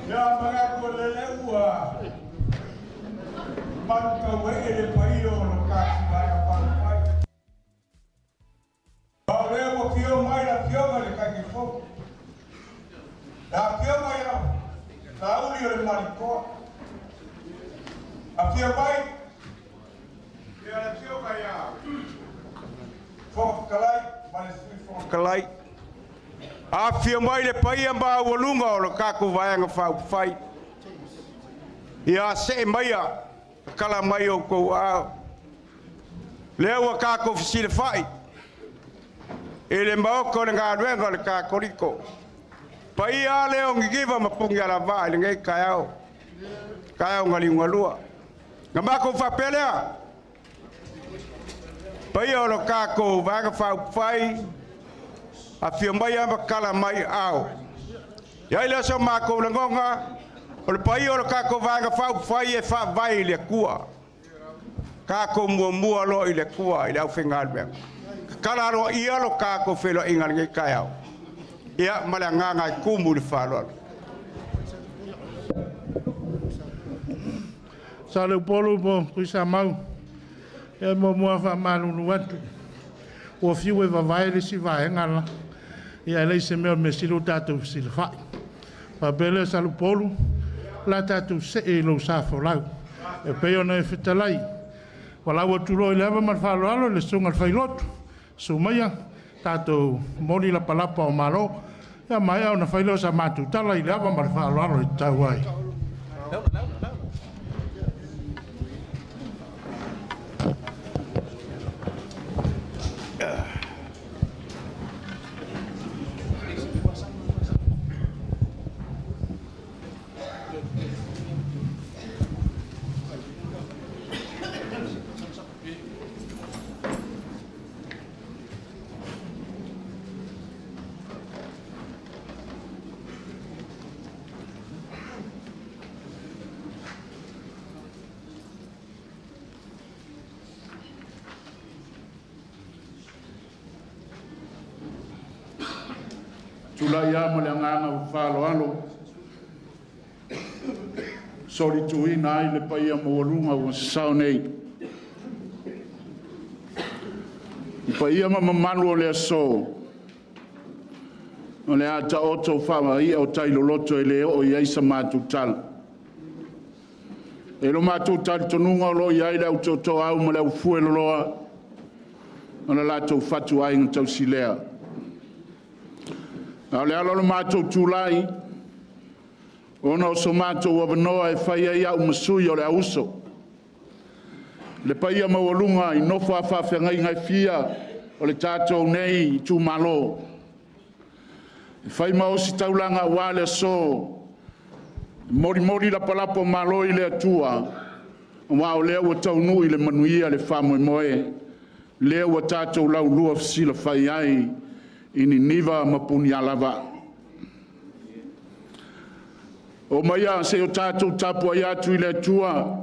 Ia manatu o lele ua manutauee le paia o lo tatou Vaega Faaupufai. A o lea ua afio mai le Afioga i le Taitaifono, le Afioga ia Laaulialemalietoa, afio mai le Afioga ia Fofoga Fetalai ma le Sui Fofoga Fetalai, afifio mai le paia maualuga o le tatou Vaega Faaupufai. Ia see maia, tatala mai outou aao, lea ua tatou fesilafai i le Maota o le galuega a le Katoliko. O le paia lava lea o Niniva ma Punialavaa i lenei taeao, taeao na liugalua. Ona matou faapea lea, le paia o le tatou Vaega Faaupufai, afio maia ma tala mai aao. E i ai lea o so matou lagona, o le paia o le tatou Vaega Faaupufai e faavae i le Atua, tatou muamua loa i le Atua i le aufaigaluega. Tatala aloaia lo tatou feiloaiga i lenei taeao. Ia ma le agaga e tumu i le faaaloalo. Saleupolu po o Tuisamau, e muamua ona faamalulu atu, ua fiu e vavae le isi vaega le la, ae leai se mea, o le mea sili ua tatou fesilafai. Ona faapea lea, Saleupolu, o le a tatou see i lou sa folau, e pei ona e fetalai, valaau atu loa i le ava ma le faaaloalo i le susuga i le Failotu, susu maia tatou momoli lapalapa o malo, ia maea ona fai lea o sa matou tala i le ava ma le faaaloalo e tatau ai. Tulai lava ma le agaga faaaloalo e solituina ai le paia maualuga ua sasao nei, i paia ma mamalu o le aso, o le a taoto faai'a o tai loloto e le oo i ai sa matou tala. E i ai lo matou talitonuga o lo o i ai le au tootooau ma le au fueloloa o le latou fatuaiga tausi lea. A o le ala o le matou tulai, ona o so matou avanoa e fai ai au ma sui o le auuso, le paia maualuga i nofo a faafeagaiga e fia o le tatou nei itumalo, e fai ma ositaulaga aua le aso, e molimoli lapalapa o malo i le Atua, aua o lea ua taunuu i le manuia le faamoemoe, lea ua tatou laulua fesilafai ai i Niniva ma Punialavaa. Oo maia se i o tatou tapuai atu i le Atua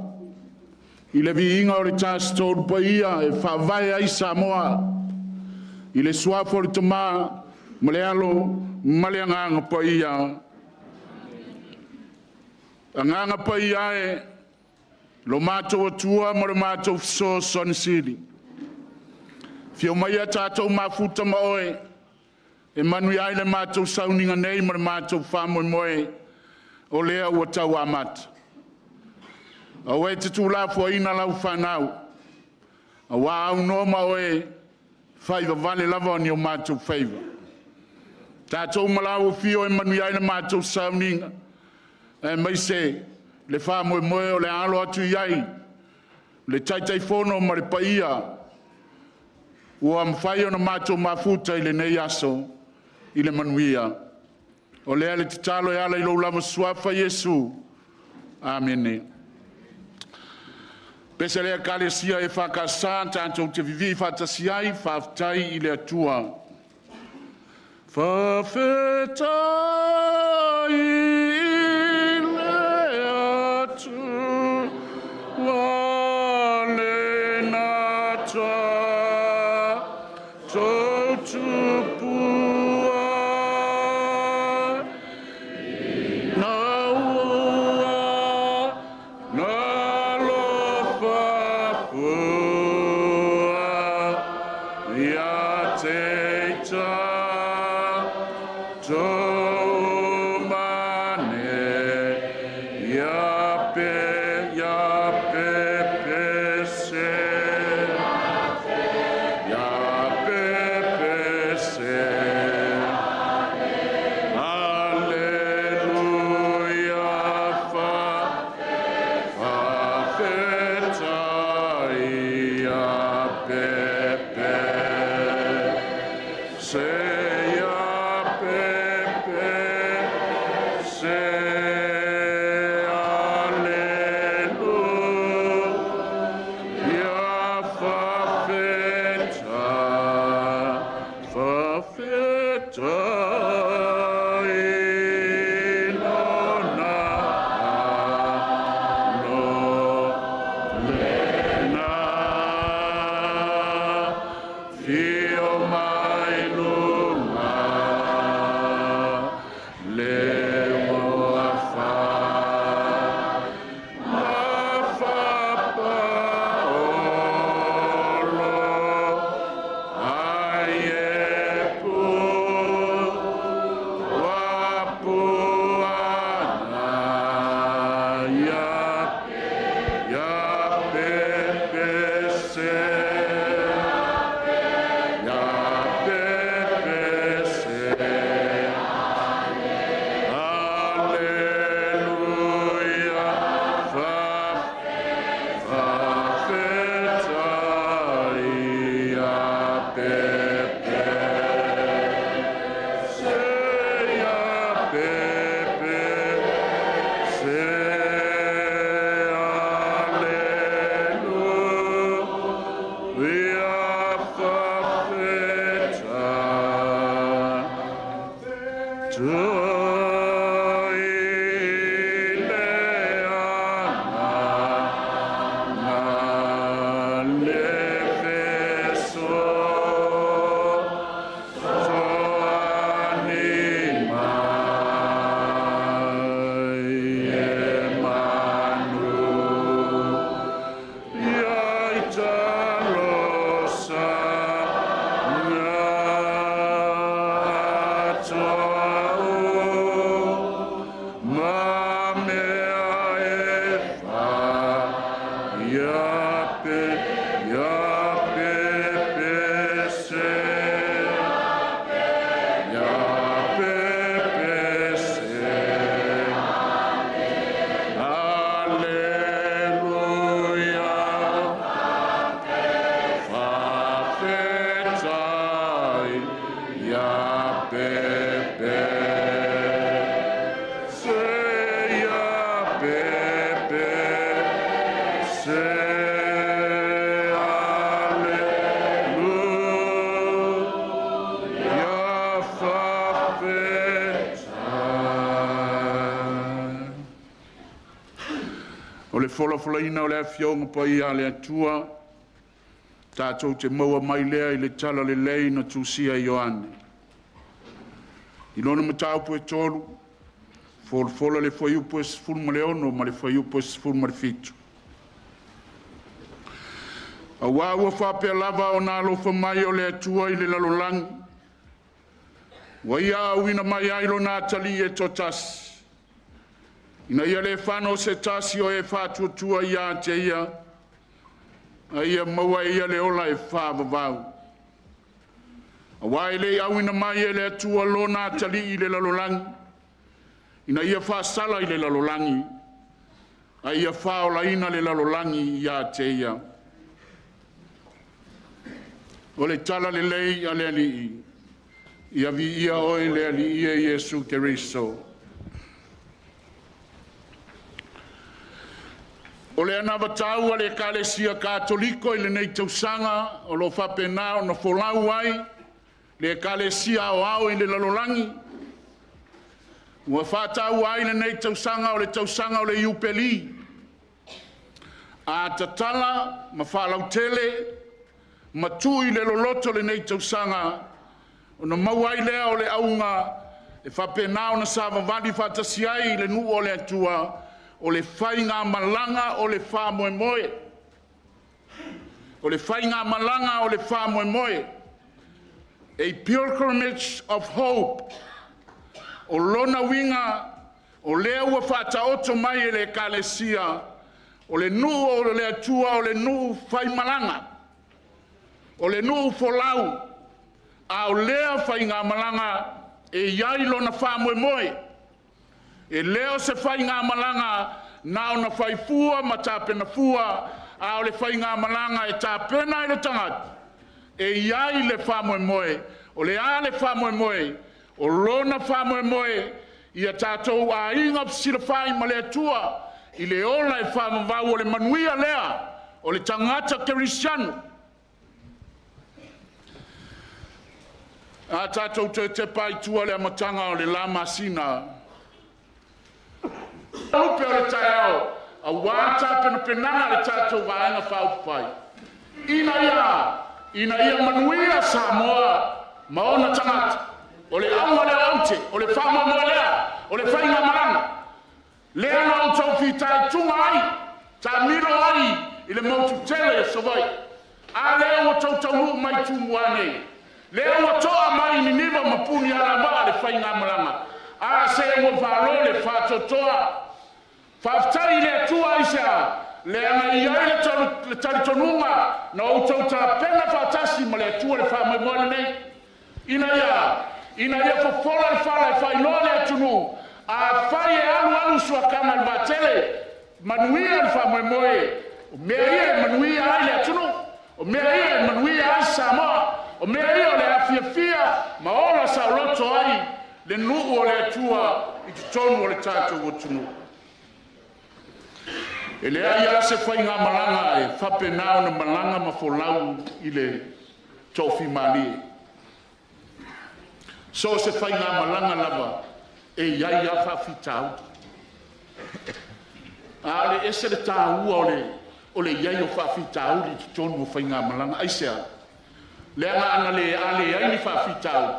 i le viiga o le Tasi Tolu Paia e faavae ai Samoa, i le suafa o le Tama ma le Alo ma le Agaga Paia. Agaga Paia e, lo matou Atua ma lo matou Fesoasoani Sili, afio maia tatou mafuta ma oe e manuia ai le matou sauniga nei ma le matou faamoemoe o lea ua tau amata. Aua e te tuulafoaiina lau fanau, aua a aunoa ma oe, fai vavale lava ni o matou faiva. Tatou ma lau afio e manuia ai le matou sauniga, aemaise le faamoemoe o le a alo atu i ai le Taitaifono ma le paia ua mafai ona matou mafuta i lenei aso i le manuia. O lea le tatalo e ala i lou lava Suafa Iesu. Amene. Le pese lea Ekalesia EFKS tatou te vivii faatasi ai, faafetai i le Atua. Faafetai i le Atua lena tatou Tupua ina ua O le folafolaina o le Afioga Paia a le Atua, tatou te maua mai lea i le Talalelei na tusia e Ioane. I lona mataupu e 3, folafola le fuaiupu e 16 ma le fuaiupu e 17. Aua ua faapea lava ona alofa mai o le Atua i le lalolagi, ua Ia auina mai ai Lona Atalii e toatasi, ina ia le fano se tasi o e faatuatua ia te Ia, a ia maua e ia le ola e faavavau. Aua e le i auina mai e le Atua Lona Atalii i le lalolagi, ina ia faasala i le lalolagi, a ia faaolaina le lalolagi ia te Ia. O le Talalelei a le Alii. Ia viia Oe le Alii e Iesu Keriso. O le anavatau a le Ekalesia Katoliko i lenei tausaga o lo o faapena ona folau ai le Ekalesia Aoao i le lalolagi, ua faataua ai lenei tausaga o le tausaga o le Iupeli. A tatala ma faalautele ma tuu i le loloto lenei tausaga, ona maua ai lea o le auga e faapena ona savavali faatasi ai le nuu o le Atua, o le faigamalaga o le faamoemoe. O le faigamalaga o le faamoemoe. A pilgrimage of hope. O lona uiga, o lea ua faataoto mai e le Ekalesia, o le nuu o le Atua o le nuu faimalaga, o le nuu folau, a o lea faigamalaga e i ai lona faamoemoe. E le o se faigamalaga na ona faifua ma tapenafua, a o le faigamalaga e tapena e le tagata e i ai le faamoemoe. O le a le faamoemoe? O lona faamoemoe ia tatou aiga fesilafai ma le Atua i le ola e faavavau, o le manuia lea o le tagata kerisiano. A tatou toe tepa ai i tua i le amataga o le la masina lupe o le taeao, aua tapenapenaga a le tatou Vaega Faaupufai, ina ia ina ia manuia Samoa ma ona tagata. O le auga lea o aute, o le faamoemoe lea, o le faigamalaga lea na outou fitaituga ai, taamilo ai i le motu tele o Savaii. A lea ua outou taunuu mai i Tumua nei, lea ua toa mai i Niniva ma Punialavaa le faigamalaga, a se ua faalo le faatoatoa. Faafetai i le Atua. Aisea? Leaga e i ai le talitonuga na outou tapena faatasi ma le Atua le faamoemoe lenei, ina ia ina ia fofola le fala e faailoa le atunuu, afai e alu alu suakaga i le vaatele, manuia le faamoemoe. O mea ia e manuia ai le atunuu, o mea ia e manuia ai Samoa, o mea ia o le afiafia ma ola saoloto ai le nuu o le Atua i totonu o le tatou atunuu. E leai lava se faigamalaga e faapena ona malaga ma folau i le toafimalie. So o se faigamalaga lava e i ai lava faafitauli. A o le ese le taua o le o le i ai o faafitauli i totonu o faigamalaga. Aisea? Leaga ana le a leai ni faafitauli,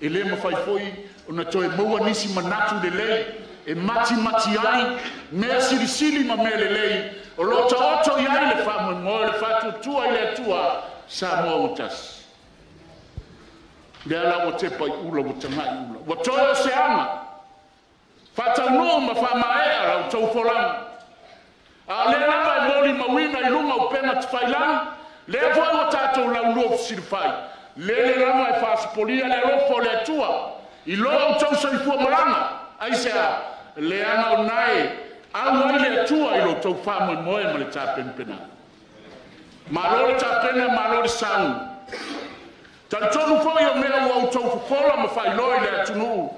e le mafai foi ona toe maua nisi manatu lelei e matimati ai mea silisili ma mea lelei o lo o taoto i ai le faamoemoe o le faatuatua i le Atua Samoa ua tasi. Lea la ua tepa i ula, ua tagai i ula, ua toe o se aga faataunuu ma faamaea la outou folauga. A o lea lava e molimauina i luga o upega tafailagi, lea foi ua tatou laulua fesilafai, lele lava e faasopolia le alofa o le Atua i lo outou soifua malaga. Aisea? Leaga o lena e au ai le Atua i lo outou faamoemoe ma le tapenapenaga. Malo le tapena, malo le sauni. Talitonu foi o mea ua outou fofola ma faailoa i le atunuu,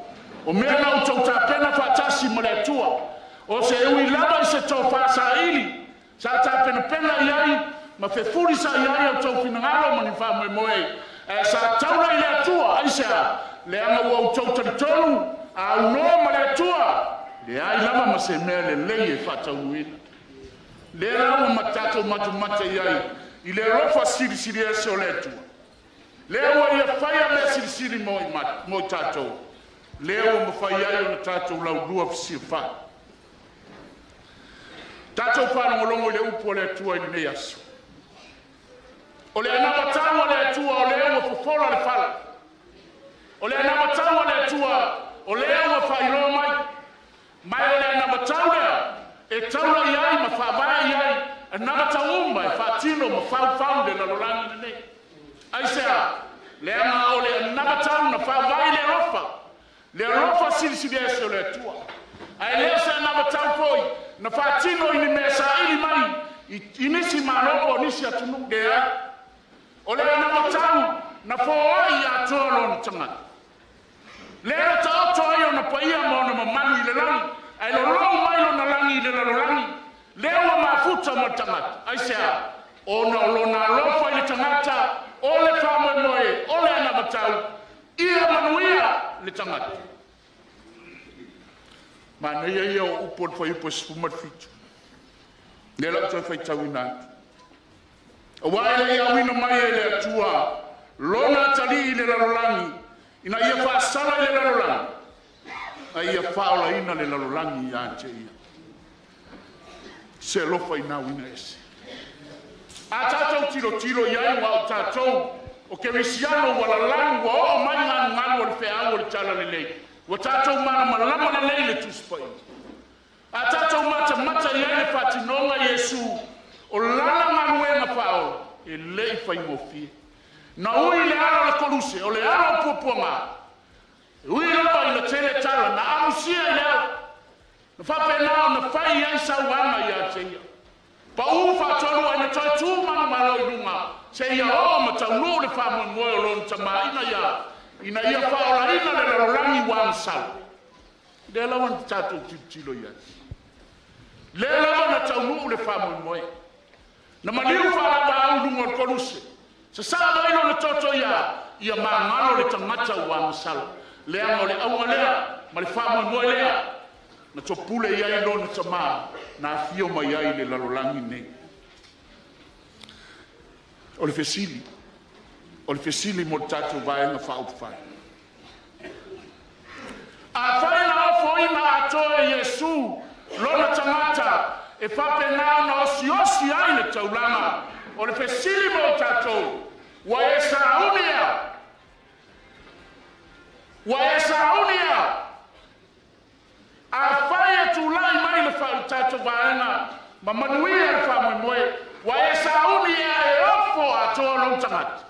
o mea na outou tapena faatasi ma le Atua. O se ui lava i se tofa saili sa tapenapena i ai ma fefulisai ai outou finagalo ma ni faamoemoe, ae sa taula i le Atua. Aisea? Leaga ua outou talitonu a aunoa ma le Atua, e leai lava ma se mea lelei e faataunuuina. Lea la ua tatou matamata i ai i le alofa silisili ese o le Atua, lea ua Ia faia mea silisili mo i tatou, lea ua mafai ai ona tatou laulua fesilafai. Tatou faalogologo i le upu a le Atua i lenei aso. O le anavatau a le Atua o lea ua fofola le fala. O le anavatau a le Atua o lea ua faailoa mai, ma o le anavatau lea e taula i ai ma faavae i ai anavatau uma e faatino ma faufau le lalolagi lenei. Aisea? Leaga o le anavatau na faavae i le alofa, le alofa silisili ese o le Atua. Ae le o se anavatau foi na faatino i ni mea saili mai i nisi malo po o nisi atunuu, leai. O le anavatau na foai atoa lona tagata. Lea na taoto ai ona paia ma ona mamalu i le lagi, ae lolou mai lona lagi i le lalolagi, lea ua mafuta ma le tagata. Aisea? Ona o lona alofa i le tagata, o le faamoemoe, o le anavatau, ia manuia le tagata. Manaia ia o upu o le fuaiupu e 17. Lea la ou toe faitauina atu. Aua e le i auina mai e le Atua lona atalii i le lalolagi, ina ia faasala i le lalolagi, a ia faaolaina le lalolagi ia te ia. Se alofa i nauina ese. A tatou tilotilo i ai ua o tatou o kerisiano ua lalagu ua oo mai galugalu o le feau o le talalelei, ua tatou malamalama lelei le Tusi Paia. A tatou matamata i ai le faatinoga Iesu o lana galuega faaola, e le i faigofie. Na ui le ala o le koluse, o le ala o puapuaga, e ui lava ina tele tala, na amusia i le ala, na faapena ona fai i ai sauaga ia te ia. Pau faatolu ai na toe tu manumalo i luga, seia oo ma taunuu le faamoemoe o lona Tama ina ia faaolaina le lalolagi ua agasala. Lea lava na tatou tilotilo i ai. Lea lava na taunuu le faamoemoe. Na maliu faalavaau i luga o le koluse. Sasaa mai lona toto ia magalo le tagata ua agasala. Leaga o le auga lea ma le faamoemoe lea na topule i ai lona Tama na afio mai ai i le lalolagi nei. O le fesili, o le fesili mo le tatou Vaega Faaupufai. Afai na ofoina atoa e Iesu lona tagata e faapena ona osiosi ai le taulaga, o le fesili mo tatou, ua e sauni ea? Ua e sauni ea? Afai e tulai mai le tatou vaega ma manuia le faamoemoe, ua e sauni ea e ofo atoa lou tagata?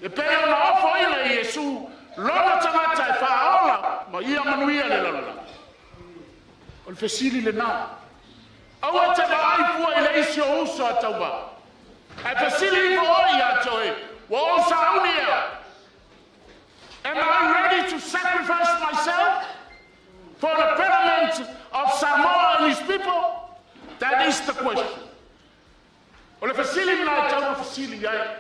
E pei ona ofoina e Iesu lona tagata e faaola ma ia manuia le lalolagi. O le fesili lena. Aua te vaai fua i le isi o uso a tauva. Ae fesili ifo oe ia te oe, ua ou sauni ea? Am I ready to sacrifice myself for the betterment of Samoa and his people? That is the question. O le fesili lena e tau na fesili ai.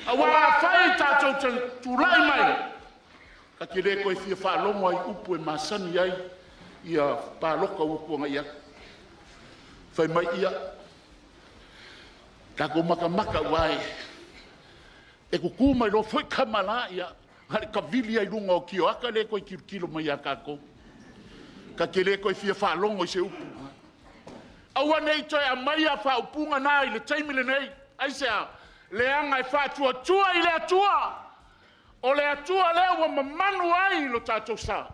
Aua afai tatou te tulai mai, ta te le toe fia faalogo ai upu e masani ai ia paloka ua tuanai atu. Fai mai ia, tatou matamata ua e tutu mai loa foi tama la ia, na le tavili ai luga o tioata le toe tilotilo mai ia tatou. Ta te le toe fia faalogo i se upu. Aua nei toe aumaia faaupuga na i le taimi lenei. Aisea? Leaga e faatuatua i le Atua. O le Atua lea ua mamanu ai lo tatou sa.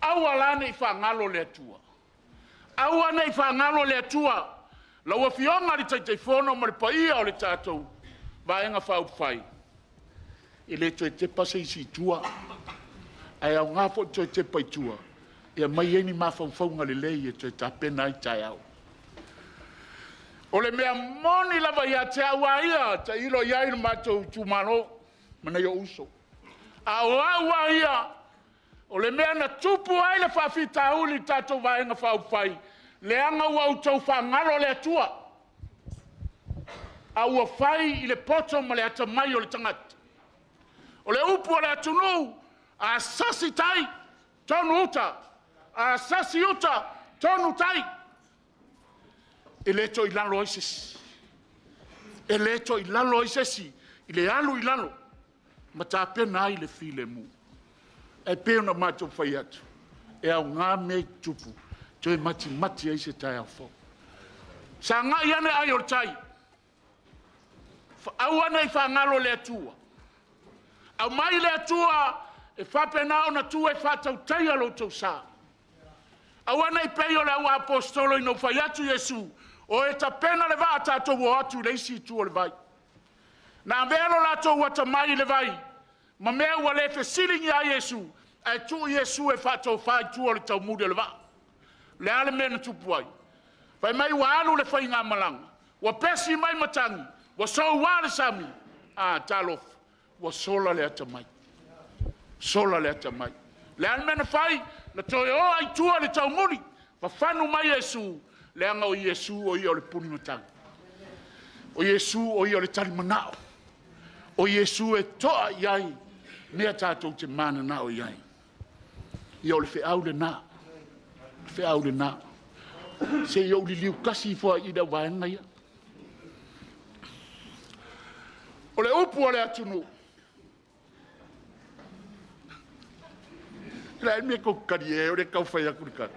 Aua la nei faagalo le Atua. Aua nei faagalo le Atua. Lau Afioga i le Taitaifono ma le paia o le tatou Vaega Faaupufai, e le toe tepa se isi i tua, ae aoga foi le toe tepa i tua e aumai ai ni mafaufauga lelei e toe tapena ai taeao. O le mea moni lava ia te au a ia, tailo i ai le matou itumalo ma nai ou uso. A o au a ia, o le mea na tupu ai le faafitauli i le tatou Vaega Faaupufai, leaga ua outou faagalo le Atua, a ua fai i le poto ma le atamai o le tagata. O le upu a le atunuu, a sasi tai, tonu uta, a sasi uta, tonu tai. E le toe i lalo ai se isi. E le toe i lalo ai se isi i le alu i lalo ma tapena ai le filemu. Ae pei ona matou fai atu, e aoga mea e tutupu, toe matimati ai se taeao fou. Sagai ane ai o le tai, aua ne i faagalo le Atua. Aumai le Atua e faapena ona tu e faatautaia lo outou sa. Aua ne i pei o le auaposeitolo ina ua fai atu Iesu, o e tapena le vaa tatou o atu i le isi itu o le vai. Na avea lo latou atamai i le vai, ma mea ua le fesiligia ai Iesu, ae tuu Iesu e faatofa i tua o le taumuli o le vaa. O le a le mea na tupu ai? Fai mai ua alu le faigamalaga, ua pesi mai matagi, ua soua le sami, a talofa, ua sola le atamai, sola le atamai. O le a le mea na fai? Na toe o lava i tua i le taumuli, fafanu mai Iesu, leaga o Iesu o Ia o le punimatagi. O Iesu o Ia o le talimanao. O Iesu e toa i ai mea tatou te mananao i ai. Ia o le feau lena, o le feau lena. Se i ou liliu tasi ifo lava i le vaega ia. O le upu a le atunuu, o le a le mea tou te talie ai o lea e tau fai atu le tala.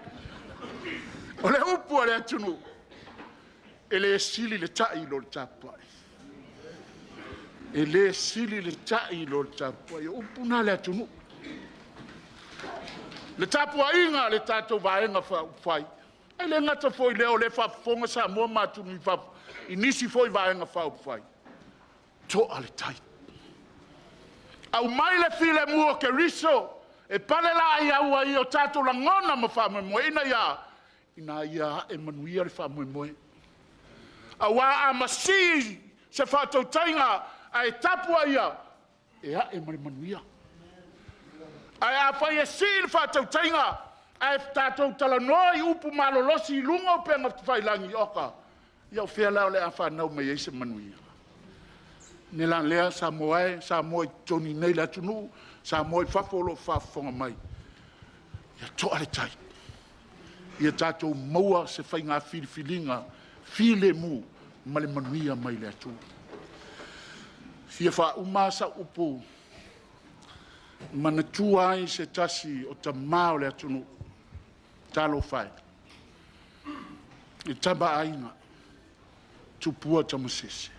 O le upu a le atunuu, e le sili le tai i lo le tapuai. E le sili le tai i lo le tapuai. O upu na a le atunuu. Le tapuaiga a le tatou Vaega Faaupufai, e le gata foi i lea o lea e faafofoga Samoa ma atunuu i fafo i nisi foi Vaega Faaupufai, to'a le tai. Aumai le filemu o Keriso e palelaei ai o tatou lagona ma faamoemoe, ina ia a? Ina ia ae manuia le faamoemoe. Aua a masii se faatautaiga ae tapuaia, e ae ma le manuia. Ae afai e sii le faatautaiga ae tatou talanoa i upu malolosi i luga o upega tafailagi, oka, ia o fea la o le a fanau mai ai se manuia? O le mea la lea Samoa e, Samoa i totonu i inei i le atunuu, Samoa i fafo o lo o faafofoga mai, ia to'a le tai, ia tatou maua se faiga filifiliga filemu ma le manuia mai le Atua. E fia faauma lava sau upu e manatua ai se tasi o tama o le atunuu. Talofa e, le Tama a Aiga, Tupua Tamasese.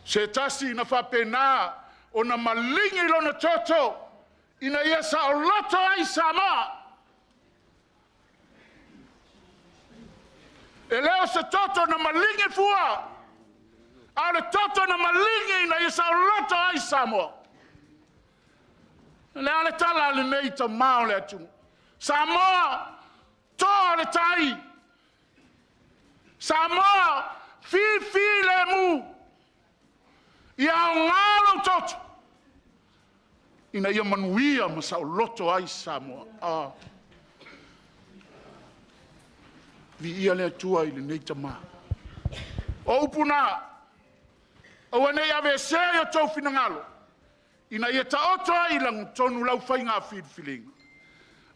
Se tasi na faapena ona maligi lona toto ina ia saoloto ai Samoa. E le o se toto na maligi fua, a o le toto na maligi ina ia saoloto ai Samoa. O le a le tala a lenei tama o le atunuu? Samoa, toa le tai! Samoa, fifilemu! Ia aoga lou toto ina ia manuia ma saoloto ai Samoa. Ah, viia le Atua i lenei tama. O upu na, aua ne i aveesea i outou finagalo, ina ia taoto ai i lagatonu lau faiga filifiliga.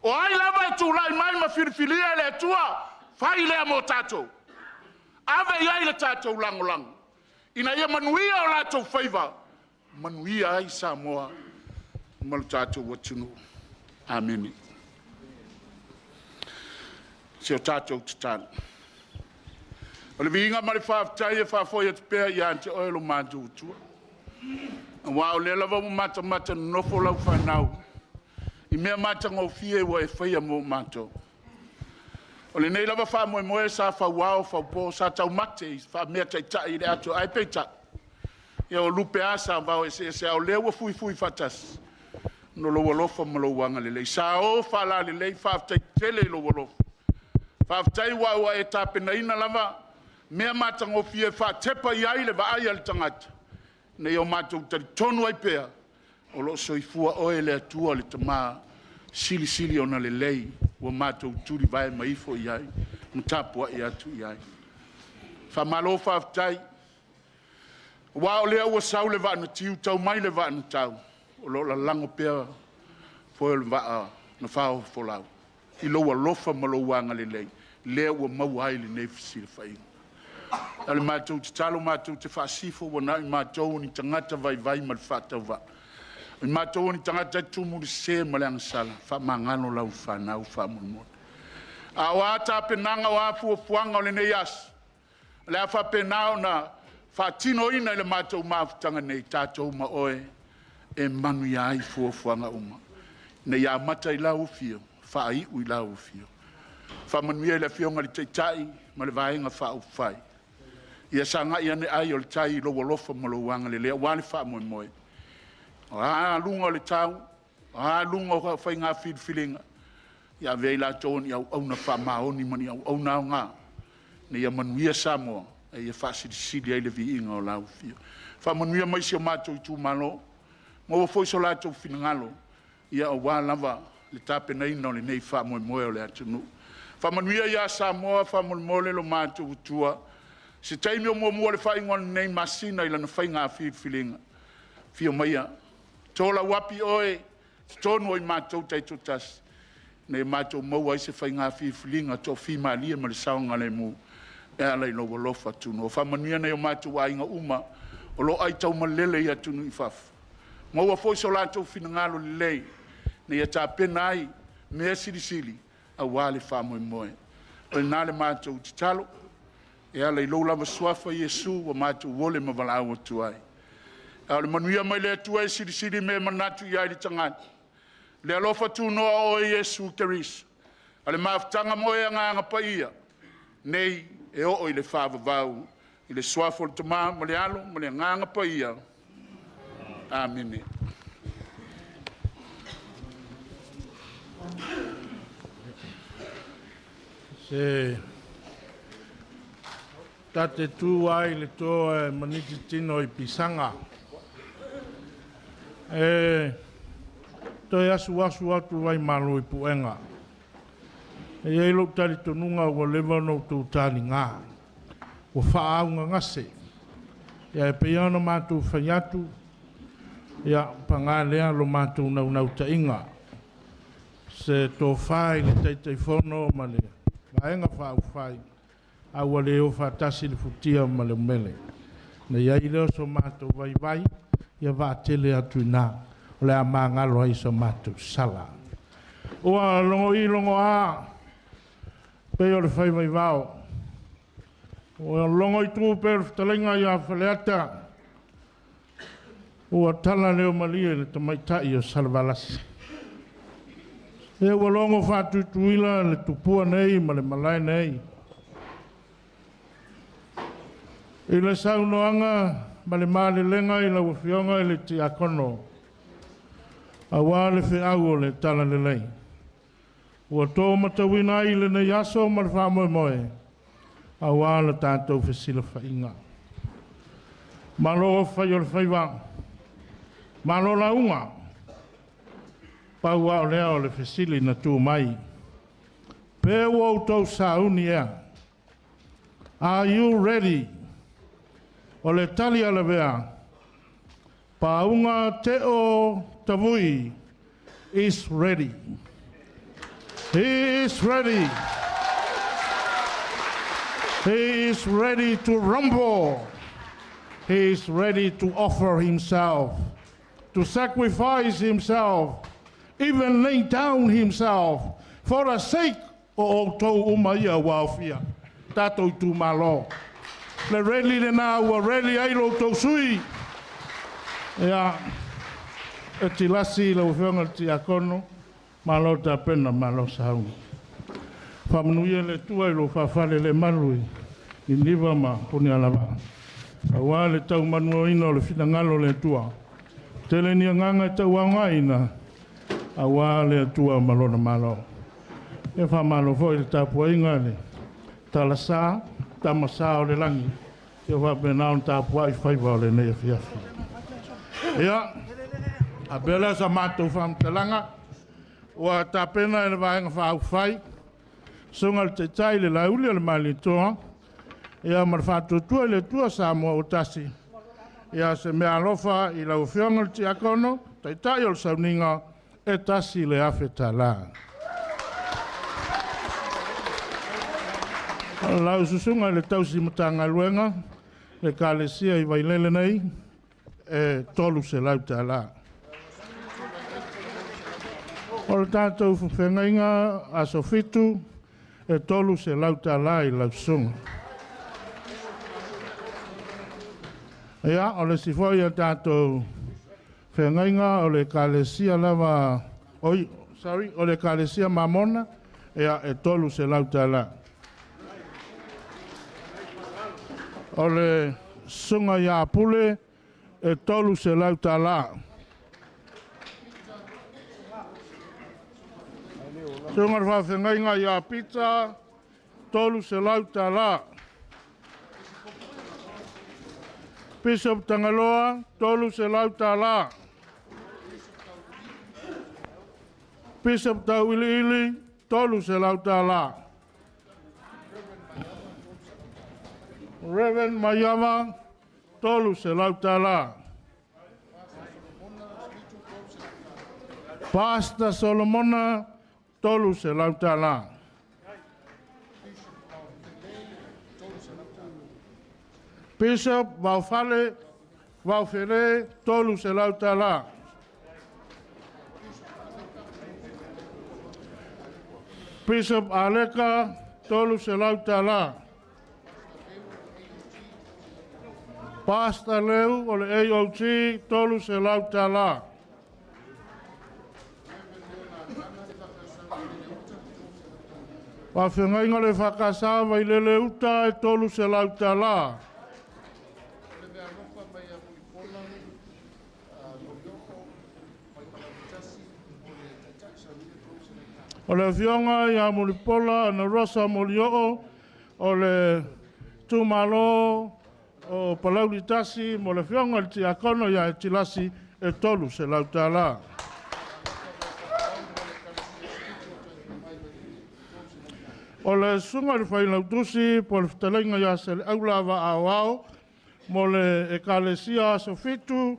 O ai lava e tulai mai ma filifilia e le Atua, fai lea mo tatou. Ave i ai le tatou lagolago, ina ia manuia o latou faiva, manuia ai Samoa ma lo tatou atunuu. Amene. Si o tatou tatalo. O le viiga ma le faafetai e faafoi atu pea ia te oe lo matou Atua, aua o lea lava ua matamata nonofo lau fanau i mea matagofie ua e faia mo matou. O lenei lava faamoemoe sa fauao faupo, sa taumate i faameataitai i le ato, ae peitai, ia o lupe lava sa vaoeseese, a o lea ua fuifui faatasi ona o lou alofa ma lou agalelei. Sa o faalalelei, faafetai tele i lou alofa. Faafetai aua ua e tapenaina lava mea matagofie e faatepa i ai le vaai a le tagata, ina ia matou talitonu ai pea o lo o soifua oe le Atua le Tama silisili ona lelei, ua matou tulivae ma ifo i ai ma tapuai atu i ai. Faamalo faafetai, aua o lea ua sau le vaa na tiu, tau mai le vaa na tau, o lo o lalago pea foe o le vaa na faofofolau i lou alofa ma lou agalelei. lea ua maua ai lenei fesilafaiga. O le matou tatalo matou te faasifo ua na o i matou o ni tagata vaivai ma le faatauvaa, o i matou o ni tagata e tumu i le sese ma le agasala, faamagalo lau fanau faamolemole. A o a tapenaga o a fuafuaga o lenei aso, o le a faapena ona faatinoina i le matou mafutaga nei, tatou ma oe, e manuia ai fuafuaga uma, ina ia amata i lau afio, faaiu i lau afio. Faamanuia i le Afioga i le Taitai ma le Vaega Faaupufai, ia sagai ane ai o le tai i lou alofa ma lou agalelei aua le faamoemoe. O a aluga o le tau, o a aluga o faiga filifiliga, ia avea i latou o ni auauna faamaoni ma ni auauna aoga ina ia manuia Samoa a ia faasilisili ai le viiga o lau afio. Faamanuia mai si o matou itumalo, maua foi so latou finagalo aua lava le tapenaina o lenei faamoemoe o le atunuu. Faamanuia ia Samoa, faamolemole lo matou Atua, se taimi o muamua i le faaiuga o lenei masina i lana faiga filifiliga, afio maia, to lau api oe i totonu o i matou taitoatasi, ina ia matou maua ai se faiga filifiliga toafimalie ma le saogalemu e ala i lou alofa tunoa. Faamanuia nai o matou aiga uma o lo o aitaumalele i atunuu i fafo, maua foi so latou finagalo lelei ina ia tapena ai mea silisili aua le faamoemoe. O lena le matou tatalo e ala i lou lava suafa Iesu ua matou ole ma valaau atu ai. A o le manuia mai le Atua e silisili mea e manatu i ai le tagata, le alofa tunoa o oe Iesu Keriso, a le mafutaga ma oe Agaga Paia, nei e oo i le faavavau, i le suafa o le Tama ma le Alo ma le Agaga Paia. Amene. Se ta te tu ai le to e maniti tino i pisaga, e toe asuasu atu ai malu i puega. E i ai lou talitonuga ua leva ona outou taliga, ua faaaaogagase. Ae pei lava ona matou fai atu, ia, paga lea lo matou naunautaiga, se tofa i le Taitaifono ma le Vaega Faaupufai, a ua le o faatasi le futia ma le umele. Ona i ai lea o so matou vaivai, ia vaatele atu i ina o le a magalo ai so matou sala. Ua logo'i logoa pei o le faiva i vao, ua logo itu pei o le fetalaiga ia Faleata, ua tala leomalie i le tamaitai o Salevalasi. Se ua logo faatuituila le tupua nei ma le malae nei i le saunoaga ma le malelega i lau Afioga i le Tiakono, aua le feau o le Talalelei, ua to matauina ai lenei aso ma le faamoemoe, aua le tatou fesilafaiga. Malo fai o le faiva, malo lauga. Pau lava o lea o le fesili na tu mai, pe ua outou sauni ea? Are you ready? O le tali a Lavea, Pauga Teo Tavui is ready. He is ready. He is ready to rumble. He is ready to offer himself, to sacrifice himself, even lay down himself for the sake o outou uma ia ua aofia, tatou itumalo. Le ready lena ua ready ai lo outou sui. Ia, e tilasi lau Afioga i le Tiakono, malo tapena, malo sauni. Faamanuia le Atua i lou faafalelemalu i Niniva ma Punialavaa, aua le taumanuaina o le finagalo o le Atua. Tele ni agaga e tauaogaina, aua le Atua ma lona Malo. Ia faamalo foi i le tapuaiga a le talasa, Tama Sa o le lagi, ia faapena ona tapuai faiva o lenei afiafi. Ia, faapea lea sa matou faamatalaga, ua tapena e le Vaega Faaupufai, susuga i le Taitai le Lauli o le Malietoa, ia ma le Faatuatua i le Atua Samoa ua Tasi, ia se meaalofa i lau Afioga i le Tiakono, Taitai o le Sauniga, e $1,000. Lau susuga i le tausi Matagaluega, le Ekalesia i Vailele nei, e $300. O le tatou feagaiga aso 7, e $300 i lau susuga. Ia, o le isi foi a tatou feagaiga o le Ekalesia lava, oi, sorry, o le Ekalesia Mamona, ia, e $300. O le susuga ia Pule, e $300. Susuga i le faafeagaiga ia Pita, $300. Bishop Tagaloa, $300. Bishop Tauiliili, $300. Reverend Mayama, $300. Pastor Solomona, $300. Bishop Vaofale, Vaofele, $300. Bishop Aleka, $300. Pastor Leu o le AOG, $300. Faafeagaiga o le Fakasa Vailele Uta, e $300. O le afioga ia Mulipola Anarosa Molioo o le itumalo o Palauli 1 mo le afioga i le Tiakono ia Etilasi e $300. O le susuga i le Failautusi po o le fetalaiga ia Saleaula Vaa Aoao mo le Ekalesia Aso Fitu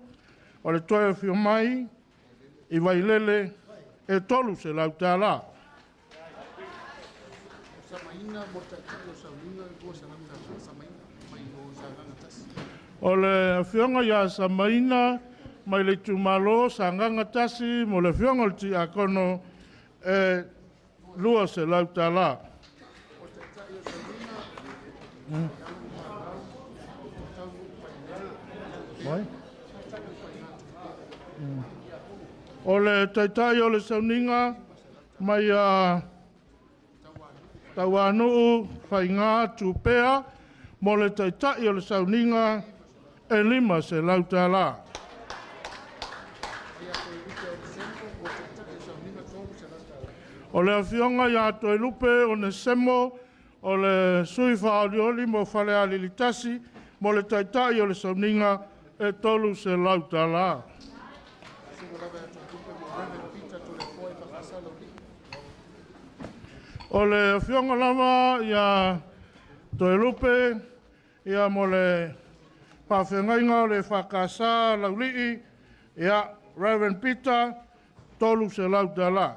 o le toe afio mai i Vailele e $300. O le afioga ia Samaina mai le itumalo Sagaga 1 mo le afioga i le Tiakono e $200. O le taitai o le sauniga mai a Tauanuu Faiga Tupea mo le taitai o le sauniga e $500. O le afioga ia Toelupe Onesemo o le sui faaolioli mo Falealili 1 mo le taitai o le sauniga e $300. O le afioga lava ia Toelupe ia mo le faafeagaiga o le EFKS Laulii, ia Reverend Peter, $300.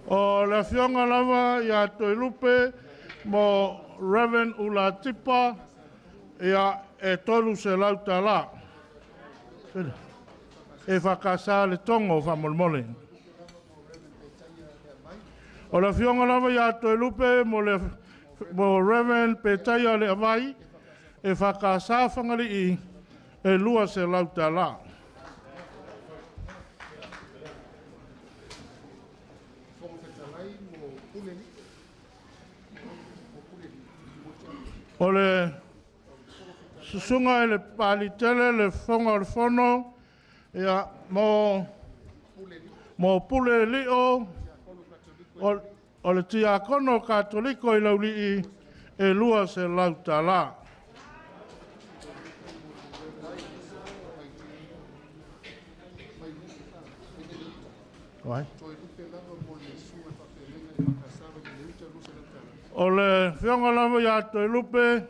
O le afioga lava ia Toelupe mo Reverend Ulatipa, ia e $300. E whakasa le tongo whamolemole. O le afioga lava ia Toelupe mo le mo Reverend Petaia Le Avai, e whakasa whangalii e $200. O le susuga i le Papaliitele le Fofoga o le Fono, ia, mo Pule Lio, o le Tiakono Katoliko i Laulii, e $200. Vai. O le afioga lava ia Toelupe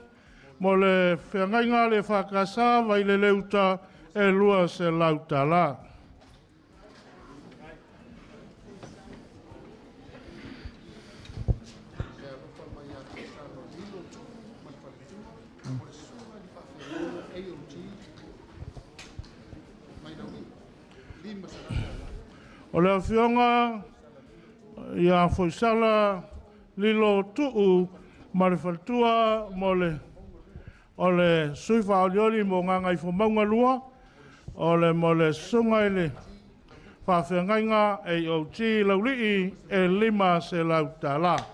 mo le feagaiga le EFKS Vailele Uta e $200. O le Afioga ia Foisala Lilo Tuu ma le faletua mo le o le sui faaolioli mo Gagaifomauga 2, o le mo le susuga i le faafeagaiga AOG Laulii e $500.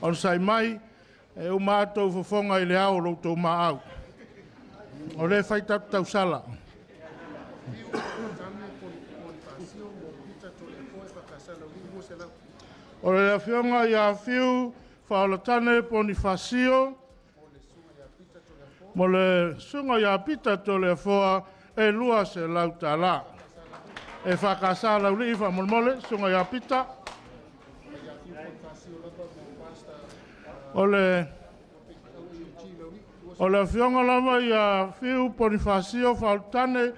Onosai mai, e uma atu fofoga i le ao o lo outou maau. O lea e fai tatou tausala. O le afioga ia Fiu Faaolatane Ponifasio, mo le susuga ia Pita Toleafoa e $200. E EFKS Laulii faamolemole, susuga ia Pita. O le afioga lava ia Fiu Ponifasio Faaolatane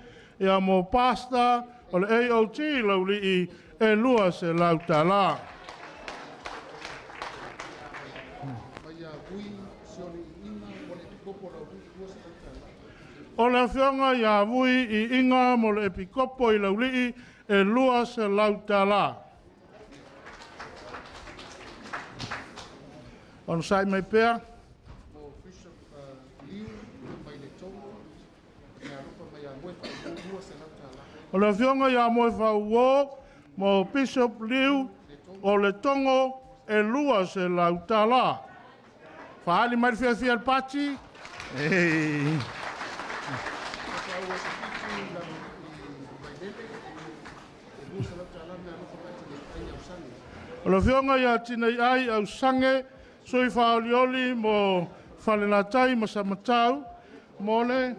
mo Pastor o le AOG Laulii e $200. O le afioga ia Vui Iiga mo le Epikopo i Laulii e $200. Onosai mai pea. O le afioga ia Moefauo mo Bishop Liu o le Togo e $200. Faaali mai le fiafia o le pati. Ei. O le afioga ia Tineiai Ausage, sui faaolioli mo Falelatai ma Samatau, mo le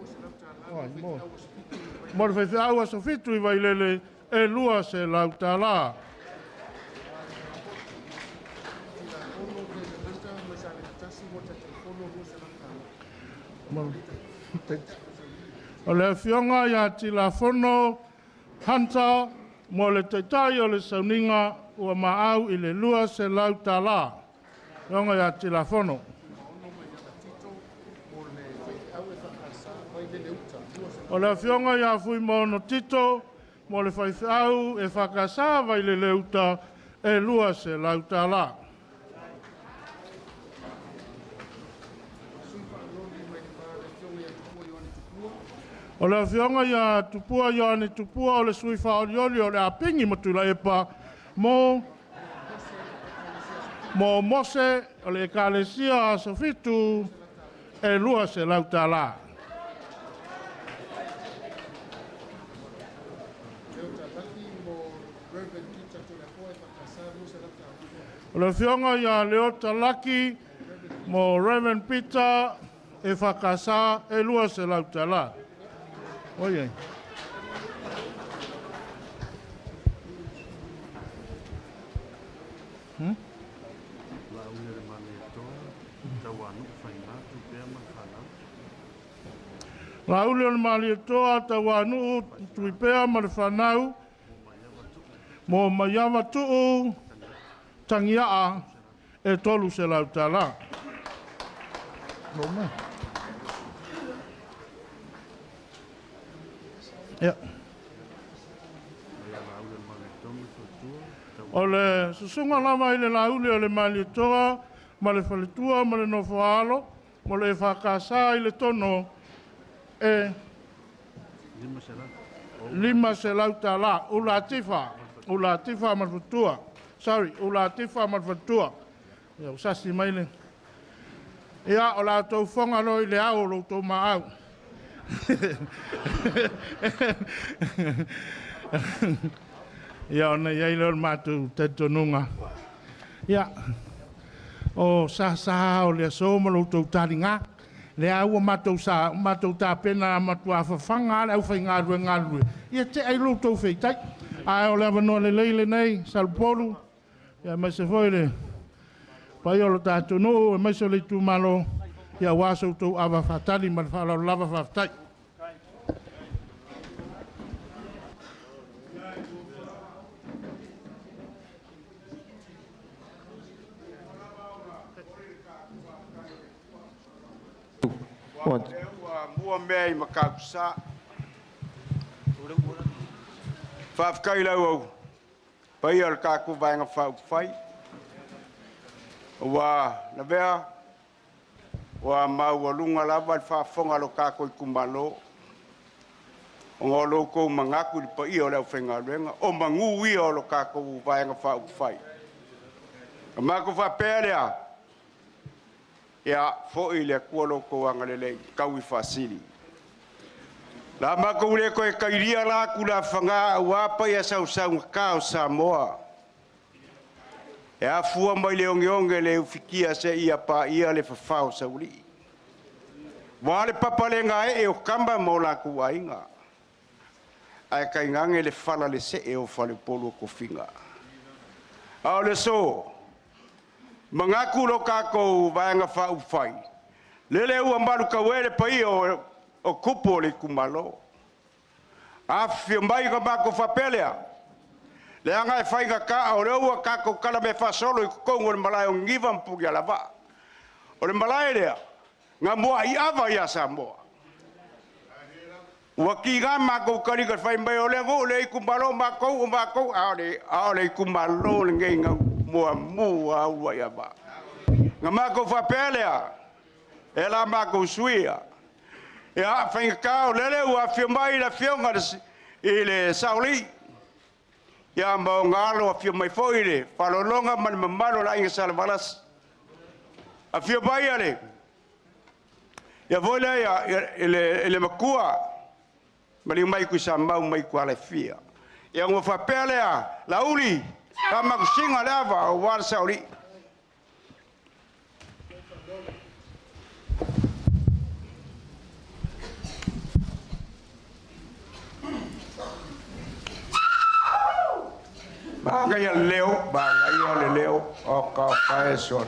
mo le faifeau aso 7 i Vailele e $200. O le afioga ia Tilafono Hunter mo le Taitai o le Sauniga ua maau i le $200. Afioga ia Tilafono. O le afioga ia Fuimaono Tito mo le faifeau EFKS Vaileleuta e $200. O le afioga ia Tupua Ioane Tupua o le sui faaolioli o le Apigi ma Tuilaepa mo Mose o le Ekalesia Asofitu e $200. O le afioga ia Leota Laki mo Reverend Peter EFKS e $200. Oi ai. Lauli o le Malietoa Tauanuu Tuipea ma le fanau mo Maiava Tuu Tagiaa e $300. Ia. O le susuga lava i le Lauli o le Malietoa ma le faletua ma le nofoaalo mo le EFKS i le tono e $500. Ula Atifa ma le faletua. Sorry, Ula Atifa ma le faletua. Ia, ua sasi mai le... Ia, o la outou fofoga loa i le ao o lo outou maau. Ia, ona i ai lea o le matou talitonuga. Ia, o sasa o le aso ma lo outou taliga. Lea ua matou tapena, matua fafaga lava le aufaigaluega galulue, ia tea ai lo outou feitai. Ae o le avanoa lelei lenei, Salepolu, aemaise foi le paia o le ta atunuu, aemaise o le itumalo, aua so outou ava faatali. Ma le faaaloalo lava, faafetai. Ua Afua mea i Matautusa. Faafetai i lau paia o le tatou Vaega Faaupufai, ua lavea ua maualuga lava le faafofoga a lo tatou itumalo, ona o lo outou manatu i le paia o le aufaigaluega, o manu ia o le tatou Vaega Faaupufai. Ona matou faapea lea, ia foi i le Atua lo outou agalelei, taui faasili. O le a matou le toe tailia la tulafana aua paia sausaugata o Samoa, e afua mai le ogeoge le ufitia seia paia le fafao o Saualii. Ua a le papalegaee o Tama ma o latou Aiga, ae tainane le falalesee o faleupolu o tofiga. A o le aso, manatu lo tatou Vaega Faaupufai, lele ua malutaue le paia o tupu o le itumalo. Afifio mai ona matou faapea lea, leaga e faigata o lea ua tatou talamea faasolo i totonu o le malae o Niniva ma Punialavaa. O le malae lea na muai ava ia Samoa. Ua tiga matou taliga fai mai o le nuu o le itumalo o matou o matou, a o le itumalo lenei na muamu lava uluai ava. Na matou faapea lea, e la matou suia, ia faigata o lele ua afio mai le Afioga i le Saoalii ma ona alo, afio mai foi le Faalologa ma le mamalu o le Aiga Salevalasi, afio mai le afioga foi i le Matua, maliu mai Tuisamau mai ituala e fia. Ia ona ou faapea lea, Laauli, faamanusina le ava aua le saoolii. Manaia le leo, manaia le leo, oka oka e sole.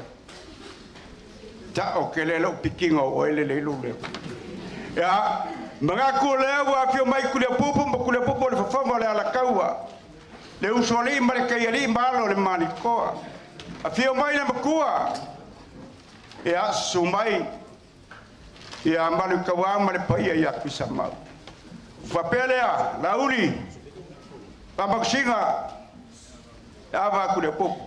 Ta'o tele lou pikiga o oe lelei lou leo. Ia, manatu o lea ua afio mai Tuliaupupu ma Tuliaupupu o le fofoga o le Alataua, le usoalii ma le taialii ma alo o le Malietoa. Afio mai le Matua, ia susu mai ia Maluitaua ma le paia ia Tuisamau. Faapea lea, Laauli, Faamanusina, le ava a Tuliaupupu.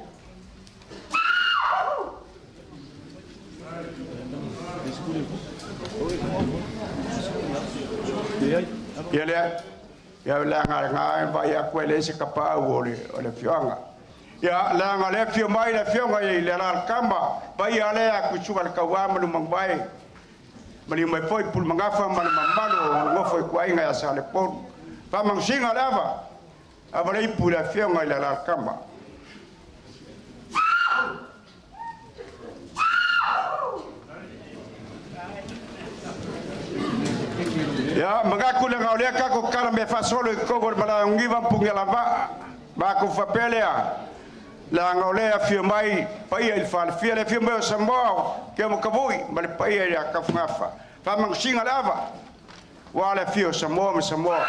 Ia lea, ia leaga lena e vaai atu e leai se tapaau o le afioaga. Ia leaga lea afio mai le afioga i le Alalatama, paia lea Tuisuga le Tauva ma Lumanuvae, maliu mai foi Pulemagafa ma le mamalu o le nofo a ituaiga ia Salepolu. Faamanusina le ava, ava le ipu i le afioga i le Alalatama. Ia, manatu leaga o lea tatou tala mea faasolo i totonu o le malae o Niniva ma Punialavaa, matou faapea lea, leaga o lea e afio mai paia i le falefia, le afio mai o Samoa, Keo Makavui ma le paia ia Tafugafa. Faamanusina le ava, ua le afio o Samoa ma Samoa.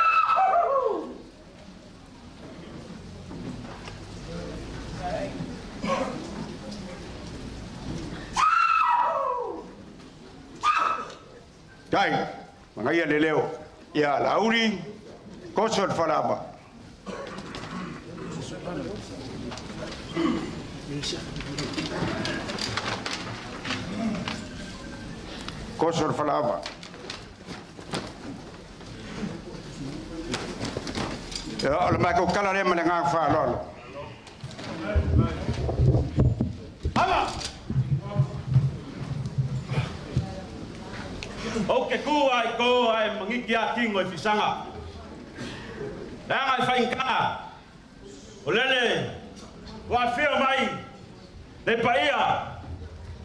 Tai, manaia le leo. Ia, Laauli, koso le falaava. Koso le falaava. Ia, o le matou tala lea ma le agaga faaaloalo. Ou te tu ai ko ai mangiki a kingo i fisaga. Leaga i faigata, o lele ua afio mai le paia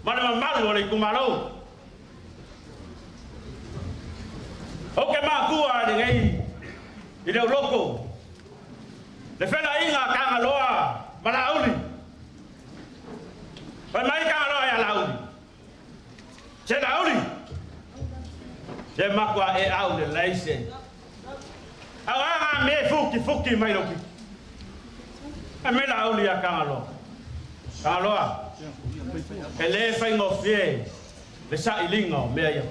ma le mamalu o le itumalo. Ou te matua lenei i le uloko, le felaiga a Tagaloa ma Laauli. Fai mai Tagaloa ia Laauli, se Laauli, se matua e au le leise. Au aga me fuki fuki mai lo piki. A me Laauli ia Tagaloa. Tagaloa, e le whaingofie le sailiga o mea ia.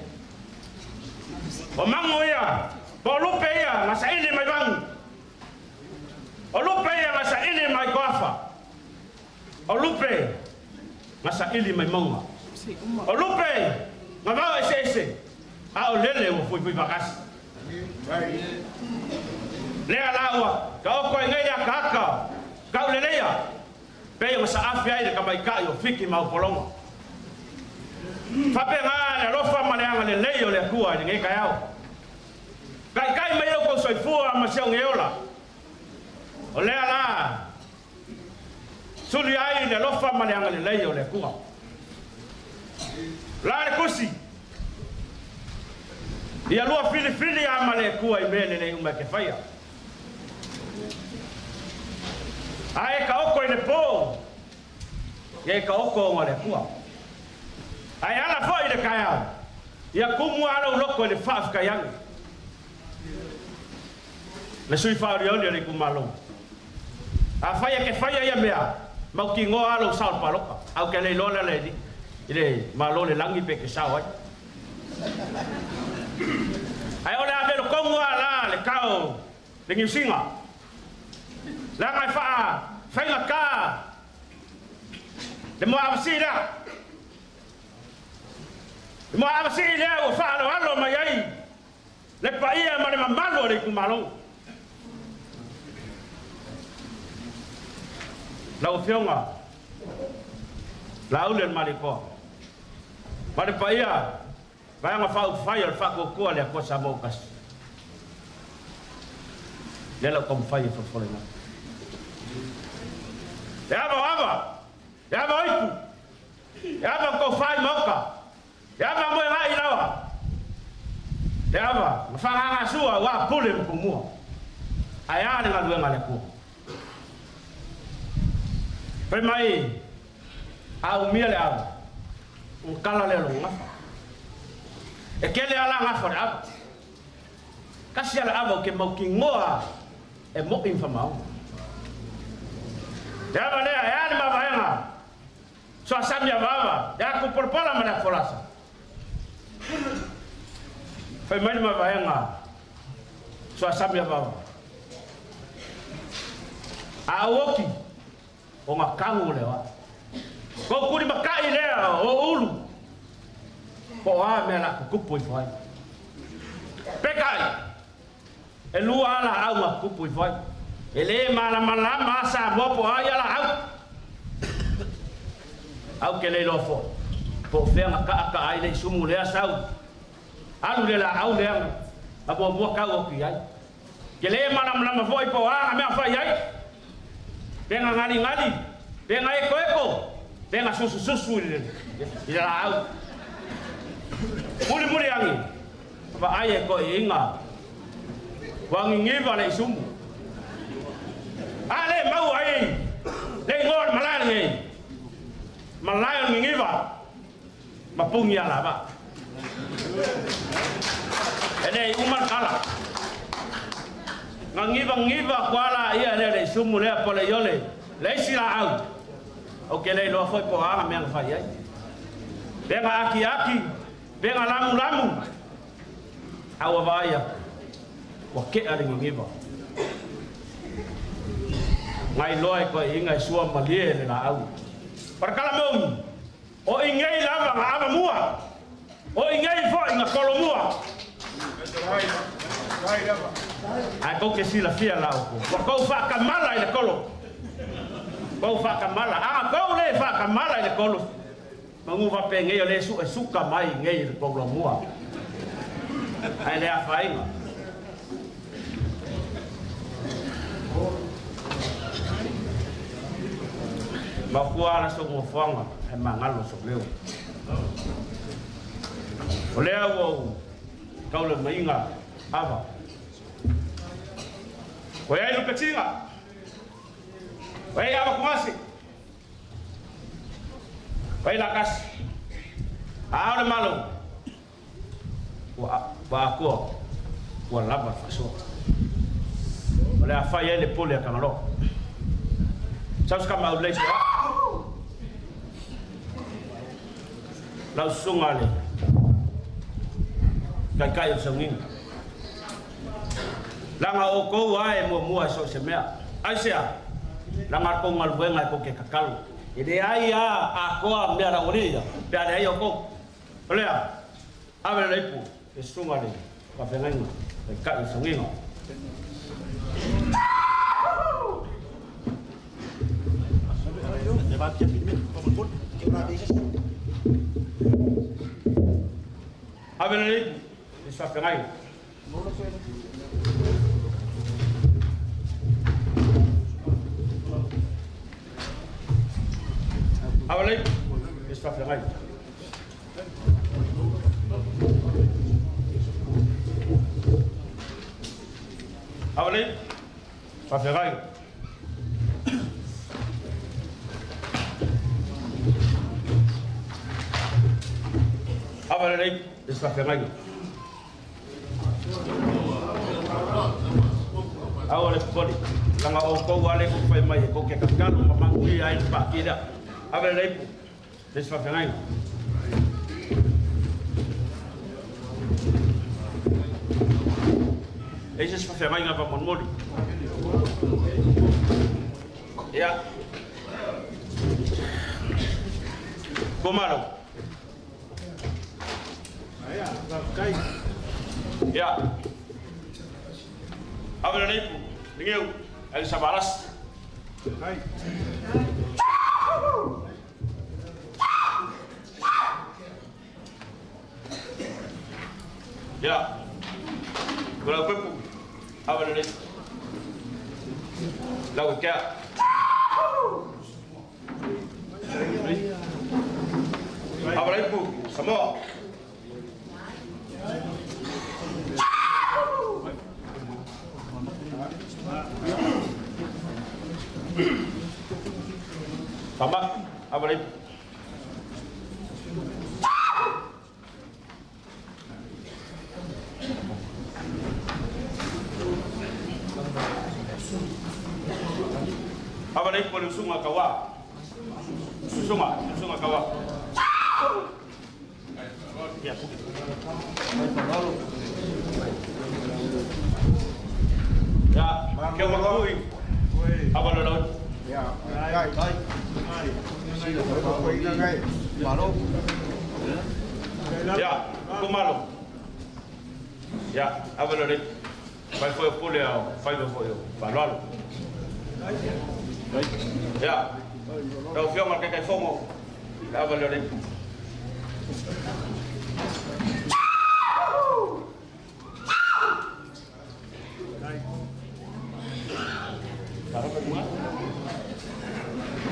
O mago ia, po o lupe ia na saili mai vagu. O lupe ia na saili mai Goafa. O lupe na saili mai mauga. O lupe na vao eseese. A o lele ua fuifui faatasi. Lea la ua taoto ai nei le akaaka tauleleia pei ua saafi ai le tamaita'i o Fiti ma Upologa. Faapegā le alofa ma le agalelei o le Atua i lenei taeao. Taitai mai outou soifua ma si augeola. O lea la suli ai le alofa ma le agalelei o le Atua. La le tusi, ia lua filifili a ma le Atua i mea lelei uma e te faia. A e taoto i le po, ia e taoto ona o le Atua. A e ala foi i le taeao, ia tumu lava lou loto i le faafetai ane. Le sui faaolioli o le itumalo. Afai e te faia ia mea, mautinoa lava lou sao i le palota. Ae ou te le iloa la i le Malo o le lagi pe te sao ai. Ae o le a velo tonu lava la le tao le Niu Sina. Leaga e faafaigata le moa avasii lea. Le moa avasii lea ua faaaloalo mai ai le paia ma le mamalu o le itumalo. Lau Afioga Laauli o le Malietoa ma le paia Vaega Faaupufai o le Faatuatua le Atua Samoa ua Tasi. Lea la ou taumafai e folafola atu. E ava o ava, e ava o ipu, e ava o tofa i maota, e ava moe agai i laoa, e ava na faagasua aua pule ma tumua. Ae a le galuega a le Atua? Fai mai a umia le ava, ona tala lea o lona gafa. E tele lava la gafa o le ava. Tasi lava le ava ou te mautinoa e mo'i ma faamaoni. Le ava lea e a le mavaega soasami avaava, le atu polapola ma le atu folasa. Fai mai le mavaega soasami avaava, a ou oti, ona tanu lea o au. Kou tulimata'i lea o ulu, po o a mea o le a tutupu ifo ai. Peitai, e lua lava laau na tutupu ifo ai. E le malamalama lava Samoa po o a ia laau. Au ke le iloa foi po o fea na taata'a ai le isumu lea sau alu le laau lea na muamua tau atu i ai. Ke le malamalama foi po o a na mea fai ai, pe na galigali, pe na ekoeko, pe na susususu i le laau. Mulimuli agi, vaai e toeaiina ua gigiva le isumu. A le maua ai le igoa o le malae lenei, malae o le gigiva ma puni alavaa. E le i uma le tala. Na givagiva atu lava laia lea le isumu lea po o le iole le isi laau. Ou te le iloa foi po o a na mea na fai ai. Pe na akiaki, pe na lamulamu, a ua vaai atu, ua tea le gigiva. Na iloa e toeaiina e sua malie le laau. O le tala moni, o i nei lava na ava mua, o i nei foi na tolo mua. Ae tou te silafia la outou, ua tou faatamala i le tolo. Tou faatamala, a tou le faatamala i le tolo, manu faapenei o lea e suesuka mai nei i le tou laumua. Ae le afaina. Maotua la sou nofoaga ae magalo sou leo. O lea ua ou taulemaiga ava. Ua i ai lupetiga, ua i ai ava tugasi, ua i ai lakasi. A o le Malo, ua atoa, ua lava le faasoa. O le a fai ai le pule a Tagaloa. Sau se tama aulelei se aa. Lau susuga le Taitai o le sauniga. Leaga o outou lava e muamua i so o se mea. Aisea? Leaga o le tou galuega e tou te tatalo. E leai lava atoa mea a le aualii ia pe a leai outou. O lea, ave le ipu i le susuga i le faafeagaiga, Taitai o le sauniga. Ave le ipu i le faafeagaiga. Ave le ipu i le faafeagaiga. Ave le ipu faafeagaiga. Ave le ipu i le faafeagaiga. Aua le popole, leaga o outou lava lea tou te fai mai e tou te tatalo ma manuia ai le pati lea. Ave le ipu le isi faafeagaiga. E i ai se isi faafeagaiga faamolemole? Ia. Tumalo. Ia. Ave le ipu, Ligeu, ai sa valasi. Ia. Tuilaepepu, ave le ipu. Lauekea. Ave le ipu, Samoa. Tama, ave le ipu. Ave le ipu a le usuga Kauā. Susuga, susuga Kauā. Ia, ke ua kui. Ave le lau. Ia, kumalo. Ia, ave le ipu. Fai foi o pule ao faiva foi o faaaloalo. Ia, lau Afioga i le Taitaifono, le ava lea o le ipu.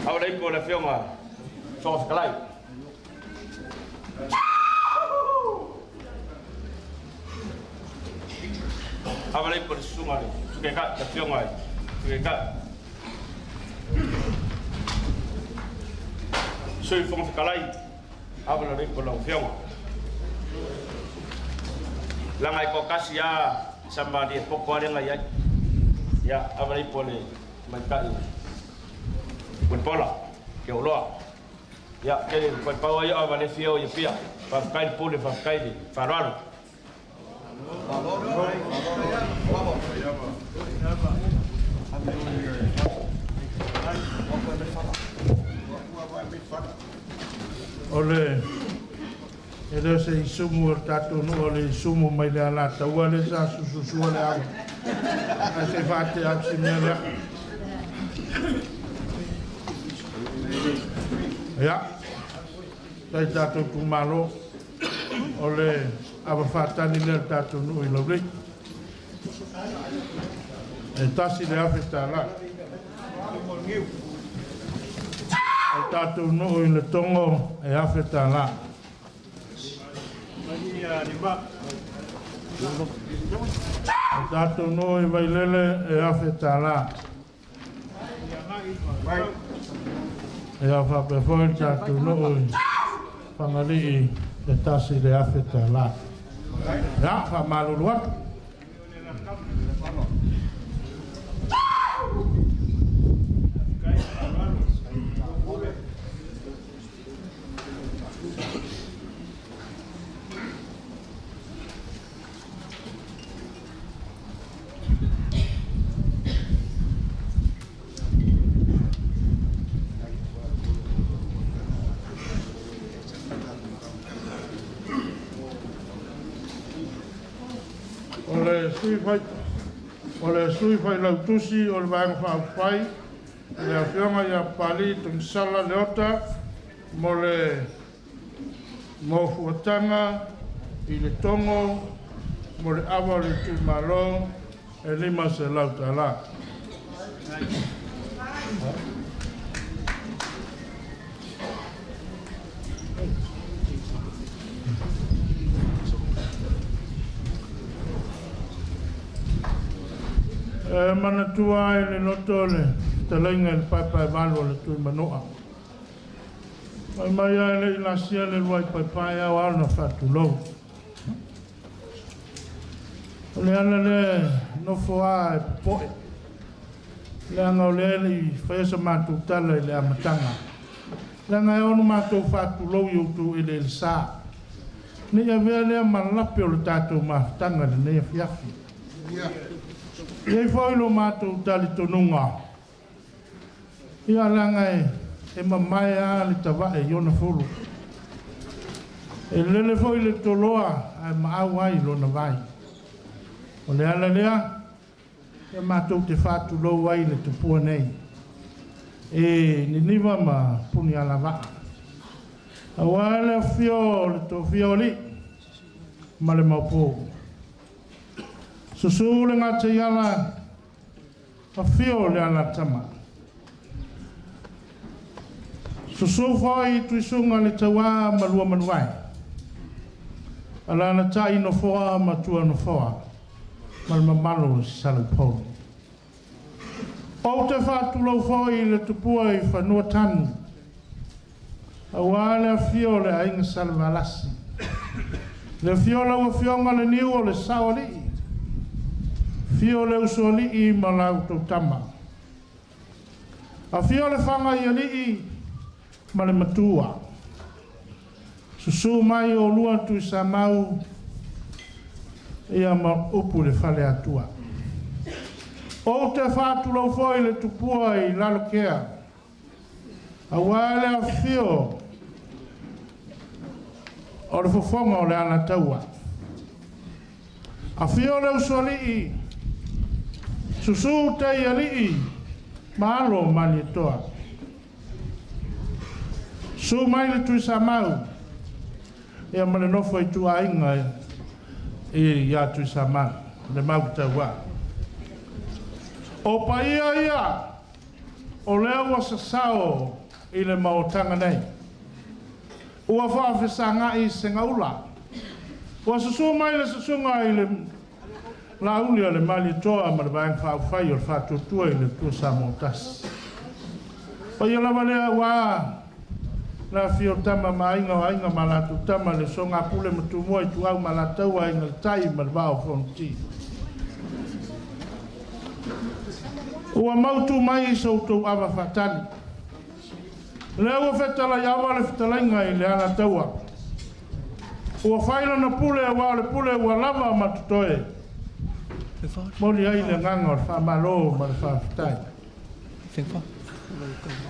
Ava le ipu o le Afioga Fofoga Fetalai. Ava le ipu o le susuga le Sui Taitai, le Afioga i le Sui Taitai. Sui Fofoga Fetalai, ava le ipu o lau Afioga. Leaga e toatasi lava sa malie poto lava lea na i ai. Ia, ava le ipu o le tamaitai Mulipola, Keoloa. Ia, ke pau ai o ava le fia o ia pia. Faafetai le pule, faafetai le faaaloalo. O le e le o se isumu o le tatou nuu, o le isumu mai le Alataua lea sa sususua le ava. Ae se i faatea atu si mea lea. Ia, tai tatou itumalo, o le ava faatali lea o le tatou nuu i Laulii. E $1,000. O le tatou nuu i Letogo e $1,000. O le tatou nuu i Vailele e $1,000. Ia faapea foi le tatou nuu i Fagalii e $1,000. Ia, faamalulu atu. le Sui Fai o le Sui Failautusi o le Vaega Faaupufai, le Afioga ia Papalii Togisala Leota, mo le nofuataga i le Togo mo le ava o le itumalo e $500. E manatua ai le loto o le fetalaiga i le paepaevalu o le Tuimanoa. Fai mai lava e le i lasia le uluai paepae e ao lava ona faatulou. O le ala lea e nofo lava e popoe, leaga o lea e le i faia sa matou tala i le amataga, leaga e ao ona matou faatulou i outou eleelesa, ne i avea lea ma lape o le tatou mafutaga i lenei afiafi. E i ai foi lo matou talitonuga, ia leaga e mamae lava le tavae i ona fulu. E lele foi le toloa ae maau ai lona vai. O le ala lea e matou te faatulou ai i le tupua nei, e Niniva ma Punialavaa, aua le afio o le Toafia o Alii ma le Maopu. Susu le Gataiala, afio le Alatama. Susu foi Tuisuga le Tauā ma Luamanuvae, alaalatai Nofoa ma Tuanofoa ma le mamalu o Saleupolu. Ou te faatulou foi i le tupua i fanua tanu, aua le afio o le aiga Salevalasi, le afio o lau afioga le Niu o le Saoalii, afio le Usoalii ma la outou tama, afio le Fagaialii ma le Matua, susu mai oulua Tuisamau ia ma upu i le Faleatua. Ou te faatulou foi i le tupua i Lalokea, aua le afifio o le fofoga o le Alataua. Afio le Usoalii, susu Teialii ma alo o Malietoa. Susu mai le Tuisamau ia ma le nofo a ituaiga ia Tuisamau, le Mautaua. O paia ia o lea ua sasao i le maotaga nei. Ua faafesagai segaula. Ua susu mai le susuga i le Laauli a le Malietoa ma le Vaega Faaupufai o le Faatuatua i le Atua Samoa Tasi. Paia lava lea aua le afifio o Tama ma Aiga, o Aiga ma latou Tama, le usoga a Pule ma Tumua, Ituau ma Alataua, Aiga i le Tai ma le Vaa o Fonoti. Ua mautu mai so outou ava faatali. Lea ua fetalai ava le fetalaiga i le Alataua. Ua fai lana pule aua o le pule ua lava ma totoe. Momoli ai le agaga o le faamalo ma le faafetai.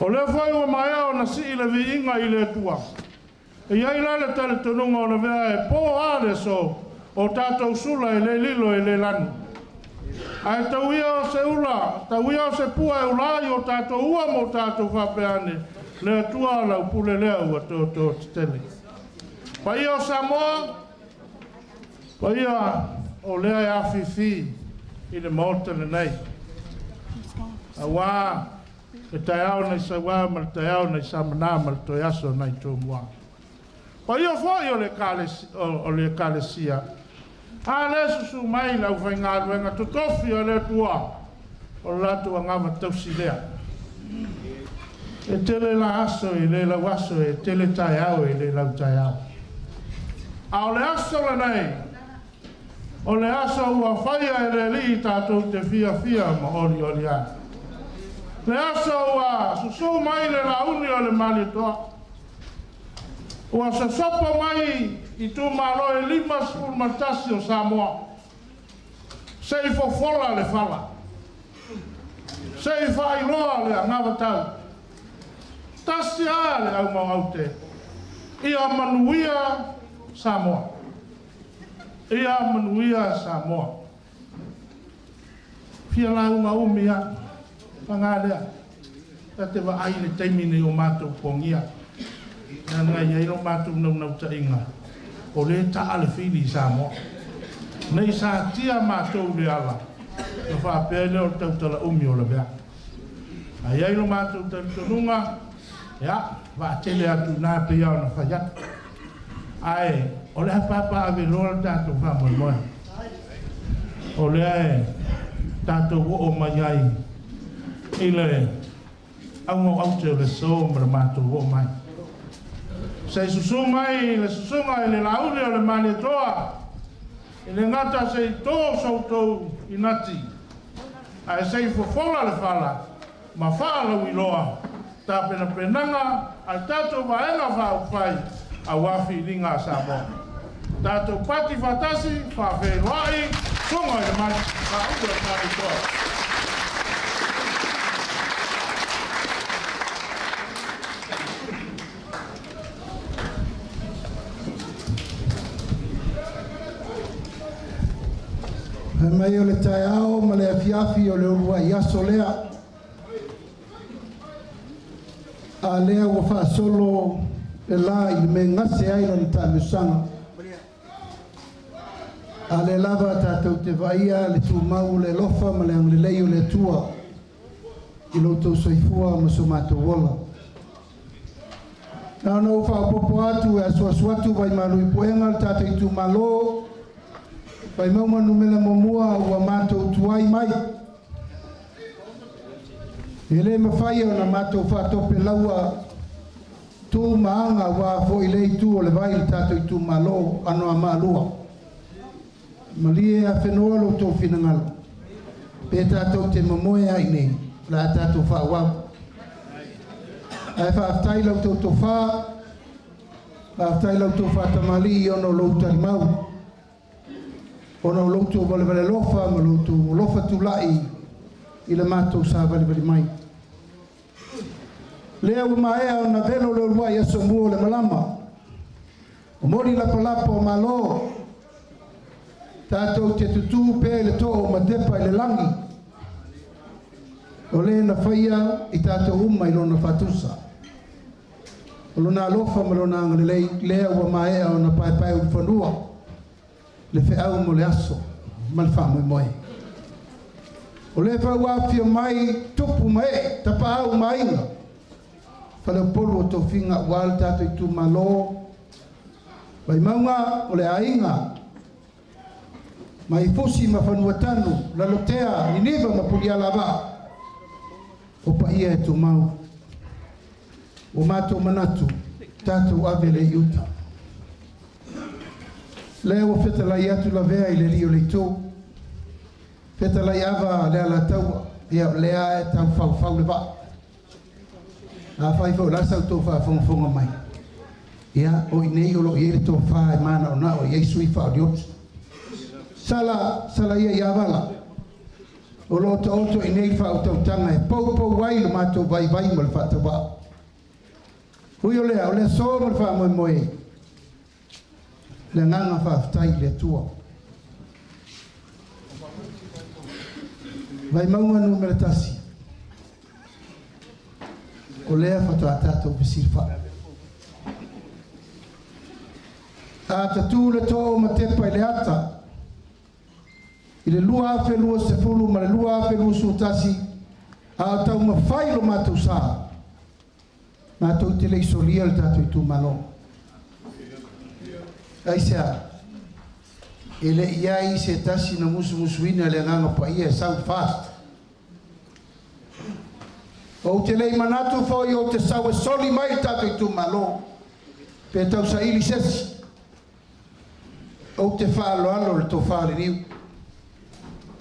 O lea foi ua maea ona sii le viiga i le Atua. E i ai la le talitonuga o lavea e po a le aso, o tatou sula e le lilo e le lanu. Ae tau ia o se ula, tau ia o se pua e ula ai o tatou ua ma o tatou faapea ane, le Atua lau pule lea ua toto tetele. Paia o Samoa, paia o lea e afifi i le Maota lenei, aua le taeao nai Sauā ma le taeao nai Samanā ma le toe aso nai Tumua. Paia foi o le Ekalesia, a lea susu mai le aufaigaluega totofi a le Atua, o le latou agava tausi lea. E tele la aso e le lau aso, e tele taeao e le lau taeao. A o le aso lenei, o le aso ua faia e le Alii tatou te fiafia ma olioli ai. Le aso ua susu mai le launi o le Malietoa, ua sosopo mai itumalo e 51 o Samoa, se i fofola le fala, se i faailoa le agavatau. Tasi lava le aumaoaute, ia manuia Samoa. Ia manuia Samoa. Fia lauga umi lava, paga lea, ta te vaai i le taimi nei o matou pogia, leaga e i ai lo matou naunautaiga, o lea e taa le fili i Samoa. Ne i satia matou i le ala, ona faapea lea o le tautala umi o Lavea. Ae i ai lo matou talitonuga, ia, vaatele atu i ina e pei lava ona fai atu. Ae o le a papaaveloa le tatou faamoemoe. O lea e tatou oo mai ai i le auga o aute o le aso ma le matou oo mai. Se i susu mai le susuga i le Laauli o le Malietoa, e le gata se i to so outou inati, ae se i fofola le fala ma faalauiloa tapenapenaga a le tatou Vaega Faaupufai aua filiga a Samoa. Tatou pati faatasi, faafeiloai, susuga i le Laauli o le Malietoa. Fai mai o le taeao ma le afiafi o le uluai aso lea, a lea ua faasolo le la i le mea e gase ai lana taamilosaga. A lea lava tatou te vaaia le tumau o le alofa ma le agalelei o le Atua i lo outou soifua ma so matou ola. Na ona ou faaopoopo atu e asuasu atu vaimalu i puega le tatou itumalo, Vaimauga 1 ua matou tuai mai. E le mafai ona matou faatopelaua tu ma aga aua foi lea itu o le vai i le tatou itumalo Anoamaa 2. Malie afenoa lo outou finagalo, pe tatou te momoe ai nei, o le a tatou faaauau. Ae faafetai la outou tofa, faafetai la outou faatamalii ona o lou talimau, ona o lo outou valevale alofa ma lo outou alofa tulai i le matou savalivali mai. Lea ua maea ona velo le uluai aso mua o le malama, o moli lapalapa o malo, tatou te tutū pea i le too o Matepa i le lagi, o le na faia i tatou uma i lona faatusa. O lona alofa ma lona agalelei lea ua maea ona paepae ulufanua le feau mo le aso ma le faamoemoe. O lea foi ua afifio mai tupu ma ee, tapaau ma aiga, faleupolu o tofiga aua le tatou itumalo, Vaimauga o le aiga, mai Fusi ma Fanuatanu, Lalotea, Niniva ma Pulialavaa, o paia e tumau. Ua matou manatu, tatou ave le i uta. Lea ua fetalai atu Lavea i le alii o le itu, fetalai Ava le Alataua, ia o lea e tau faufau le vaa. Afai foi o le a sa outou faafogafoga mai, ia o i inei o lo o i ai le tofa e manaonao i ai sui faaolioli. Sala, sala ia ia Vala, o lo o taoto i inei le faautautaga e poupou ai le matou vaivai ma le faatauvaa. Ui o lea, o le aso ma le faamoemoe, le agaga faafetai i le Atua. Vaimauga 1, o lea faatoa tatou fesilafai. A tatū le too ma tepa i le ata i le 2020 ma le 2021, a o taumafai lo matou sa, matou te le i solia le tatou itumalo. Aisea? E le i ai se tasi na musumusuina le agaga paia e sau fast. Ou te le i manatu foi ou te sau e soli mai le tatou itumalo pe tausaili se isi. Ou te faaaloalo le tofa le niu.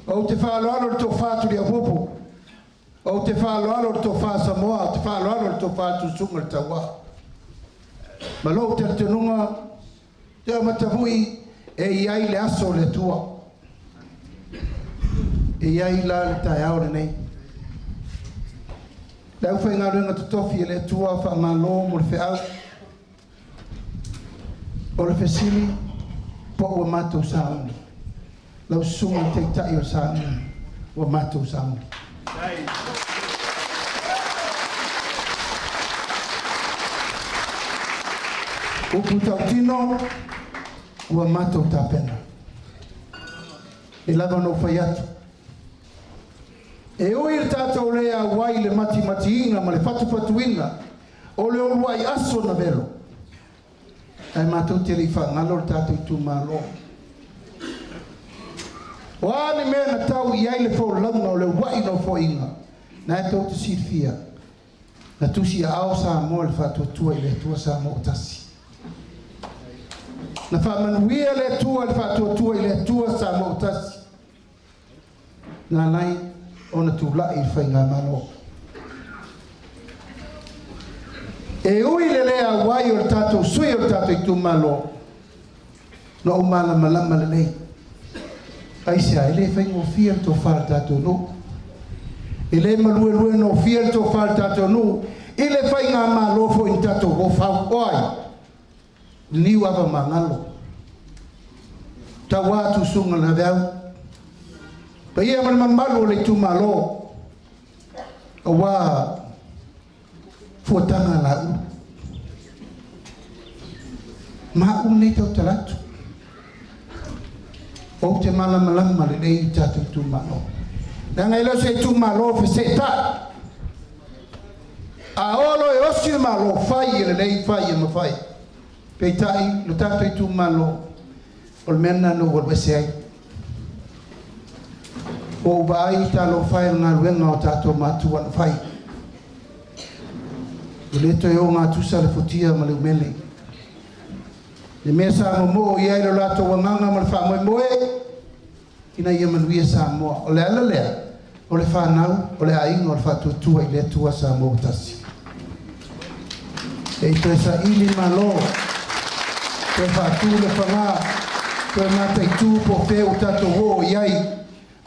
Ou te faaaloalo le tofa Tuliaupupu. Ou te faaaloalo le tofa Samoa. Ou te faaaloalo le tofa Tuisuga le Tauaa. Ma lou talitonuga, te amatavui e i ai le aso o le Atua. E i ai la le taeao lenei. Le aufaigaluega totofi e le Atua faamalo mo le feau. O le fesili po ua matou sauni. Lau susuga i le Taitai o le sauni. Ua matou samuli. Upu tautino, ua matou tapena. E lava ona ou fai atu, e ui i le tatou le auai i le matimatiina ma le fatufatuina o le uluai aso na velo, ae matou te le i faagalo le tatou itumalo. O a ni mea na tau i ai le folauga o le uluai nofoaiga, na e tou te silafia, na tusi aao Samoa i le Faatuatua i le Atua Samoa ua Tasi. Na faamanuia le Atua i le Faatuatua i le Atua Samoa ua Tasi, na ala ai ona tulai le Faigamalo. E ui i le le auai o le tatou sui o le tatou itumalo, na ou malamalama lelei. Aisea? E le faigofie le tofa a le tatou nuu. E le malueluenofie le tofa a le tatou nuu i le faigamalo foi na tatou o fau. O ai? Le niu ava magalo. Tauā tusuga le aveau. Paia ma le mamalu o le itumalo, aua fuataga laulu. Ma au lenei tautala atu. Ou te malamalama lelei i tatou itumalo. Leaga e le o se itumalo feseetai. A o loa e osi le malo, fai e lelei, fai e mafai. Peitai, lo tatou itumalo, o le mea lena na ou alu ese ai. Ua ou vaai talofa e i le galuega o tatou matua na fai. E le toe ogatusa le futia ma le umele. Le mea sa momoo i ai lo latou agaga ma le faamoemoe, ina ia manuia Samoa. O le ala lea, o le fanau, o le aiga o le Faatuatua i le Atua Samoa ua Tasi. E toe saili malo, toe faatu le fagā, toe mataitu po o fea ua tatou oo i ai,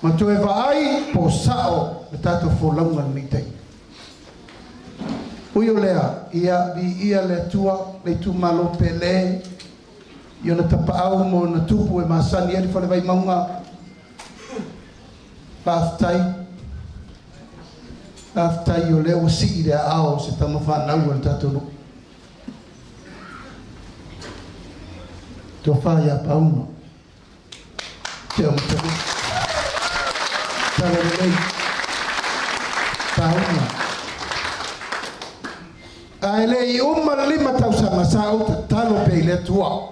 ma toe vaai po o sao le tatou folauga i lenei taimi. Ui o lea, ia viia le Atua, le itumalo pele, i ona tapaau ma ona tupu e masani ai le fale Vaimauga. Faafetai, faafetai o lea ua sii le aao o se tama fanau a le tatou nuu. Tofa ia Pauma, Te Amatanu. Tala lelei, Pauma. Ae le i uma le 5 tausaga sa ou tatalo pea i le Atua.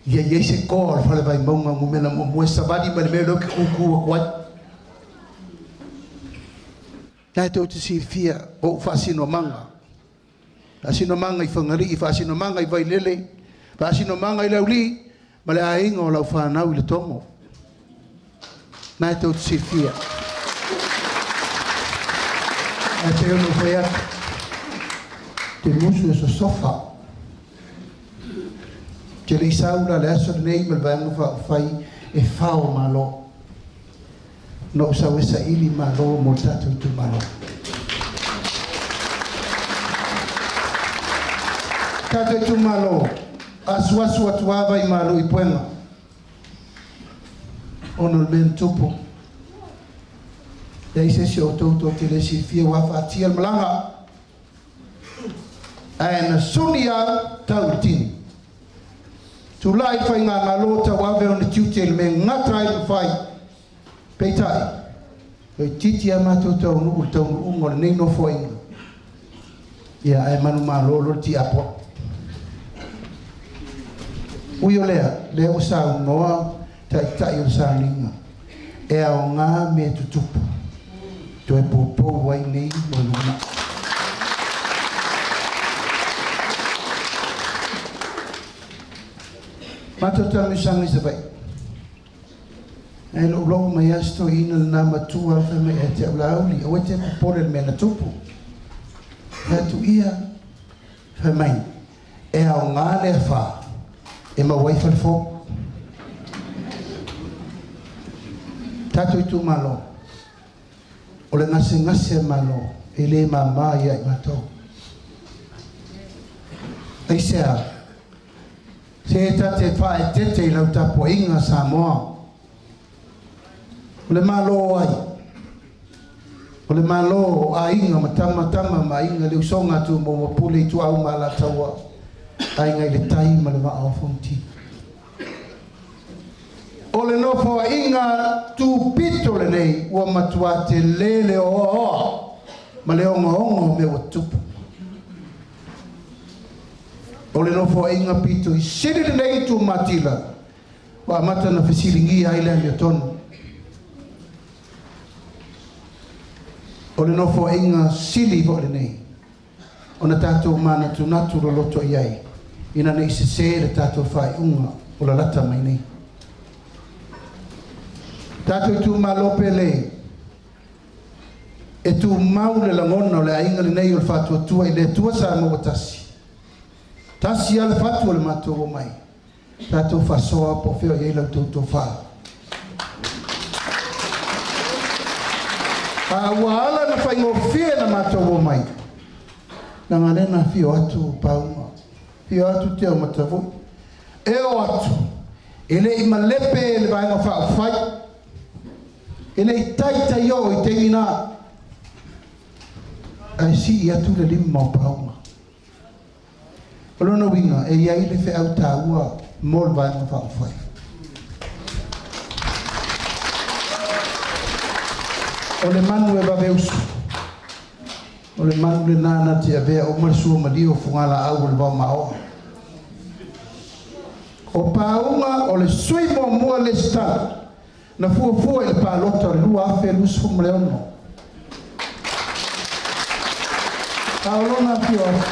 Ia i ai se toa o le fale Vaimauga numera muamua e savali mai le mea lea ou te tutu atu ai. Na e tou te silafia o ou faasinomaga. Faasinomaga i Fagalii, faasinomaga i Vailele, faasinomaga i Laulii, ma le aiga o lau fanau i Letogo. Na e tou te silafia. Ae pei ona ou fai atu, te musu e sosofa. Te le i sau la le aso lenei ma le Vaega Faaupufai e fao malo. Na ou sau e saili malo mo le tatou itumalo. Tatou itumalo, asuasu atu ava i malu i puega. Ona o le mea na tupu. Leai se isi o outou tou te le silafia ua afatia le malaga. Ae na suni au tau i le tini. Tulai le faigamalo tauave ona tiute i le mea e gata ai le mafai. Peitai, toeitiiti a matou taunuu i le taunuuga o lenei nofoaiga, ia ae manumalo loa le tiapoa. Ui o lea, lea ua saunoa taitai o le sauniga, e aoga mea tutupu, toe poupou ai nei mo le lumanai. Matou taamilosaga i Savaii. Ae loulou mai lava si toeaina lena matua fai mai ia te au, Laauli, aua e te popole i le mea na tupu. Fai atu ia, fai mai, e aoga le afa e maua ai falefou. Tatou itumalo, o le gasegase a Malo e le mama ia i matou. Aisea? Se ta te faaeteete i lau tapuaiga Samoa. O le Malo o ai? O le Malo o Aiga ma Tama, Tama ma Aiga, le usoga a Tumua ma Pule, Ituau ma Alataua, Aiga i le Tai ma le Vaa o Fonoti. O le Nofoaiga tupito lenei ua matua telē le oaoa ma le ogaoga o mea ua tutupu. O le Nofoaiga pito i sili lenei tumatila ua amata ona fesiligia ai le amiotonu. O le Nofoaiga sili foi lenei ona tatou manatunatu loloto i ai ina ne i sesē le tatou faaiuga o lalata mai nei. Tatou itumalo pele, e tumau le lagona o le aiga lenei o le Faatuatua i le Atua Samoa ua tasi. Tasi lava le fatu o le matou omai, tatou faasoa po o fea o i ai la outou tofa. A ua ala ona faigofie ona matou omai, leaga o lea na afio atu Pauga, afio atu Teomatavui, e oo atu, e le i malepe le Vaega Faaupufai, e le i taitai oo i taimi na, ae sii atu le lima o Pauga. O lona uiga, e i ai le feau taua mo le Vaega Faaupufai. O le manu e vave usu, o le manu lena na te avea uma le suamalie o fugalaau o le vaomaoa. O Pauga o le sui muamua lesitala na fuafua i le palota o le 2026. A o lona afio atu,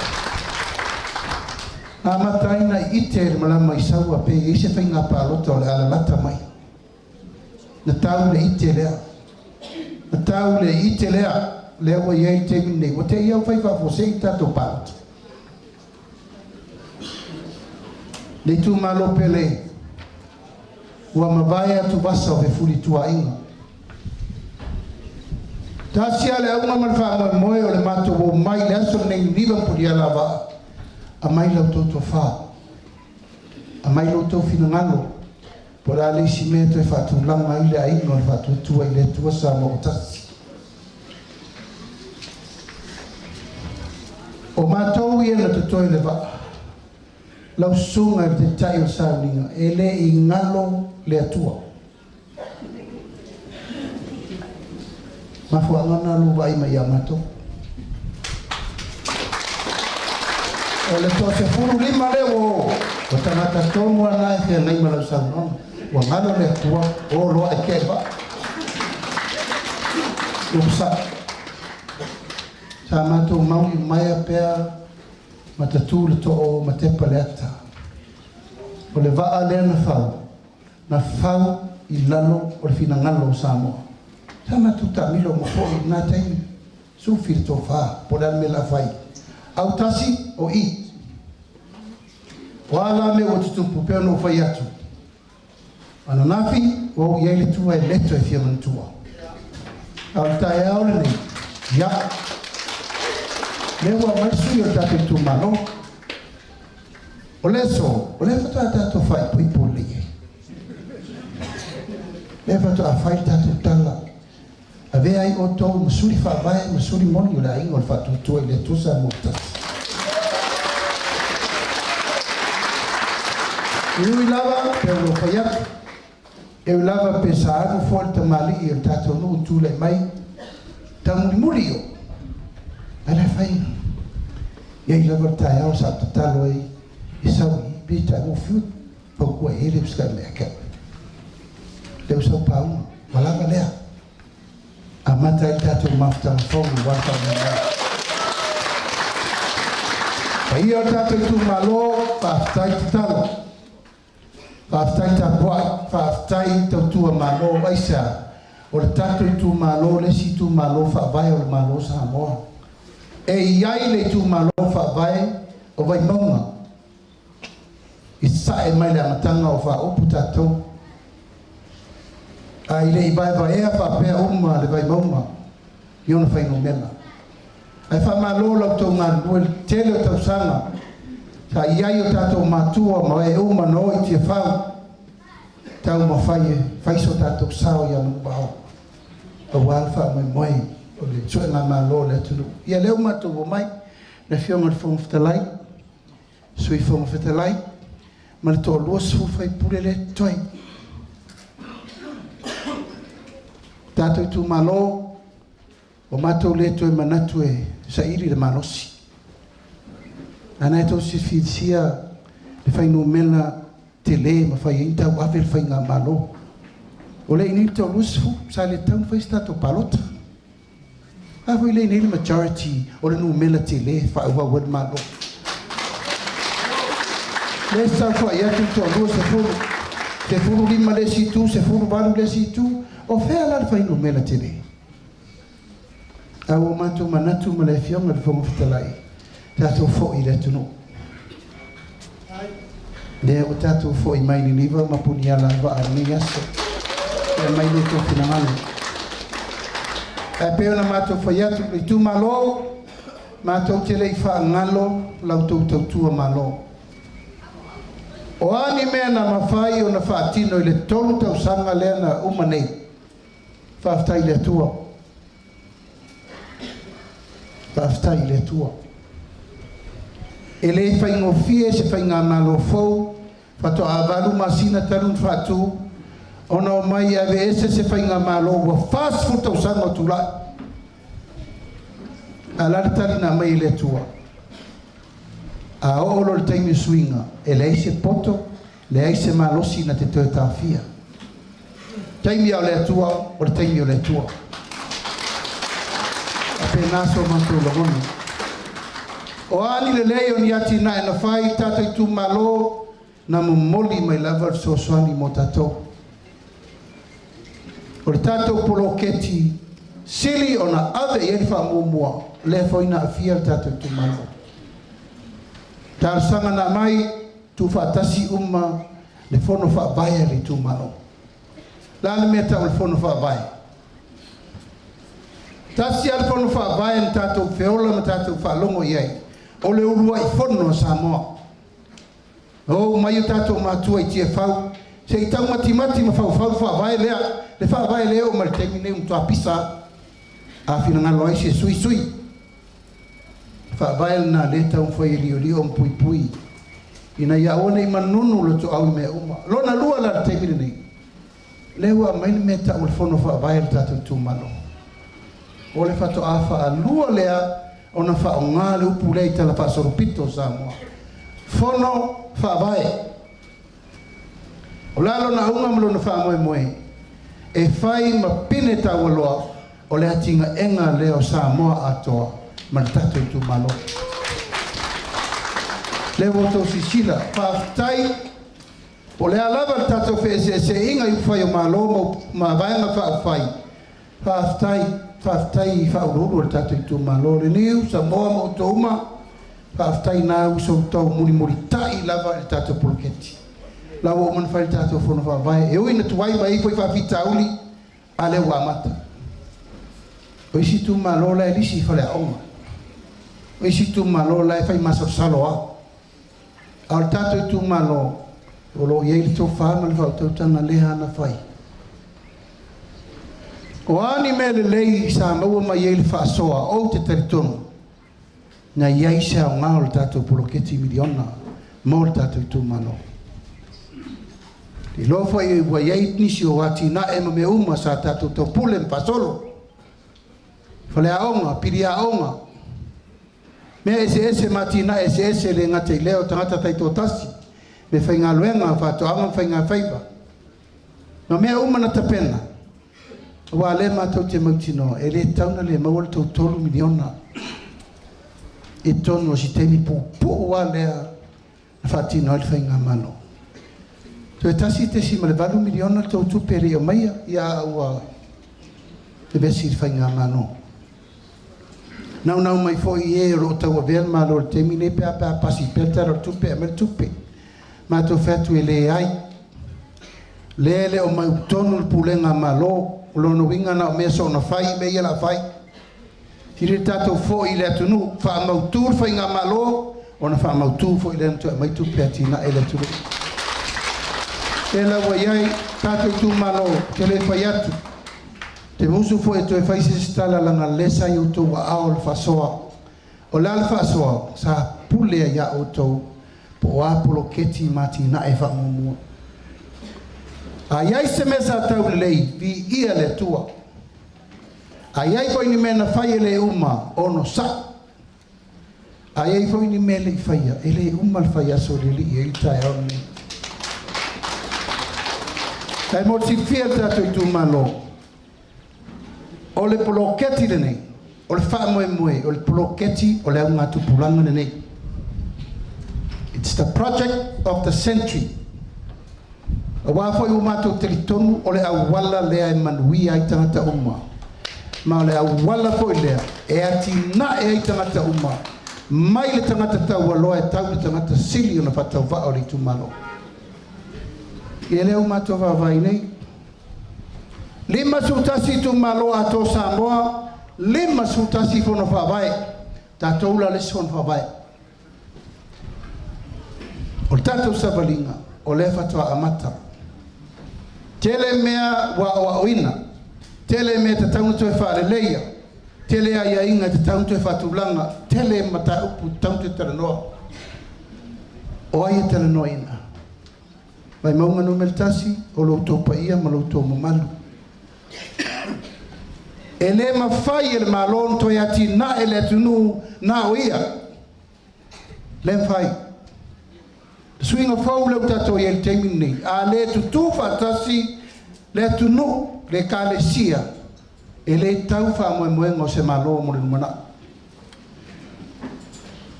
na amata ai ona iite le malama i Saua pe i ai se faiga palota o le a lalata mai. Na tau le ite lea. Na tau le ite lea, lea ua i ai le taimi lenei, ua te i lava ua fai faafuasei le tatou palota. Le itumalo pele, ua mavae atuvasa o fefulituaaiga. Tasi lava le auga ma le faamoemoe o le matou omai i le aso lenei i Niniva ma Punialavaa, aumai la outou tofa, aumai lo outou finagalo, po o le a le isi mea e toe faatulaga ai le aiga o le Faatuatua i le Atua Samoa ua tasi. O matou ia na totoe i le vaa, lau susuga i le Taitai o le sauniga, e le i galo le Atua. Mafuaaga na o lou vaai mai ia matou. O le toa-15 lea ua o, o tagata tonu lava na e feagai ma lau saunoaga. Ua galo le Atua, o loa ae tea i le vaa. Upu sao. Sa matou mauiumaea pea ma tatu le too ma tepa le ata. O le vaa lea na fau, na fau i lalo o le finagalo o Samoa. Sa matou taamilo uma foi i lena taimi, sufi le tofa, po o le a le mea o le a fai. Autasi o i. O a la mea ua tutupu, pei ona ou fai atu, ananafi ua ou i ai le tua e le toe fia manatua. A o le taeao lenei, ia, lea ua aumai le sui o le tatou itumalo. O le aso, o lea faatoa tatou faaipoipo lelei ai. Lea faatoa fai le tatou tala. Avea ai outou ma suli faavae ma suli moni o le aiga o le Faatuatua i le Atua Samoa ua tasi. E ui lava, pei ona ou fai atu, e ui lava pe sa alu foi le tamalii o le tatou nuu i tulai mai, taumulimuli o, ae le afaina. E i ai lava le taeao sa ou tatalo ai e sau i i, peitai ua fiu fautua e le usitai mai ia te au. Lea ua sau pauga, ua lava lea. Amata ai le tatou mafutaga fou aua le faamoemoe. Paia o le tatou itumalo, faafetai tatalo. Faafetai tapuai, faafetai tautua Malo. Aisea? O le tatou itumalo le isi itumalo faavae o le Malo o Samoa. E i ai le itumalo faavae o Vaimauga i sae mai le amataga o faaupu tatou. A i le i vaevaea faapea uma le Vaimauga i ona fuainumera. Ae faamalo la outou galulue i le tele o tausaga sa i ai o tatou matua ma e uma na o i Tiafau taumafai e fai so tatou sao ia manuvao. Auā le faamoemoe o le suegamalo o le atunuu. Ia lea ua matou omai, le Afioga i le Fofoga Fetalai, Sui Fofoga Fetalai ma le toalua sui usufono lea e totoe. Tatou itumalo, ua matou le toe manatu e saili le malosi. A na e tou silafia le fuainumera tele e mafai ai ona tauave le faigamalo. O lea e i inei le toa-20, sa le tatau ona fai se tatou palota. A foi lea e i inei le majority o le numera tele e faaauau ai le Malo. Lea e saofai atu le toa-20, 15 le isi itu, 18 le isi itu. O fea la le fuainumera tele? Ae ua matou manatu ma le Afioga i le Fofoga Fetalai, tatou foi i le atunuu. Lea ua tatou foi mai Niniva ma Puniala vaa i lenei aso. E aumai lo outou finagalo. Ae pei ona matou fai atu, le itumalo, matou te le i faagalo la outou tautua malo. O a ni mea na mafai ona faatino i le 3 tausaga lea na uma nei, faafetai i le Atua. Faafetai i le Atua. E le faigofie se faigamalo fou faatoa 8 masina talu ona faatu ona omai e aveese se faigamalo ua 40 tausaga o tulai. A o le a le tali na aumai e le Atua? A oo loa i le taimi o suiga, e leai se poto, leai se malosi na te toe taofia. Taimi a o le Atua, o le taimi o le Atua. Faapena so matou lagona. O a ni lelei o ni atinae na fai i tatou itumalo, na momoli mai lava le fesoasoani mo tatou. O le tatou poloketi sili ona ave i ai le faamuamua, lea foi na aafia le tatou itumalo. Talosaga na aumai, tuufaatasi uma le fono faavae a le itumalo. Le a le mea e tau o le fono faavae? Tasi lava le fono faavae na tatou feola ma tatou faalogo i ai, o le uluai fono a Samoa. Na o mai o tatou matua i Tiafau se i taumatimati ma faufau le faavae lea, le faavae lea e oo mai i le taimi lenei ua matua pisa lava. A finagalo ai se sui, sui. Le faavae lena lea e taumafai e liolio ma puipui ina ia aua ne i manunu le toau i mea uma. Lona lua la i le taimi lenei, lea ua aumai le mea e tau o le fono faavae a le tatou itumalo. O le faatoa faalua lea ona faaaoga le upu lea i tala faasolopito o Samoa. Fono faavae. O le a lona auga ma lona faamoemoe? E fai ma pine taualoa o le atinaega lea o Samoa atoa ma le tatou itumalo. Lea ua outou silasila, faafetai. Po o le a lava le tatou feeseeseaiga i upufai o Malo ma Vaega Faaupufai, faafetai, faafetai i faauluulu o le tatou itumalo, le Niu, Samoa ma outou uma, faafetai na uso outou mulimulitai lava i le tatou poloketi. La ua uma ona fai le tatou fono faavae, e ui ina tuai ma e i ai foi faafitauli, a lea ua amata. O isi itumalo la e lisi i faleaoga, o isi itumalo la e fai masalosalo lava. A o le tatou itumalo, o lo o i ai le tofa ma le faautautaga lea na fai. O a ni mea lelei sa maua mai ai le faasoa, ou te talitonu na i ai se aoga o le tatou poloketi miliona mo le tatou itumalo. Te iloa foi ua i ai nisi o atinae ma mea uma sa tatou taupule ma faasolo. Faleaoga, piliaoga, mea eseese ma atinae eseese e le gata i lea o tagata taitoatasi, meafaigaluega, faatoaga ma faigafaiva. Ma mea uma na tapena, aua o lea matou te mautinoa, e le tatau ona le maua le tou $3 miliona i totonu o si taimi puupuu lava lea na faatino ai le faigamalo. Toe $1.8 miliona le tou tupe e le i aumaia, ia a ua vevesi i le faigamalo. Naunau mai foi e o lo o tauavea le Malo i le taimi lenei pe a pe a pasi pea le Tala o le Tupe e aumai le tupe. Matou fai atu e leai. Lea e le o mautonu le pulega a Malo. O lona uiga na o mea soona fai mea ia o le a fai. Sili le tatou foi i le atunuu, faamautu le faigamalo, ona faamautu foi lea ona toe aumai tupe e atinae ai le atunuu. O lea la ua i ai tatou itumalo, ou te le fai atu. Te musu foi e toe fai se isi tala leaga o lea sa i outou aao le faasoa. O le a le faasoa? Sa pule ai ia outou po o a poloketi ma atinae faamuamua. A i ai se mea sa tau lelei, viia le Atua. A i ai foi ni mea na fai e le uma, onosai. A i ai foi ni mea e le i faia, e le uma le fai aso o le Alii e i ai le taeao lenei. Ae mo le silafia e le tatou itumalo, o le poloketi lenei, o le faamoemoe, o le poloketi o le augatupulaga lenei. It's the project of the century. Aua foi ua matou talitonu o le auala lea e manuia ai tagata uma, ma o le auala foi lea e atinae ai tagata uma, mai le tagata taualoa e tau i le tagata sili ona faatauvaa o le itumalo. Ia lea ua matou vaavaai nei, 51 itumalo atoa o Samoa, 51 fono faavae, tatou la le isi fono faavae. O le tatou savaliga, o lea faatoa amata. Tele mea ua aoaoina, tele mea e tatau ona toe faaleleia, tele aiaiga e tatau ona toe faatulaga, tele mataupu e tatau ona toe talanoa. O ai e talanoaina? Vaimauga 1, o lo outou paia ma lo outou mamalu. E le mafai e le Malo ona toe atinae le atunuu na o ia. Le mafai. Le suiga fou lea ua tatou i ai i le taimi lenei, a le tutu faatasi le atunuu, le ekalesia, e le tau faamoemoega o se Malo mo le lumanai.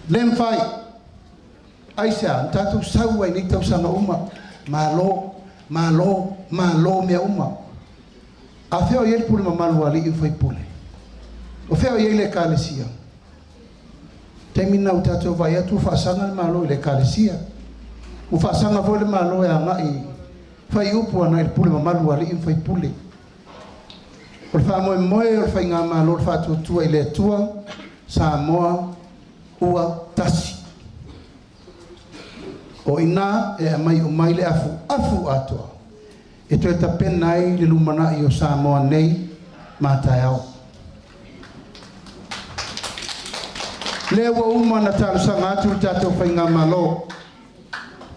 Le mafai. Aisea? Na tatou sau ai nei tausaga uma, Malo, Malo, Malo mea uma. A fea o i ai le pule mamalu a alii ma faipule? O fea o i ai le ekalesia? Taimi lena ua tatou vaai atu ua faasaga le Malo i le ekalesia. Ua faasaga foi le Malo e agai fai upu agai i le pule mamalu a alii ma faipule. O le faamoemoe o le Faigamalo o le Faatuatua i le Atua, Samoa ua tasi. O i ina e aumai uma ai le afuafu atoa e toe tapena ai le lumanai o Samoa nei ma taeao. Lea ua uma ona talosaga atu le tatou Faigamalo,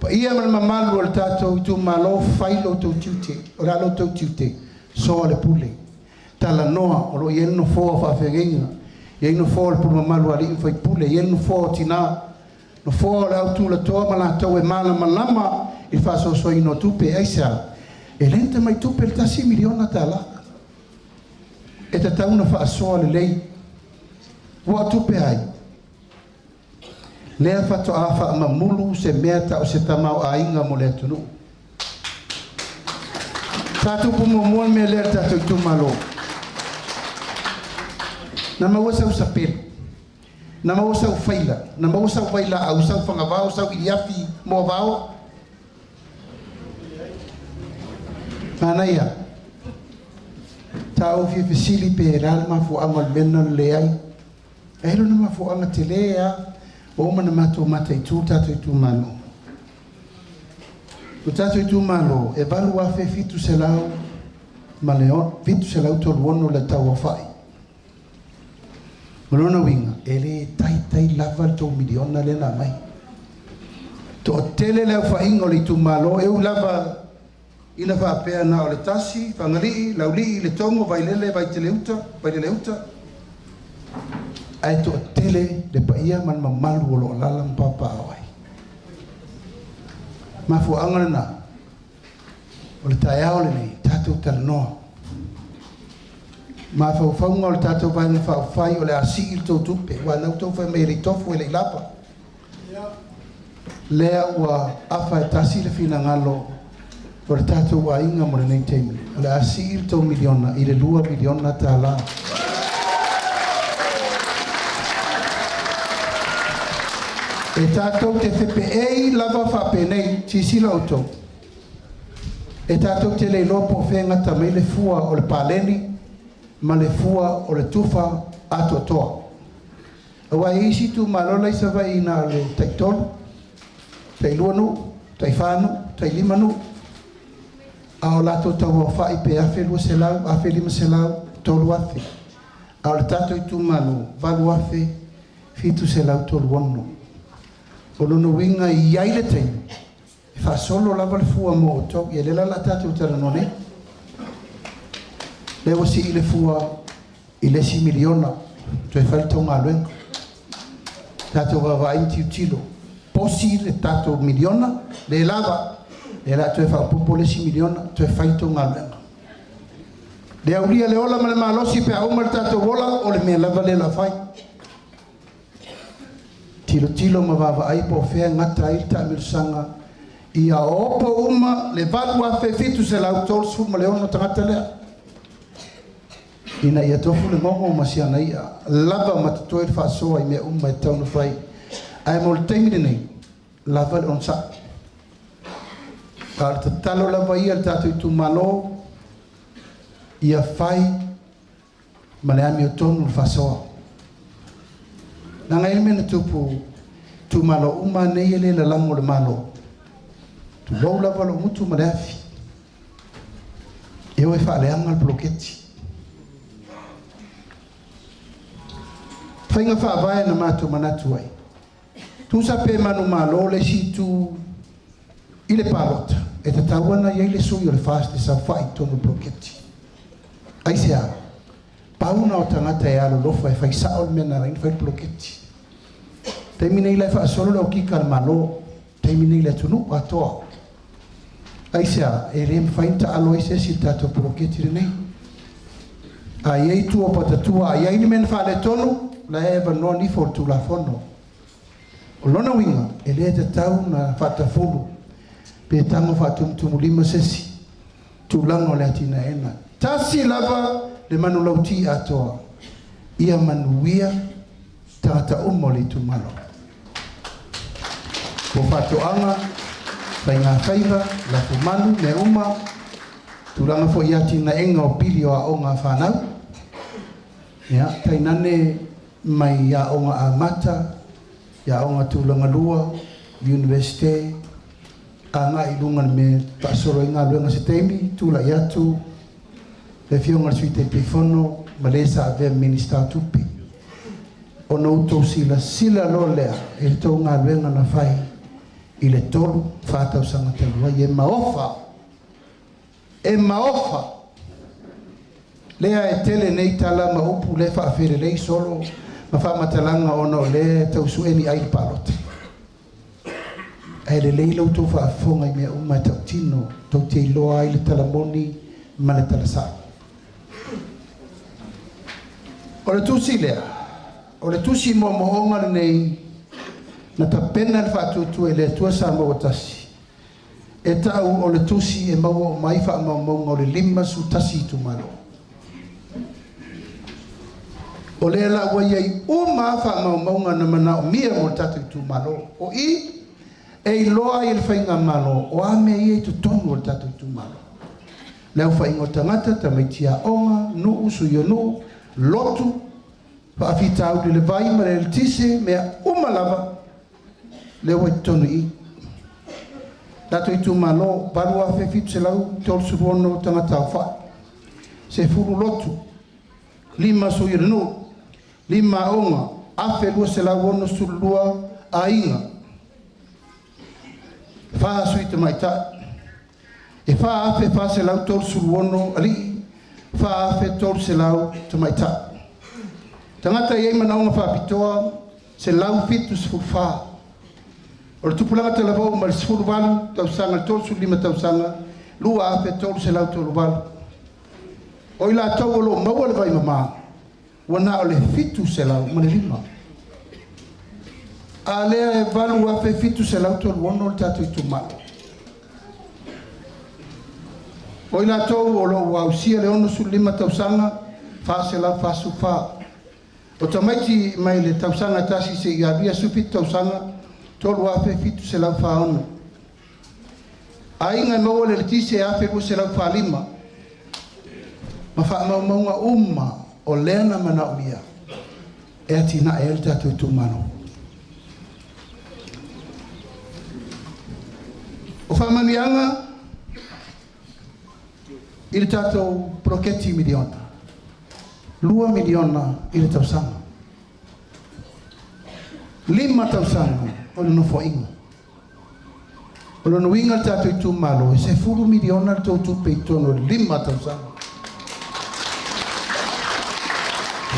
paia ma le mamalu o le tatou itumalo, fai lo outou tiute. O le a lo outou tiute? Soa le pule, talanoa, o lo o i ai le nofoa o faafeagaiga, e i ai nofoa o le pule mamalu a alii ma faipule, e i ai le nofoa o tina, nofoa o le au tulatoa ma latou e malamalama i le faasoasoaina o tupe. Aisea? E le ni tamai tupe le $1 miliona. E tatau ona faasoa lelei. Ua o tupe ai? Lea faatoa faamamulu se mea ta o se tamaoaiga mo le atunuu. Sa tupu muamua le mea lea i le tatou itumalo. Na maua sau sapelu, na maua sau faila, na maua sau vailaau, sau fagavao, sau iliafi moavao. Manaia. Sa ou fia fesili pe le a le mafuaaga o le mea lena o le leai. E lona mafuaaga tele lava, ua uma ona matou mataitu le tatou itumalo. O le tatou itumalo, e 8,700 ma le 736 le tauaofai. O lona uiga, e le taitai lava le $3 miliona lea na aumai. Toatele le aofaiga o le itumalo, e ui lava ina faapea na o le tasi, Fagalii, Laulii, Letogo, Vailele, Vaiteleuta, Vaileleuta, ae toatele le paia ma le mamalu o lo o alaala ma papaaao ai. Mafuaaga lena, o le taeao lenei, tatou talanoa. Mafaufauga o le tatou Vaega Faaupufai o le a sii le tou tupe, aua o lena ua outou fai mai e le i tofu e le i lava. Lea ua afa e tasi le finagalo o le tatou aiga mo lenei taimi, o le a sii le $3 miliona i le $2 miliona. E tatou te fepeei lava faapenei, silasila outou. E tatou te le iloa po o fea e gata mai le fua o le paleni ma le fua o le tufa atoatoa. Aua e i ai isi itumalo la e i Savaii na o le tai-3, tai-2 nuu, tai-4 nuu, tai-5 nuu. A o latou tauaofa'i pe 1200, 1500, 3000. A o le tatou itumalo, 8736. O lona uiga e i ai le taimi e faasolo lava le fua mo outou. Ia lea la o le a tatou talanoa nei. Lea ua sii le fua i le isi miliona toe fai le tou galuega. Tatou vaavaai ma tilotilo, posi le tatou miliona, le lava, lea o le a toe faaopoopo le isi miliona toe fai le tou galuega. Le aulia le ola ma le malosi pe a uma le tatou ola, o le mea lava lea o le a fai. Tilotilo ma vaavaai po o fea e gata ai le taamilosaga ia oopo uma le 8,736 tagata lea ina ia tofu le gogo ma si ana i'a lava ma totoe le faasoa i mea uma e tatau ona fai. Ae mo le taimi lenei, lava le onosai. A o le tatalo lava ia a le tatou itumalo, ia fai ma le amiotonu le faasoa. Leaga e i ai le mea na tupu i itumalo uma lava nei e le lalago i le Malo, tulou lava lou gutu ma le afi, e o e faaleaga le poloketi. Faiga faavae na matou manatu ai, tusa pe manumalo le isi itu i le palota, e tatau ona i ai le sui o le FAST e saofai i totonu o le poloketi. Aisea? Pau na o tagata e alolofa e fai sao le mea na ala ai ona fai le poloketi. Taimi nei la e faasolo le okika a le Malo, taimi nei i le atunuu atoa. Aisea? E le mafai ona taalo ai se isi i le tatou poloketi lenei. A i ai tua o patatua, a i ai ni mea na faaletonu, la e avanoa nifo o le Tulafono. O lona uiga, e le tatau ona faatafulu pe tago faatumutumulima se isi tulaga o le atinaeina. Tasi lava le manulauti atoa, ia manuia tagata uma o le itumalo. Po o faatoaga, faigafaiva, lafumanu, mea uma, tulaga foi i atinaega o pili o aoga a fanau, ia, tainane mai aoga amata, i aoga tulaga lua, Iunivesite, agai i luga i le mea e faasolo ai galuega. I se taimi tulai atu le Afioga i le Sui Taitaifono ma le sa avea ma Minisita o Tupe, ona outou silasila loa lea i le tou galuega na fai i le 3, 4 tausaga talu ai, e maofa, e maofa. Lea e tele nei tala ma upu lea e faafelelei solo ma faamatalaga ona o lea e tau sue ni ai i le palota. Ae lelei la outou faafofoga i mea uma e tautino, tou te iloa ai le tala moni ma le tala sa'o. O le tusi lea, o le tusi moomooga lenei na tapena le Faatuatua i le Atua Samoa ua Tasi, e ta'u o le tusi e maua uma ai faamaumauga o le 51 itumalo. O lea la ua i ai uma lava faamaumauga na manaomia mo le tatou itumalo. O i e iloa ai e le faigamalo o a mea ia i totonu o le tatou itumalo. Le aofaiga o tagata, tamaiti aoga, nuu, sui o nuu, lotu, faafitauli i le vai ma le eletise, mea uma lava lea ua i totonu i i. Tatou itumalo, 8,736 tagata aofai, 10 lotu, 5 sui o le nuu, 5 aoga, 1,262 aiga, 4 sui tamaitai, e 4,436 alii, 4,300 tamaitai. Tagata e i ai manaoga faapitoa, 174. O le tupulaga talavou mai le 18 tausaga i le 35 tausaga, 2,338. O i latou o lo o maua le vaimama, ua na o le 705. A lea e 8,736 le tatou itumalo. O i latou o lo o ua ausia le 65 tausaga, 444. O tamaiti mai le tausaga e tasi seia alia 17 tausaga, 3,746. Aiga e maua le eletise, 1,245. Ma faamaumauga uma o lea na manaomia e atinae ai le tatou itumalo. O faamanuiaga I le tatou poloketi miliona, $2 miliona i le tausaga. 5 tausaga o le nofoaiga. O lona uiga le tatou itumalo, e $10 miliona le tou tupe i totonu o le 5 tausaga.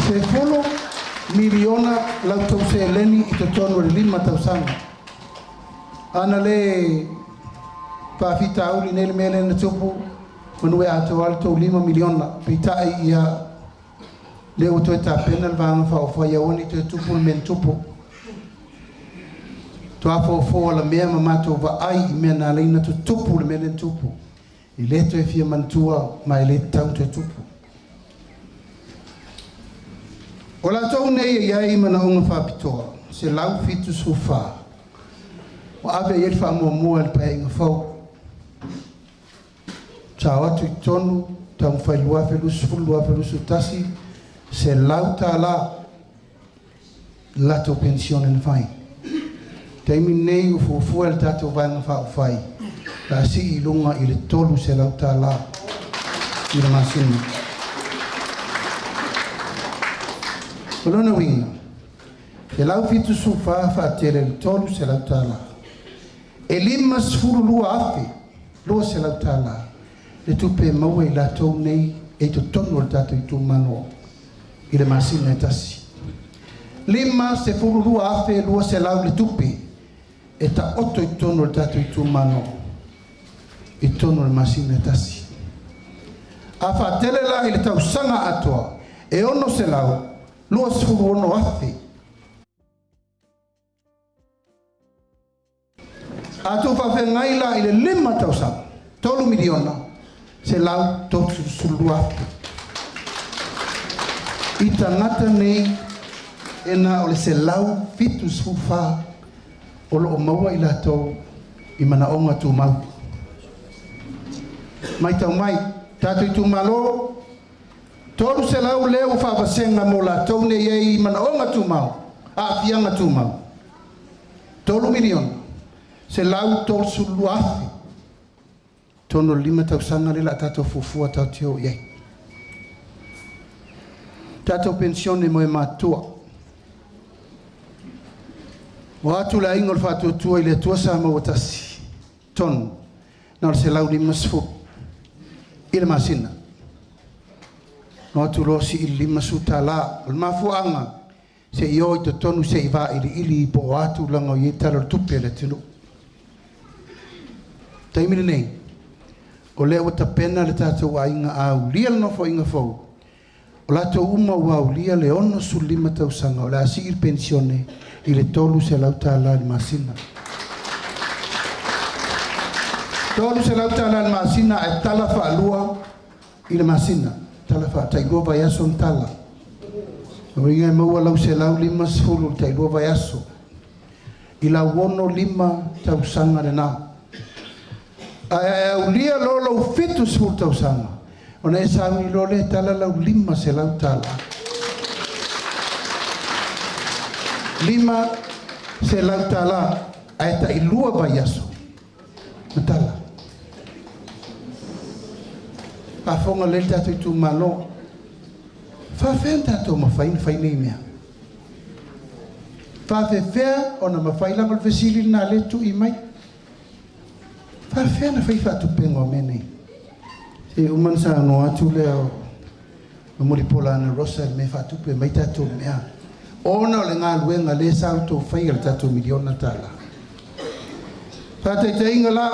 $10 miliona la outou seleni i totonu o le 5 tausaga. Ana le faafitauli nei le mea lea na tupu, manu e atoa le tou $5 miliona. Peitai ia, lea ua toe tapena le Vaega Faaupufai aua ne i toe tupu le mea na tupu. Matua fofo alamea ma matou vaai i mea na ala ai ona tutupu le mea lea na tupu. E le toe fia manatua ma e le tatau ona toe tupu. O latou nei e i ai manaoga faapitoa, 174, ua ave i ai le faamuamua i le Paeaiga fou. Sao atu i totonu, taumafai i le 2020-2021, $100 le latou penisione na fai. Taimi lenei ua fuafua e le tatou Vaega Faaupufai, o le a sii i luga i le $300 i le masina. O lona uiga, 174 faatele i le $300, e $52,200 le tupe e maua i latou nei e i totonu o le tatou itumalo i le masina e tasi. $52,200 le tupe e taoto i totonu o le tatou itumalo i totonu o le masina e tasi. A faatele la i le tausaga atoa, e $626,000. A tuufaafeagai la i le 5 tausaga, $3,132,000. I tagata nei e na o le 174 o lo o maua i latou i manaoga tumau. Matau mai, tatou itumalo, 300 lea ua faavasega mo latou nei e i manaoga tumau, aafiaga tumau. 3,132,000. Totonu o le 5 tausaga lea o le a tatou fuafua tatou te o i ai. Tatou penisione mo e matutua. O atu le aiga o le Faatuatua i le Atua Samoa ua tasi, tonu, na o le 150 i le masina. O atu loa sii le $50. O le mafuaaga, se i o i totonu se i vailiili po o a tulaga o i ai tala o le tupe a le atunuu. Taimi lenei, o lea ua tapena le tatou aiga a aulia le nofoaiga fou, o latou uma ua aulia le 65 tausaga o le a sii le penisione i le $300 i le masina. $300 i le masina ae tala faalua i le masina. Tala faatailua vaiaso ma tala. O uiga e maua lau 150 i le tailua vaiaso. I lau 65 tausaga lena. Ae aulia loa lou 70 tausaga, ona e sauni loa lea e tala lau $500. $500 ae tailua vaiaso ma tala. Faafofoga lelei le tatou itumalo. Faafefea ona tatou mafai ona fai nei mea? Faafefea ona mafai lava le fesili lena lea e tui mai? Faafefea ona fai faatupega o mea nei? Se uma ona saunoa atu lea o Mulipola Anarosa i le mea e faatupe mai tatou mea. Ona o le galuega lea sa outou faia i le tatou $1 miliona. Faataitaiga la,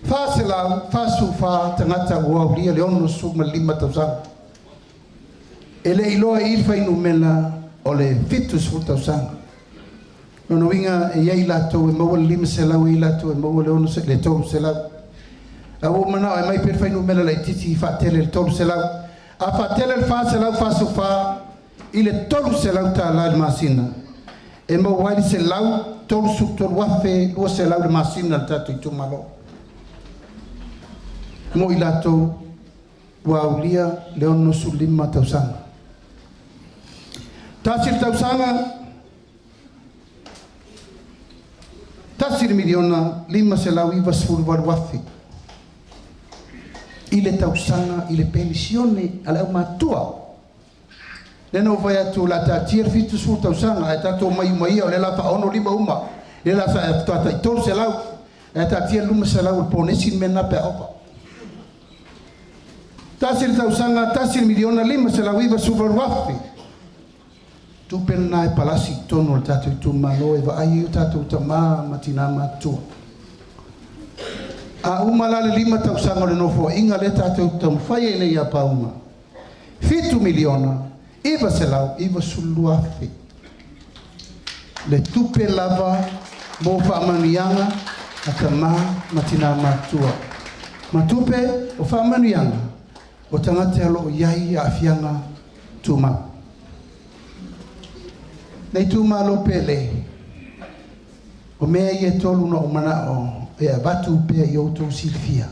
444 tagata ua aulia le 65 tausaga. E le iloa i le fuainumera o le 70 tausaga. Lona uiga e i ai latou e maua le 500, e i ai latou e maua le 300. A ua ou manao e aumai pea le fuainumera laitiiti faatele i le 300. A faatele le 444 i le $300 i le masina, e maua ai le $133,200 i le masina le tatou itumalo. Mo i latou ua aulia le 65 tausaga. Tasi le tausaga, $1,598,000. I le tausaga i le penisione a le aumatua. Lea na ou fai atu o le a taatia le 70 tausaga ae tatou omai uma ia o lea o le a faa-65 uma, lea o le a faatoa tai 300 ae taatia le 500 o le ponesi le mea lena pe a ova. Tasi le tausaga, $1,598,000. Tupe lena e palasi i totonu o le tatou itumalo e vaai ai o tatou tama ma tina matutua. A uma la le 5 tausaga o le nofoaiga lea tatou te taumafai ai nei ia pauga, $7,992,000 le tupe lava mo faamanuiaga a tama ma tina matutua ma tupe o faamanuiaga o tagata o lo o i ai aafiaga tumau. Le itumalo pele, o mea ia e tolu na ou manao e avatu pea i outou silafia,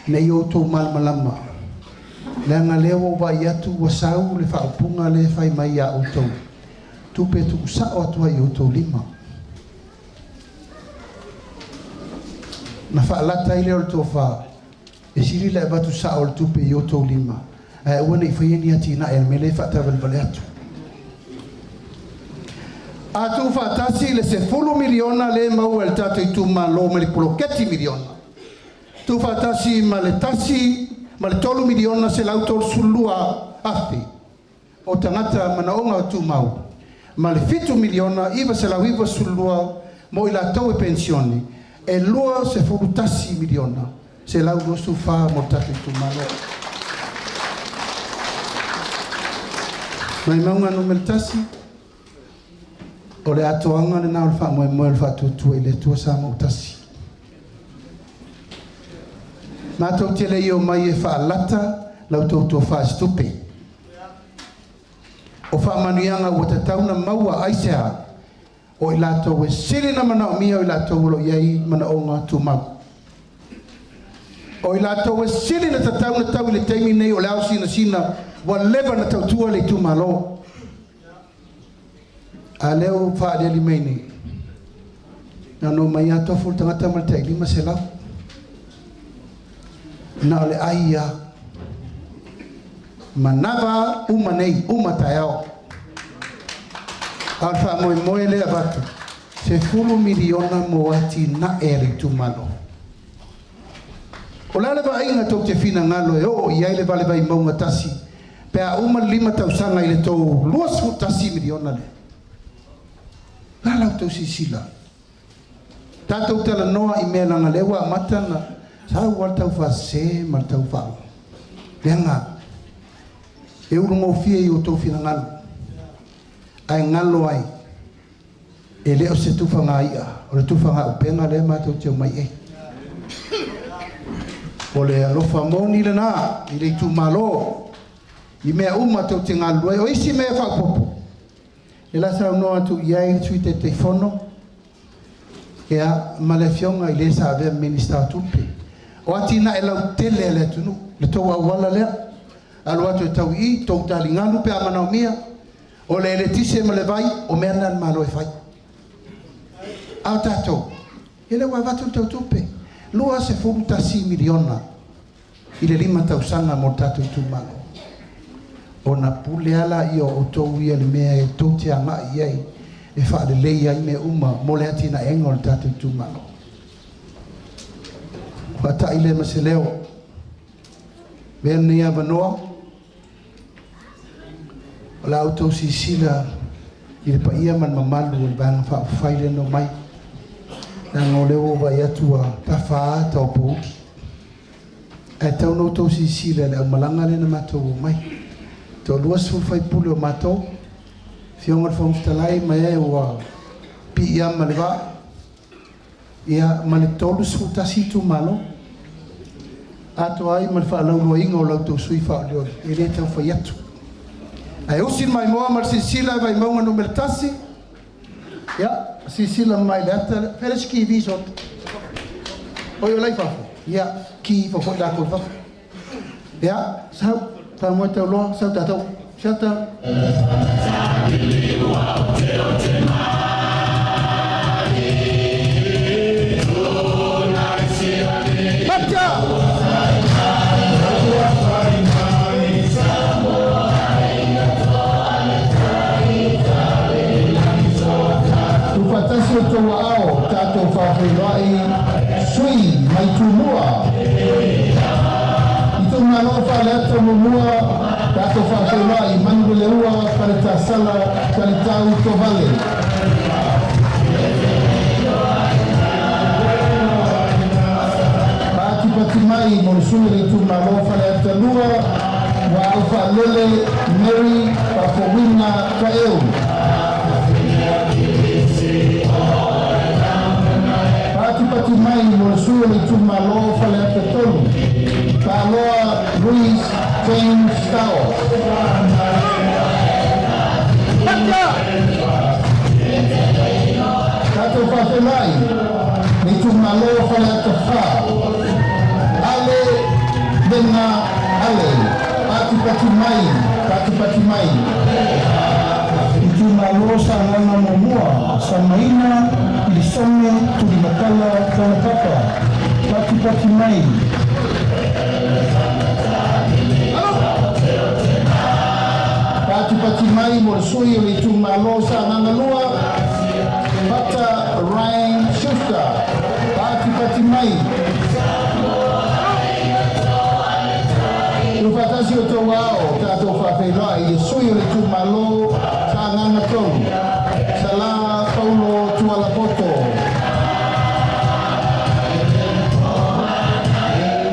ina ia outou malamalama, leaga lea ua ou vaai atu ua sau le faaupuga lea e fai mai ia outou, tupe e tuusao atu ai i outou lima. Na faalata ai lea o le tofa, e sili le avatu sao o le tupe i outou lima, ae aua ne i faia ni atinae a le mea lea e faataavalevale atu. A tuufaatasi le $10 miliona lea e maua e le tatou itumalo mai le poloketi miliona, tuufaatasi ma le tasi ma le $3,132,000 o tagata manaoga tumau, ma le $7,992,000 mo i latou e penisione, e $21,124,000 mo le tatou itumalo. Vaimauga 1, o le atoaga lena o le faamoemoe o le Faatuatua i le Atua Samoa ua tasi. Matou te le i omai e faalata la outou tofa i se tupe. O faamanuiaga ua tatau ona maua, aisea? O i latou e sili ona manaomia, o i latou o lo o i ai manaoga tumau. O i latou e sili ona tatau ona tau i le taimi lenei o le ao sinasina ua leva ona tautua le itumalo. A lea ua faaaliali mai nei, na ona omai lava tofu le tagata ma le tai 500. Na o le ai lava. Manava uma nei, uma taeao. A o le faamoemoe lea e avatu, $10 miliona mo atinae a le itumalo. O le a le vaaiga tou te finagalo e oo i ai le vale Vaimauga 1 pe a uma le 5 tausaga i le tou $21 miliona lea? O le a la outou silasila? Tatou talanoa i mea leaga o lea ua amata ona sau lava le taufaasese ma le taufaa. Leaga e ulugofie i outou finagalo, ae galo ai, e le o se tufaga i'a, o le tufaga upega lea matou te omai i ai. O le alofa moni lena i le itumalo, i mea uma tou te galulue ai. O isi mea faaopoopo, e la saunoa atu i ai le Sui Taitaifono ia, ma le afioga i le sa avea ma Minisita o Tupe. O atinae lautele a le atunuu, le tou auala lea, alu atu e tau i i, tou taligalu pe a manaomia, o le eletise ma le vai, o mea na a le Malo e fai. A o tatou, ia lea ua avatu le tou tupe, $21 miliona i le 5 tausaga mo le tatou itumalo. Ona pule lava lea o outou ia i le mea e tou te agai i ai e faalelei ai mea uma mo le atinaeina o le tatou itumalo. Faatai lea ma se leo. Avea lenei avanoa, o le a outou silasila i le paia ma le mamalu o le Vaega Faaupufai lea na omai. Leaga o lea ua ou vaai atu ua tafa ata o pouli. Ae tatau ona outou silasila i le aumalaga lea na matou omai. E toa-20 sui usufono o matou, Afioga i le Fofoga Fetalai ma e ua piiama i le vaa, ia ma le 31 itumalo. Atoa ai ma le faalauiloaina o la outou sui usufono faaolioli, e le tau fai atu. Ae usi le maimoa ma le silasila Vaimauga 1, ia, silasila mai i le ata lea. Fea le isi TV sot? Oi, o la e i fafo? Ia, ki ifo foi latou i fafo. Ia, sau, faamoe tauloa, sau tatou. Siata. Matia! faafeiloai sui mai Tumua. Itumalo Faleata 1, tatou faafeiloai Manuleleua Paletasala Talitau Tovale. Patipati mai mo le sui o le itumalo Faleata 2, ua aufaalele Mary Faafouina Taeu. Patipati mai mo le sui o le itumalo Faleata 3, Paloa Louis James Stao. Tatou faafeiloai le itumalo Faleata 4, Ale Lena Ale. Patipati mai, patipati mai. Itumalo Sagaga 1, Samaina Ilisone Tulimatala Taulapapa. Patipati mai. Patipati mai mo le sui o le itumalo Sagaga 2, Pata Ryan Schuster. Patipati mai. Ua faatasi o tou ao tatou faafeiloai i le sui o le itumalo Sagaga 3, Salā Paulo Tualapoto.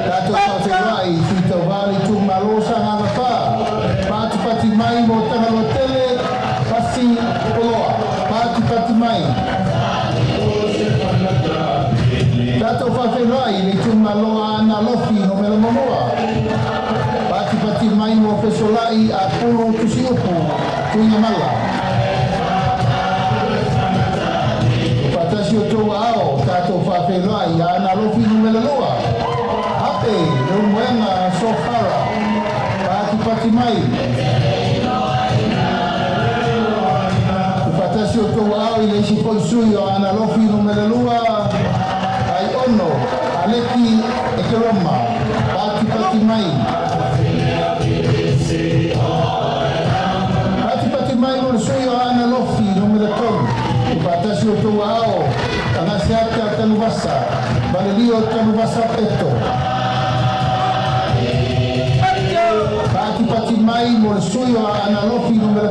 Tatou faafeiloai i sui tauvā le itumalo Sagaga 4. Patipati mai mo Tagaloa Tele Pasi Poloa. Patipati mai. Tatou faafeiloai i le itumalo Aana Alofi 1. Patipati mai mo Fesolai Apulu Tusiupu Tuigamala. Faatasi o tou ao tatou faafeiloai Aana Alofi 2, Ape Leulumoega Sofara. Patipati mai. Faatasi o tou ao i le isi foi sui o Aana Alofi 2, Ai Ono Aleki Ekeroma. Patipati mai. Patipati mai mo le sui o Aana Alofi 3. Faatasi o tou ao Agaseata Tanuvasa Valelio Tanuvasa Peto. Patipati mai mo le sui o Aana Alofi 4,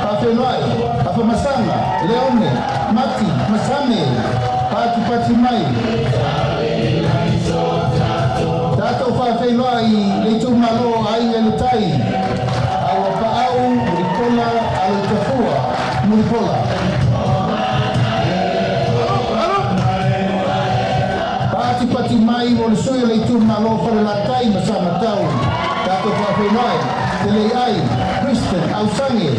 Faafeiloai Afamasaga Leone Mati Masame. Patipati mai. Tatou faafeiloai le itumalo Aiga i le Tai, Auapaau Mulipola Aloitafua Mulipola. Patipati mai mo le sui o le itumalo Falelatai ma Samatau. Tatou faafeiloai Teleiai Kristen Ausangi.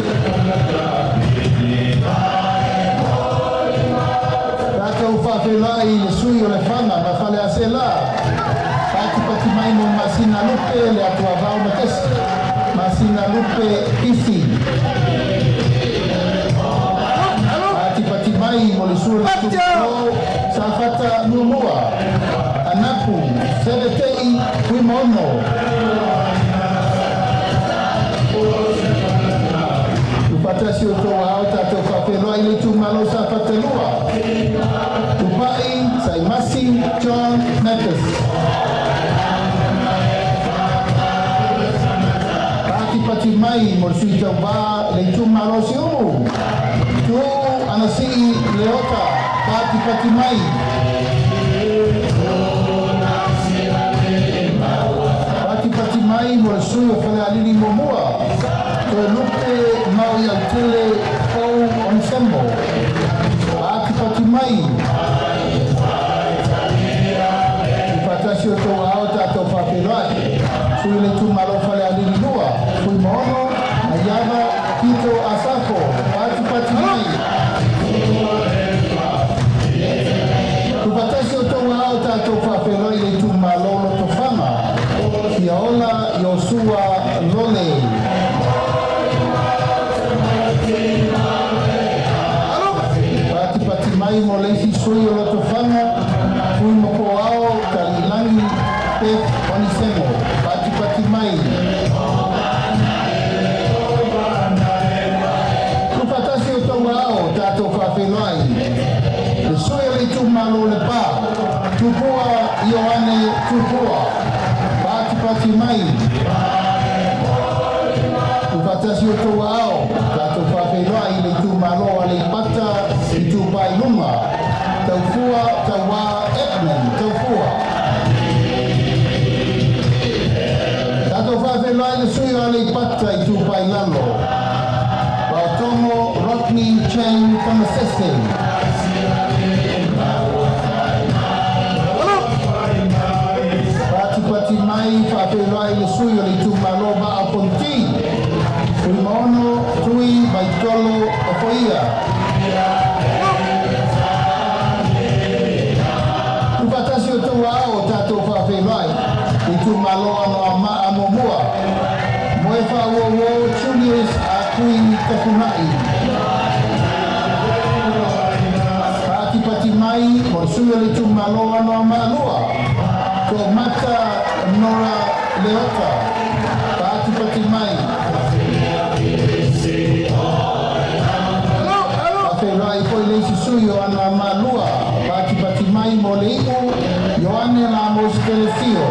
Tatou faafeiloai le sui o Lefaga ma Faleaseelā. Patipati mai mo Masina Lupe le Atuavao Matesi Masina Lupe Ifi. Patipati mai mo le sui o le itumalo Safata 1, Anapu Sevetei Fuimaono. Ufatasi o tou ao tatou faafeiloai le itumalo Safata 2, Tupai Saimasi John Mathis. Patipati mai mo le sui tauvā le itumalo Siumu, Tu Anasii Leota. Patipati mai. Patipati mai mo le sui o Falealili 1, Toelupe Maui Autele Pou Onesemo. Patipati mai. Faatasi o tou ao tatou faafeiloai sui le itumalo Falealili 2, Fuimaono Maiava Tito Asafo. Patipati mai. Ufatasi o tou ao tatou faafeiloai le itumalo Lotofaga, Fiaola Iosua Lole. Patipati mai mo le isi sui o Lotofaga, Fuimakoao Taliilagi Beth Onesemo. Patipati mai. Itumalo Lepa, Tupua Ioane Tupua, Patipati mai. Ufatasi o tou aao, tatou faafeiloai i le itumalo o Aleipata Itupa i Luga, Taufua Tauā Edmund Taufua. Tatou faafeiloai i le sui o Aleipata Itupa i Lalo, Paotogo Rodney Chang Tamasese. Patipati mai faafeiloai i le sui o le itumalo Vaa o Fonoti, Fuimaono Tui Vaitolo Ofoia. Ufatasi o tou aao, tatou faafeiloai i itumalo Anoamaa Muamua, Moefaauouo Julius Akui Tafuna'i. Patipati mai mo le sui o le itumalo Anoamaa Lua, To'omata Nora Leota. Patipati mai. Faafeiloai foi le isi sui o Anoamaa Lua. Patipati mai mo le iu Ioane Lamos Telesio.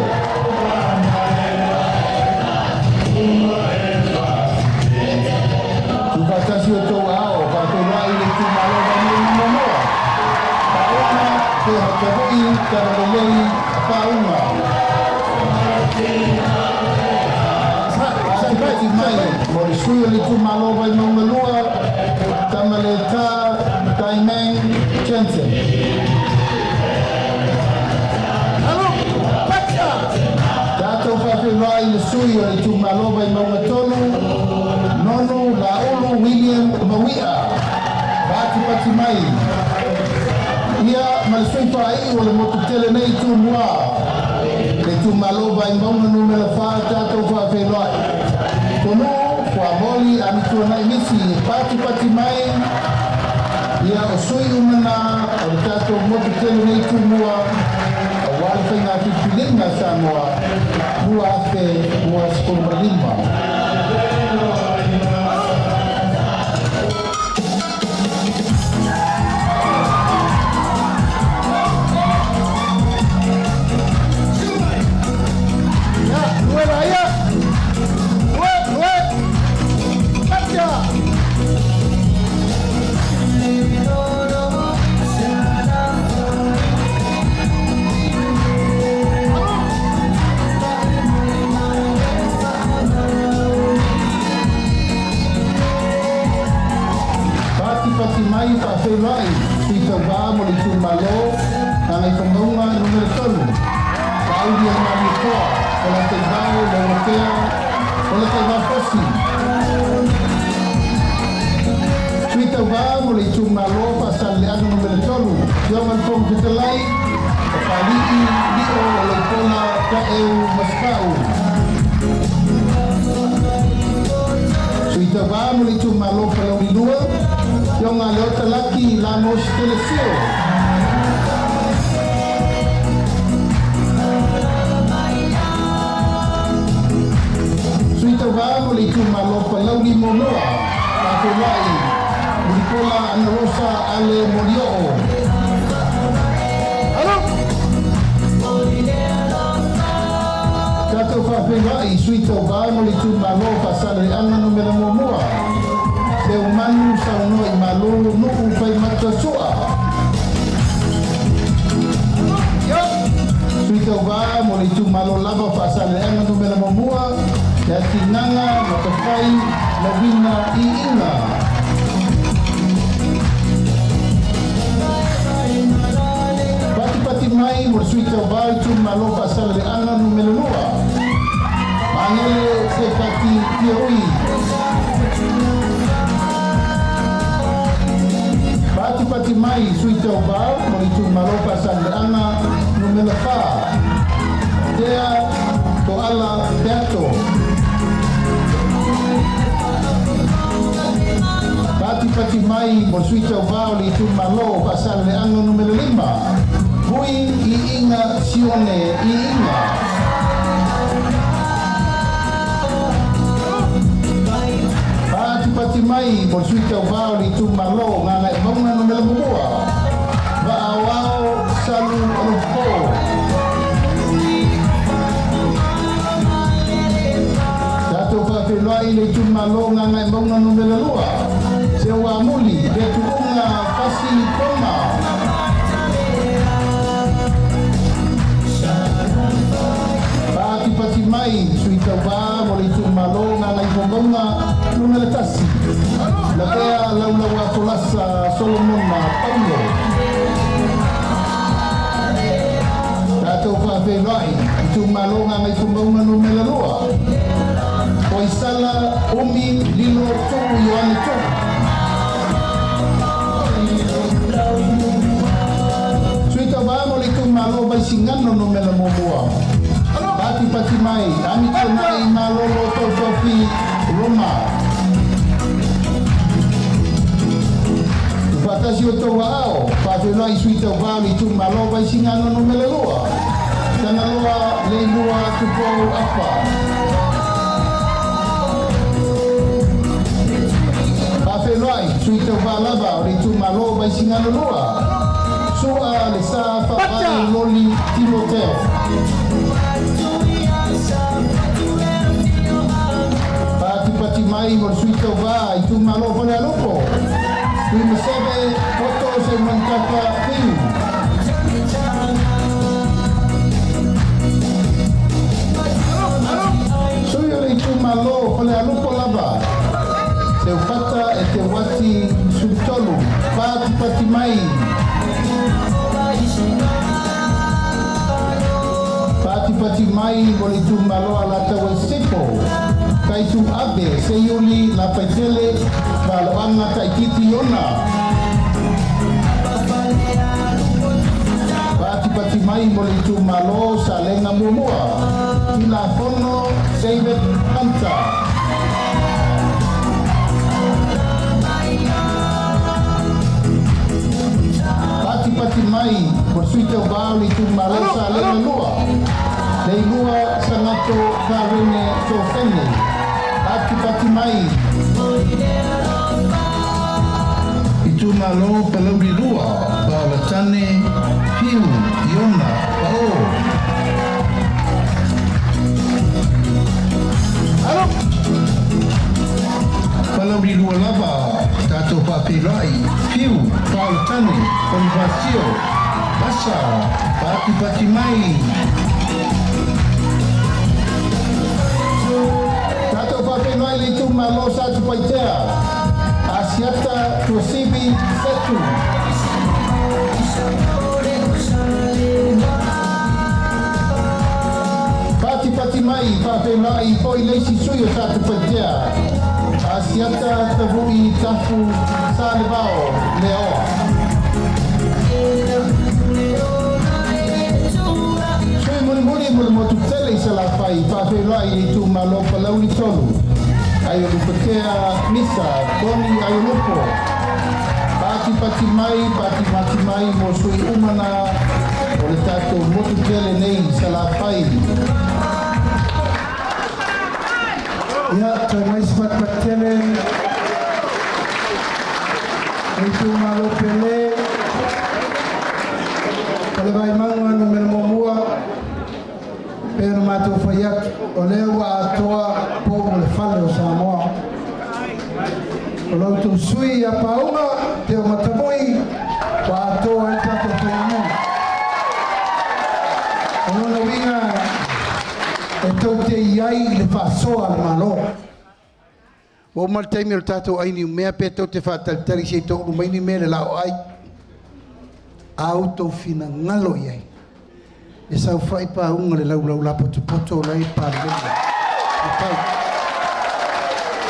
Tufatasi o tou aao, faafeiloai le itumalo Vaimauga Muamua, Pauna Fehatavui Talalelei Pauna. Patipati mai mo le sui o le itumalo Vaimauga Lua, Tamaleta Taimeng Jensen. Tatou faafeiloai le sui o le itumalo Vaimauga Tolu, Nonu Laulu William Maui'a. Patipati mai. Ia ma le sui faaiu o le motu tele nei Tumua, le itumalo Vaimauga Numera 4, tatou faafeiloai Tonuu Fuamoli Amituanai Misi e patipati mai. Ia o sui uma na o le tatou motu tele nei Tumua auā le faiga filifiliga a Samoa 2025. Ya, nueva ya. Nue, nue. Katia. Patipati mai faafeiloai sui tauvā mo le itumalo Gagaifomauga Numera 3, Laauli o le Malietoa, Polataivao Leuatea Polataivao Fosi. Sui tauvā mo le itumalo Faasaleleaga Numera 3, Afioga le Fofoga Fetalai, o Pali'i Lio o Leipola Taeu Masepau. Sui tauvā mo le itumalo Palauli 2, Afioga Leota Laki Lamos Telesio. Sui tauvā mo le itumalo Palauli 1, faafeiloai Mulipola Anarosa Ale Molioo. Tatou faafeiloai sui tauvā mo le itumalo Faasaleleaga Numera 1, Seumanu Saunoa i Malo Nuu Faimata Su'a. Sui tauvā mo le itumalo lava Faasaleleaga Numera 1, Leatigaga Matafai Lavina Iiga. Patipati mai mo le sui tauvā itumalo Faasaleleaga Numera 2, Magele Sepati Tiaui. Patipati mai sui tauvā mo le itumalo Faasaleleaga Numera 4, Tea Toala Peato. Patipati mai mo le sui tauvā o le itumalo Faasaleleaga Numera 5, Vui Iiga Sione Iiga. Patipati mai mo le sui tauvā o le itumalo Gagaemauga Numera 1, Vaaoao faafeiloai le itumalo Gagaemauga Nu.2, Seuamuli Fetuuga Fasi Toma. Patipati mai sui tauvā mo le itumalo Gagaifomauga Nu.1, Lavea Laulauafolasa Solomona Paulo. Tatou faafeiloai itumalo Gagaifomauga Nu.2, Poisala Umi Lilo Tuu Ioane Tuu. Sui tauvā mo le itumalo Vaisigano Nu.1, Patipati mai Amitionai Malolo Tautofi Roma. Faatasi o tou aao, faafeiloai sui tauvā o le itumalo Vaisigano Nu.2, Tagaloa Leilua Tupou Afa. Faafeiloai sui tauvā lava o le itumalo Vaisigano 2, Sua Le Sa Faavae Loli Timoteo. Patipati mai mo le sui tauvā itumalo Falealupo, Tuimaseve Poto Seumanutafa Fiu. Sui o le itumalo Falealupo lava, Seufata Eteuati Sulutolu. Patipati mai. Patipati mai mo le itumalo Alataua Sisifo, Taitu Ave Seiuli Lafaitele Valoaga Taititi Iona. Patipati mai mo le itumalo Salega Muamua, Tilafono David Hunter. Patipati mai mo le sui tauvā o le itumalo Salega 2, Leilua Sagato Karene Tofene. Patipati mai. Itumalo Palauli 2, Paolatane Fiu Iona Pao. Palauli 2 lava, tatou faafeiloai Fiu Paolatane Bonifasio Vasa. Patipati mai. Tatou faafeiloai le itumalo Satupaitea, Asiata Tuasivi Setu. Patipati mai faafeiloai foi le isi sui o Satupaitea, Asiata Tavui Tafu Salevao Leoa. Sui mulimuli mo le motu tele i Salafai, faafeiloai le itumalo Palauli 3, Aiolupatea Misa Toni Aiolupo. Patipati mai, patipati mai mo sui umana o le tatou motu tele nei i Salafai. Ia, toe mai se patipati tele. Le itumalo pele, o le Vaimauga Nu.1, pe ona matou fai atu, o lea ua atoa pou ma le fale o Samoa. O la outou sui ia Pauga, Teo Matamui, ua atoa ai le tatou faigamea. O lona uiga e tou te i ai i le faasoa a le Malo. Ua uma le taimi o le tatou ai niumea pe tou te faatalitali se i toulu mai ni mea le lao ai. A outou finagalo i ai. E saofai pauga le laulau lapotopoto o la e Palemene. E pau.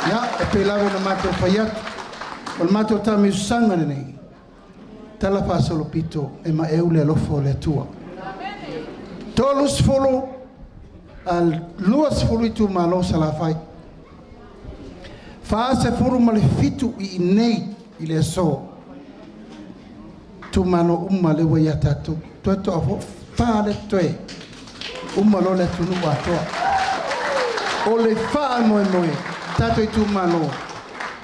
Ia, e pei lava ona matou fai atu. O le matou taamiusaga lenei. Tala faasolopito e maeu le alofa o le Atua. 30 a 20 itumalo Salafai. 47 i inei i le aso. Tumalo uma le ua ia tatou. Toe toa fa le toe. Uma lo le atunuu atoa. O le faamoemoe, tatou itumalo,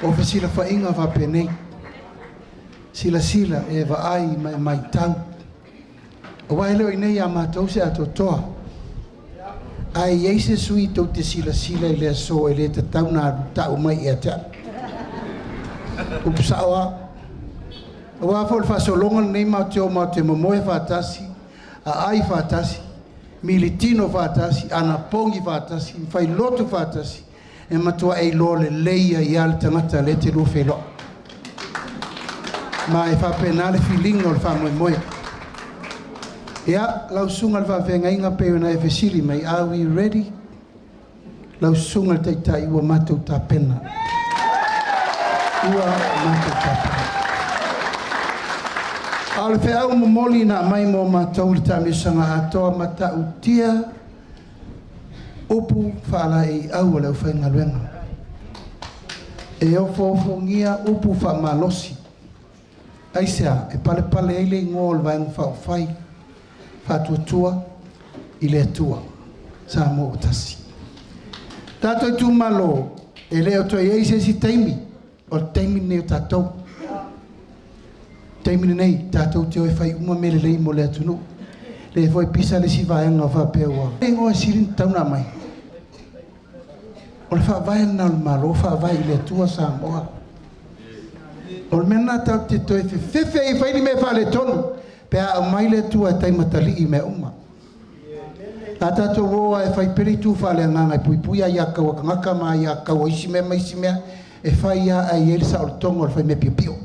o fesilafaiga faapenei. Silasila e vaai ma e maitau. Aua e le o i inei ia matou se atoatoa. Ae i ai se sui tou te silasila i le aso e le tatau ona alu ta'u mai ia te a'u. Upu sa'o a. Aua foi o le faasologa lenei matou te o matou te momoe faatasi, aai faatasi, militino faatasi, anapogi faatasi, ma failotu faatasi, e matua'i iloa lelei ai lava le tagata lea e te lua feiloai. Ma e faapena le filiga o le faamoemoe. Ia, lau susuga i le faafeagaiga pei ona e fesili mai, are we ready? Lau susuga i le Taitai, ua matou tapena. Ua matou tapena. A o le feau momoli na aumai mo matou i le taamilosaga atoa matautia upu faalaeiau a le aufaigaluega. E ofoofogia upu faamalosi. Aisea? E palepale ai le igoa o le Vaega Faaupufai Faatuatua i le Atua Samoa ua tasi. Tatou itumalo, e le o toe i ai se isi taimi, o le taimi lenei o tatou. Taimi lenei, tatou te o e fai uma mea lelei mo le atunuu. Lea foi e pisa le isi vaega o faapea ua igoa e sili ona tatau ona aumai. O le faavae lena o le Malo, faavae i le Atua Samoa. O le mea lena tatou te toe fefefe ai e fai ni mea faaletonu pe a aumai le Atua e taimatalii i mea uma. A tatou o lava e fai pea le itu faaleagaga e puipui aiatatau a tagata ma aiatatau a isi mea ma isi mea, e fai lava ae i ai le saolotoga o le faimea piopio.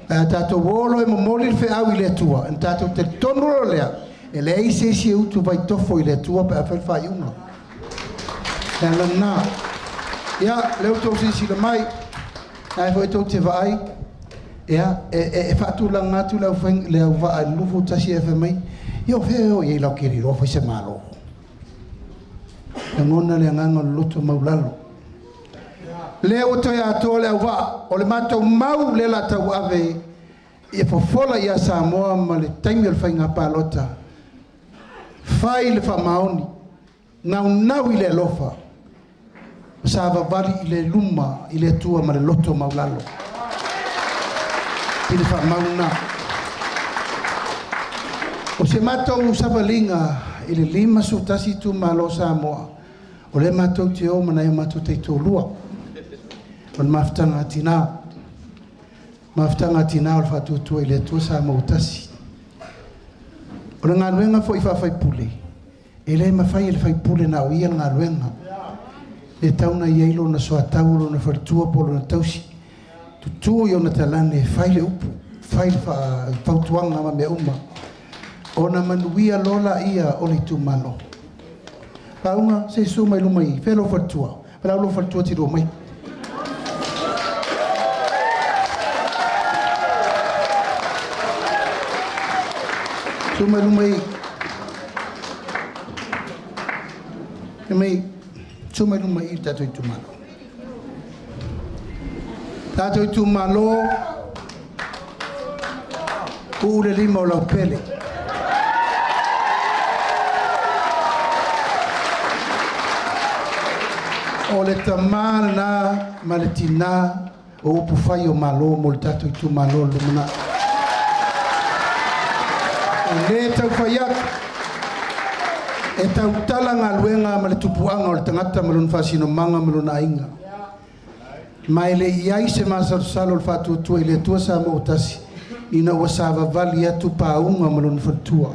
Ae a tatou o loa e momoli le feau i le Atua, ona tatou talitonu loa lea, e leai se isi e utuvai tofo i le Atua pe a fai le faaiuga. Le ala lena. Ia, lea ua outou silasila mai, o lena foi tou te vaai, ia, e faatulaga atu le auvaa i le 21 ae fai mai, ia o fea e o i ai latou te le iloa fai se Malo? Lagona le agaga o le loto maualalo. Lea ua toe atoa le auvaa, o le matou mau lea o le a tauave ia fofola ia Samoa ma le taimi o le faiga palota, fai le faamaoni, naunau i le alofa, savavali i le luma i le Atua ma le loto maualalo. I le faamau lena. O se matou savaliga i le 51 itumalo o Samoa, o lea matou te o ma nai o matou taitoalua. O le mafutaga a tina. Mafutaga a tina o le faatuatua i le Atua Samoa ua tasi. O le galuega foi faa-faipule, e le mafai e le faipule na o ia le galuega. E tatau ona i ai lona soatau, lona faletua po o lona tausi. Tutu i ona talane e fai le upu, fai le fautuaga ma mea uma. Ona manuia loa laia o le itumalo. Lauga, se i susu mai luma i fea lou faletua? Valaau lou faletua e te lua mai. Susu mai luma i. Mai, susu mai luma i le tatou itumalo. Tatou itumalo, tuu le lima o lau pele. O le tamā lena ma le tinā o upu fai o Malo mo le tatou itumalo o le lumanai. E le tau fai atu, e tautala galuega ma le tupuaga o le tagata ma lona faasinomaga ma lona aiga. Ma e le i ai se masalosalo o le faatuatua i le Atua Samoa ua tasi, ina ua savavali atu pauga ma lona faletua.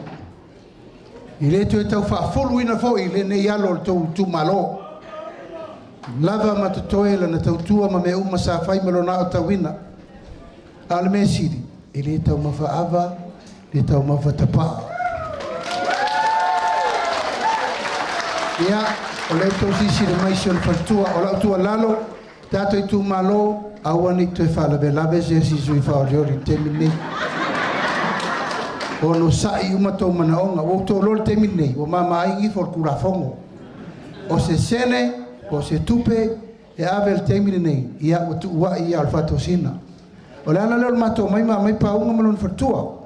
E le toe tau faafuluina foi lenei alo o le tou itumalo. Lava ma totoe lana tautua ma mea uma sa fai ma lona aotauina. A o le mea sili, e le taumafa ava, le taumafa tapaa. Ia, o lea ua outou silasila mai i si ona faletua. O lau tuualalo, tatou itumalo, aua ne i toe faalavelave se isi sui faaolioli i le taimi lenei. Onosai uma tou manaoga. Ua outou iloa le taimi lenei, ua mamaai ifo le Tulafono. O se sene, o se tupe, e ave le taimi lenei, ia ua tuuai ia o le faatosina. O le ala lea o le matou mai ma aumai pauga ma lona faletua.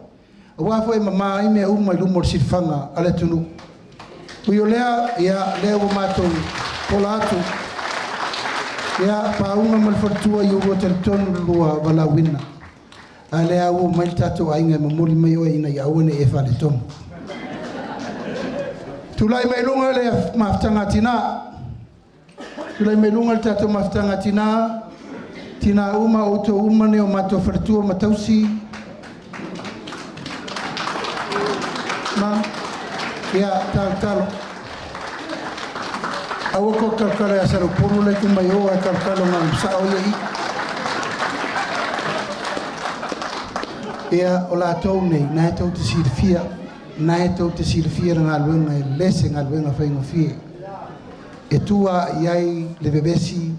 Aua foi e mama ai mea uma i luma o le silafaga a le atunuu. Ui o lea, ia, lea ua matou pola atu. Ia, pauga ma le faletua i ua talitonu le lua valaauina. A lea ua mai le tatou aiga e momoli mai oe ina ia aua ne i e faaletonu. Tulai mai luga le mafutaga a tinā. Tulai mai luga le tatou mafutaga a tinā, tinā uma, outou uma nei o matou faletua ma tausi. Ma, ia, talotalo. Aua kou te talotalo ia Saleupolu la e tu mai o ae talotalo na o le sao ia e i i. Ia, o latou nei, na e tou te silafia, na e tou te silafia le galuega e le se galuega faigofie. E tua i ai le vevesi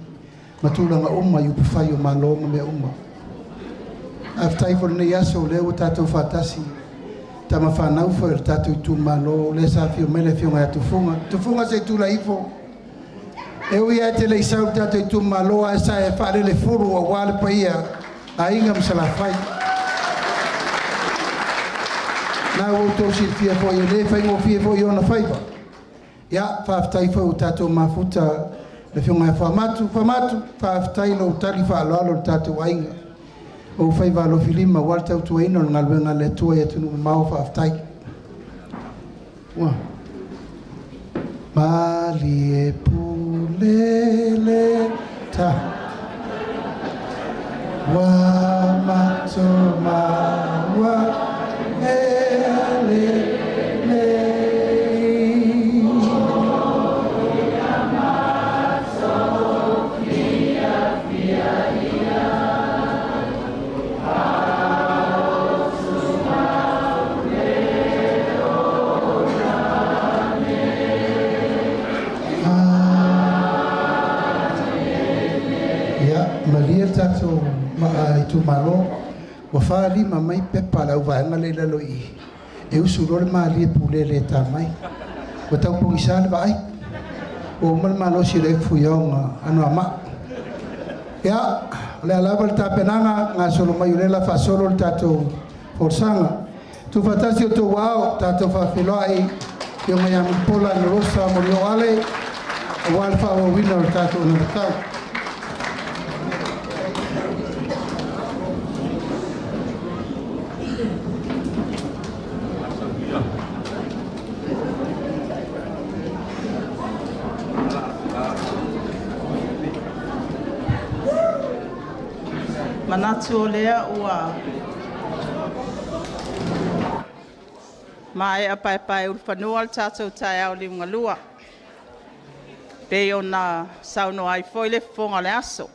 ma tulaga uma i upufai o Malo ma mea uma. Faafetai foi i lenei aso o lea ua tatou faatasi, tama fanau foi a le tatou itumalo, lea sa afio mai le afioga ia Tufuga. Tufuga se i tulai ifo. E ui lava e te le i sau i le tatou itumalo, ae sa e faalelefulu aua le paia Aiga ma Salafai. Na ua outou silafia foi e le faigofie foi ona faiva. Ia, faafetai foi ua tatou mafuta le afioga ia Fuamatu. Fuamatu, faafetai i lou tali faaaloalo i le tatou aiga. O ou faiva alofilima aua le tautuaina o le galuega a le Atua i atunuu mamao, faafetai. Ua malie pule le ua matou maua e lelei. Ia, malie le tatou itumalo, ua 45 mai pepa a le auvaega lea i lalo i i, e usu loa le malie pulele e ta mai. Ua tau pogisa le vaai, ua uma le malosi o le fuiono Anoamaa. Ia, o le a lava le tapenaga gasolo mai o lea o le a faasolo le tatou folasaga. Tuufaatasi o outou ao, tatou faafeiloai Afioga ia Mulipola Anarosa Molioo Ale, aua le faaauauina o le tatou anavatau. Manatu o lea ua maea paepaeulufanua lo tatou taeao liugalua, pei ona saunoa ai foi le fofoga o le aso. O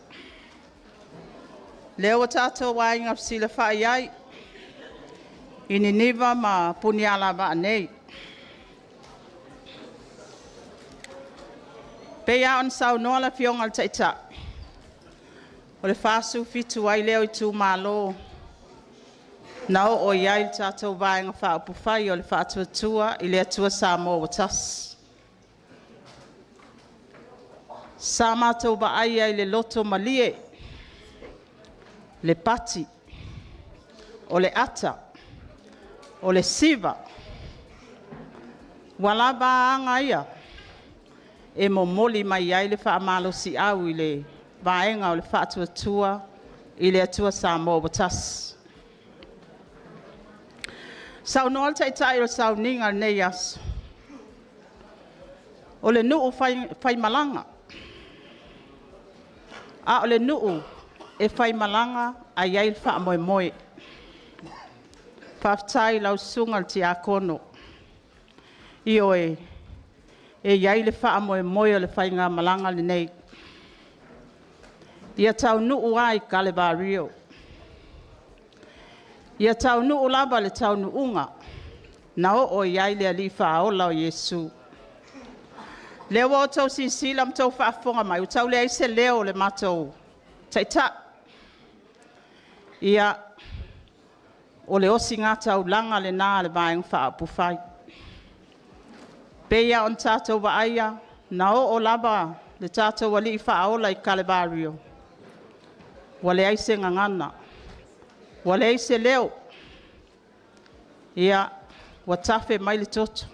lea ua tatou aiga fesilafai ai i Niniva ma Punialavaa nei. E pei lava ona saunoa le Afioga i le Taitai, o le 47 ai lea o itumalo na oo i ai le tatou Vaega Faaupufai o le Faatuatua i le Atua Samoa ua Tasi. Sa matou vaaia i le loto malie le pati, o le ata, o le siva. Ua lava a aga ia e momoli mai ai le faamalosiau i le Vaega o le Faatuatua i le Atua Samoa ua Tasi. Saunoa le Taitai i le sauniga o lenei aso, o le nuu faimalaga, a o le nuu e faimalaga ae i ai le faamoemoe. Faafetai i lau Susuga i le Tiakono. Ioe, e i ai le faamoemoe o le faigamalaga lenei, ia taunuu lava i Kalevario. Ia taunuu lava i le taunuuga na oo i ai le Alii Faaola o Iesu. O lea ua outou silasila ma outou faafofoga mai, ua tau leai se leo o le matou Taitai. Ia, o le ositaulaga lena a le Vaega Faaupufai. E pei lava ona tatou vaaia, na oo lava le tatou Alii Faaola i Kalevario, ua leai se gagana, ua leai se leo, ia, ua tafe mai le toto,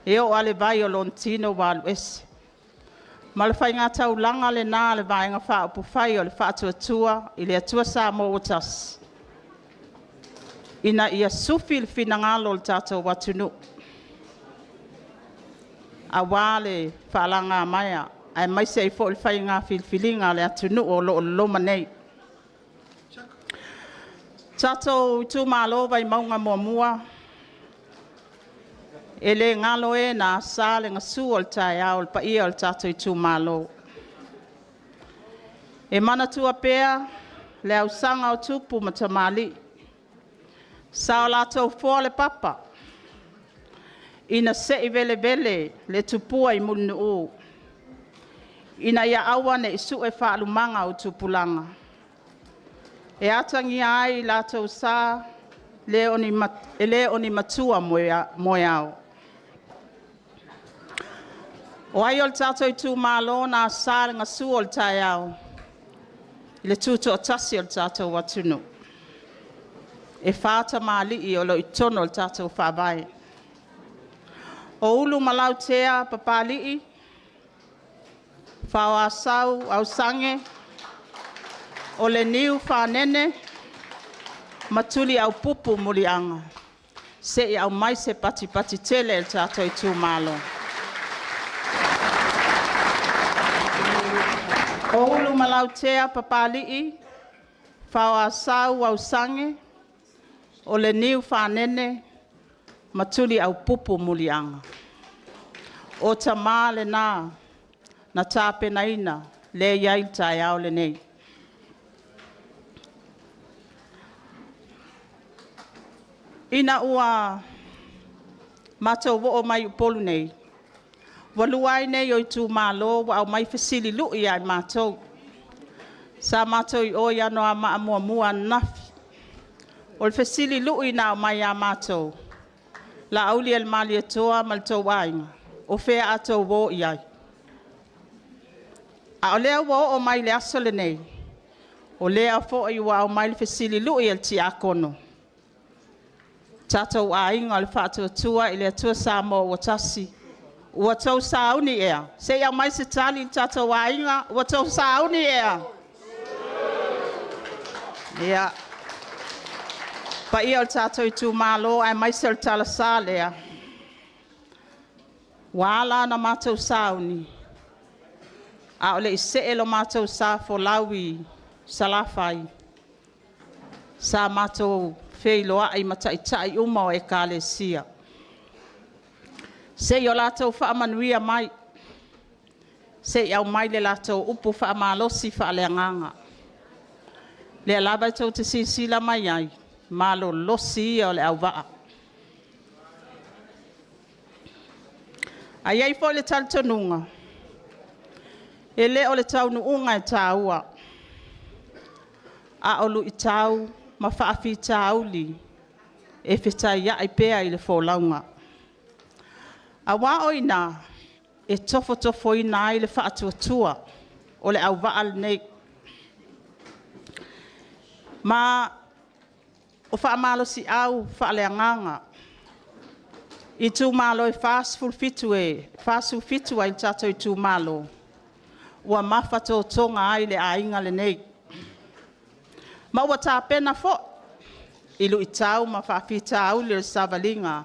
e oo lava i le vai o lona tino ua alu ese. Ma o le faigataulaga lena a le Vaega Faaupufai o le Faatuatua i le Atua Samoa ua Tasi, ina ia sufi le finagalo o le tatou atunuu. aua le faalagamaea aemaise ai foi o le faiga filifiliga a le atunuu o lo o loma nei. Tatou itumalo Vaimauga 1, e le galo e na asa le gasu o le taeao i le paia o le tatou itumalo. E manatua pea le ausaga o tupu ma tamalii, sa o latou foa le papa ina se i velevele le tupua i Mulinuu ina ia aua ne i sue faalumaga o tupulaga. E atagia ai o latou sa e le o ni matua moeao. O ai o le tatou itumalo na asa le gasu o le taeao i le tutoatasi o le tatou atunuu? E fa tamalii o lo o i totonu o le tatou Faavae. O Ulumalautea Papalii, Faoasau Ausage, o Leniu Fanene ma Tuliaupupu Muliaga. Se i aumai se patipati tele a le tatou itumalo. O Ulumalautea Papalii, Faoasau Ausage, o Leniu Fanene ma Tuliaupupu Muliaga. O tama lena na tapenaina lea e i ai le taeao lenei. Ina ua matou oo mai i Upolu nei, ua lua ai nei o itumalo ua aumai fesili lui ia i matou. Sa matou i o i Anoamaa 1 ananafi. O le fesili lui na aumai ia matou, Laaulialemalietoa ma lo outou aiga, o fea a outou o i ai? A o lea ua oo mai i le aso lenei, o lea foi ua aumai le fesili lui a le tiakono, tatou aiga o le Faatuatua i le Atua Samoa ua Tasi, ua outou sauni ea? Se i aumai se tali le tatou aiga, ua outou sauni ea? Ia, le paia o le tatou itumalo aemaise o le talasa lea, ua ala ona matou sauni, a o le i see lo matou sa folau i Salafai, sa matou feiloai ma taitai uma o Ekalesia, se i o latou faamanuia mai, se i aumai le latou upu faamalosi faaleagaga. O lea lava tou te silasila mai ai, o le malolosi ia o le auvaa. Ae i ai foi le talitonuga, e le o le taunuuga e taua, a o luitau ma faafitauli e fetaiai pea i le folauga. Aua o i ina e tofotofoina ai le faatuatua o le auvaa lenei. Ma o faamalosiau faaleagaga i itumalo e 47 e 47 ai o tatou itumalo, ua mafatotoga ai le aiga lenei. Ma ua tapena foi i luitau ma faafitauli o le savaliga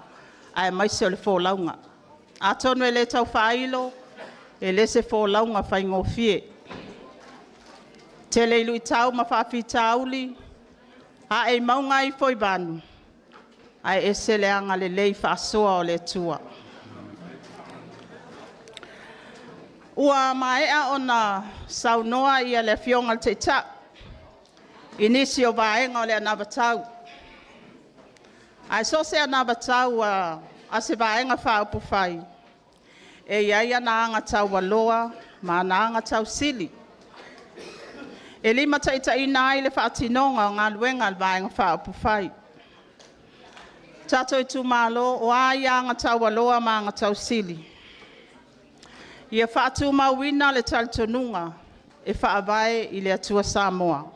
aemaise o le folauga. Atonu e le tau faailo, e le o se folauga faigofie. E tele i luitau ma faafitauli, ae i mauga ifo i vanu, ae ese le agalelei faasoa o le Atua. Ua maea ona saunoa le Afioga i le Taitai i nisi o vaega o le anavatau. Ae so o se anavatau a se Vaega Faaupufai, e i ai ana aga taualoa ma ana aga tausili. E limataitaiina ai le faatinoga o galuega a le Vaega Faaupufai. Le tatou itumalo, o a ia aga taualoa ma aga tausili? Ia faatumauina le talitonuga e faavae i le Atua Samoa.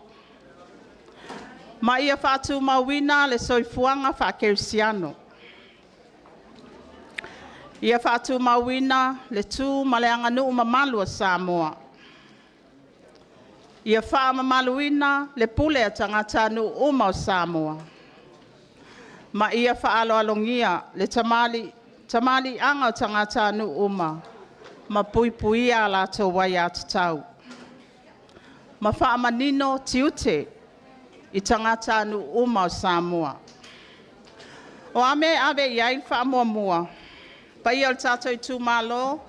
Ma ia faatumauina le soifuaga faakerisiano. Ia faatumauina le tu ma le aganuu mamalu a Samoa. Ia faamamaluina le pule a tagatanuu uma o Samoa. Ma ia faaaloalogia le tamaliiaga o tagatanuu uma, ma puipuia a latou aiatatau. Ma faamanino tiute i tagatanuu uma o Samoa. O a mea e ave i ai le faamuamua? Paia o le tatou itumalo,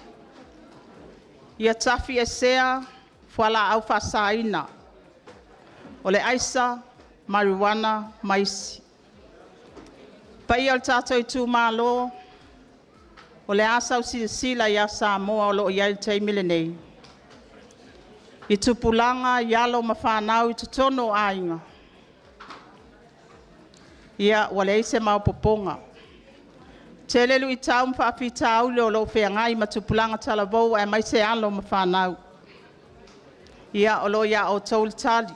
ia tafiesea fualaau faasaina, o le aisa, mariuana ma isi. Paia o le tatou itumalo, o le a sau silasila ia Samoa o lo o i ai i le taimi lenei? I tupulaga i alo ma fanau i totonu o aiga, ua leai se maopoopoga. Tele luitau ma faafitauli o lo o feagai ma tupulaga talavou aemaise alo ma fanau. O lo o ia outou le tali,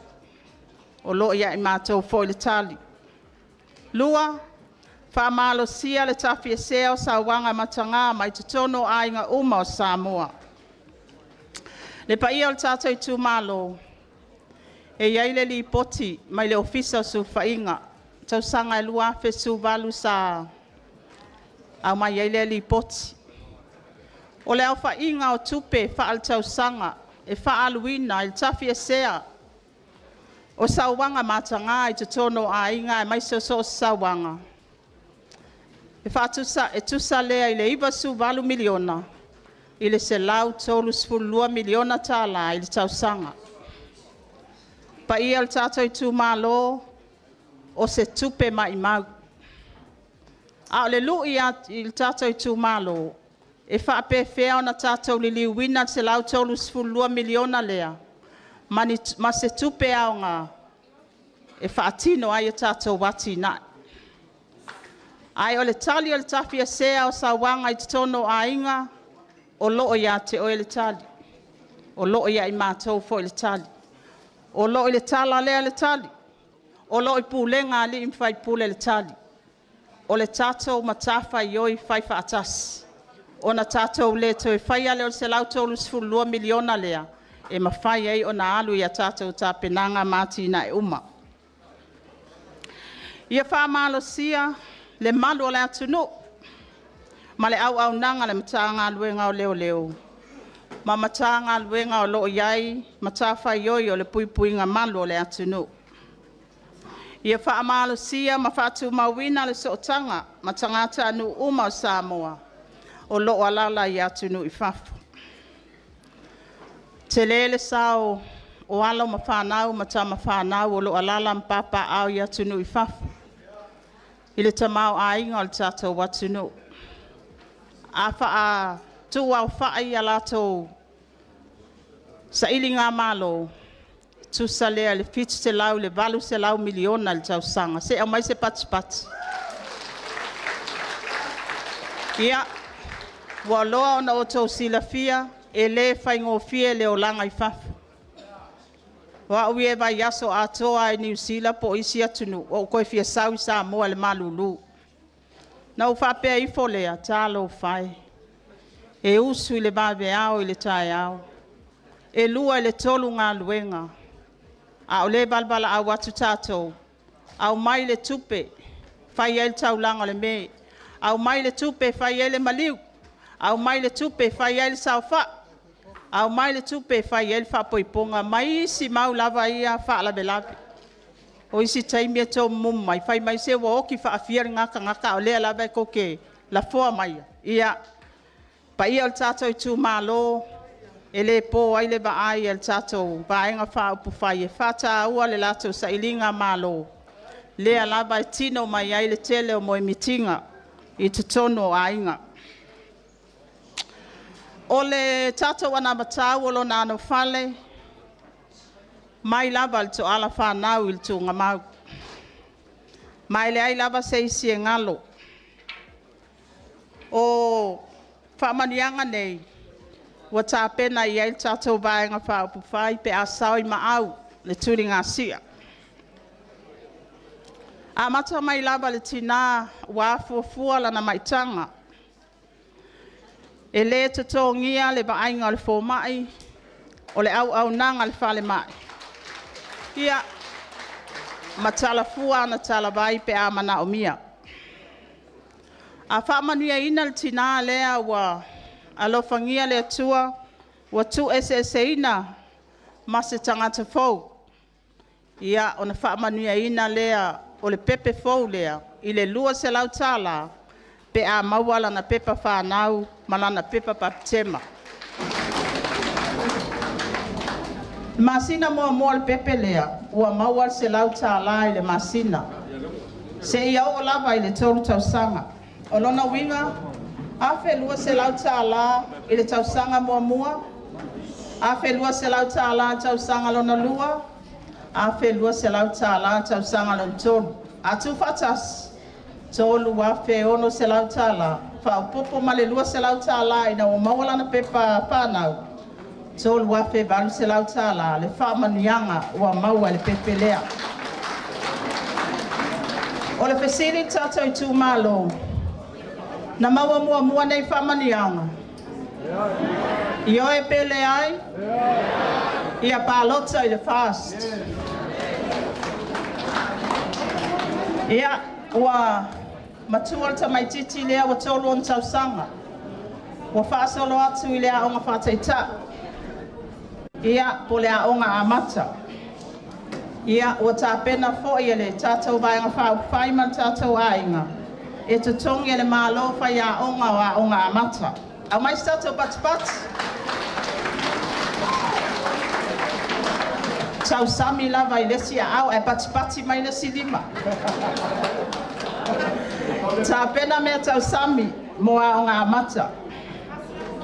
o lo o ia i matou foi le tali. 2. Faamalosia le tafiesea o sauaga mataga mai totonu o aiga uma o Samoa. Le paia o le tatou itumalo, e i ai le lipoti mai le Ofisa o Sulufaiga, tausaga e 2018 sa aumai ai lea lipoti. O le aofaiga o tupe faaletausaga e faaaluina i le tafiesea o sauaga mataga i totonu o aiga aemaise o so o se sauaga, e tusa lea i le $98 miliona i le $132 miliona tala i le tausaga. Paia o le tatou itumalo, o se tupe maumau. A o le lui i le tatou itumalo, e faapefea ona tatou liliuina le $132 miliona lea ma se tupe aoga e faatino ai a tatou atinae. Ae o le tali o le tafiesea o sauaga i totonu o aiga, o lo o ia te oe le tali, o lo o ia i matou foi le tali. O lo o i le tala lea le tali, o lo o i pulega a alii ma faipule le tali. O le tatou matafaioi fai faatasi, ona tatou le toe faia lea o le $132 miliona lea, e mafai ai ona alu i a tatou tapenaga ma atinae uma. Ia faamalosia le malu o le atunuu ma le auaunaga a le Matagaluega o Leoleo ma Matagaluega o lo o i ai matafaioi o le puipuiga malu o le atunuu. Ia faamalosia ma faatumauina le sootaga ma tagatanuu uma o Samoa o lo o alaala i atunuu i fafo. E tele le sao o alo ma fanau ma tama fanau o lo o alaala ma papaaao i atunuu i fafo i le tamaoaiga o le tatou atunuu. A tuuaofai a latou sailigamalo, e tusa lea i le $700 i le $800 miliona i le tausaga. Se i aumai se patipati. Ia, ua loa ona outou silafia, e le faigofie le olaga i fafo. O au ia e vaiaso atoa lava i Niu Sila po o isi atunuu, ua ou toe fia sau i Samoa i le malulu. Ona ou faapea ifo lea, talofa e, e usu i le vaveao i le taeao, e 2 i le 3 galuega, a o lea e valavalaau atu tatou, aumai le tupe e fai ai le taulaga o le me, aumai le tupe e fai ai le maliu, aumai le tupe e fai ai le saofai, aumai le tupe e fai ai le faaipoipoga ma isi mau lava ia faalavelave. O isi taimi e tomumu mai, fai mai, se ua oti faafia lena tagata a o lea lava tou te lafoa maia. Ia, le paia o le tatou itumalo, e le po ai le vaai a le tatou Vaega Faaupufai e faataua le latou sailigamalo, lea lava e tino mai ai le tele o moemitiga i totonu o aiga. O le tatou anavatau o lona anofale, mai lava i le toala fanau i le tuugamau. Ma e leai lava se isi e galo. O faamanuiaga nei, ua tapena i ai le tatou Vaega Faaupufai pe a sao i maau le tuligasia. Amata mai lava i le tina ua afuafua lana maitaga, e le totogia le vaaiga a le fomai, o le auaunaga a le falemai, ia, ma talafua ana talavai pe a manaomia. A faamanuiaina le tinā lea ua alofagia le Atua ua tuueseeseina ma se tagata fou, ia ona faamanuiaina lea o le pepe fou lea i le $200 pe a maua lana pepa fanau ma lana pepa bapetema. I le masina muamua o le pepe lea, ua maua le $100 i le masina, seia oo lava i le 3 tausaga. O lona uiga, $1,200 i le tausaga muamua, $1,200 i le tausaga lona lua, $1,200 i le tausaga lona tolu. A tuufaatasi, e $3,600 faaopoopo ma le $200 ina ua maua lana pepa fanau, $3,800 le faamanuiaga ua maua e le pepe lea. O le fesili i le tatou itumalo, na maua muamua nei faamanuiaga? Ioe pe leai? Ia palota i le FAST. Ia, ua matua le tamaitiiti lea ua 3 ona tausaga, ua faasolo atu i le aoga faataitai, ia po o le aoga amata. Ia, ua tapena foi e le tatou Vaega Faaupufai ma le tatou aiga e totogi e le Malo faiaoga o aoga amata. Aumai se tatou patipati. Tausami lava i le isi aao ae patipati mai le isi lima. Tapena meatausami mo aoga amata.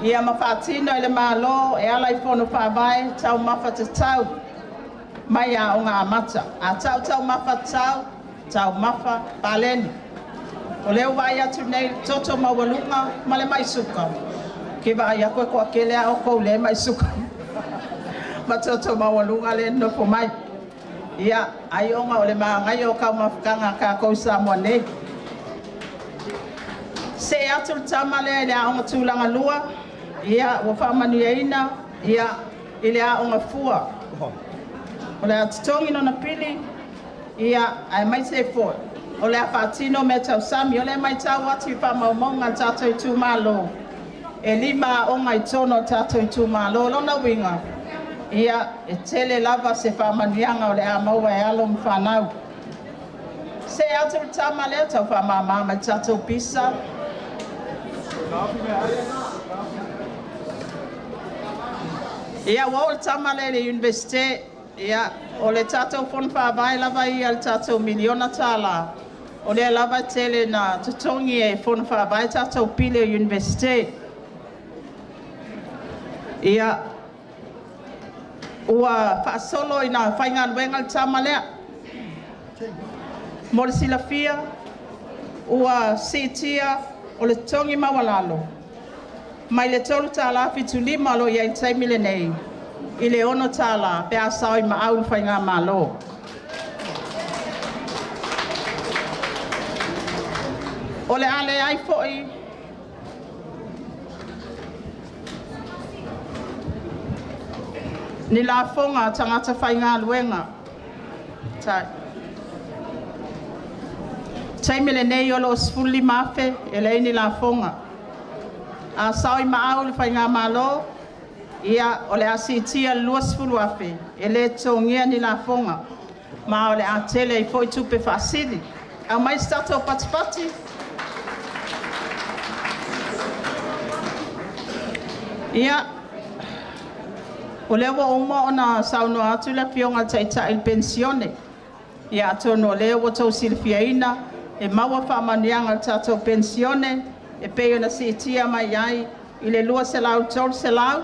Ia ma faatino e le Malo e ala i fono faavae taumafa tatau mai aoga amata. A tau taumafa tatau, taumafa paleni. O lea ua vaai atu nei i le toto maualuga ma le mai suka, ou te vaai atu e toatele lava outou lea e mai suka ma toto maualuga lea e nonofo mai. Ia, ai ona o le manaia o taumafataga a tatou i Samoa nei. See atu le tama lea i le aoga tulaga lua, ia ua faamanuiaina i le aoga fua. O le a totogi lona pili, ia aemaise ai foi o le a faatino meatausami. O lea e matau atu i faamaumauga a le tatou itumalo, e 5 aoga i totonu o le tatou itumalo. O lona uiga, ia, e tele lava se faamanuiaga o le a maua e alo ma fanau. See atu le tama lea, tau faamama mai le tatou pisa. Ia, ua oo le tama lea i le Iunivesite. Ia, o le tatou fono faavae lava ia i le tatou $1miliona, o lea lava e tele ina totogi e fono faavae tatou pili o le Iunivesite. Ia, ua faasolo ina faigaluega le tama lea. Mo le silafia, ua siitia o le totogi maualalo mai le $3.75 o lo o i ai i le taimi lenei i le $6 pe a saoimaau i le Faigamalo. O le a leai foi ni lafoga a tagata faigaluega. O le taimi lenei o lo o $15,000 e leai ni lafoga. A saoimaau le Faigamalo, ia o le a siitia i le $20,000 e le totogia ni lafoga, ma o le a tele ai foi tupe faasili. Aumai se tatou patipati. Ia, o lea ua uma ona saunoa atu le Afioga i le Taitai i le Penisione. Ia atonu o lea ua outou silifiaina e maua faamanuiaga o le tatou Penisione e pei ona siitia mai ai i le $200 i le $300,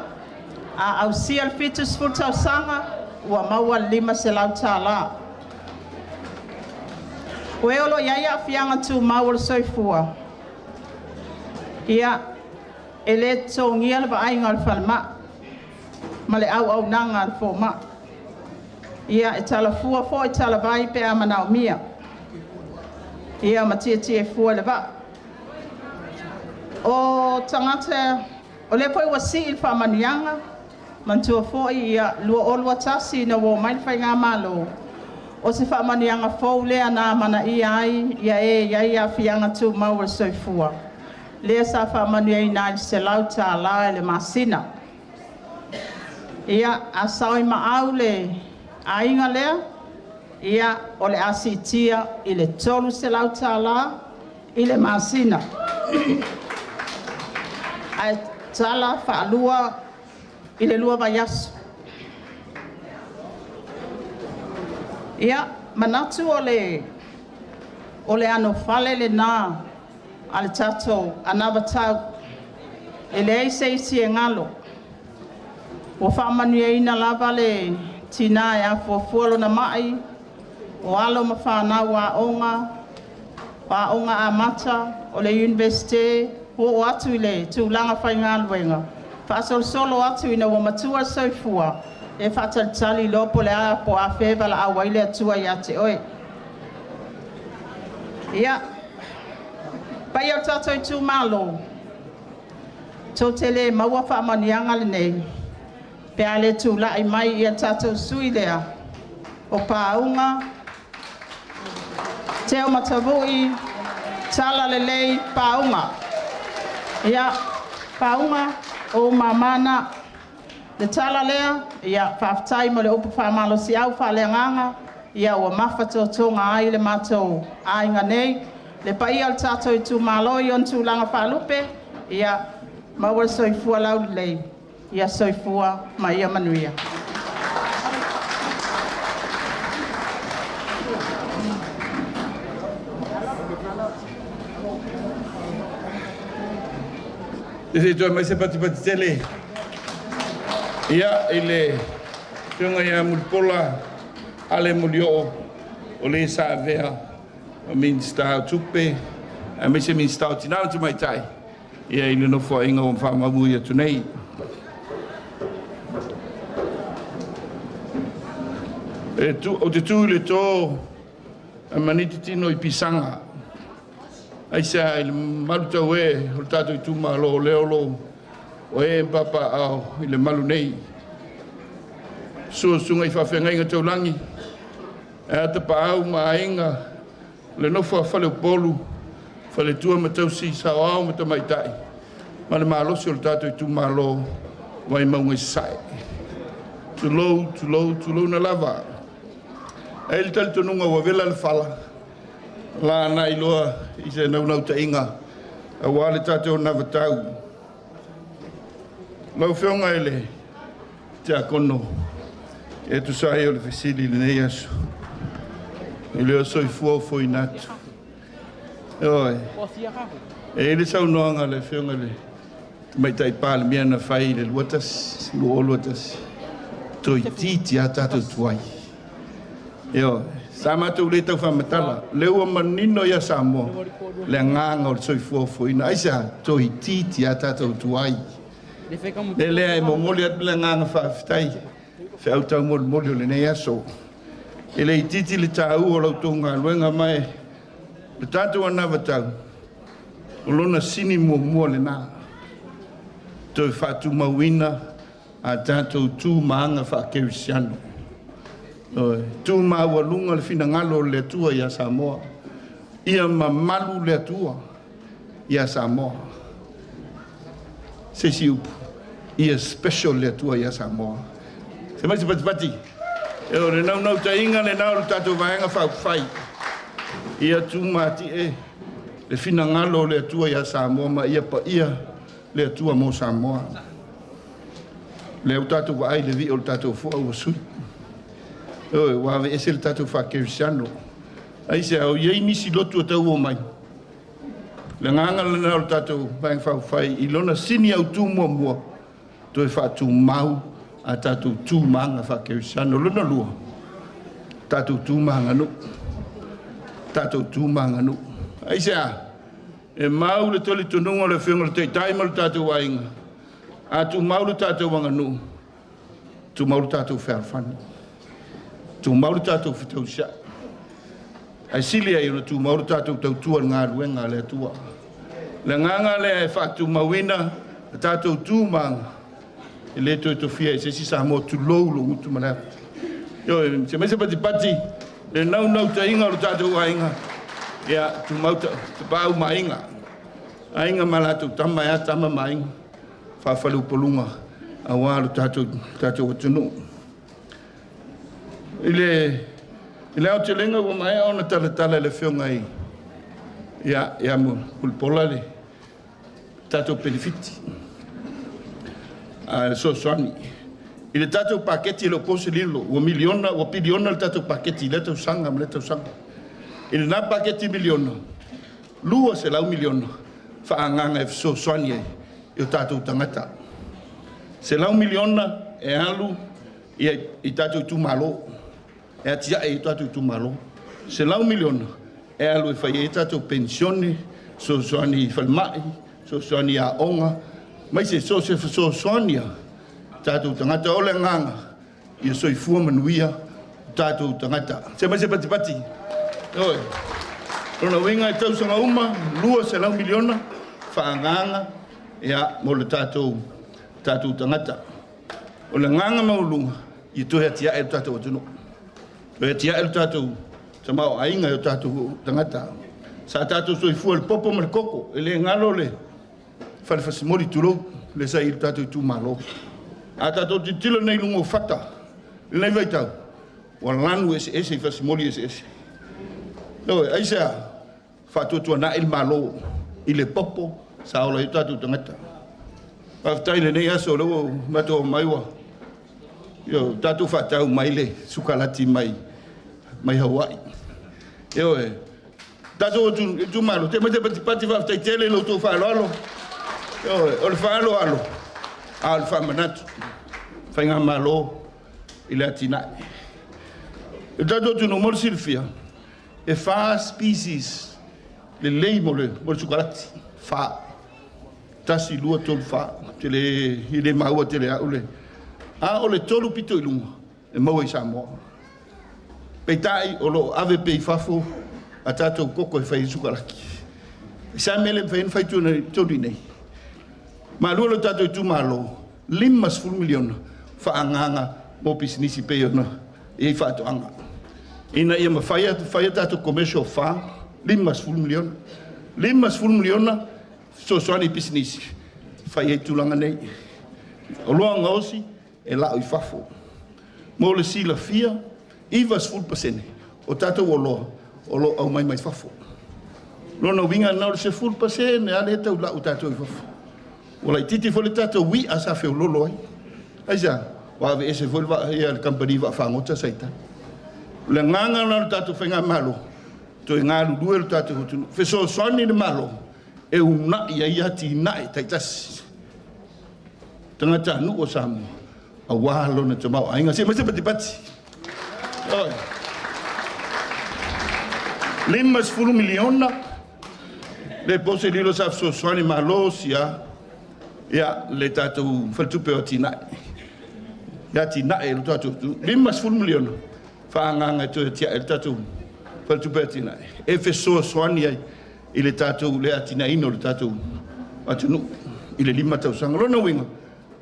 a ausia le 70 tausaga ua maua le $500. O e o lo o i ai aafiaga tumau o le soifua, ia, e le totogia le vaaiga a le falemai ma le auaunaga a le fomai. Ia, e talafua foi talavai pe a manaomia, ia ma tietie fua i le vaa. O tagata, o lea foi ua sii le faamanuiaga, manatua foi 2021 ina ua omai le Faigamalo, o se faamanuiaga fou lea na amanaia ai e e i ai aafiaga tumau o le soifua. lea sa faamanuiaina ai i le $100 i le masina. Ia, a saoimaau le aiga lea, ia, o le a siitia i le $300 i le masina, ae tala faalua i le 2 vaiaso. Ia, manatu o le anofale lena a le tatou anavatau, e leai se isi e galo. Ua faamanuiaina lava le tina e afuafua lona mai, o alo ma fanau aoga, o aoga amata, o le Iunivesite, oo atu i le tulaga faigaluega, faasolosolo atu ina ua matua le soifua, e faatalitali loa po o afea e valaau ai le Atua ia te oe. Ia, le paia o le tatou itumalo, tou te le maua faamanuiaga lenei pe a le tulai mai le tatou sui usufono lea o Pauga Teomatavui Talalelei Pauga. Ia, Pauga, o ou mama na. O le tala lea, ia faafetai mo le upu faamalosiau faaleagaga ua mafatotoga ai le matou aiga nei. Le paia o le tatou itumalo i ona tulaga faalupe, ia maua le soifua laulelei, ia soifua ma ia manuia. Ia se i toe aumai se patipati tele ia i le Afioga ia Mulipola Ale Molioo, o le sa avea ma Minisita o Tupe aemaise Minisita o Tina ma Tamaitai i le Nofoaiga ua faamaumauina atu nei. Ou te tu i le to ae maniti tino i pisaga. Aisea i le malutaue o le tatou itumalo o lea o lo o ee ma papaaao i le malu nei. Susu susuga i faafeagaiga taulagi, ae a Tapaau ma Aiga, le nofo a faleupolu, faletua ma tausi, saoao ma tamaitai ma le malosi o le tatou itumalo Vaimauga i Sasae. Tulou, tulou, tulouna lava. E i ai le talitonuga ua vela le fala, laanai loa i se naunautaiga aua le tatou anavatau. Lau Afioga i le Tiakono, e tusa ai o le fesili i lenei aso, e le o soifua ofoina atu. Ioe. E i ai le saunoaga a le Afioga i le Tamaitai Palemia na fai i le 2021, toeitiiti lava tatou tuai. Ioe. Sa matou le tau faamatala, o lea ua manino ia Samoa le agaga o le soifua ofoina. Aisea? Toeitiiti lava tatou tuai. O le lea e momoli atu le agaga faafetai i feau taumolimoli o lenei aso. E le itiiti le taua o la outou galuega, ma o le tatou anavatau, o lona sini muamua lena, toe faatumauina a tatou tu ma aga faakerisiano. Tu maualuga le finagalo o le Atua ia Samoa, ia mamalu le Atua ia Samoa. Se isi upu, ia special le Atua ia Samoa. Se mai se patipati, o le naunautaiga lena o le tatou Vaega Faaupufai, ia tumatie le finagalo o le Atua ia Samoa ma ia paia le Atua mo Samoa. Lea ua tatou vaai i le vii o le tatou fua ua sui. Ua aveese le tatou faakerisiano. Aisea? O i ai nisi lotu e tau omai. Le agaga lena o le tatou Vaega Faaupufai i lona sini autu muamua, toe faatumau a tatou tu ma aga faakerisiano. Lona lua, tatou tu ma aganuu. Tatou tu ma aganuu. Aisea? E mau le talitonuga o le Afioga i le Taitai ma le tatou aiga, a tumau le tatou aganuu, tumau le tatou fealofani, tumau le tatou fetausiai, ae sili ai ona tumau le tatou tautua i le galuega a le Atua. Le agaga lea e faatumauina le tatou tu ma aga, e le toe tofia e se isi Samoa, tulou lou gutu ma le ata. Ioe, se mai se patipati, le naunautaiga o le tatou aiga, ia tumau tapaau ma aiga. Aiga ma latou Tama, ae a Tama ma Aiga, faafaleupoluga aua lo tatou atunuu. I le aotelega ua maea ona talatala e le Afioga ia Mulipola le tatou penefiti fesoasoani. I le tatou paketi e le o po se lilo ua miliona, ua piliona le tatou paketi i lea tausaga ma lea tausaga. I lena paketi miliona, $200 miliona faaagaaga e fesoasoani ai i o tatou tagata. $100 miliona e alu i tatou itumalo, e atiae ai tatou itumalo. $100 miliona e alu e fai ai tatou penisione, fesoasoani i falemai, fesoasoani i aoga, aemaise so o se fesoasoani lava i tatou tagata. O le agaga, ia soifua manuia o tatou tagata. Se i fai mai se patipati. Ioe. O lona uiga i tausaga uma, $200 miliona faaagaaga mo le tatou tagata. O le agaga maualuga, ia toe atiae le tatou atunuu, toe atiae le tatou tamaoaiga i o tatou tagata. Sa tatou soifua i le popo ma le koko, e le galo le fale fasimoli, tulou, lea sa i le tatou itumalo. A tatou tilotilo nei i luga o fata i lenei vaitau, ua lanu eseese i fasimoli eseese. Ioe, aisea? Faatuatuanai le Malo i le popo sa ola ai o tatou tagata. Faafetai i lenei aso o lea ua matou omai ua tatou faatau mai le sukalati mai Hawaii. Ioe. Tatou itumalo, te mai te patipati, faafetai tele i lo outou faaaloalo. Ioe, o le faaaloalo, a o le faamanatu, faigamalo i le atinae. I le tatou atunuu mo le silafia, e 4 species lelei mo le sukalati, 4. 1, 2, 3, 4. E le maua tele e au le... A o le 3 pito i luga, e maua i Samoa. Peitai, o lo o ave pea i fafo a tatou koko e fai ai sukalaki. E se mea le mafai ona fai tonu i inei. Malua lo tatou itumalo, $50 miliona faaagaaga mo pisinisi pei ona i ai faatoaga. Ina ia mafai ona fai a tatou commercial farm, $50 miliona. $50 miliona fesoasoani i pisinisi, fai ai tulaga nei. Oloa gaosi e lau i fafo. Mo le silafia, 90% o tatou oloa o lo o aumai mai fafo. Lona uiga na o le 10% lava lea e tau lau tatou i fafo. Ua laitiiti foi le tatou i'a sa feoloolo ai. Aisea? Ua aveese foi le kamupani vaafagota sa i tai. O le agaga lena o le tatou faigamalo, toe galulue le tatou atunuu, fesoasoani le Malo e uunai ai atinae taitasi, tagatanuu o Samoa, aua lona tamaoaiga. Se i aumai se patipati. Oi. $50 miliona le po se lilo sa fesoasoani malo sia le tatou faletupe o atinae. Le atinae o le tatou $50 miliona faaagaaga e toe atiae le tatou faletupe atinae e fesoasoani ai i le tatou le atinaeina o le tatou atunuu i le 5 tausaga. Lona uiga,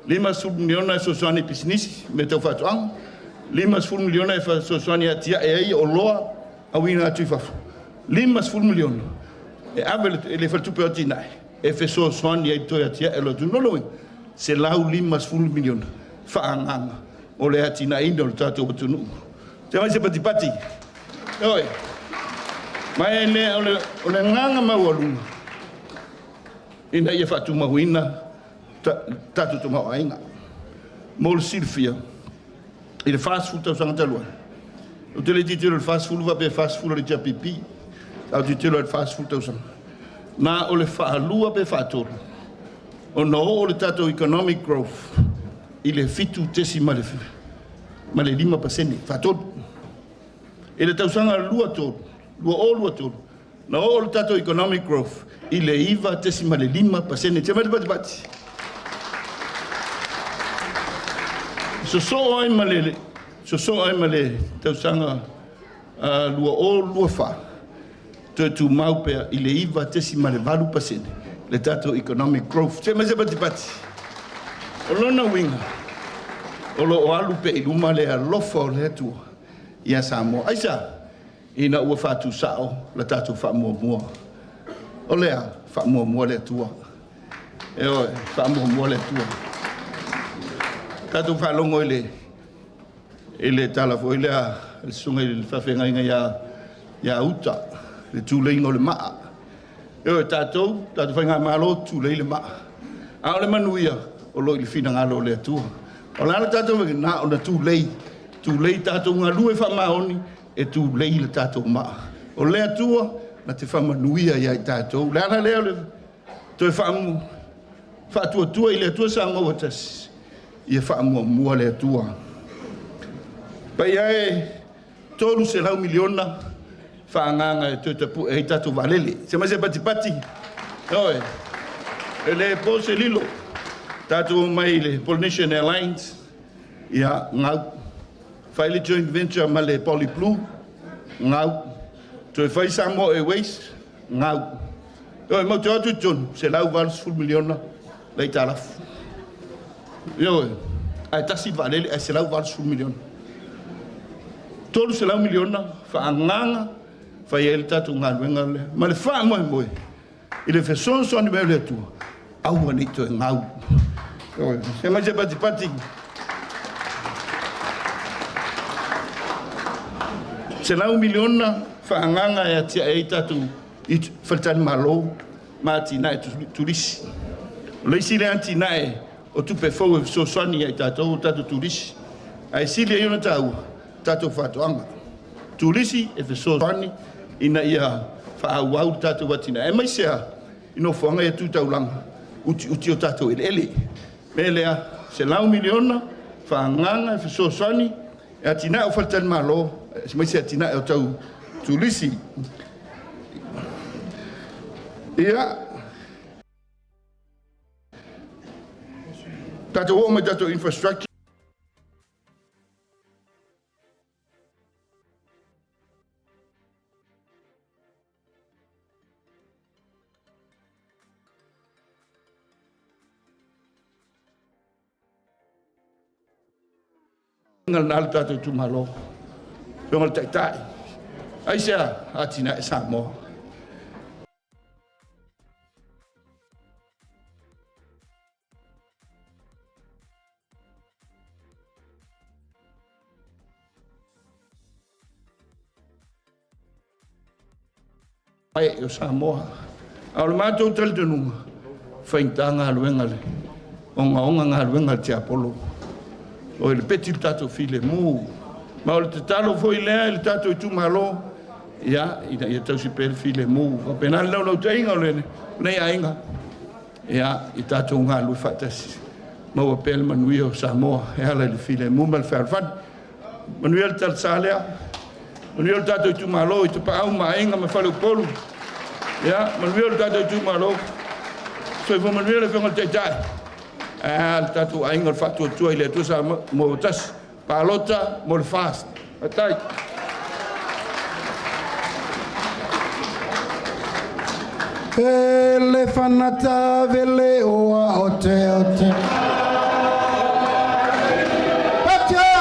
$50 miliona e fesoasoani i pisinisi, mea tau faatoaga, $50 miliona e fesoasoani e atiae ai oloa auina atu i fafo, $50 miliona e ave le faletupe o atinae e fesoasoani ai toe atiae o le atunuu. Lona uiga, $150 miliona faaagaaga o le atinaeina o le tatou atunuu. Se mai se patipati. Oi. Ma e le, o le agaga maualuga ina ia faatumauina tatou tamaoaiga. Mo le silafia, i le 40 tausaga talu ai, ou te le tilotilo i le 40 faapea e 40 o le HRPP, ae ou te tilotilo i le 40 tausaga. Ma o le faalua pe faatolu, ona oo le tatou economic growth i le 7.5% faatolu. I le tausaga 23, 2023, na oo le tatou economic growth i le 9.5%. Tia mai le patipati. Sosoo ai ma le tausaga 2024, toe tumau pea i le 9.8% le tatou economic growth. Se mai se patipati. O lona uiga, o lo o alu pea i luma le alofa o le Atua ia Samoa. Aisea? Ina ua faatusao la tatou faamuamua. O lea, Faamuamua le Atua. Ioe, faamuamua le Atua. Tatou faalogo i le i le tala foi lea le susuga i le faafeagaiga ia ia Uta, le tuleiga o le maa. Ioe, tatou, tatou faigamalo, tulei le maa. A o le manuia, o lo o i le finagalo o le Atua. O le a le tatou na ona tulei, tulei tatou galue faamaoni e tulei le tatou maa. O le Atua na te faamanuia ia i tatou. O le ala lea o le toe faatuatua i le Atua Samoa ua tasi, ia faamuamua le Atua. Paia e, $300 miliona faaagaaga e toe tapue ai tatou vaalele. Se mai se patipati, ioe, e le po se lilo, tatou omai i le Polynesian Airlines, ia, gau. Fai le joint venture ma le Poly Blue, gau. Toe fai Samoa Airways, gau. Ioe, matou te o atu i totonu, $180 miliona le aitalafu. Ioe, ae tasi le vaalele ae $180 miliona. $300 miliona faaagaaga fai ai le tatou galuega lea ma le faamoemoe i le fesoasoani mai o le Atua, aua ne i toe gau. Ioe, se mai se patipati. $100 miliona faaagaaga e atiae ai tatou faletalimalo ma atinae turisi. O le isi lea atinae o tupe fou e fesoasoani ia i tatou o tatou turisi, ae sili ai ona taua tatou faatoaga. Turisi e fesoasoani ina ia faaauau le tatou atinae, aemaise lava i nofoaga ia tu taulaga, utiuti o tatou eleele. O le mea lea, $100 miliona faaagaaga e fesoasoani e atinae o faletalimalo aemaise atinae o tau turisi. Ia, tatou oo mai i tatou infrastructure. Lena le tatou itumalo, afioga i le Taitai, aisea? Atinae Samoa. Ai o Samoa. A o le matou talitonuga, faigata galuega le ogaoga galuega a le tiapolo. O le peti le tatou filemu. Ma o le tatalo foi lea i le tatou itumalo, ia, ina ia tausi pea le filemu. Faapena le naunautaiga o lenei aiga, ia, i tatou galulue faatasi, maua pea le manuia o Samoa e ala i le filemu ma le fealofani. Manuia le talasa lea. Manuia le tatou itumalo i Tapaau ma Aiga ma Faleupolu. Ia, manuia le tatou itumalo. Soifua manuia le Afioga i le Taitai. Ae a le tatou aiga o le Faatuatua i le Atua Samoa ua tasi. Palota mo le FAST. Faafetai. E le fanata vele oa o te o te. Patia!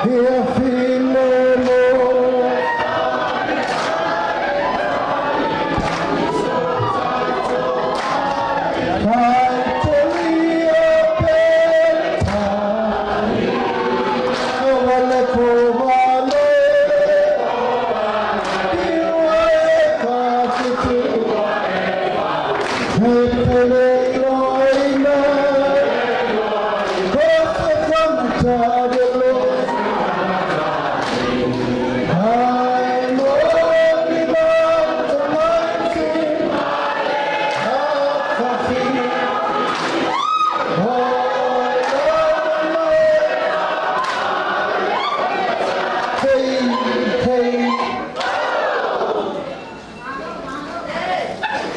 Ia file mo.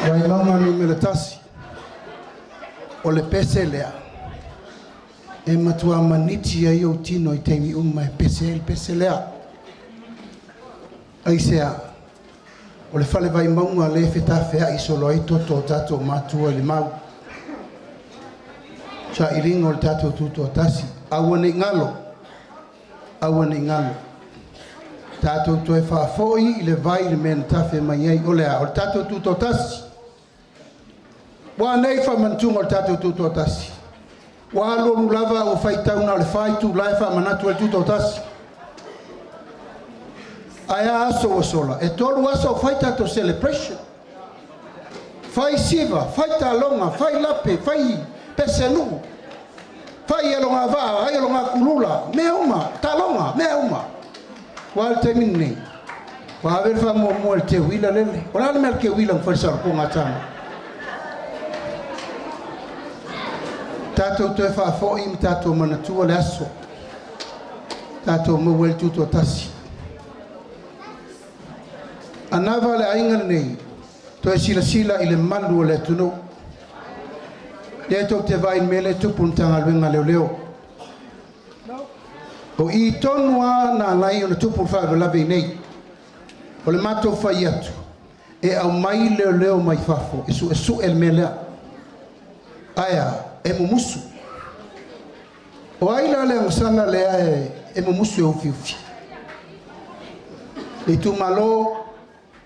Vaimauga 1, o le pese lea e matua maniti ai ou tino i taimi uma e pese ai le pese lea. Aisea? O le fale Vaimauga lea e fetafeai solo ai toto o tatou matua i le mau sailiga o le tatou tutoatasi. Aua ne i galo, aua ne i galo. Tatou toe faafoi i le vai le mea na tafe mai ai o le a o le tatou tutoatasi. Ua nei faamanatuga o le tatou tutoatasi. Ua alualu lava ua faitau na o le 4 itula e faamanatu ai le tutoatasi. Ae a aso ua sola? E 3 aso o fai tatou celebration. Fai siva, fai taloga, fai lape, fai pesenuu, fai alogavaa, fai alogakulula, mea uma, taloga, mea uma. Ua le taimi lenei. Ua ave le faamuamua i le teuila lele. O le a le mea le teuila na fai i le salapoga a Samoa? Tatou toe faafoi ma tatou manatua le aso. Tatou maua ai le tutoatasi. Anava le aiga lenei, toe silasila i le malu o le atunuu. Lea tou te vaai i le mea lea e tupu i le Matagaluega a Leoleo. O i tonu lava na ala ai ona tupu le faalavelave i inei. O le matou fai atu, e aumai leoleo mai fafo e suesue le mea lea. Ae a? E mumusu. O ai la le agasala lea e mumusu e ufiufi? Le itumalo,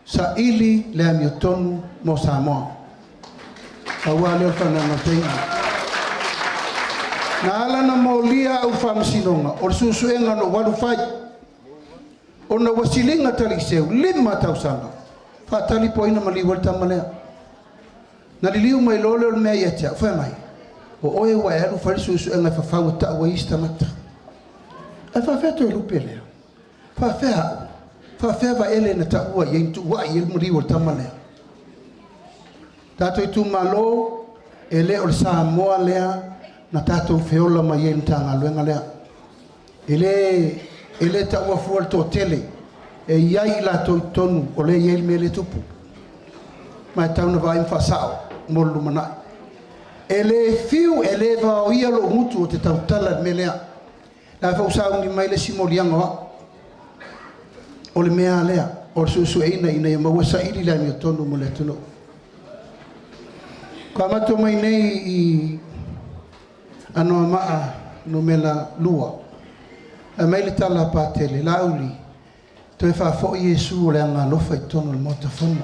saili le amiotonu mo Samoa. Aua lea o le faanaunautaiga. Na ala ona molia au i le faamasinoga, o le suesuega na ou alu fai. Ona ua siliga Taliiseu, 5 tausaga, faatali po o ai na maliu ai le tama lea. Na liliu mai loa lea o le mea ia te au, fai mai, o oe ua e alu fai le suesuega e fafau e tau ai isi tagata. Ae faafefea Toelupe lea? Faafefea au? Faafefea Vaele na taua i ai, na tuuai i ai le maliu o le tama lea? Tatou itumalo, e le o le Samoa lea na tatou feola mai ai i le Matagaluega lea. E le taua fua le toatele, e i ai i latou i totonu o lea e i ai le mea lea e tupu. Ma e tau na vaai ma faasao mo le lumanai. E le fiu, e le vaoia lou gutu ou te tautala i le mea lea. La foi ua sauni mai le isi moliaga o au. O le mea lea, o le suesueina ina ia maua saili le amiotonu mo le atunuu. Ua matou mai nei i Anoamaa numera 2. Aumai le tala a Patele, Laauli, toe faafoi Iesu o le Agaalofa i totonu o le Maota Fono.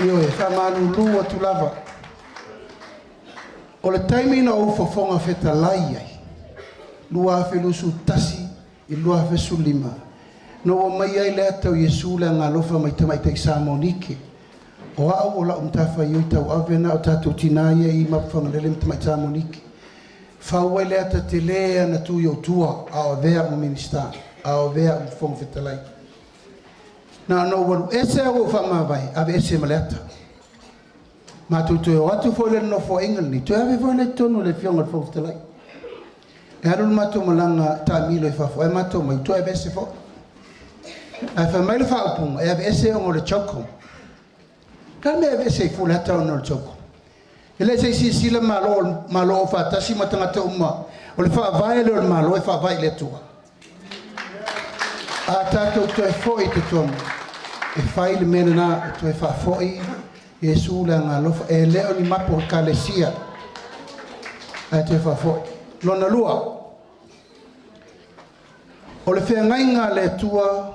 Ioe, faamalulu atu lava. O le taimi na ou fofoga fetalai ai, 2021 i le 2015, na ou aumaia ai le ata o Iesu le Agaalofa mai tamaitai Samoa-nike. O au o lau matafaioi tauave na o tatou tina ia i Mapuifagalele ma tamaitai Samoa-nike. Fau ai le ata tele ana tu i ou tua, a o avea au ma Minista, a o avea au ma Fofoga Fetalai. Na ona ou alu ese au ou faamavae, ave ese ma le ata. Matou toe o atu foi le nofoaiga lenei, toe ave foi le totonu o le Afioga i le Fofoga Fetalai. E alu le matou malaga taamilo i fafo, ae matou mai, toe ave ese foi. Ae fai mai le faaupuga, e ave ese ona o le CHOGM. Ka mea ave ese i fua le ata ona o le CHOGM. E le se i silasila malo, malo o faatasi ma tagata uma, o le faavae lea o le Malo e faavae i le Atua. A tatou toe foi i totonu, e fai le mea lena e toe faafoi Iesu le Agaalofa. E le o ni mapo ekalesia, ae toe faafoi. Lona lua, o le feagaiga a le Atua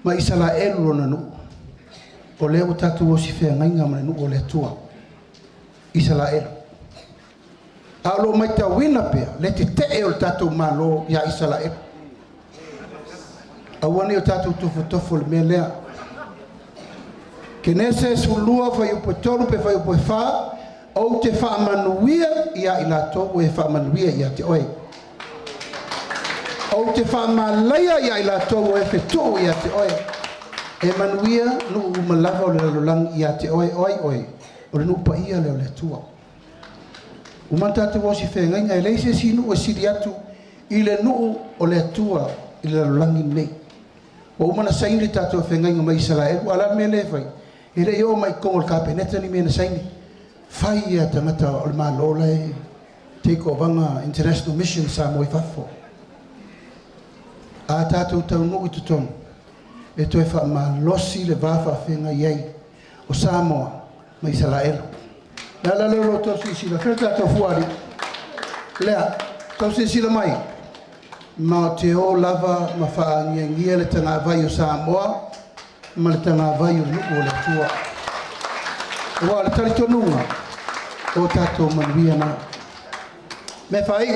ma Isaraelu lona nuu, o lea ua tatou osi feagaiga ma le nuu o le Atua, Isaraelu. A o lo o matauina pea le tetee o le tatou Malo ia Isaraelu. Aua ne i o tatou tofotofo i le mea lea. Kenese 12 fuaiupu e 3 pe fuaiupu e 4, ou te faamanuia ia i latou ua e faamanuia ia te oe. Ou te faamalaia ia i latou ua e fetuu ia te oe. E manuia nuu uma lava o le lalolagi ia te oe, o ai oe, o le nuu paia lea o le Atua. Uma tatou osi feagaiga, e leai se isi nuu e sili atu i le nuu o le Atua i le lalolagi lenei. Ua uma ona saini le tatou feagaiga mai Isaraelu, a o le a le mea lea e fai? E le i oo mai i totonu o le Kapeneta ni mea na saini. Fai ia tagata o le Malo la e take over International Mission Samoa i fafo. A tatou taunuu i totonu, e toe faamalosi le va faafeagai ai o Samoa ma Isaraelu. Le ala lea o lo outou silasila, fai le tatou fuali. Lea, Tau silasila mai, ma te o lava ma faagiagia le tagavai o Samoa ma le tagavai o nuu o le Atua. Ua o le talitonuga, o tatou manuia na. Mea faaiu,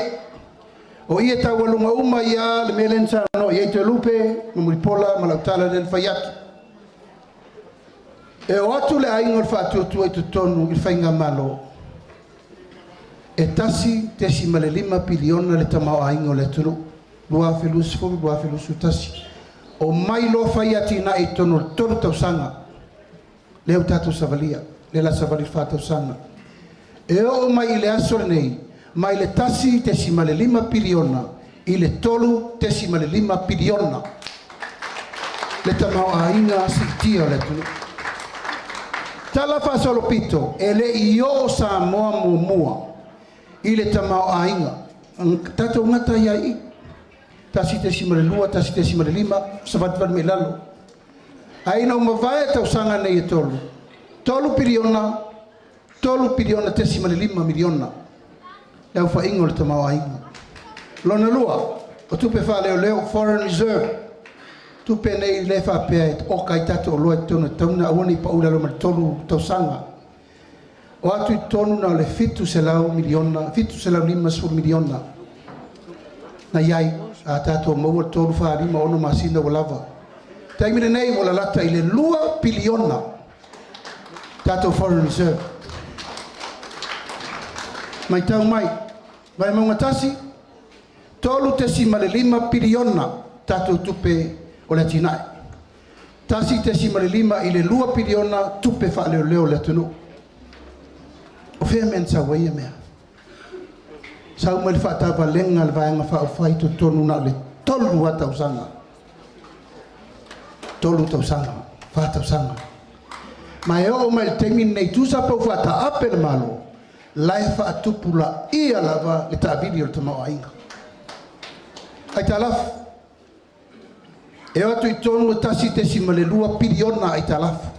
o ia taualuga uma ia le mea lea na saunoa i ai Toelupe ma Mulipola ma lau tala lea na fai atu. E o atu le aiga o le Faatuatua i totonu i le faigamalo, e 1.5 piliona le tamaoaiga o le atunuu 2020/2021. Omai loa fai atinae i totonu o le 3 tausaga lea ua tatou savalia, lea o le a savali i le 4 tausaga. E oo mai i le aso lenei, mai le 1.5 piliona i le 3.5 piliona le tamaoaiga siitia o le atunuu. Tala faasolopito, e le i oo Samoa muamua i le tamaoaiga tatou gata ai lava i i, 1.2, 1.5, savalivali mai i lalo. Ae ina ua mavae tausaga nei e 3, 3 piliona, 3 piliona .5 miliona le aofaiga o le tamaoaiga. Lona lua, o tupe faaleoleo, foreign reserve, tupe nei lea faapea e oka ai tatou oloa i totonu e tatau ona aua ne i pau i lalo ma le 3 tausaga. O atu i totonu na o le $700 miliona, $750 miliona na i ai, a tatou maua le 3, 4, 5, 6 masina ua lava. Taimi lenei ua lalata i le 2 piliona tatou foreign reserve. Matau mai, Vaimauga 1, 3.5 piliona tatou tupe o le atinae. 1.5 i le 2 piliona tupe faaleoleo o le atunuu. O fea mea na sau ai ia mea? Sau mai le faatavalega a le Vaega Faaupufai i totonu na o le 3 lava tausaga. 3 tausaga, 4 tausaga. Ma e oo mai i le taimi lenei, tusa pe ua faataape le Malo, la e faatupulaia lava le taavili o le tamaoaiga. Aitalafu, e o atu i totonu e 1.2 piliona aitalafu.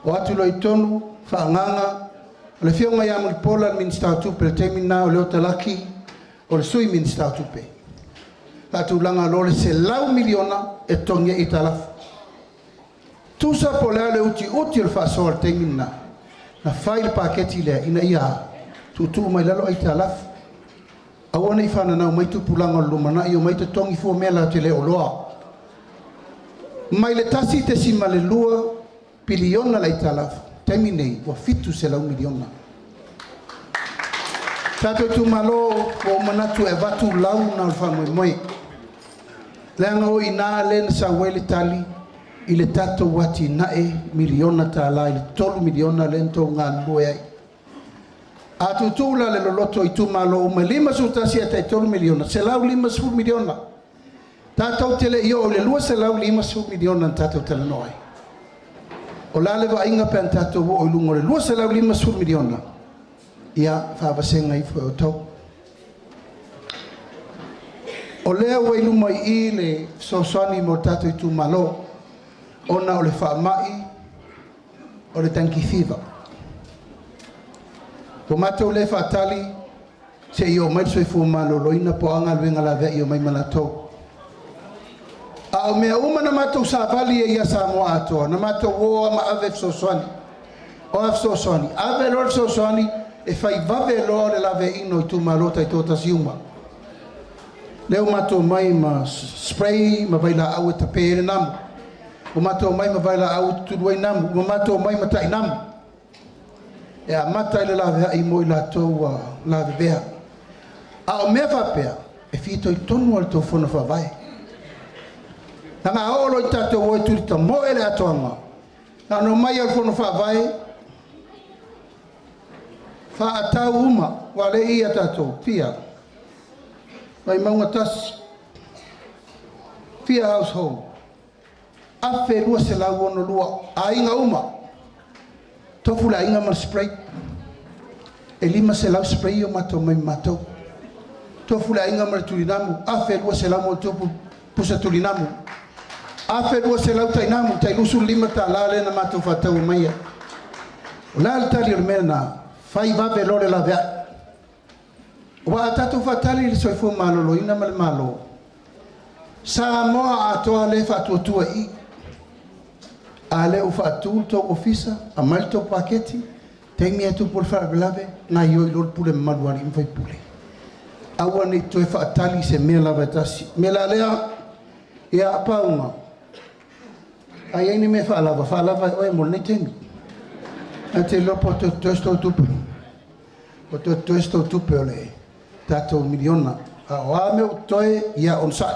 O atu loa i totonu, faaagaaga, o le afioga ia Mulipola le Minisita o Tupe i le taimi lena, o Leota Laki o le Sui Minisita o Tupe. Faatulaga loa le $100 miliona e totogi ai aitalafu. Tusa po o le a le utiuti o le faasoa i le taimi lena, na fai le paketi lea ina ia tuutuu mai lalo aitalafu. Aua ne i fananau mai tupulaga o le lumanai omai totogi fua mea latou te le oloa. Mai le 1.2 piliona le aitalafu, taimi nei ua $700 miliona. Tatou itumalo, ua ou manatu e avatu lau na o le faamoemoe. Leaga o i ina lea na sau ai le tali i le tatou atinae miliona tala i le $3 miliona lea na outou galulue ai. A tuutuu la le loloto i itumalo uma e 51 ae tai $3 miliona, $150 miliona. Tatou te le i oo i le $250 miliona na tatou talanoa ai. O le a le vaaiga pe a na tatou oo i luga o le $250 miliona? Ia, faavasega ifo e outou. O lea ua i luma i i le fesoasoani mo tatou itumalo, ona o le faamai o le dengue fever. Ua matou le faatali se i oo mai le soifua maloloina po o a galuega laveai e omai ma latou. A o mea uma na matou savali ai ia Samoa atoa, na matou o lava ma ave fesoasoani. O a fesoasoani? Ave loa le fesoasoani e fai vave loa le laveaiina o itumalo taitoatasi uma. Lea ua matou omai ma spray ma vailaau e tape ai le namu. Ua matou omai ma vailaau e tutulu ai namu. Ua matou omai ma tainamu. E amata ai le laveai mo i latou ua lavevea. A o mea faapea, e fitoitonu lava i le tou fono faavae. Leaga a oo loa ina tatou o e tulitamoe le atoaga, na ona omai lava o le fono faavae, faatau uma, aua o lea e i i ia tatou, fia? Vaimauga 1, fia household? 1,262 aiga uma. Tofu le aiga ma le spray. E 500 spray o matou mai ma matou. Tofu le aiga ma le tulinamu, 1,200 ma tupu pusa tulinamu. 1,200 tainamu, tai $25 lea na matou faataua maia. O le a le tali o le mea lena? Fai vave loa le laveai. Aua a tatou faatali i le Soifua Maloloina ma le Malo, Samoa atoa lea e faatuatua i i. A lea ua faatu le tou ofisa, aumai le tou paketi, taimi e tupu le faalavelave, gaoioi loa le pule mamalu a alii ma faipule. Aua ne i toe faatali i se mea lava e tasi. O le mea la lea, ia Pauga, a i ai ni mea faalava, faalava e oe mo lenei taimi. Ae te iloa po o toe totoe se tou tupe, o toe totoe se tou tupe o le tatou miliona. A o a mea o totoe, ia onosai.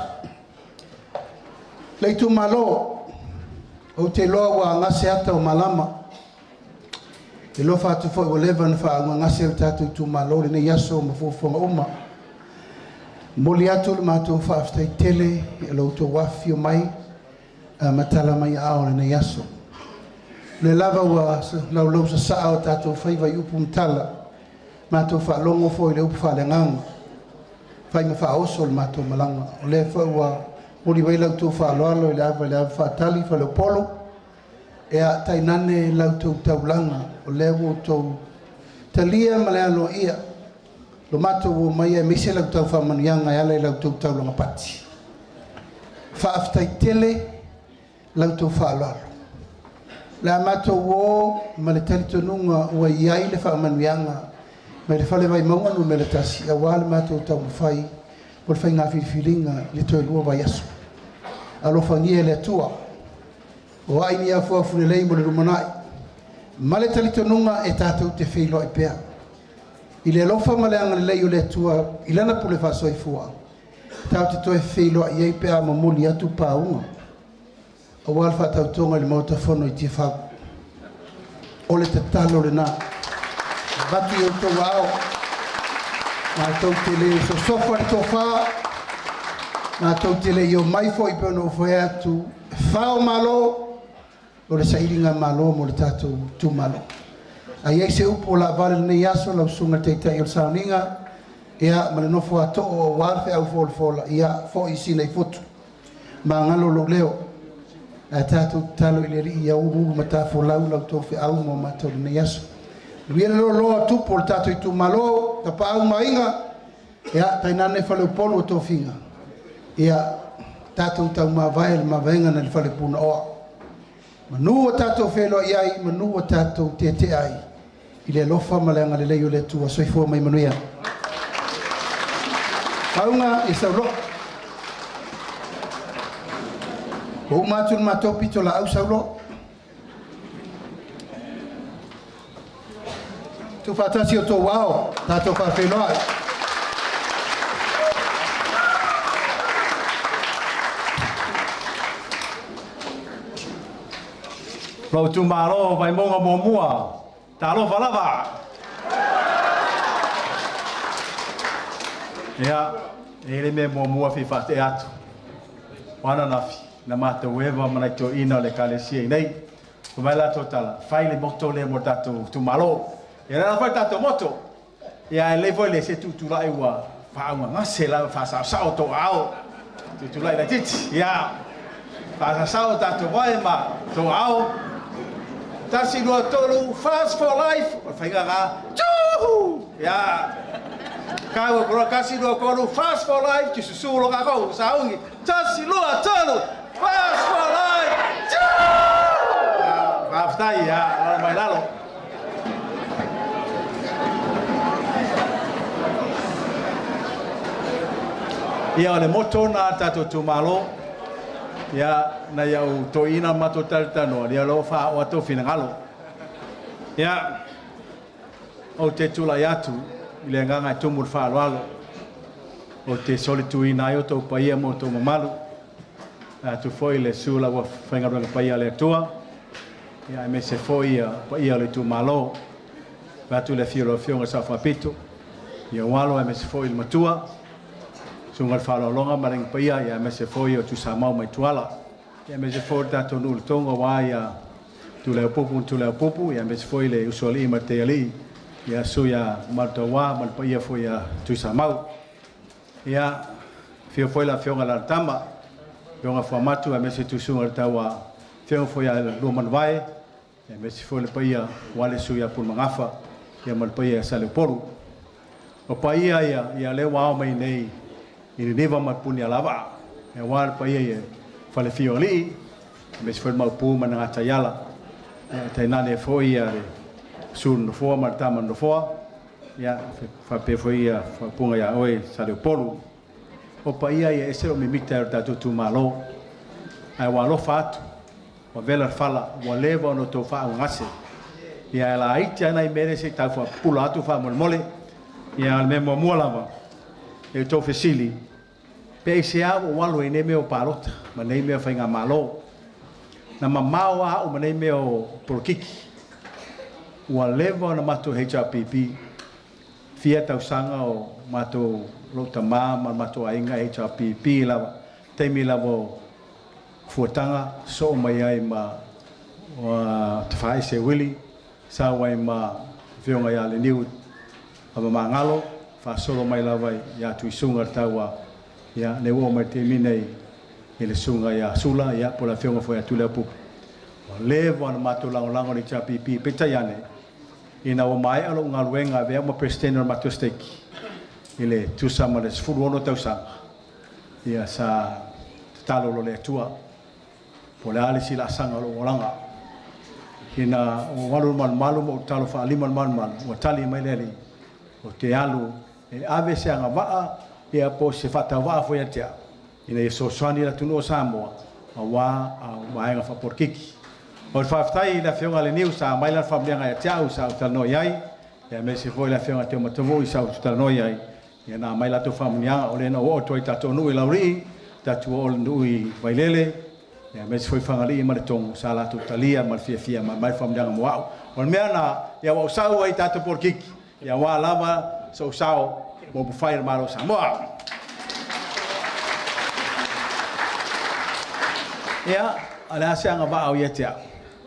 Le itumalo, ou te iloa ua gase ata o malama. E alofa atu foi ua leva ona faaaaogagase le tatou itumalo i lenei aso ma fuafuaga uma. E momoli atu le matou faafetai tele i lo outou afifio mai ma tala mai aao i lenei aso. O lea lava ua laulausasaa o tatou faiva i upu ma tala, matou faalogo foi i le upu faaleagaga, fai ma faaoso le matou malaga. O lea foi ua momoli mai la outou faaaloalo i le ava i le ava faatali faleupolu, ia tainane la outou taulaga, o lea ua outou talia ma le aloaia lo matou omai aemaise la outou faamanuiaga e ala i la outou taulaga pati. Faafetai tele la outou faaaloalo. O le a matou o ma le talitonuga ua i ai le faamanuiaga mai le Fale Vaimauga 1 aua le matou taumafai o le faiga filifiliga i le toe 2 vaiaso. Alofagia e le Atua, o ai ni afuafu lelei mo le lumanai, ma le talitonuga e tatou te feiloai pea. I le alofa ma le agalelei o le Atua i Lana pule faasoifua, tatou te toe feiloai ai pe a momoli atu pauga aua le faatautoga i le Maota Fono i Tiafau. O le tatalo lena, avatu i outou aao, matou te le sosofa le tofa, matou te le i omai foi pei ona ou fai atu, e fao malo o le sailigamalo mo le tatou itumalo. A i ai se upu o laavale i lenei aso lau susuga i le Taitai o le Sauniga, ia ma le nofo a too aua le feau folafola, ia foi Sina i futu, magalo lou leo, ae tatou tatalo i le Alii ia uluulu matafolau la outou feau mo matou i lenei aso. Manuia le loaloa o tupu o le tatou itumalo, Tapaau ma Aiga, ia tainane faleupolu o tofiga, ia tatou taumavae i le mavaega nai le fale Punaoa. Manu ua tatou feiloai ai, manu ua tatou tetea ai i le alofa ma le agalelei o le Atua. Soifua ma ia manuia. Pauga ia sauloa. Ua uma atu le matou pitolaau sauloa. Tuufaatasi o outou ao, tatou faafeiloai. Lou itumalo o Vaimauga muamua, talofa lava! Ia, e i ai le mea muamua e fia faatea atu. O ananafi, na matou eva ma nai toeaiina o le ekalesia i inei. Fai mai latou tala, fai le moto lea mo le tatou itumalo. Ia lea la fai le tatou moto. Ia ae lelei foi le se tutulai ua faaaaogagase la faasaosao tou aao. Tutulai laitiiti. Ia faasaosao tatou vae ma tou aao. 1, 2, 3, fast for life. O le faiga lena. Tuhu! Ia kau aku loa, 1, 2, 3, fast for life. Susu loa kākou, sauni. 1, 2, 3, fast for life. Tuhu! Faafetai, ia, lalo mai lalo. Ia, o le moto na a le tatou itumalo, ia, nai au toeaiina ma matou talatalanoa, ia o lea ua faaoo atu finagalo. Ia, ou te tulai atu i le agaga e tumu i le faaaloalo, ou te solituina ai outou paia ma outou mamalu, atu foi le susu o le aufaigaluega paia a le Atua, ia aemaise foi ia paia o le itumalo. Vaeatu le afio o lau Afioga i le Sao Faapito, ia ou alo aemaise foi le matua, susuga i le Faaaloaloga ma le Aiga Paia, ia aemaise foi o Tuisamau ma Ituala, ia aemaise foi le tatou nuu i Letogo aua ia Tuliaupupu ma Tuliaupupu, ia aemaise foi le Usoalii ma le Teialii, ia susu ia Malutaua ma le paia foi ia Tuisamau. Ia, afio foi le Afioga i Alalatama, Afioga Fuamatu aemaise Tuisuga o le Taua, Afioga foi ia Luamanuvao, aemaise foi le paia aua le susu ia Pulemagafa, ia ma le paia ia Saleupolu. O paia ia, ia lea ua ao mai nei i Niniva ma Punialavaa, aua le paia i Falefia o Alii, aemaise foi le Maopu ma Nagataiala, ia tainane foi ia le Susu o le Nofoa ma le Tama a le Nofoa, ia faapea foi ia faaupuga ia oe Saleupolu. O paia ia e ese lou mimita ai o le tatou itumalo, ae ua alofa atu, ua vela le fala, ua leva ona outou faaaaogagase, ia ae laiti lava nai mea ia se i tau faapupula atu faamolemole. Ia a o le mea muamua lava, i a outou fesili, pe aisea ua ou alu ai i nei mea o palota ma nei mea o faigamalo. Na mamao lava au ma nei mea o polokiki. Ua leva ona matou HRPP, fia tausaga o matou, lou tama ma le matou aiga e HRPP lava, taimi lava o Fuataga, sosoo mai ai ma Tafaese Willie, sau ai ma Afioga ia Leniu Avamagalo, faasolo mai lava ia Tuisuga le Taua, ia lea ua oo mai le taimi nei i le susuga ia Sula, ia po o le afioga foi ia Tuliaupupu. Ua leva ona matou lagolago i le HRPP, peitai ane, ina ua maea lou galuega e avea ma Peresetene o le matou Seketi i le tusa ma le 16 tausaga, ia sa tatalo loa i le Atua, po o le a le isi laasaga o lou olaga. Ina ua ou alu i le malumalu ma ou tatalo faalima i le malumalu, ua tali mai le Alii, ou te alu e ave se agavaa ia po o se faatauvaa foi ia te au, ina ia fesoasoani i le atunuu o Samoa aua vaega faapolokiki. O le faafetai i le Afioga ia Leniu sa aumai lana faamanuiaga ia te au sa ou talanoa i ai, aemaise foi le Afioga ia Teomatavui sa ou talanoa i ai, ia na aumai latou faamanuiaga, o lea na ou oo atu ai i le tatou nuu i Laulii, tatou oo i le nuu i Vailele, aemaise foi Fagalii ma Letogo sa latou talia ma le fiafia ma aumai faamanuiaga mo au. O le mea lena, ia ua ou sau ai i tatou polokiki, aua lava sou sao mo upufai a le Malo o Samoa. Ia, o le a se agavaa o ia te au?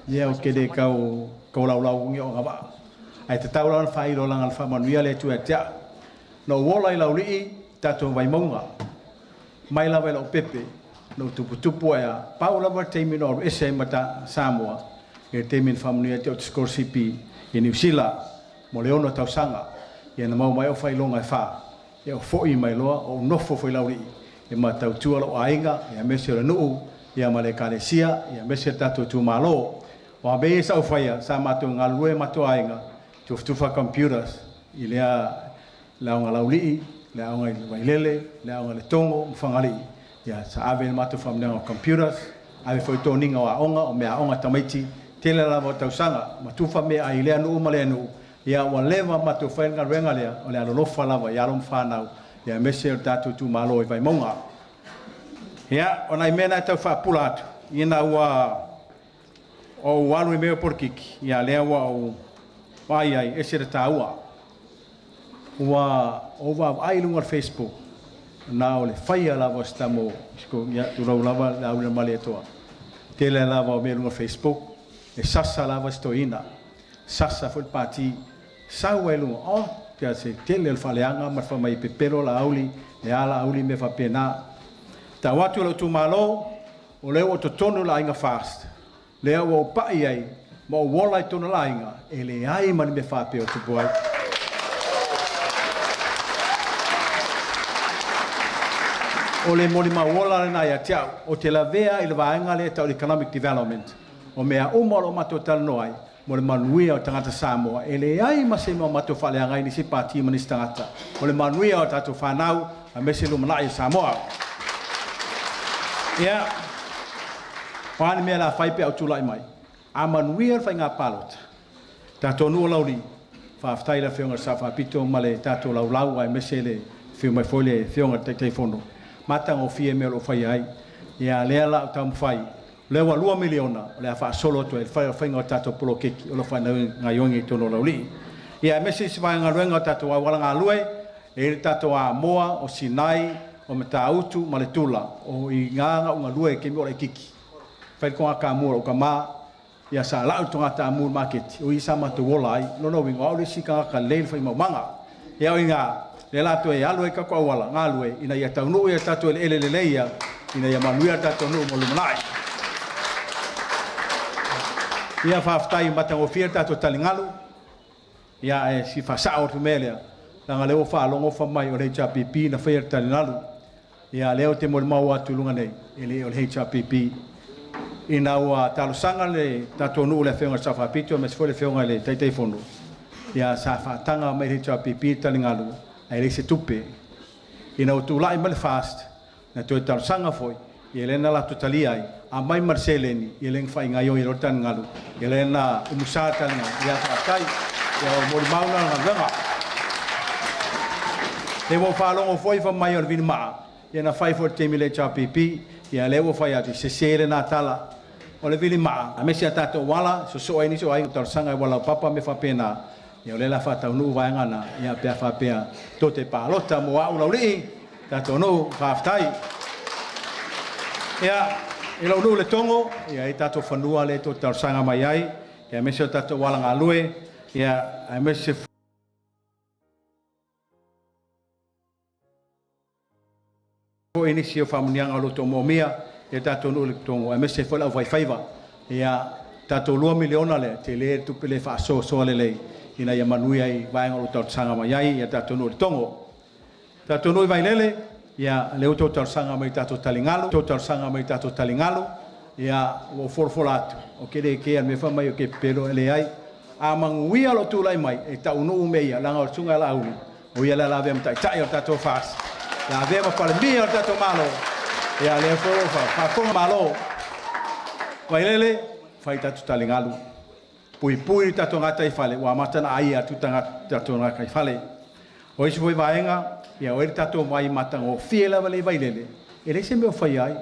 Ia, ou te le tau tolaulauina ni agavaa, ae tatau la ona faailo leaga na faamanuia le Atua ia te au. Na ou ola i Laulii, tatou Vaimauga, mai lava i lou pepe, na ou tuputupu ae lava, pau lava le taimi na ou alu ese ai ma Samoa, ia le taimi na faamanuia ia te au ou te sikolasipi i Niu Sila mo le 6 tausaga. Ia na maua mai ai ou faailoga e 4, ia ou foi mai loa, ou nofo foi i Laulii e matautua lou aiga, aemaise o le nuu ma le ekalesia, aemaise le tatou itumalo. O a mea ia sa ou faia, sa matou galulue matou aiga, tufatufa computers i lea le aoga Laulii, le aoga i Vailele, le aoga i Letogo ma Fagalii. Ia sa ave le matou faamanuiaga o computers, ave foi toniga o aoga, o meaaoga a tamaiti, tele lava o tausaga, ma tufa meaai i lea nuu ma lea nuu. Ia ua leva ona matou faia le galuega lea, o le alolofa lava i alo ma fanau, aemaise o le tatou itumalo i Vaimauga. Ia, o nai mea na e tau faapupula atu, ina ua ou alu i mea o polokiki, ia lea ua ou vaai ai, e ese le taua. Ua ou vaavaai i luga o le Facebook, na o le faia lava o si tama, ia tulou lava le aulemalie-toa, tele lava o mea i luga o le Facebook, e sasa lava si toeaina, sasa foi le pati, sau ai luga, oh, se tele o le faaleaga ma le fai mai e pepelo Laauli, e a Laauli, mea faapena. Tau atu i lou itumalo, o lea ua totonu le aiga FAST, lea ua ou pai ai ma ou ola i totonu o le aiga, e leai ma ni mea faapea o tupu ai. O le molimau ola lena ia te au, ou te lavea i le vaega lea e tau o le Economic Development. O mea uma o lo o matou talanoa ai, mo le manuia o tagata Samoa, e leai ma se mea o matou faaleaga ai nisi pati ma nisi tagata. O le manuia o tatou fanau, aemaise le lumanai o Samoa. Ia, o a ni mea o le a fai pe a ou tulai mai? A manuia le faiga palota, tatou nuu o Laulii, faafetai i le Afioga i le Sao Faapito ma le tatou laulau aemaise le afio mai foi le Afioga i le Taitaifono, matagofie mea o lo o faia ai. Ia lea la ou taumafai, o lea ua $2 miliona o le a faasolo atu ai le faiga o tatou poloketi o lo o faagaoioi i totonu o Laulii. Ia aemaise isi vaega galuega o tatou auala galue, e i ai le tatou Amoa, o Sinai, o Matautu ma le Tula, o i ina na ou galue i le taimi o laitiiti. Fai le toga taamu a lou tama, ia sa lau le toga taamu i le maketi, o i sa matou ola ai. Lona uiga, o au le isi tagata lelei le faimaumaga. Ia o i ina, lea o le a toe alu ai tatou auala galue, ina ia taunuu i a tatou eleele lelei ia, ina ia manuia le tatou nuu mo le lumanai. Ia faafetai ua matagofie le tatou taligalu. Ia ae fia faasao atu le mea lea, Leaga o lea ua faalogo fai mai o le HRPP na faia le taligalu. Ia lea ou te molimau atu i luga nei, e le o le HRPP. Ina ua talosaga le tatou nuu i le Afioga i le Sao Faapito aemaise foi le Afioga i le Taitaifono, ia sa faataga mai e le HRPP le taligalu ae leai se tupe. Ina ua tulai mai le FAST, na toe talosaga foi, ia lea na latou talia ai, aumai ma le seleni, ia lea na faagaoioi ai loa le taligalu, ia lea na umusa le taligalu, ia faafetai. Ia o le molimau lena o le galuega. Lea ua ou faalogo foi fai mai o le vilimaa, ia na fai foi i le taimi o le HRPP, ia lea ua fai atu, e sese lena tala. O le vilimaa, aemaise a tatou auala, e sosoo ai nisi o aiga talosaga i auala laupapa ma mea faapena, ia o lea o le a faataunuu vaega na, ia pe a faapea tou te palota mo au Laulii, tatou nuu, faafetai. Ia, i lou nuu i Letogo, ia e i ai tatou fanua lea tou te talosaga mai ai, aemaise o tatou auala galue, aemaise foi nisi o faamanuiaga o lo o outou moomia e le tatou nuu i Letogo, aemaise foi le aufaifaiva. Ia, tatou $2 miliona lea, e tele le tupe lea e faasoasoa lelei ina ia manuia ai vaega o lo o talosaga mai ai le tatou nuu i Letogo. Tatou nuu i Vailele, ia lea ua outou talosaga mai i tatou taligalu, outou talosaga mai i tatou taligalu, ia ua ou folafola atu, ou te le kea i le mea fai mai ou te pepelo, e leai. A manuia lou tulai mai, e taunuu mea ia, leaga o le Susuga ia Laauli, o ia o le a lavea ma Taitai o le tatou FAST, lavea ma Palemia o le tatou Malo, ia lea foi ua faafofoga le Malo. Vailele, fai tatou taligalu, puipui le tatou gataifale, ua amata ona aia atu tatou gataifale. O isi foi vaega, ia o i ai le tatou vai matagofie lava lea i Vailele, e leai se mea o faia ai.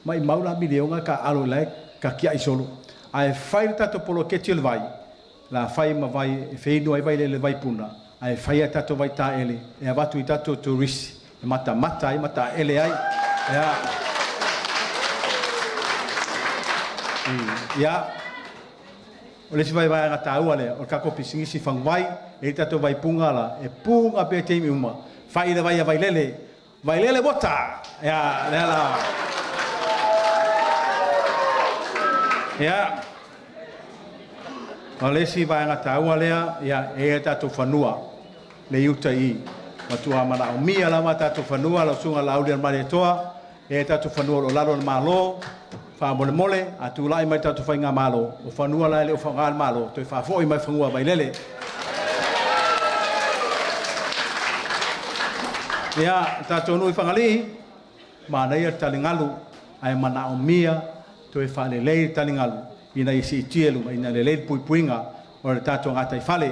Maumau la miliona e taaalo o la e tatiai solo. Ae fai le tatou poloketi o le vai, o le a fai ma vai e feinu ai Vailele i le vaipuna, ae fai a tatou vaitaele e avatu i tatou turisi e matamata ai ma taele ai. Ia, o le isi vaega taua lea, o le tatou pisinisi faguvai, e i ai le tatou vaipuga la, e puga pea i taimi uma, fai le vai a Vailele, Vailele water! Ia, lea la. Ia, o le isi vaega taua lea, ia, e i ai tatou fanua, le i uta i i. Matua manaomia lava tatou fanua, lau Susuga Laaulialemalietoa, e i ai tatou fanua o lo o lalo o le Malo, faamolemole, a tulai mai le tatou faigamalo, o fanua la e le o faaaoga e le Malo, toe faafoi mai fanua a Vailele. Ia, le tatou nuu i Fagalii, manaia le taligalu, ae manaomia toe faalelei le taligalu ina ia siitia i luga, ina ia lelei le puipuiga o le tatou gataifale.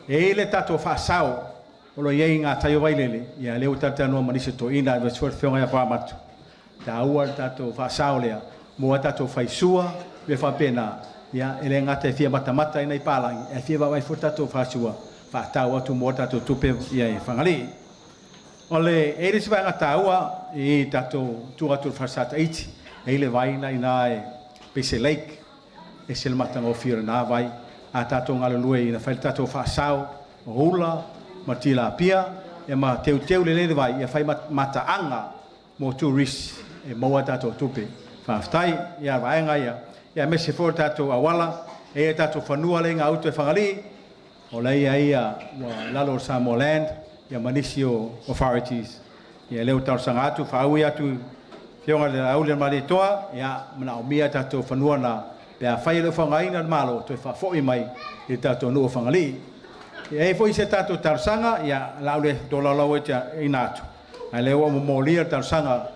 E i ai le tatou faasao o lo o i ai i gatai o Vailele, ia lea ua talatalanoa ma nisi o toeaiina aemaise foi le afioga ia Fuamatu, e taua le tatou faasao lea mo a tatou faisua ma mea faapena. Ia e le gata e fia matamata i nai palagi, ae fia vaavaai foi le tatou fasua faatau atu mo a tatou tupe i Fagalii. O le, e i ai le isi vaega taua i tatou tua atu o le falesa Taiti, e i ai le vai lena e i ina e pei se lake, e ese le matagofie o lena vai. A tatou galulue ina fai le tatou faasao o ula ma tilapia, ia ma teuteu lelei le vai, ia fai ma mataaga mo tourists e maua a tatou tupe. Faafetai. Ia vaega ia, ia aemaise foi o le tatou auala, e i ai tatou fanua lea i gauta i Fagalii, o la e i ai ua lalo o le Samoa Land, ia ma nisi o authorities. Ia lea ua talosaga atu, faaui atu i Afioga i le Laaulialemalietoa, ia manaomia tatou fanua na, pe afai e le o faaaogaina e le Malo, toe faafoi mai i le tatou nuu o Fagalii. E i ai foi se tatou talosaga, ia o le a ou le tolaulauina atu, ae o lea ua ou momolia le talosaga a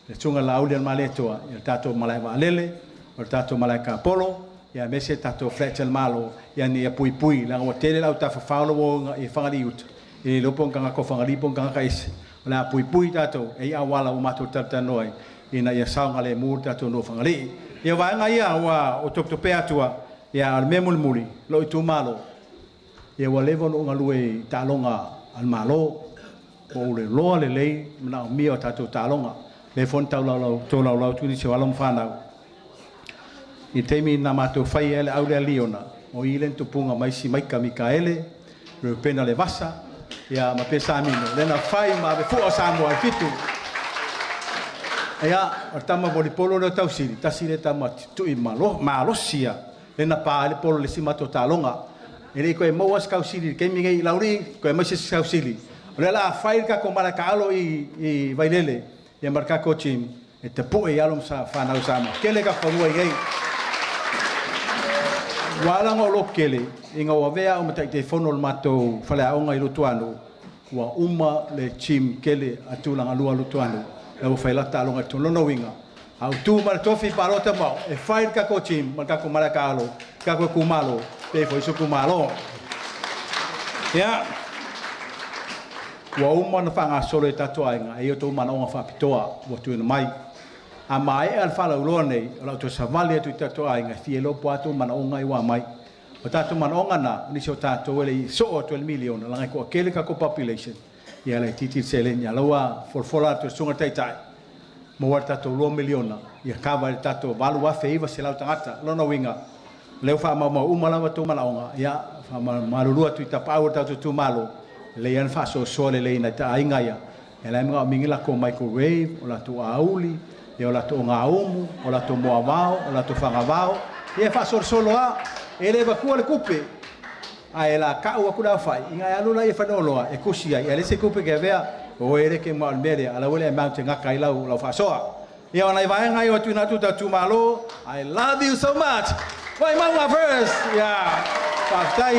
le Susuga ia Laaulialemalietoa i le tatou malaevaalele, o le tatou malae tapolo, aemaise tatou flats a le Malo, ina ia puipui, leaga ua tele le au tafafao la ua o i Fagalii-uta, e le iloa po o ni tagata o Fagalii po o ni tagata ese. O le a puipui tatou, e i ai auala ua matou talatalanoa ai, ina ia saogalemu le tatou nuu o Fagalii. Ia o vaega ia ua ou topetopea atua, a o le mea mulimuli, lou itumalo, ia ua leva ona ou galue i taaloga a le Malo, ua ou iloa lelei le manaomia o tatou taaloga. O lea foi na tolaulau atu nisi o alo ma fanau, i le taimi na matou faia ai le au lea Liona, o i lea na tupuga mai ai Simaika Mikaele, Reupena Levasa, ia ma Pesamino, lea na fai ma avefua o Samoa e 7. Ia, o le tama volipolo lea o Tausili, tasi lea tama tutui malosi ia, lea na pa ai le polo i le isi matou taaloga. E le i toe maua se tausili i le taimi nei i Laulii, toe aumai se isi tausili, O lea o le a fai le tatou malae taalo i Vailele ia ma le tatou gym e tapue i alo ma fanau a Samoa. Tele tatou fanua i inei. Ua ala ona ou lototele, ina ua avea au ma Taitaifono o le matou faleaoga i Luatuanuu, ua uma le gym tele a Tulagalua a Luatuanuu, la ua fai ai latou taaloga i totonu. O lona uiga, a ou tu mai le tofi palota ma au, e fai le tatou gym ma le tatou malae taalo i le tatou itumalo, pei foi o isi itumalo. Ia, ua uma ona faagasolo e tatou aiga, e i ai outou manaoga faapitoa ua tuuina mai. A maea le faalauiloa lenei, o le a ou toe savali atu i tatou aiga e fia iloa po o a outou manaoga ia ua aumai. O tatou manaoga na, o nisi o tatou e le i soo atu i le miliona, leaga e toatele tatou population, ia e laitiiti le seleni. A o la ua folafola atu e le Susuga i le Taitai, maua ai le tatou $2 miliona ia kava ai le tatou 8,900 tagata. O lona uiga, o lea ua faamaumau uma lava outou manaoga, ia faamalulu atu i tapaau o le tatou itumalo, e lelei lava le faasoasoa lelei i nai aiga ia, o la e manaomia ni latou microwave, o latou auli, o latou ogaumu, o latou moavao, o latou fagavao, ia e faasolosolo lava. E le avatua le tupe, ae o le a tau atu le aofai, ona e alu lea e fai le oloa e tusi ai, ae leai se tupe e te avea, o oe e te manao i le mea lea, a o la e ua i le amount e gata ai lau faasoa. Ia o nai vaega ia ua tuuina atu i le tatou itumalo. I love you so much! Vaimauga first! Ia, faafetai.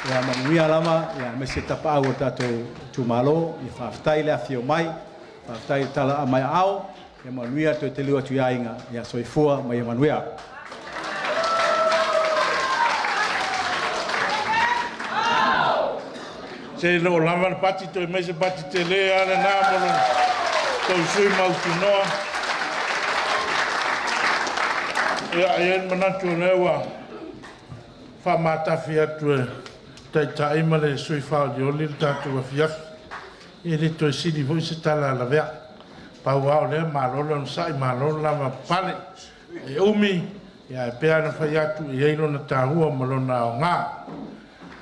Ia manuia lava, aemaise tapaau o le tatou itumalo. Ia faafetai le afifio mai, faafetai le tala mai aao, ia manuia le toe taliu atu i aiga. Ia soifua ma ia manuia. Se le o lava le pati, toe aumai se pati tele lava lena mo lo outou sui usufono mautinoa. Ia, e i ai le manatu o lea ua faamatafi atu e le Taitai ma le sui usufono faaolioli le tatou afiafi. E le toe sili foi se tala a Lavea. Pau lava o lea, malo le onosai, malo le lavapapale. E umi, ae pei lava ona fai atu, e i ai lona taua ma lona aoga.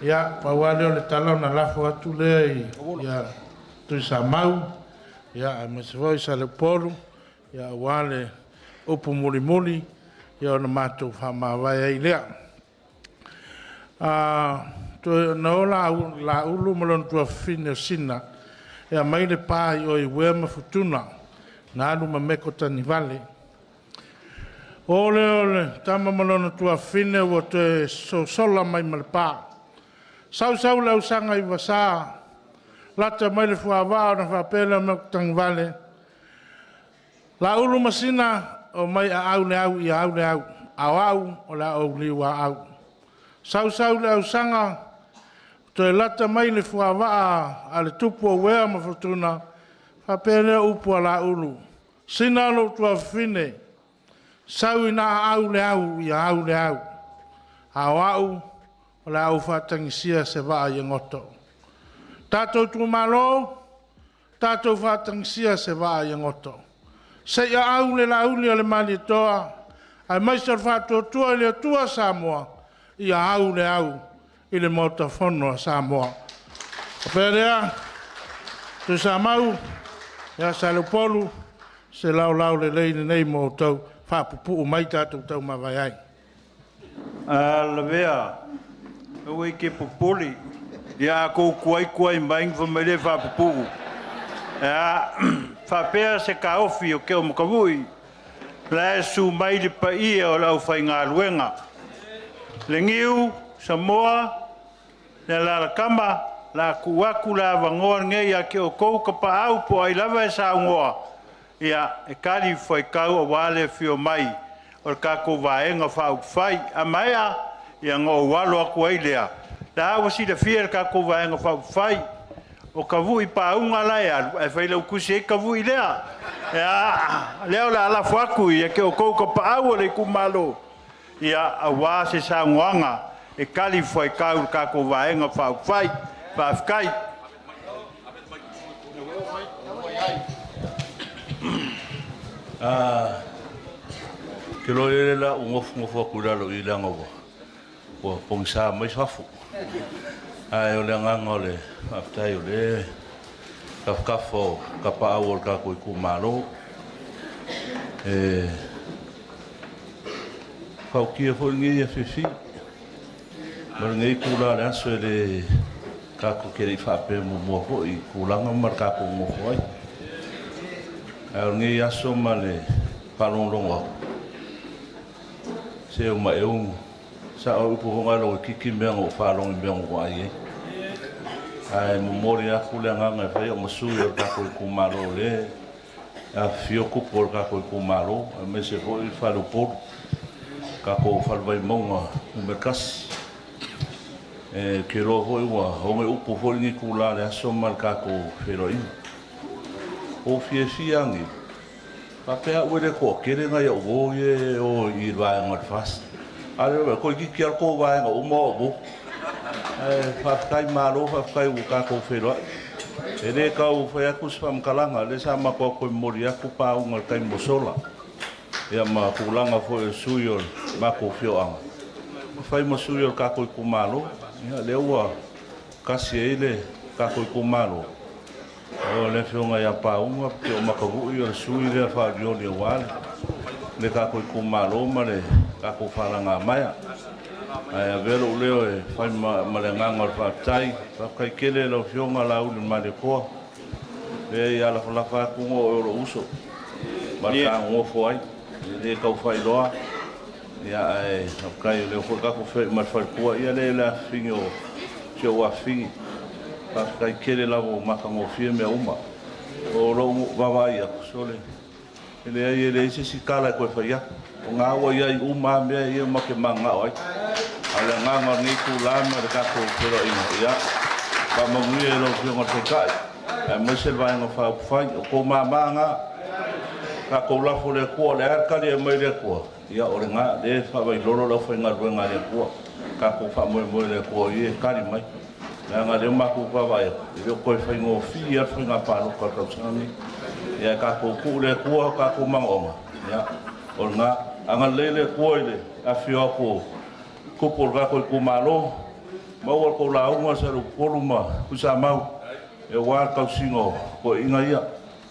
Ia, pau lava lea o le tala ona lafo atu lea ia Tuisamau, aemaise foi Saleupolu aua le upu mulimuli ona matou faamavae ai lea. Na o Laulu ma lona tuafafine o Sina e aumai le pa i o i Uea ma Futuna, na alu ma mekotagivale. O lea o le tama ma lona tuafafine ua toe sosola mai ma le pa. Sau sau le ausga i Vasa, lata mai le fuavaa ona faapea lea o Makotagivale, “Laulu ma Sina, omai aau le au ia au le au, a o au o le a ou liuaau.” Sau sau le ausaga, toe lata mai le fuavaa a le tupu o Uea ma Futuna, faapea lea o upu a Laulu, “Sina lou tuafafine, sau ina aau le au ia au le au, a o au o le a ou faatagisia se vaa i goto.” Tatou itumalo, tatou faatagisia se vaa ia goto, se i aau le lauli a le Malietoa aemaise o le faatuatua i le Atua Samoa, ia au le au i le Maota Fono a Samoa. Ona faapea lea, Tuisamau, Saleupolu, se laolao lelei lenei mo outou, faapupuu mai tatou taumavae ai. Lavea, aua e te popole, ia a outou tuai tuai mai ona fai mai lea e faapupuu. E faapea se taofi o Toomataui, o la e susu mai le paia o le aufaigaluega, Leniu, Samoa, Alaalatama, o le a tuu atu le avanoa lenei ia te outou tapaau po o ai lava e saunoa e talifuaitau aua le afio mai o le tatou Vaega Faaupufai. A maea ona ou alo atu ai lea, o la ua silafia e le tatou Vaega Faaupufai, o tavui paaga la e alu, ae failautusi e ai tavui lea. O lea o le a lafo atu ia te outou o tapaau o le itumalo, aua se saunoaga e talifuaitau i le tatou Vaega Faaupufai. Faafetai. Ou te iloa o le a ou nofonofo atu i lalo i i leaga ua pogisa mai fafo. Ae o le agaga o le faafetai o lea e tafatafa o tapaau o le tatou itumalo. E matautia foi lenei afiafi ma lenei itula o le aso e le Tatou te le i faapea muamua foi i tulaga ma le tatou nonofo ai. Ae o lenei aso ma le faalogologo atu, se ua maeu, sao ai upu foi na e logoititi mea na ou faalogo i mea na ou vaai ai. Ae momoli atu le agaga e fai au ma sui o le tatou itumalo o lea e afifio tupu o le tatou itumalo, aemaise foi le faleupolu, tatou fale Vaimauga Nu.1. Ou te iloa foi ua oge upu foi lenei itula o le aso ma le tatou feiloaiga. Ua ou fiafia lava nei, faapea au e le toatele nai au uo ia e o i le vaega o le FAST, a o lea e vaai atu, toeitiiti lava le tou vaega uma o au uo. Ae faafetai, malo faafetai ua tatou feiloai. E le tau fai atu se faamatalaga, o lea sa matou o atu e momoli atu pauga i le taimi ua sola, ia ma tulaga foi o sui usufono o le matou afioaga e fai ma sui o le tatou itumalo. Ia o lea ua tasi ai le tatou itumalo, o le Afioga ia Pauga Pio Makavu'i o le sui lea faaolioli aua le tatou itumalo ma le tatou faalagamaea. Ae avea lou leo e fai ma le agaga o le faafetai, faafetai tele i lau Afioga Laaulialemalietoa, leai a lafalafa atu ona o oe o lou uso ma ta nonofo ai, e le tau faailoa. Ae faafetai o lea foi tatou te feiloai ma le faletua, ia leai o le afafine o si ou afafine. Faafetai tele lava ua matagofie mea uma. O lou vaavaai atu, sole, e leai e leai se isi tala e toe fai atu, o lena ua i ai uma lava mea ia ma te mananao ai. A o le agaga o lenei itula ma le tatou feiloaiga, ia faamanuia i lau Afioga i le Taitai aemaise le Vaega Faaupufai. O outou mama na, tatou lafo i le Atua, o le a le tali e aumai e le Atua, ia o lena, o lea e faavailolo le aufaigaluega a le Atua. Tatou faamoemoe i le Atua o Ia e tali mai, leaga o lea ua matou vaavaai atu, e le o toe faigofie lava le faiga palota i le tausaga lenei. Ae tatou tuu i le Atua o tatou manaoga, ia o lena. Agalelei le Atua i le afifio atu o tupu o le tatou itumalo, maua le tou lauga Saleupolu ma Tuisamau aua le tausiga o toeaiina ia.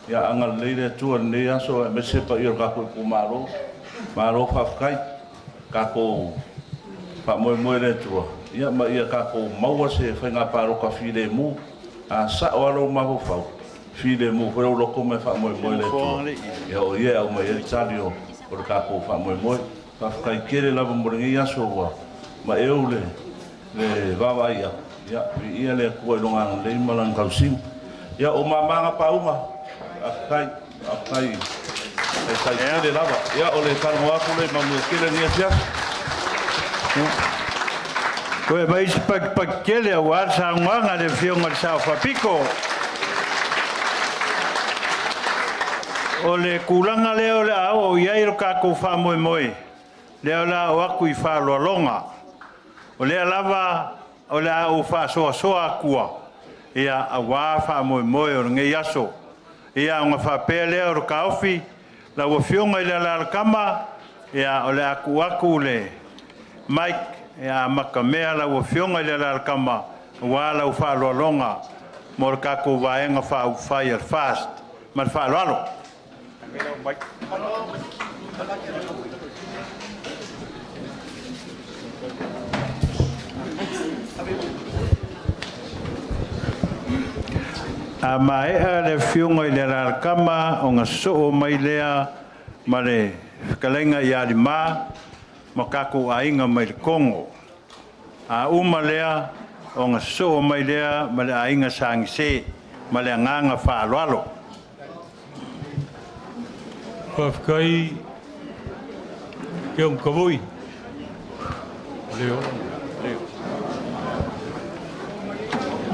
Ia agalelei le Atua i lenei aso aemaise le paia o le tatou itumalo. Malo faafetai. Tatou faamoemoe i le Atua ma ia tatou maua se faiga palota filemu. A sao lava lou mafaufau, e filemu foi lou loto ma e faamoemoe i le Atua, ia o Ia e aumai ai le tali o le tatou faamoemoe. Faafetai tele lava mo lenei aso ua maeu le vaavaai atu, ia viia le Atua i Lona agalelei ma Lana tausiga. Ia, o ou mama na Pauga, faafetai, faafetai, faafetai tele lava. Ia, o le talanoa atu lea ia manuia tele lenei afiafi. Toe aumai se patipati tele aua le saunoaga a le Afioga i le Sao Faapito. O le tulaga lea o le a oo i ai lo tatou faamoemoe, lea o le a oo atu i faaaloaloga. O lea lava o le a ou faasoasoa atua aua faamoemoe o lenei aso. Ia ona faapea lea o le taofi, lau Afioga i le Alalatama, o le a tuu atu le mic e amatamea lau Afioga i le Alalatama aua lau faaaloaloga mo le tatou Vaega Faaupufai a le FAST. Ma le faaaloalo. A maea le afioga i le Alalatama ona sosoo mai lea ma le fetalaiga ia Lima ma tatou aiga mai le Kogo. A uma lea, ona sosoo mai lea ma le Aiga Sa Gise. Ma le agaga faaaloalo. Faafetai Keono Tavui.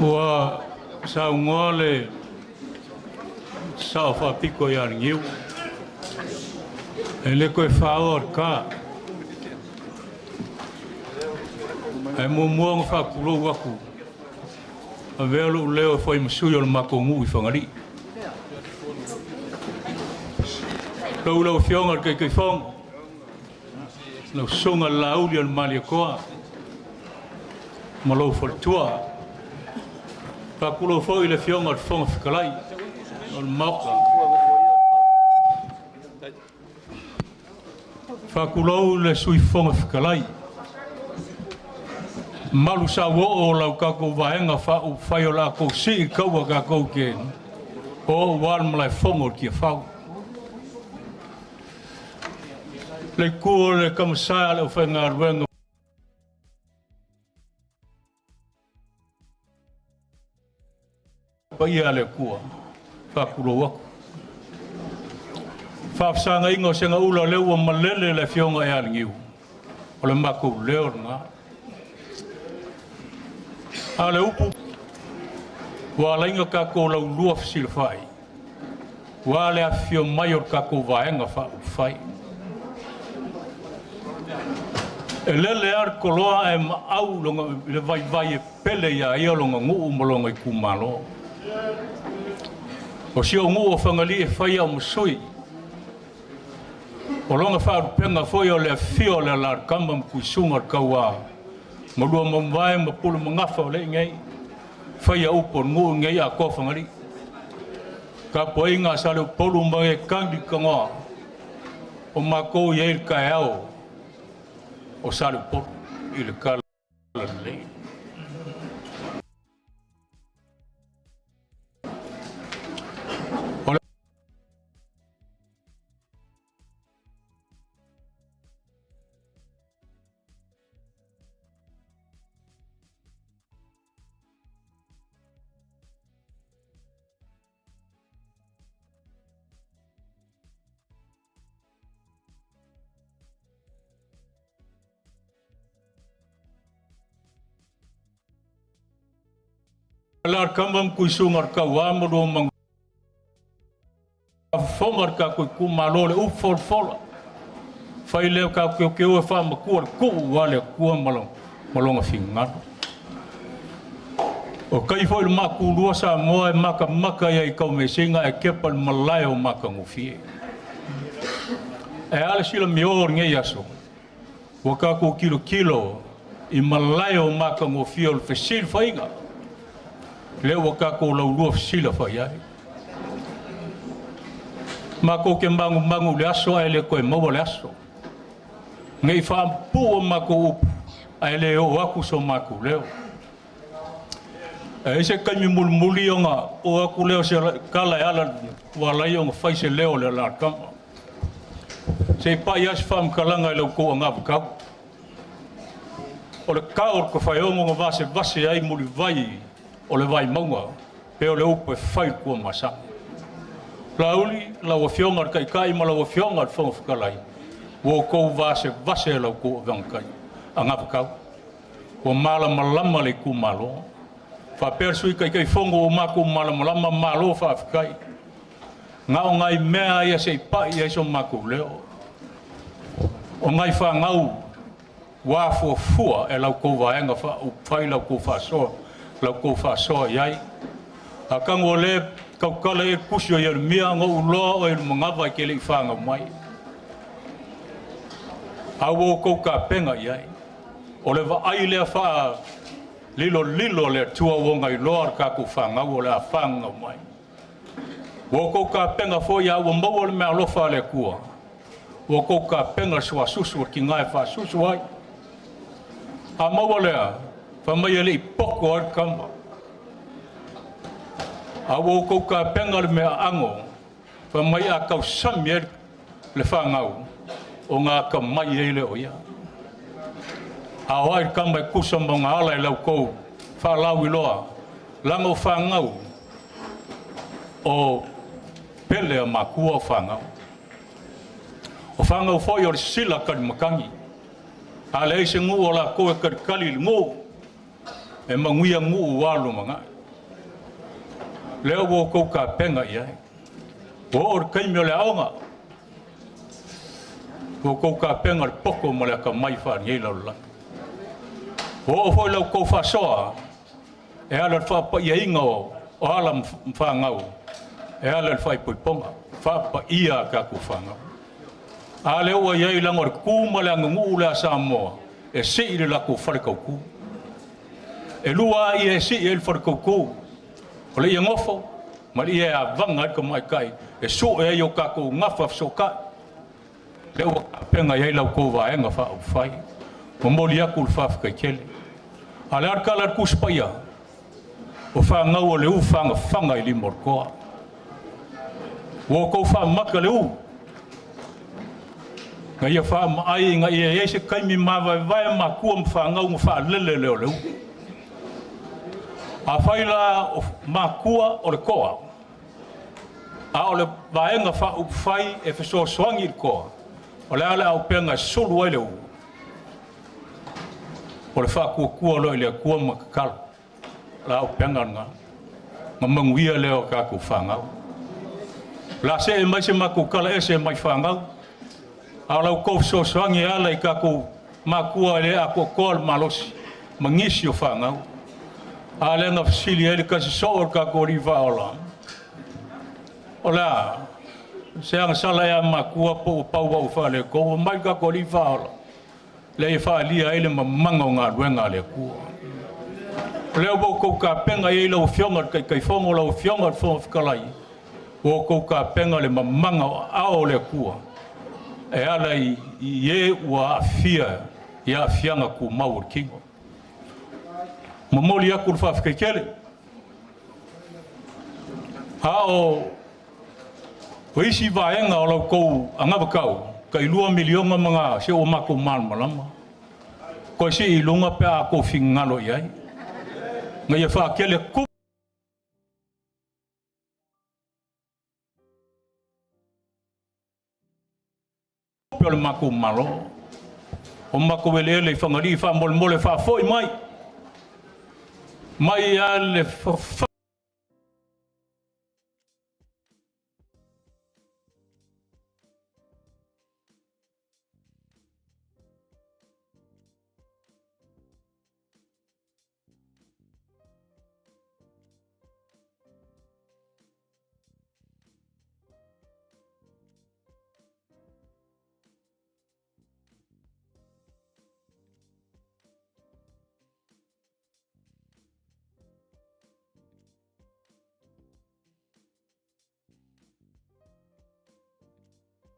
Ua saunoa le Sao Faapito ia Leniu, e le toe faaoa le ta. Ae muamua ona faatulou atu, avea lou leo e fai ma sui o le matou nuu i Fagalii. Tulou lau Afioga i le Taitaifono, lau Susuga i le Laauli o le Malietoa ma lou faletua. Faatulou foi i le Afioga i le Fofoga Fetalai o le Maota. Faatulou le Sui Fofoga Fetalai. Malu sauoo o lau kākou vaega faaupufai o le a kou sii kaua kākou ke o ua le malaefono o Tiafau. Le itu o le kamasa le aufaigaluega paia a le Atua, faatulou atu. Faafesagaina o Segaula o lea ua malele le afioga ia Leniu, o le matou leo lena. A o le upu ua ala ai ona tatou laulua fesilafai, ua le afifio mai o le tatou Vaega Faaupufai. E lele lava le toloa ae maau i le vaivai e pele ia ia lona nuu ma lona itumalo. O si ou nuu o Fagalii e fai au ma sui. O lona faalupega foi o le afio o le Alalatama ma Tuisuga o le Tauā, ma lua mamae ma pule magafa o le nei, faia upu o le nuu nei atoa Fagalii. Tapuaiga a Saleupolu ma e tagi i tanoa, o matou i ai le taeao o Saleupolu i le tala lelei. O le kama ma kuisuga o le tauā ma lua magafofoga o le tatou itumalo le upu folafola. Fai lea o tatou teuteu e faamatua le tuu a le Atua ma lona finagalo. O kai foi le makulua Samoa e makamaka ia i kaumesina e kepa le malae o makagofie. E ala sila mio o lenei aso, ua tatou kilokilo i malae o makagofie o le fesili faiga. Lea ua tatou laulua fesila fai ai. Matou te magumagu i le aso ae le toe maua le aso. Nei faapupuu o matou upu ae le oo atu so matou leo. E ese kaimi mulimuli ona o atu leo se kala e ala ua lai ona fai se leo le la kama. Se i pai as whaamkalanga i lau kou angawakau. O le kao o le kawhaiongo nga vase vase ai muli vai o le vai maunga, pe o le upu e fai kua masa. Lauli, lau afioga le taitai ma lau afioga le Fofoga Fetalai, ua outou vasevase lau kou agangai, agavakau. Ua malamalama le itumalo. Faapea le sui taitaifono ua matou malamalama malo faafetai. Nga o ngai mea ia se i pai ai so matou leo. O ngai whangau wā fuafua e lau kou vaega fai lau kou faasoa, lau kou faasoa i ai. A kango o le kaukala e kusi o Ieremia ngo uloa o e mangawa i ke le i whangau mai. A ua kou ka penga i ai. O le vaai lea wha lilo lilo le tua o ngai loa le kākou whangau o le a whangau mai. Ua kou ka penga foi a ua maua le mea alofa a le Atua. Ua kou ka penga suasusu o ki ngai whaasusu ai. A maua lea, wha mai e le i poko ai le kama. A ua kou ka penga le mea ango, wha mai a kau sami e le whangau, o ngā ka mai e le o ia. A o ai le kama e kusa mo ngā ala e lau kou, whalau i loa, langa o whangau, o pele a makua o whangau. O whangau foi o le sila kari makangi. A le eise ngu o la koe kari kali le ngu, e manguia ngu walu mangai. Lea ua kou ka penga i ai. Ua o le kaimi o le aoga. Ua kou ka penga le poko ma le aka mai wha ngei lau la. Ua o foi lau kou whasoa, e ala le whapaia inga o ala mwhangau, e ala le whaipoiponga, whapaia a kākou whangau. A le ua iai langa o le kūma le angangu le a Samoa, e sii le lako whare kauku. E lua ia e sii e le whare kauku. O le ia ngofo, ma le ia e awanga ai ka mai kai, e su e ai o kākou ngafa whasokai. Le ua kapenga iai lau kou vaenga wha au whai. Momoli aku le whawhikai kele. A le a le tala a le Tusi Paia, o fanau a le u fagafaga i lima o le toa. Ua outou faamata le u, na ia faamaai ina ia i ai se taimi mavaevae matua ma fanau ona faalele lea o le u. Afai la o matua o le toa, a o le Vaega Faaupufai e fesoasoani i le toa, o le a le auupega e sulu ai le u? O le faatuatua loa i le Atua ma tatalo. O le auupega lena, ona manuia lea o tatou fanau. O le a see mai se matou tala ese mai fanau, a o la outou fesoasoani e ala i tatou matua e le atoatoa le malosi ma nisi o fanau. A lea na fesili ai le tasi soo o le tatou Alii Faaola, o le a? Se agasala ea a matua po ua pau au e faaletonu? Fai mai le tatou Alii Faaola, lea e faaalia ai le mamaga o galuega a le Atua. O lea ua outou tapena i ai lau Afioga i le Taitaifono, lau Afioga i le Fofoga Fetalai, ua outou tapena le mamaga o aao o le Atua e ala i e ua aafia i aafiaga tumau o le tino. Momoli atu le faafetai tele. A o isi vaega o la outou anavatau, tai $2 miliona ma na se ua matou malamalama, toe sii i luga pe a outou finagalo i ai, ina ia faatele tupe a le matou Malo. O matou eleele i Fagalii faamolemole faafoi mai, mai lava le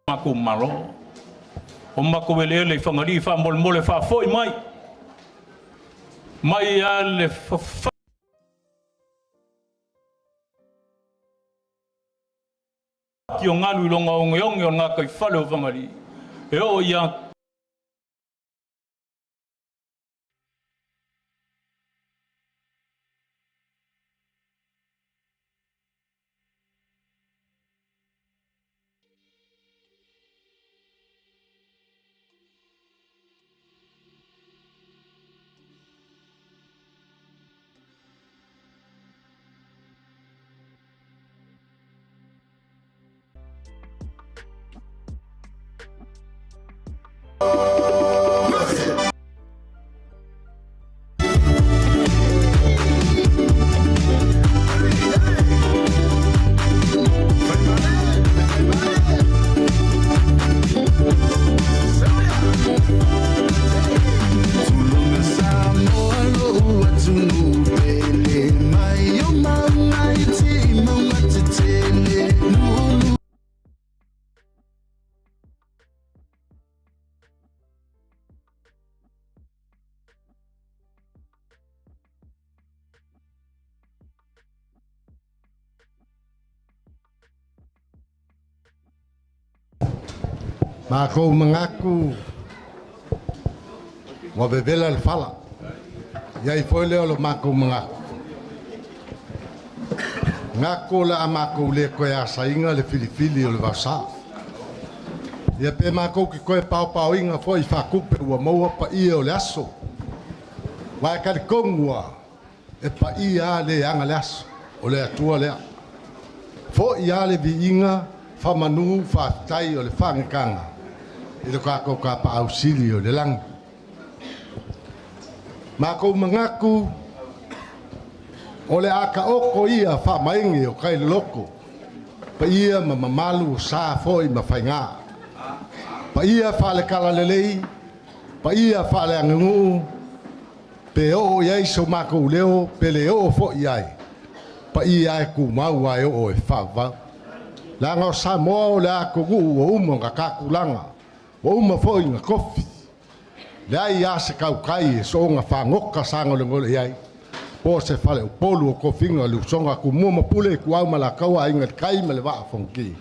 matou Malo. O matou eleele i Fagalii faamolemole faafoi mai, mai lava le fafati o galu i lona ogeoge o le gataifale o Fagalii e oo ia Makou manatu ua vevela le fala. Iai foi lea o lo makou manatu. Gako o le a makou le toe asaina le filifili o le vaosa. Ia pe makou te toe paopaoina foi i faatupe ua maua paia o le aso. Aua e talitonu lava, e paia lava le aga le aso, o le Atua lea. Foi lava le viiga, faamanu, faafetai o le faagataga i lo tatou Tapaau Sili o le lagi. Makou manatu o le a taoto ia faamaige o tai loloto, paia ma mamalu o sa foi ma faiga, paia faale-talalelei, paia faaleaganuu, pe oo i ai so matou leo pe le oo foi i ai, paia e tumau lava e oo e faavavau. Leaga o Samoa o le atunuu ua uma ona taatulaga, ua uma foi ona tofi. Leai a se kaukai e soona fagoka sagolegole i ai. Po se fale upolu o kofiga o le usoga a Tumua ma Pule, Ituau ma Alataua, Aiga i le Tai ma le Vaa o Fonoti.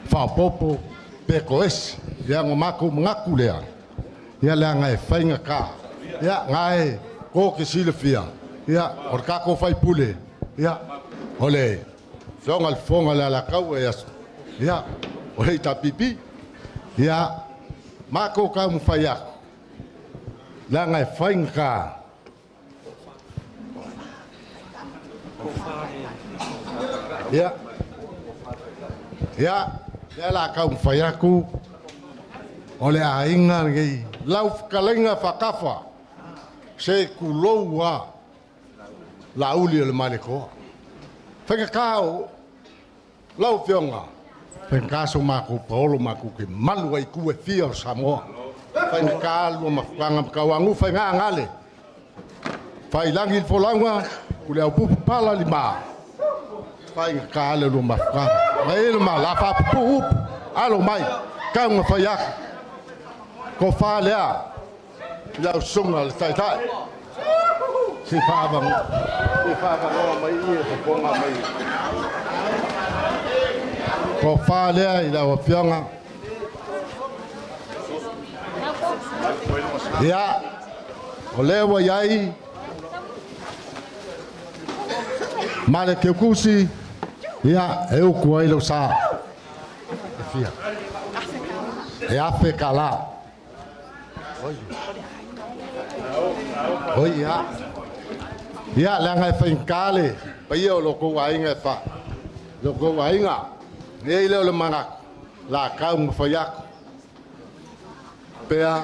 Faaopoopo pe toese, ia ona matou manatu lea, ia leaga e faigata, ia na e tou te silafia, ia o le tatou faipule, ia o le Afioga i le Fofoga o le Alataua, ia o le HRPP. Ia matou taumafai atu, leaga e faigata. Ia, ia, lea la taumafai atu o le aiga lenei, lau fetalaiga Faatafa, se tulou lava Laauli o le Malietoa. Faigata o lau Afioga, faigata so matou paolo matou te malu ai i itu e fia o Samoa. Faigata lua mafutaga ma Tauanufa faiga gale, faiilagi le folauga, Tuliaupupu palalima, faigata le lua mafutaga. Mai le ma la faapupuu upu, alo mai, taumafai atu. Tofa lea i lau susuga i le Taitai, se i faaavanoa mai i e fofoga mai. Tofa lea i lau Afioga. Ia, o lea ua i ai ma le Keukusi, ia, e utu ai lau sa. E fia. E afe kala. Oi, ia. Ia, leaga e faigata le paia o lo outou aiga e fa. Lo outou aiga. Nei lea o le manatu, la taumafai atu. Pea,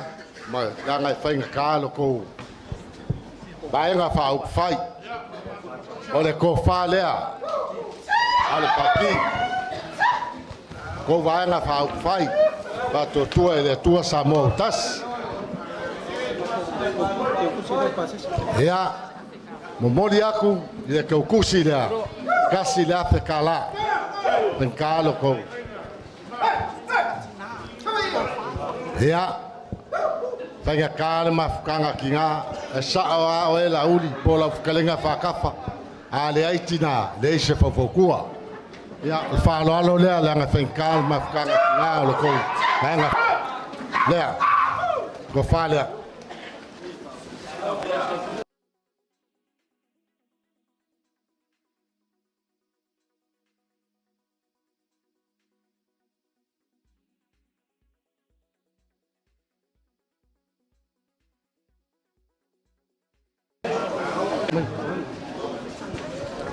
ma leaga e faigata lo outou vaega faaupufai. O le tofa lea a le Pati. Kou vaega faaupufai. Faatuatua i le Atua Samoa ua tasi. Ia, momoli atu i le teutusi lea, 1,000 tala. Faigata lo tou. Ia, faigata le mafutaga tina, e sao a oe Laauli po o lau fetalaiga Faatafa, a leai tina, leai se faufautua. Ia, o le faaaloalo lea, leaga faigata le mafutaga tina o le tou vaega lea, tofa lea.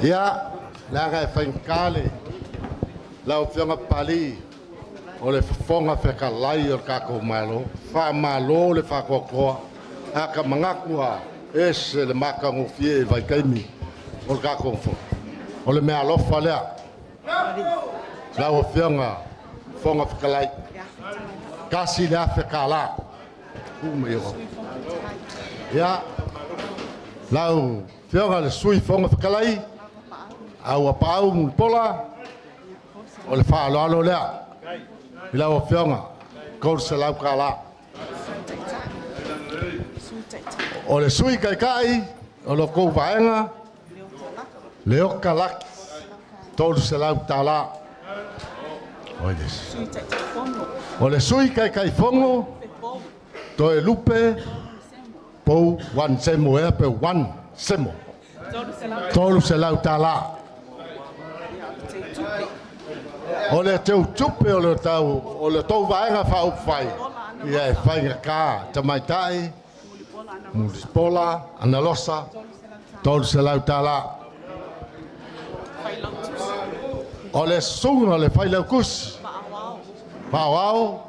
Ia, leaga e faigata le lau Afioga Papalii, o le Fofoga Fetalai o le tatou Malo, faamalo le faatoatoa. A ta manatu lava, e ese le matagofie i vaitaimi o le tatou fono. O le meaalofa lea. Lau Afioga Fofoga Fetalai, 1,000 tala. Tuu mai o. Ia, lau Afioga le Sui Fofoga Fetalai, Auapaau Mulipola, o le faaaloalo lea i lau Afioga, 300 tala. O le Sui Taitai o lo tou vaega, Leota Laki, 300 tala. O le Sui Taitaifono, Toelupe Pou Wan Semo ea pe Wan Semo, 300 tala. O le teutupe o le tau o le tou vaega faaupufai, ia e faigata tamaitai Mulipola Analosa, 300 tala. O le susuga o le Failautusi Faaoao,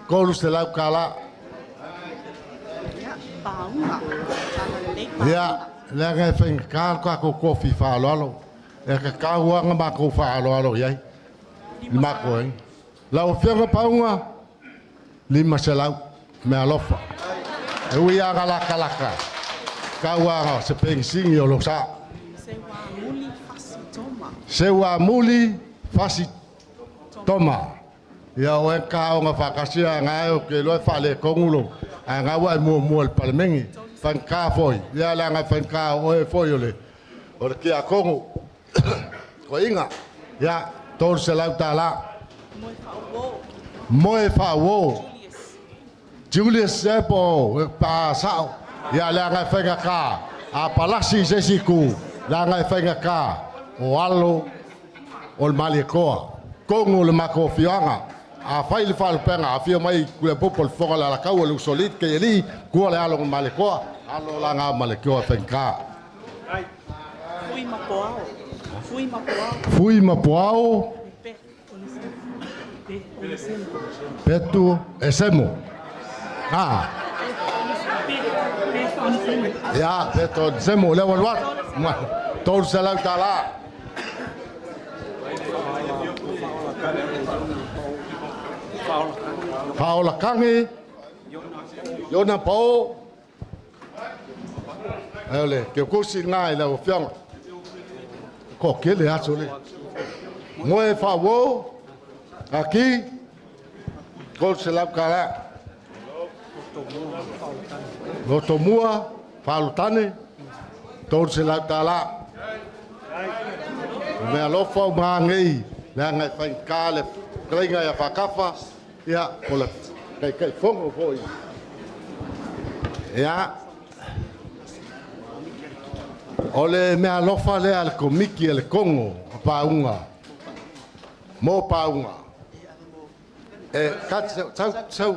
300 tala. Ia, leaga e faigata le tatou tofi faaaloalo, e tatau lava ona matou faaaloalo i ai i le matou ai. Lau Afioga Pauga, 500 meaalofa. E ui lava latalata, tau lava se penisini o lo sa. Seuamuli Fasi Toma. Ia o e kaoga faatasi a ngae o ke iloa e faaletonu lo Ae gaua e muamua i le Palemene. Faigata foi, ia leaga e faigata o oe foi o le Tiakono Toeaina. Ia, $300. Moe Faauo. Julius ea po o pa sao. Ia leaga e faigata, a palasi i se isi itu, leaga e faigata o alo o le Malietoa, tonu o le matou afioaga. Afai le faalupega, afio mai Tuilaepa le Fofoga o le Alataua, le Usoalii, Keialii, tua le alo o le Malietoa, alo la na Malietoa e faigata. Fui ma Poao. Fui ma Poao. Fui ma Poao. Petu Esemo. Ah. Ia, Petu Esemo, lea ua alu atu. $300. Faaolakagi, Iona Pao. Ai o le keukusi lena i lau afioga. Ko kele aso le. Moe faauo, Aki, $300. Lotomua, Faalotane, $300. O mea alofa o magei, leaga e faigata le fetalaiga ia Faakafa, ia, o le Taitaifono foi. Ia, o le mea alofa lea a le Komiti a le Kono a Pauga, mo Pauga. E, sau, sau,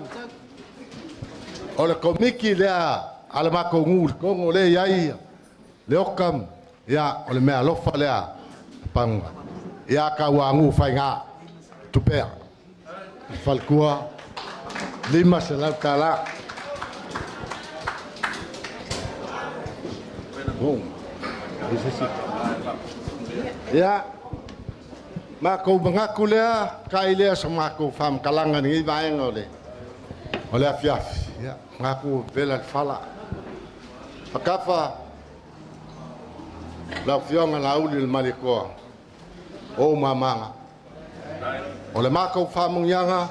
o le Komiti lea a le matou nuu i le Kono lea e i ai le Oka, ia, o le mea alofa lea a Pauga. Ia, Tauanu'u Faiga, Tupea, le faletua, $500. Ia, matou manatu lea, kai lea sa matou faamatalaga i lenei vaega o le afiafi. Ia, manatu vela le fala. Fakafa, lau Afioga Laauli o le Malietoa, o mamaga. O le matou faamanuiaga,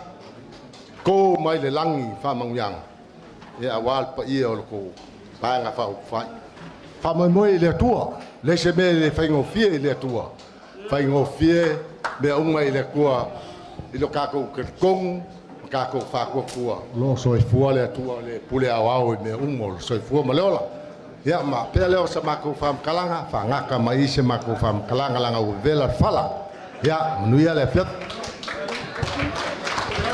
to mai le lagi faamanuiaga, ia aua le paia o le tou Vaega Faaupufai. Faamoemoe i le Atua, leai se mea e le faigofie i le Atua. Faigofie mea uma i le Atua i lo tatou talitonu ma tatou faatuatua. O lo o soifua le Atua o le pule aoao i mea uma o le soifua ma le ola. Ia ma pea lea o sa matou faamatalaga, faagata mai i se matou faamatalaga leaga ua vevela le fala. Ia, manuia le afiafi.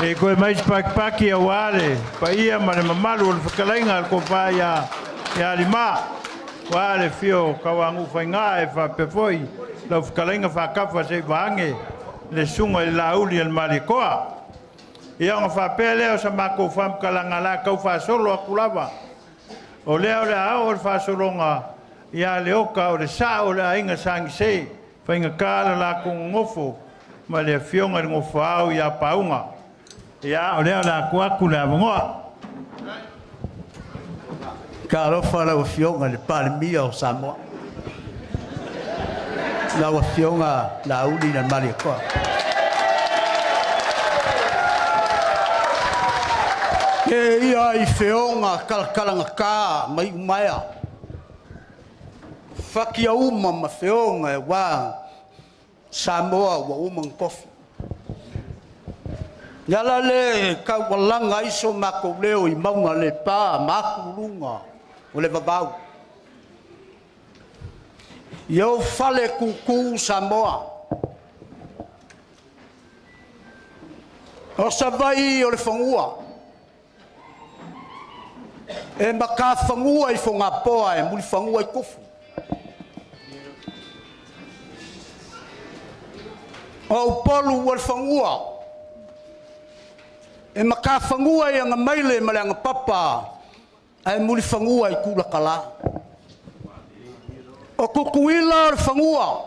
E koe mai se pakipaki aua le paia ma le mamalu o le fetalaiga a le Tofa ia Lima, aua le afio o Tauanu'u Faiga e faapea foi lau fetalaiga Faakafa seia vaage le susuga i le Laauli a le Malietoa. Ia ona faapea lea o sa matou faamatalaga, o le a tau faasolo atu lava. O lea o le a oo le faasologa ia Leota o le sao o le aiga Sa Gise, faigata le latou nonofo ma le afioga i le Nofo-ao ia Pauga. Ia, o lea o le a tuu atu le avanoa. Talofa lau Afioga i le Palemia o Samoa, lau Afioga Laauli Malietoa. E ia i feoga talatalagata mai umaea, fatia uma ma feoga e uā Samoa ua uma ona tofi. Le ala lea e taualaga ai so matou leo i mauga le pa ma atuluga o le vavau. Ia ou fale tutu Samoa, o Savaii o le fanua, e matafanua i Fogapoa e mulifanua i Tufu. O Upolu o le fanua, e matafanua i Agamaile ma le Agapapa ae mulifanua i Tulakala. O Tutuila o le fanua,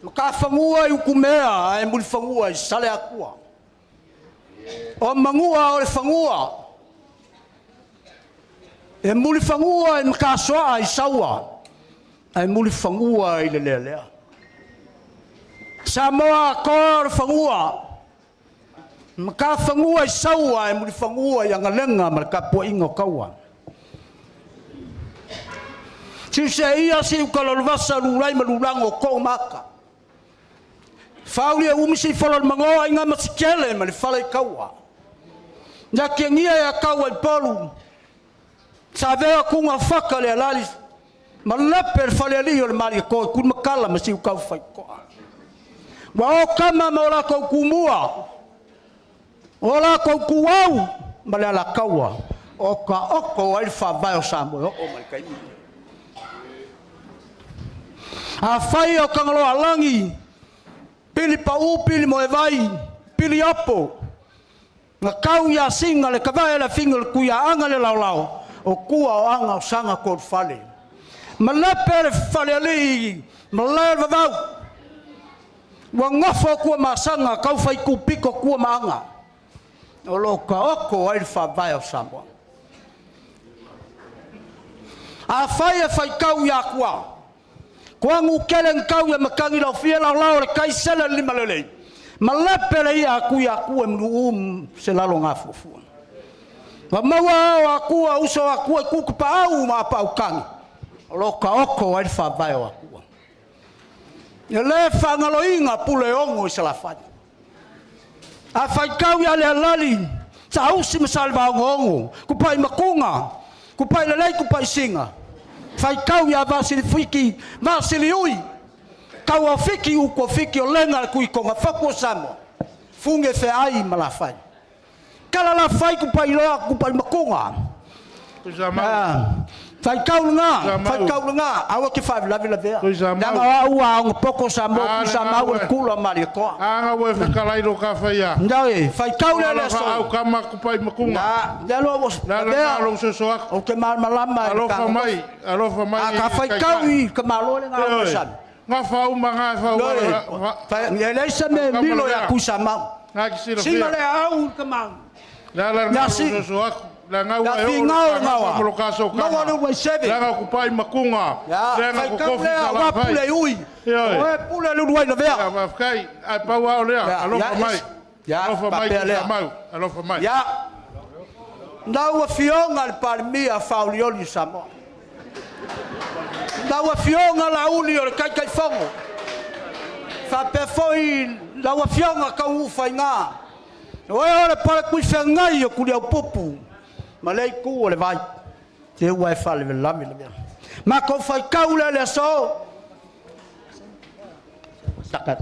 matafanua i Utumea ae mulifanua i Saleatua. O Manua o le fanua, e mulifanua i Matasoa i Saua, ae mulifanua i le Lealea. Samoa atoa o le fanua, Matafanua i Saua ae Mulifanua i Agalega ma le tapuaiga o Taua. Siuseia siu kaloluvasa lulai ma lulago o too ma ata. Fauli e umi sifola o le manoa i gamasitele ma le fale i taua. Natiagia e ataua i polu, savea tuga faka le alali ma lepe le falealii o le Malietoa i Tulimatala ma Siutau Faitoa. Ua o tama ma o latou tumua, o latou tuau ma le alataua, o taoto ai le faavae o Samoa e oo mai le taimi. Afai o Tagaloa alagi, pili pau pili moevai, pili apo, na tau ia sina le kavae le afiga o le tuiaaga le laolao, o tua o aga o saga tolufale. Ma lepe le falealii ma lae o le vavau, ua nofo tua masaga tau faitupito tua ma aga, o lo taoto ai le faavae o Samoa. Afai e faitau i atua, Koagu tele na tau ia matagi laofie laolao o le tai sele le limalelei, ma lepe le ia atu ia atua e muluu se lalo gafuafua. Ua maua ao atua uso atua i kukupaau ma apautagi, o lo taoto ai le faavae o atua. E le faagaloina pule ono i Salafai. A faitau ia Lealali, Saausi ma Salevaogogo, Kupai Matuga, Kupai Lelei, Kupai Sina, faitau ia Vasilifiki, Vasiliui, Tauaofiki, Utuafiki, o Lega le Tuitoga, Fotu o Samoa, Fuge Feai ma Lafai. Tala Lafai, Kupai Loa, Kupai Matuga. Faitau lena, faitau lena, aua te faalavelave lavea. Leaga o au a aoga poto Samoa, Tuisamau o le kula o Malietoa. Aga ua e fetalai lo ka faia. Nai, faitau le le aso. Au kama kupai makunga. Na, le lo ua La la lo soso aku. O te malamalama e Alofa mai, alofa mai. A ka faitau i ka malo le ngā o sami. Ngā whauma, ngā whauma. E leai se mea milo ia Tuisamau. Ngā ki sila Sina le au i ka mau. La la ngā soso aku. La ngā ua e o ngawa. Lo ka so kama. Maua le ua i seve. La ngā kupai makunga. Ya, La ngā faitau kukofi lea, sa wa la pule ui. Ioe. O e pule lulu ai lavea. Ya, wafkai, ai pau ao lea, alofa mai. Ya, Alofa mai, papea lea. Tuisamau, alofa mai. Ya. Lau afioga le Palemia faolioli o Samoa. Lau afioga Lauli o le Taitaifono. Faapea foi lau afioga Tauufaiga. O e o le palepui feagai o Tuliaupupu ma le itu o le vai. Te ua e faalavelave lavea. Matou faitau lea le aso. Taka,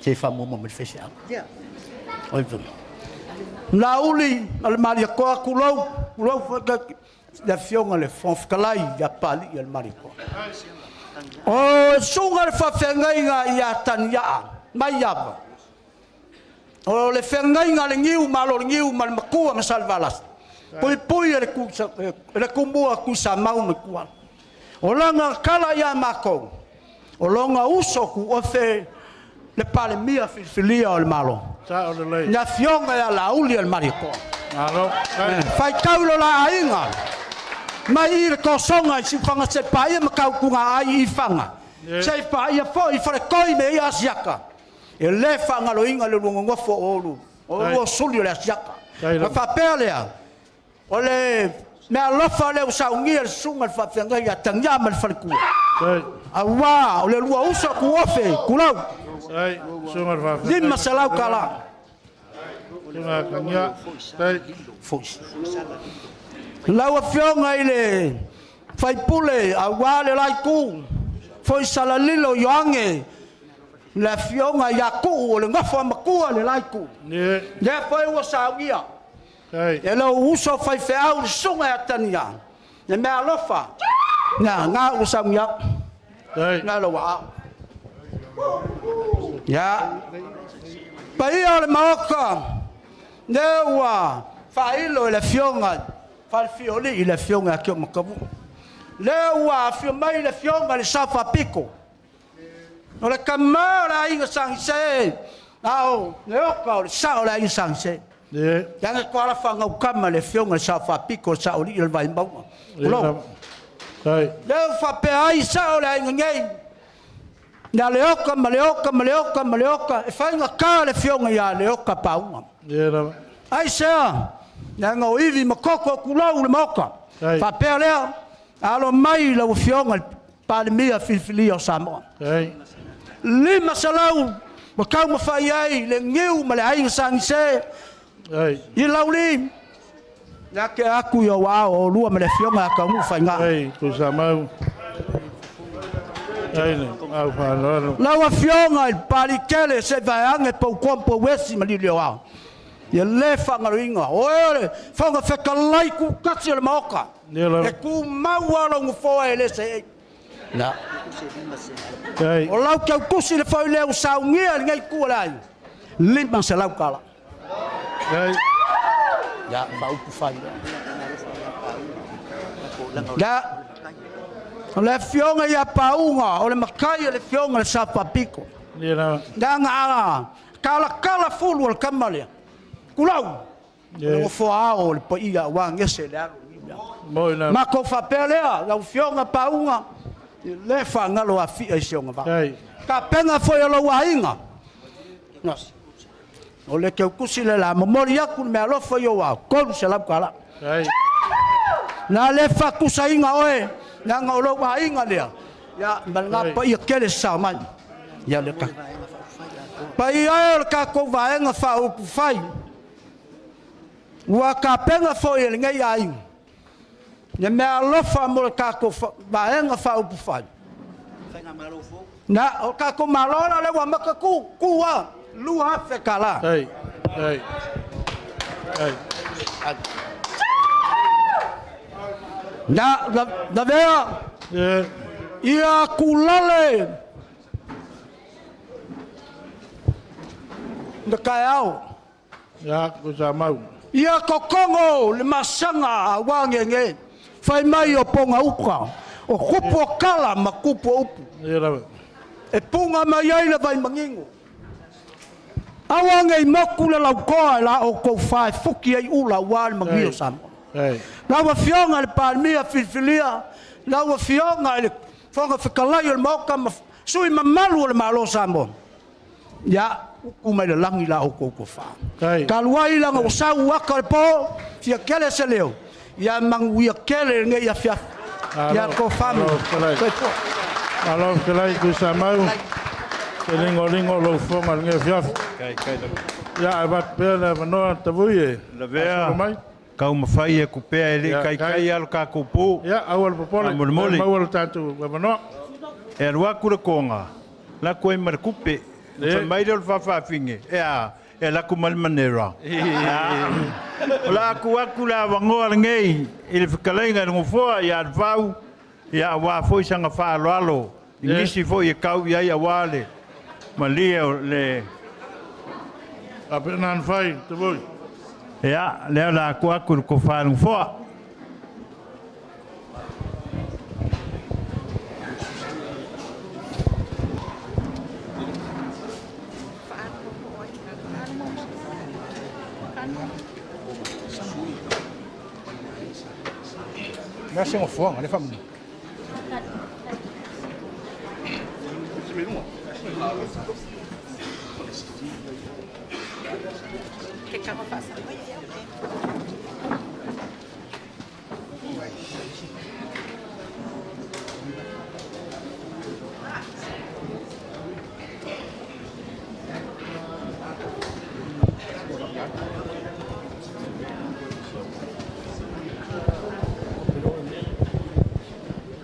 te faamuamua ma le faifeau. Oi vama. Lauli o le Malietoa tulou, tulou le afioga le Fofoga Fetalai ia Papalii o le Malietoa. O susuga le faafeagaiga ia Taniaa mai Ava. O le feagaiga le niu malo le niu ma le matua ma Salevalasi. Puipui e le tumua Tuisamau ma Tuala. O lana tala ia matou, o lona uso tuofe le Palemia filifilia o le Malo. Sa o le lei. Le afioga ia Lauli o le Malietoa. Malo. Faitau lo la aiga. Mai i le tosoga i Siufaga se paia ma tautuga ai i Faga. Se paia foi i Faletoi me ia Asiata. E le faagaloina le luagonofo o olu. O lua suli o le Asiata. Ma faapea lea, o le mea alofa lea ua saunia le susuga le faafeagai ia Tagia ma le faletua. Auā o le lua uso tuofe, tulou. 500 tala. Lau afioga i le faipule, auā le laitu, foi salalilo Ioange, le afioga ia Tuu o le nofo a matua le laitu. Lea foi ua saunia. E lou uso faifeau le susuga ia Tania, le mea alofa, na ngā ua saunia. Ngā lau aao. Ya. Paia o le maoka, lea ua faailo e le afioga Falefioli i le afioga ia Kio Makavu. Lea ua afio mai le afioga le Sao Faapito. O le tama o le aiga Sagise, a o le oka o le sao o le aiga Sagise. Leaga toala whangaukama le afioga le Sao Faapito, le Sao Alii o le Vaimauga. Tulou. Lea ua faapea ai sao o le aiga nei. Na Leoka ma Leoka ma Leoka ma Leoka, e faigata le afioga ia Leoka Pauga. Aisea? Leaga o ivi ma koko tulou le Maota. Faapea lea, alo mai lau afioga i le Palemia filifilia o Samoa. 500 ua taumafai ai le niu ma le aiga Sagise i Lauli, le ake atu i ou aao o oulua ma le afioga ia Taunuu Faiga. Lau Afioga i le Papaliitele, se i vaeane Poutoa ma Pouesi ma Lilioao, ia le faagaloina, o oe o le Fofoga Fetalai tutasi o le Maota, e tumau lava lou nofoa e le seei. O lau tautusi le foi lea ua saunia e lenei itu o le aiga, $500. Ia, faaupu fai lea. Ia, o le afioga ia Pauga, o le matai o le afioga i le Sao Faapito. Leaga a talatala fulu o le tama lea, tulou, o le nofoa ao o le paia aua gese le alu i le Matou faapea lea, lau afioga Pauga, e le faagalo Afia i si ona vaa. Tapena foi e lou aiga, o le teutusi le la, momoli atu le meaalofa i ou ao, $300. Na le faatusaina oe, leaga o lou aiga lea, ia, ma lena paia tele sasao mai. Ia le paia e o le tatou Vaega Faaupufai, ua tapena foi e lenei aiga le meaalofa mo le tatou Vaega Faaupufai. Na, o tatou Malo la lea ua amata tu, tu lava, $2,000. Na, lavea, ia tulale le taeao. Ia totogo le masaga aua gege, fai mai o pogauta, o tupu o tala ma tupu o upu. E puna mai ai le vaimanino. Aua ne i motu le lautoa e la outou fa e futi ai ula aua le manuia o Samoa. Lau Afioga i le Palemia filifilia, lau Afioga i le Fofoga Fetalai o le Maota ma sui mamalu o le Malo o Samoa, ia utu mai le lagi la outou tofa. Talu ai leaga ua sau ata o le po, fia tele se leo, ia manuia tele lenei afiafi. Ia tofa ma soifua. Malo fetalai Tuisamau, se ligoligo o lou fofoga i lenei afiafi. Ia, ae avatu pea le avanoa Tavui e Lavea faasolo mai. taumafai atu pea e le i Ia, taitai lava lo tatou pu. Ia, aua le popole, Faamolemole. maua lo tatou avanoa. E alu atu le toga, lako ai ma le tupe. Fai mai lea o le faafaafine, e a? E alu atu ma le manera. O le a tuu atu le avanoa lenei i le fetalaiga i le Nofoa ia Lefau, ia aua foi saga faaaloalo i nisi foi e tau i ai aua le malie o le... Faapena ona fai, Tavui. Ia, lea o le a tuu atu i le tofa i le Nofoa.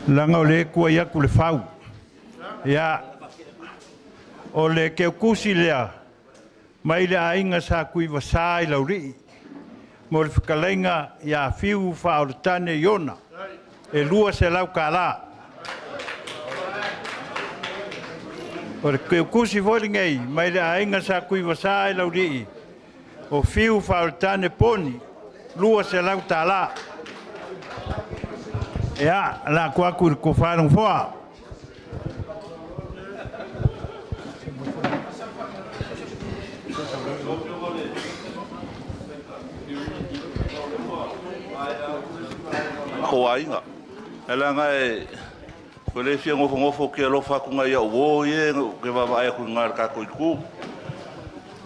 Leaga o lea e tuai atu Lefau. Ia, o le teutusi lea mai le aiga Sa Tuivasa i Laulii mo le fetalaiga ia Fiu Faaoletane Iona, e $200. O le teutusi foi lenei mai le aiga Sa Tuivasa i Laulii, o Fiu Faaoletane Poni, $200. Ia, lako atu i le tofa i le Nofoa. O aiga. E leaga Ua le fia nofonofo ou te alofa atu nai au uo ia ou te vaavaai atu i ina i le tatou itu.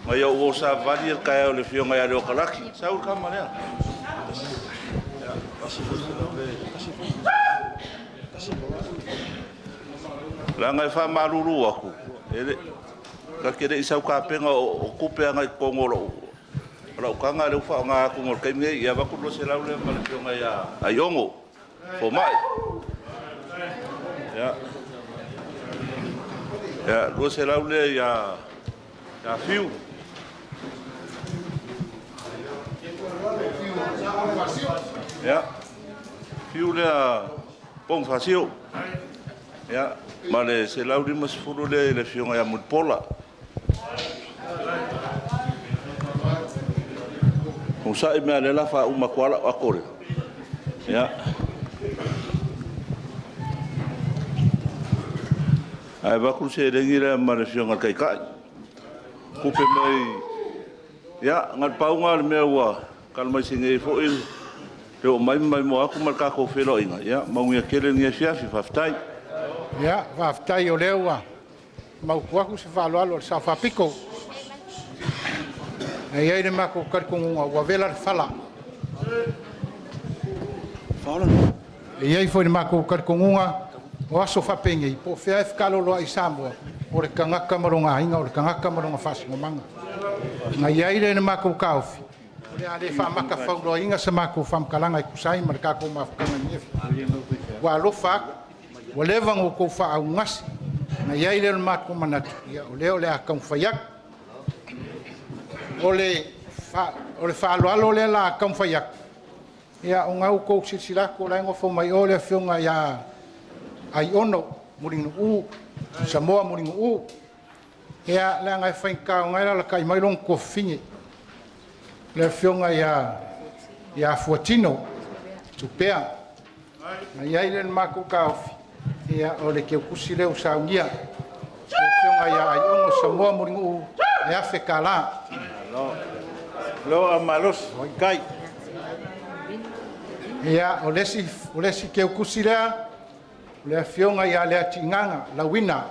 Nai au uo savavali ia i le taeao i le afioga ia Leota Laki. Sau le tama lea. Leaga e faamalulu atu, ta te le i sau tapena, o tupe lava na i totonu o lau taga lea ua faaaoga atu mo le taimi lenei. Ia avatu le $200 lea ma le afioga ia Aiono Fomai. Ia, $200 lea ia Fiu. Ia, Fiu lea Ponifasio. Ia, ma le $150 lea i le afioga ia Mulipola. Onosai mai lava o lea o le a faauma atu lava lau ato lea. Ia. Ae avatu le seleni lea ma le Afioga i le Taitai. Tupe mai… Ia, na o le pau lena o le mea ua tala mai sinei foi le oo mai ma maimoa atu ma le tatou feiloaiga. Ia manuia tele lenei afiafi. Faafetai. Ia, faafetai o lea ua mautu atu se faaaloalo a le Sao Faapito. E i ai le matou talitonuga ua vela le fala. E i ai foi le matou talitonuga o aso faapenei, po o fea lava e fetaaloloai ai Samoa, o le tagata ma lona aiga, o le tagata ma lona faasinomaga. Na i ai lea i le matou taofi, o le a le faamatafauloaina sa matou faamatalaga e tusa ai ma le tatou mafutaga i lenei afiafi. Ua alofa atu, ua leva ona outou faaaaogagase. Ona i ai lea o le matou manatu, ia o lea o le a taumafai atu. O le faaaloalo lea o le a taumafai atu, ia o lena ua outou silasila atu o la e nofo mai o le Afioga ia Aiono Mulinuu Samoa Mulinuu, ia leaga e faigata o lena e alaalatai mai lona tuafafine, le Afioga ia Fuatino Tupea. Ona i ai lea o le matou taofi, ia o le teutusi lea ua saunia e le Afioga ia Aiono Samoa Mulinuu le $1000. Malo malosi, faafetai. Ia, o le isi teutusi lea, o le Afioga ia Leatigaga Lauina,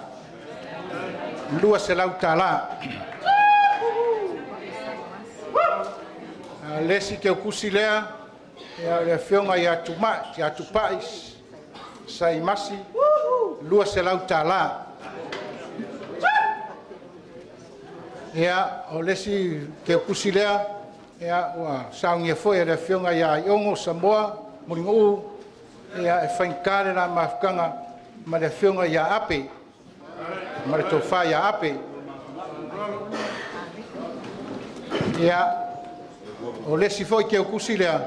$200. O le isi teutusi lea, o le Afioga ia Tupai Saimasi, $200. Ia, o le isi teutusi lea, ua saunia foi e le Afioga ia Aiono Samoa Mulinuu, e faigata le la mafutaga ma le Afioga ia Ape ma le Tofa ia Ape. Ia, o le isi foi teutusi lea,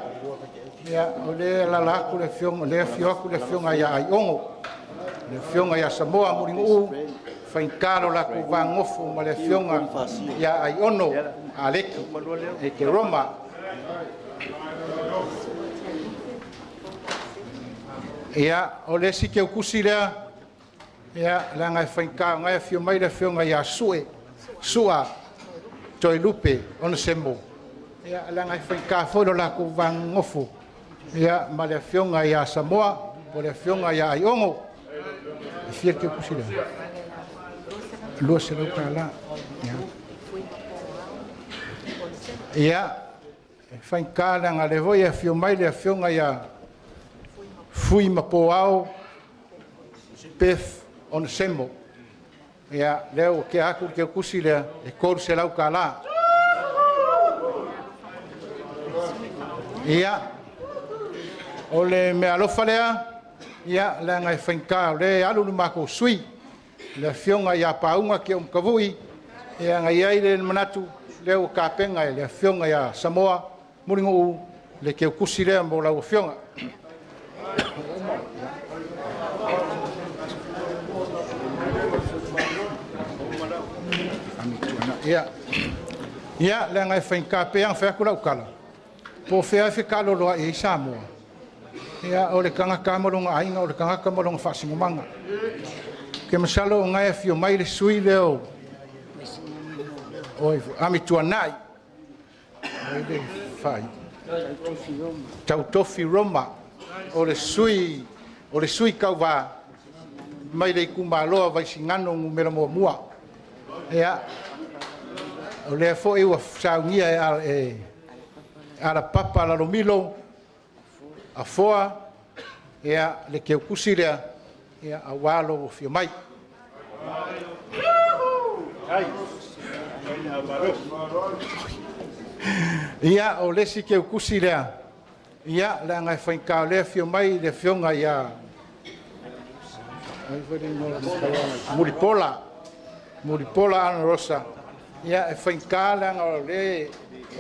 o lea e alaala atu le Afioga, o lea e afio atu le Afioga ia Aiono, le Afioga ia Samoa Mulinuu, faigata lo latou va nonofo ma le Afioga ia Aiono Aleki Ekeroma. Ia, o le isi teutusi lea, ia, leaga e faigata o lena e afio mai le Afioga ia Sue, Sua Toelupe Onesemo, ia, leaga e faigata foi lo latou va nonofo, ia, ma le Afioga ia Samoa po o le Afioga ia Aiono. E fia le teutusi lea? $200. Ia, ia e faigata leaga o lea foi e afio mai le Afioga ia Fuimapoao Beth Onesemo. Ia, lea ua tea atu le teutusi lea, e $300. Ia, o le meaalofa lea, ia, leaga e faigata o lea e alu le matou sui, le Afioga ia Pauga Keomatavui, ia ona i ai lea o le manatu, o lea ua tapena e le Afioga ia Samoa Mulinuu le teutusi lea mo lau Afioga. Ia, leaga e faigata, pei lava ona fai atu lau tala, po o fea lava e fetaaloloai ai Samoa, ia o le tagata lava ma lona aiga, o le tagata ma lona faasinomaga. Ou te masalo o lena e afio mai le sui usufono lea o Amituanai, Tautofi Roma, o le sui tauva mai le itumalo a Vaisigano Nu.1. Ia, o lea foi ua saunia e Alapapa Lalomilo Afoa ia le keukusi lea ia aua lou afio mai. Ia, o le isi keukusi lea, ia, leaga e faigata o lea e afio mai le afioga ia Mulipola, Mulipola Anarosa, ia e faigata leaga o lea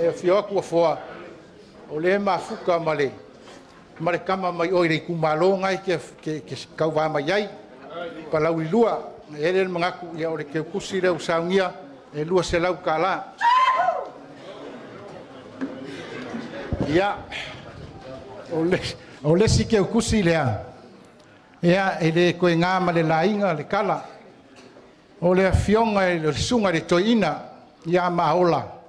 e afio atu Afoa, o lea e mafuta ma le tama mai o i le itumalo lena e te tauva mai ai, Palauli 2. E i ai lea o le manatu, o le teutusi lea ua saunia e $200. Ia, o le isi teutusi lea, ia, e le toe na ma le laina le tala, o le afioga i le susuga i le Toeaina ia Maola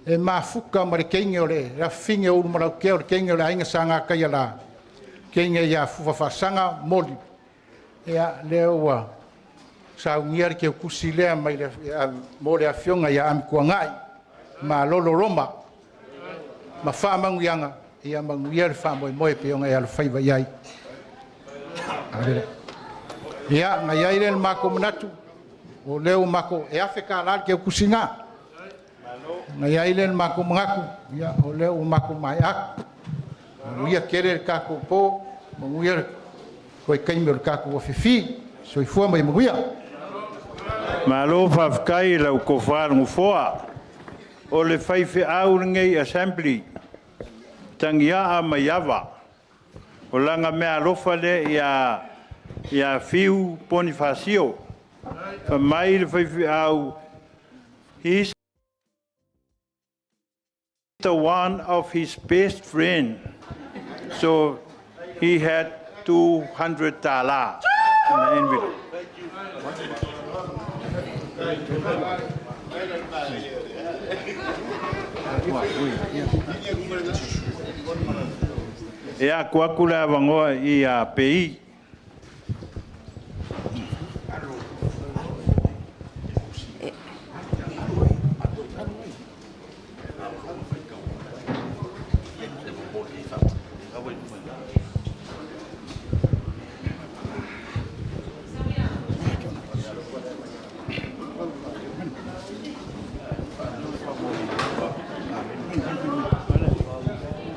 e mafuta ma le teine o le afafine o Ulumalautea o le teine o le Aiga SaGataiala, le teine ia Fufafaasaga Moli, ia lea ua saunia le teutusi lea mo le afioga ia Amituanai Malolo Roma ma faamanuiaga, ia manuia le faamoemoe e pei ona e alofaiva i ai. Ia, ona i ai lea o le matou manatu, o lea ua matou... E $1,000 le teutusi lena. Ona i ai lea o le matou manatu, ia, o lea ua matou maea atu. Manuia tele le tatou po, manuia le toe taimi o le tatou afiafi. Soifua ma ia manuia. Malo faafetai i lau Tofa i le Nofoa. O le faifeau lenei Assembly, Tagiaa Maiava. O lana meaalofa lea ia Fiu Ponifasio. Fai mai le faifeau, he's the one of his best friend. So he had 200 tala in the envelope. Ia, tuu atu le avanoa ia Pei.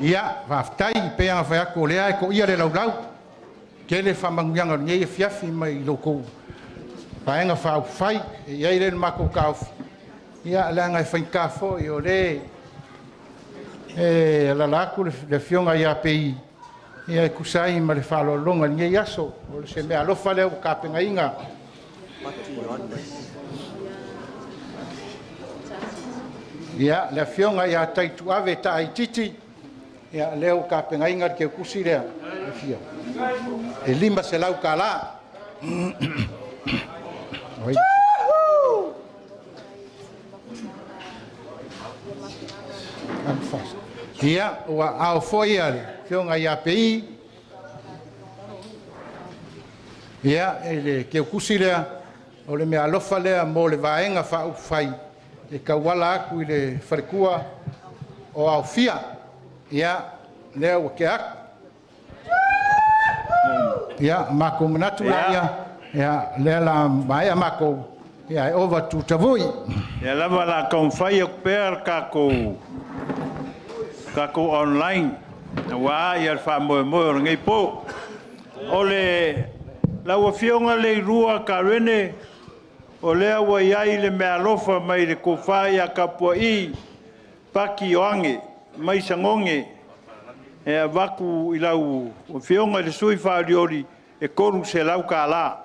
Ia, faafetai. E pei lava ona fai atu o lea e toia le laulau, tele faamanuiaga o lenei afiafi mai lo outou Vaega Faaupufai. E i ai lea o le matou taofi, ia leaga e faigata foi o lea e alaala atu le Afioga ia Pei e tusa ai ma le faaaloaloga i lenei aso. O se meaalofa lea ua tapenaina. Ia, le Afioga ia Taituave Taaititi, ia lea ua tapenaina le teutusi lea, e $500. Ia, ua ao foi le Afioga ia Pei, ia, i le teutusi lea, o le meaalofa lea mo le Vaega Faaupufai e tauala atu i le faletua o Aofia. Ia, lea ua tea atu. Ia, matou manatu laia, ia, lea la maea matou, ia e ova tu tavui. Ia lava o le a taumafai atu pea le tatou online aua le faamoemoe o lenei po. O lau Afioga Leilua Karene, o lea ua i ai le meaalofa mai le Tofa ia Tapuai Paki Ioane mai Sagoge e avatu i lau Afioga i le sui usufono faaolioli e $300.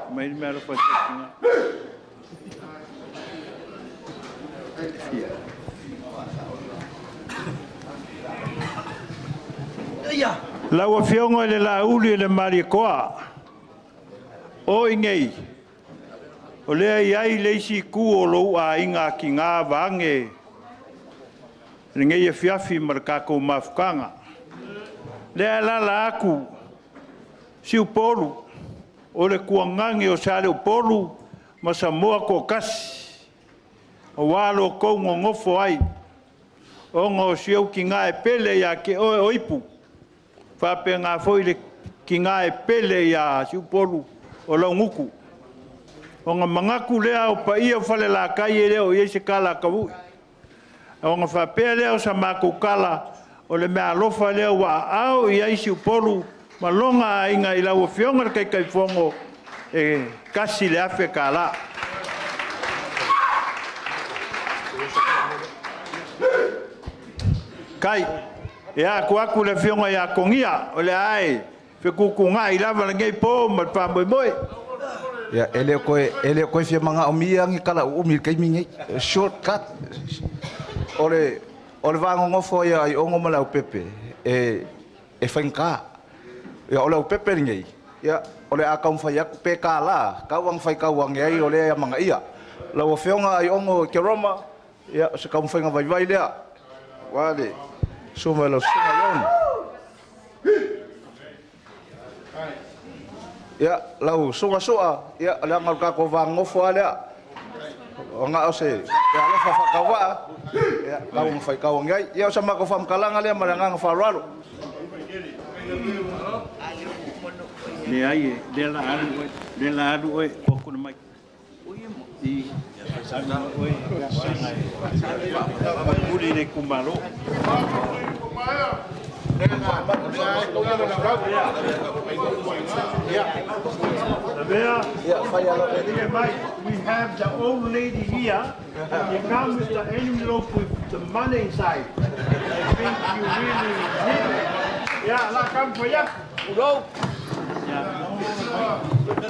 Aumai le meaalofa a si tina. Lau Afioga i le Laauli ma le Malietoa, o i inei, o lea e i ai le isi itu o lou aiga atiga vaeane lenei afiafi ma le tatou mafutaga. O lea e alaala atu Siupolu, o le tuagagi o Saleupolu ma Samoa toatasi, aua lo outou nonofo ai, ona o si ou tina e pele ia te oe o Ipu, faapena foi le tina e pele ia Siupolu o Laugutu. Ona manatu lea o paia o Falelatai, e le o i ai se tala a Tavui. Ona faapea lea o sa matou tala, o le meaalofa lea ua aao i ai Siupolu ma lona aiga i lau Afioga i le Taitaifono, e $1,000. Faafetai. Ia tuu atu i le Afioga ia Togia, o lea e fetuutuunai lava lenei po ma le faamoemoe. Ia, e le o toe fia manaomia ni tala uumi i le taimi lenei. Short cut. O le va nonofo ai o Aiono ma Leaupepe, e faigata. Ia, o Leaupepe lenei, ia, o le a taumafai atu pe $1, tau lava ina faitau ane ai o lea e amanaia. Lau Afioga Aiono Keroma, ia, o se taumafaiga vaivai lea, aua le susu mai o lau Susuga Aiono. Ia, lau Susuga Sua, ia, leaga o le tatou va nonofo lava lea. Ua na o se alofa faatauvaa, ia, tau ina faitau ane ai. Ia, o sa matou faamatalaga lea ma le agaga faaaloalo. Leai, o lea o le a alu oe, o lea o le a alu oe, tuu atu i le mic. I, alu oe leaga e mulimuli le itumalo. Lavea, we have the old lady here. You come with the envelope with the money inside. I think you really need it. Yeah, la come for you. Tulou.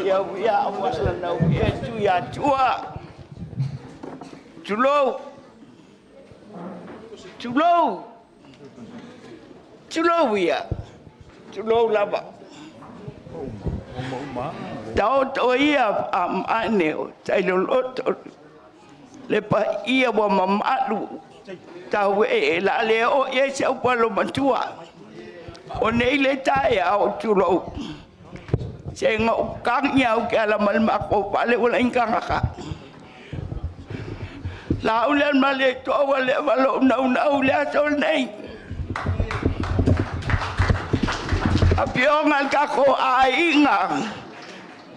Ia ia ua na ia tu ia tua. Tulou. Tulou. Tulou ia. Tulou lava. Taoto ia amane o tailoloto le paia ua mamalu tau e la le o i ai se upalo matua. O nei le taeao tulou. Se nga ukang au ke ala mal mako pale wala ingkangaka. La ule male to wale walo nau nau le asol nei. Apionga kako ainga.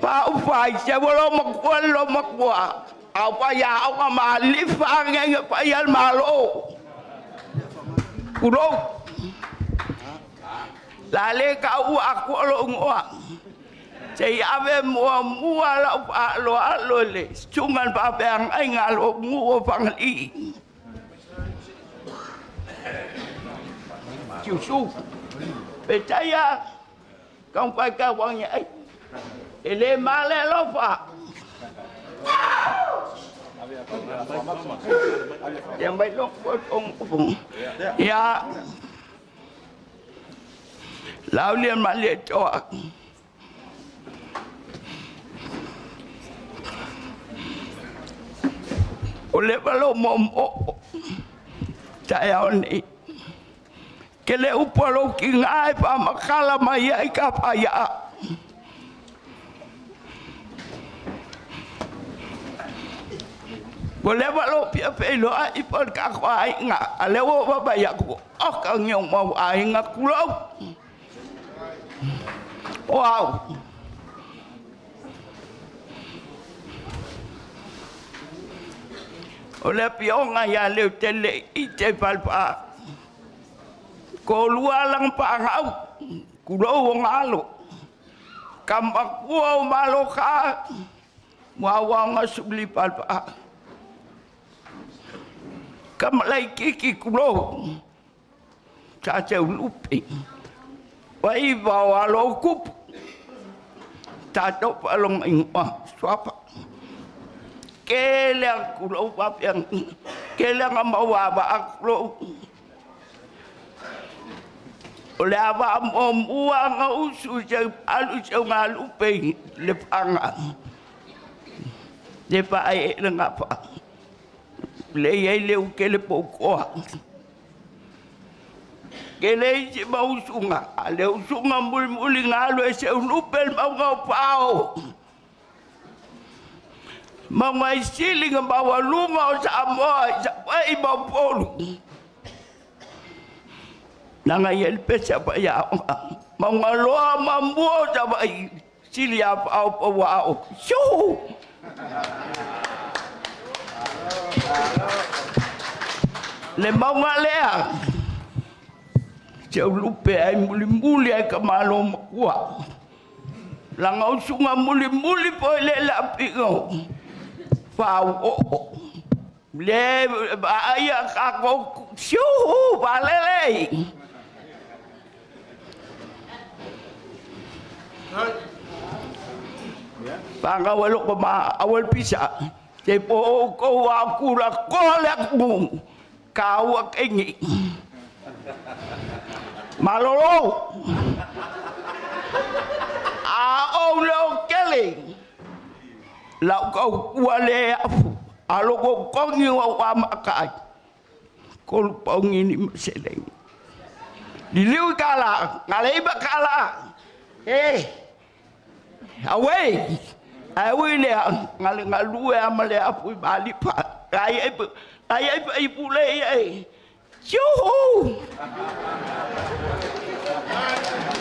Pa upai se walo makua lo makua. Au pa ya au ma malifa ngenga pa ya malo. Kulo. La le ka u aku lo ngoa. Se i ave mua mua lau pa lo alo le sungan pa peang ai ngalo mu o pangali. Siusu. Petaya kau pai ka wang ai. Ele male lofa. Yang baik lo ong ong. Ya. Lau lian male toa. O le valo mo mo. Ta ya nei. Ke le upo lo ki ngai pa makala mai ai ka pa ya. O le valo pia pe lo ai pa ka ko ai nga. A le wo ba ba ya ku. O ka ngyo mo ai nga ku lo. Wow. O le pionga ia leu tele i te palpa. Ko lua lang pa ngau. Kulo o ngalo. Kamakua o malo ka. Mwawanga subli palpa. Kamalai kiki kulo. Sa te ulupi. Wai vau alo kupu. Tato palong ingoa. Suapa. Kele ang kulo papiang. Kele ang mawaba ang kulo. O le ava mo mua nga usu se alu se nga lupe le panga. Le pa ai le nga pa. Le ia le u ke le pokoa. Kele isi ma usuga, a le usuga mulimuli galu e seulupe le mauga o Pao. Mauga i sili na maualuga o Samoa i Savaii ma Upolu. Leaga e i ai le pese a faiaoga. Maugaloa ma mua o Savaii, sili ia Pao Pouao. Siu! Le mauga lea, seulupe ai mulimuli ai ka malo makua. Laga usuga mulimuli foi le le apigo, fauoo. Le vaaia kako, siu, valele! Pagau e loko ma awel pisa, te po o kou a kula koa le aku, ka ua kengi. Malolo! A ou le o kele, lau kau kua le afu, a loko kongi wa wa makai, kolu paungi ni maseleng. Liliu i kala, ngale iba kala, eh, away, ai ui le ngale ngalue ama le afu i malipa, ai ai ai ai ai pule ai, Juhu!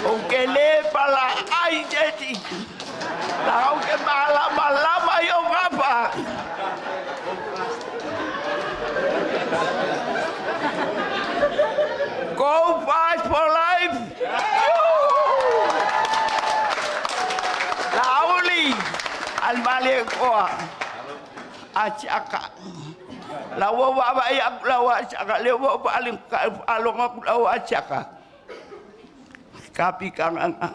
O ke le pala ai jeti. La o ke mala malama i o ngapa. Go fight for life! Juhu! Lauli al male koa. Asiaka. La ua wawa i aku la ua asiaka. Le ua ua aling ka alonga aku la ua asiaka. Kapi kanganga.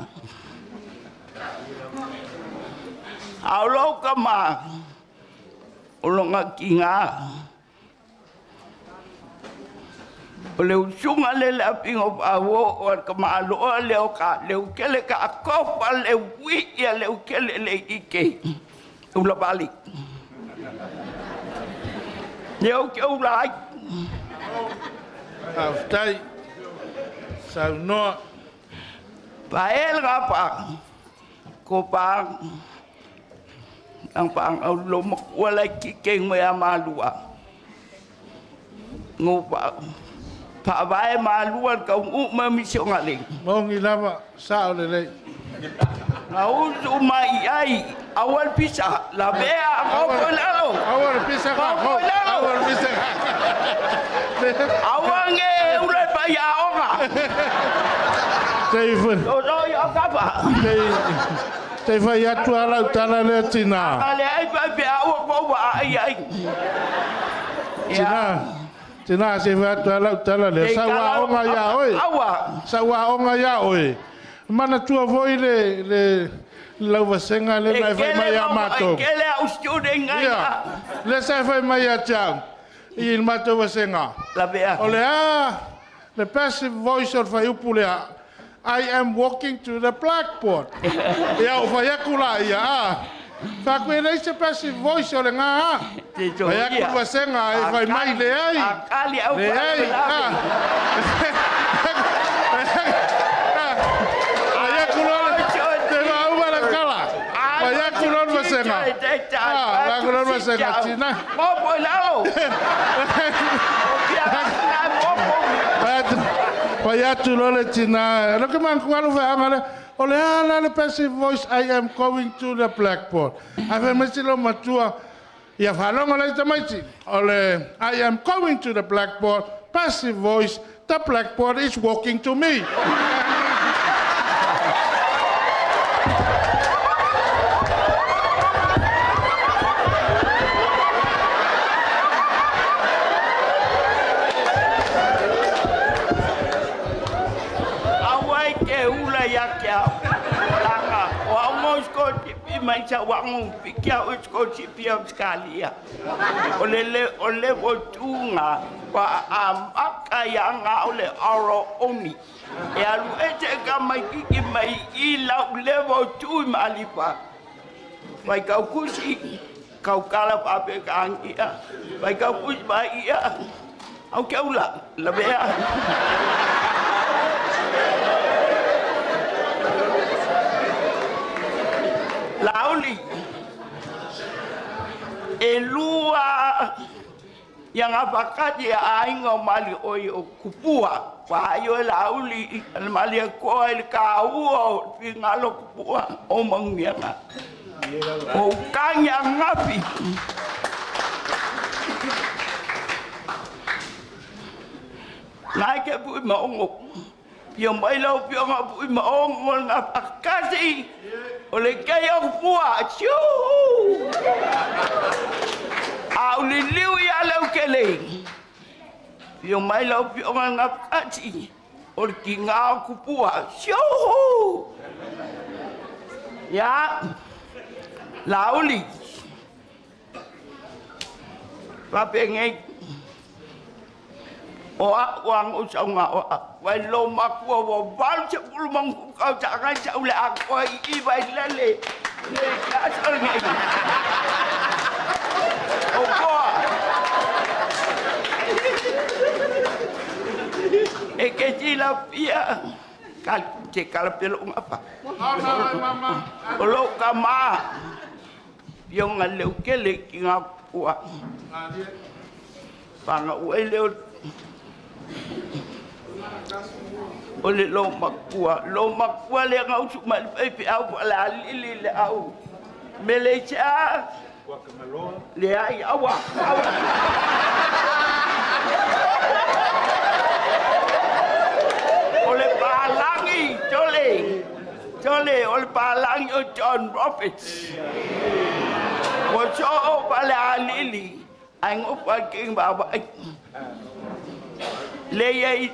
Aulo ka ma. Olonga kinga. O le usuga le le apiga o faaoo o ka maloa le o ka le ukele ka akofa le ui ia le ukele le ike. Ula vali. Le o ke ula ai. Faafetai. Saunoa. Pael ga pa. Ko pa ang pa ang lo makuala ki ke mo ya malua. Ngo pa pa vai malua ka u ma mi si ngale. Mongi lava sao le lei. Na usu mai ai awal pisa la bea ko ko lalo. Awal pisa ka ko. Awal pisa ka. Awange ule pa ya onga. Tei fai. O no ya ka pa. Tei tei fai atu ala utala le tina. Ale ai pa pe au ko wa ai ai. Tina. Tina se fai atu ala utala le sa wa onga ia oi. Awa. Sa wa onga ia oi. Mana tua foi le le lauvasenga le nai fai mai a matou. Kele au student ngai. Ia. Le sa fai mai a tiau. I le matou vasenga. La bea. O le a le passive voice o le faiupu lea. I am walking to the blackboard. Ia o fai aku la ia a. Faku e leai se passive voice o le ngā a. Fai aku le vasenga e fai mai leai. Akali au Leai. A. Fai aku loa le te maua le kala. Fai aku loa le vasenga. Ah, fai aku loa le vasenga tina. Mopo i lalo. Fai atu loa le tina. Lo ke manku alu feaga le. O le a la le passive voice I am going to the blackboard. Ae fai mai si lo matua. Ia faalogo lai tamaiti. O le I am going to the blackboard. Passive voice. The blackboard is walking to me. Awai ke ula ia ke au. Langa, o au mo sko tipi mai sa wangu piki au sko tipi au skalia. O le le o le o tunga pa a maka ia nga o le aro oni. E alu e te ka mai kiki mai i lau le o tu i malipa. Vai kau kusi, kau kala pa pe ka angia. Vai kau kusi mai ia. Au ke ula, la bea. Lauli. E lua ia ngafakati a aiga o mali oi o kupua. Wa aio e Lauli le mali koa i le kaua o fingalo kupua o mangianga. O kangi angafi. Nai ke pui maongo. Pio mai lau pio ngā pui maongo o ngā whakasi. O le kei o kupua. Siu! A uli liu ia lau ke lei. Pio mai lau pio ngā whakasi. O le ki ngā o kupua. Siu! Ia. Lauli. Pape ngai. O a wang o sau ngā o a. Wai lo makua wa walu se pulu mangu kau ta ngai sa ule a koa i i vai lele. Le ka sa ngai. O koa. E ke tila pia. Kal te kala pelo ngapa. O lo ka ma. Pio ngā leu kele ki ngā kua. Panga ue leo o le lo makua. Lo makua le ngau su mai pe pe au pa la lili le au. Mele cha. Le ai awa. Awa. O le palangi tole. Tole o le palangi o John Roberts. O so o pa le alili. Ai ngo pa king ba ba. Le ia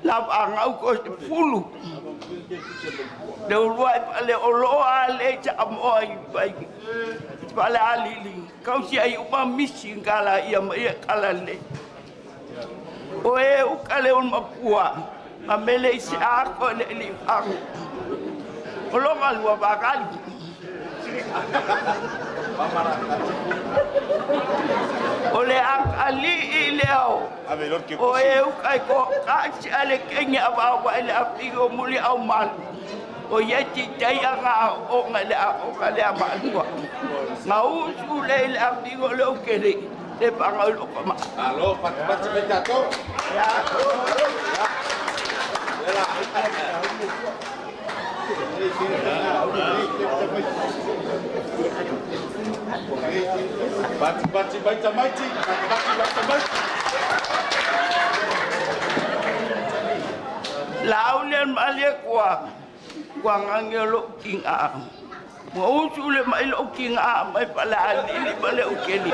la ngau ko te fulu. Le ulua pa le oloa le cha mo ai pai. Pa le alili. Kau si ai uma misi kala ia mai kala le. O e u kale un makua. Ma mele isi ako le li ang. O longa lua bakali. O le akali i leo. O e ukai ko kasi ale kenya awa wa ile apigo muli au malu. O ye ti tai anga o nga le a o nga le a malua. Nga usu le ile apigo le o kele. Le panga o loko ma. Alo, pati pati me tato. Ya. Pati pati baita maiti. Pati pati baita maiti. Lau le malie kua kua ngange lo kinga. Mo usu le mai lo kinga mai pala alili pale ukeli.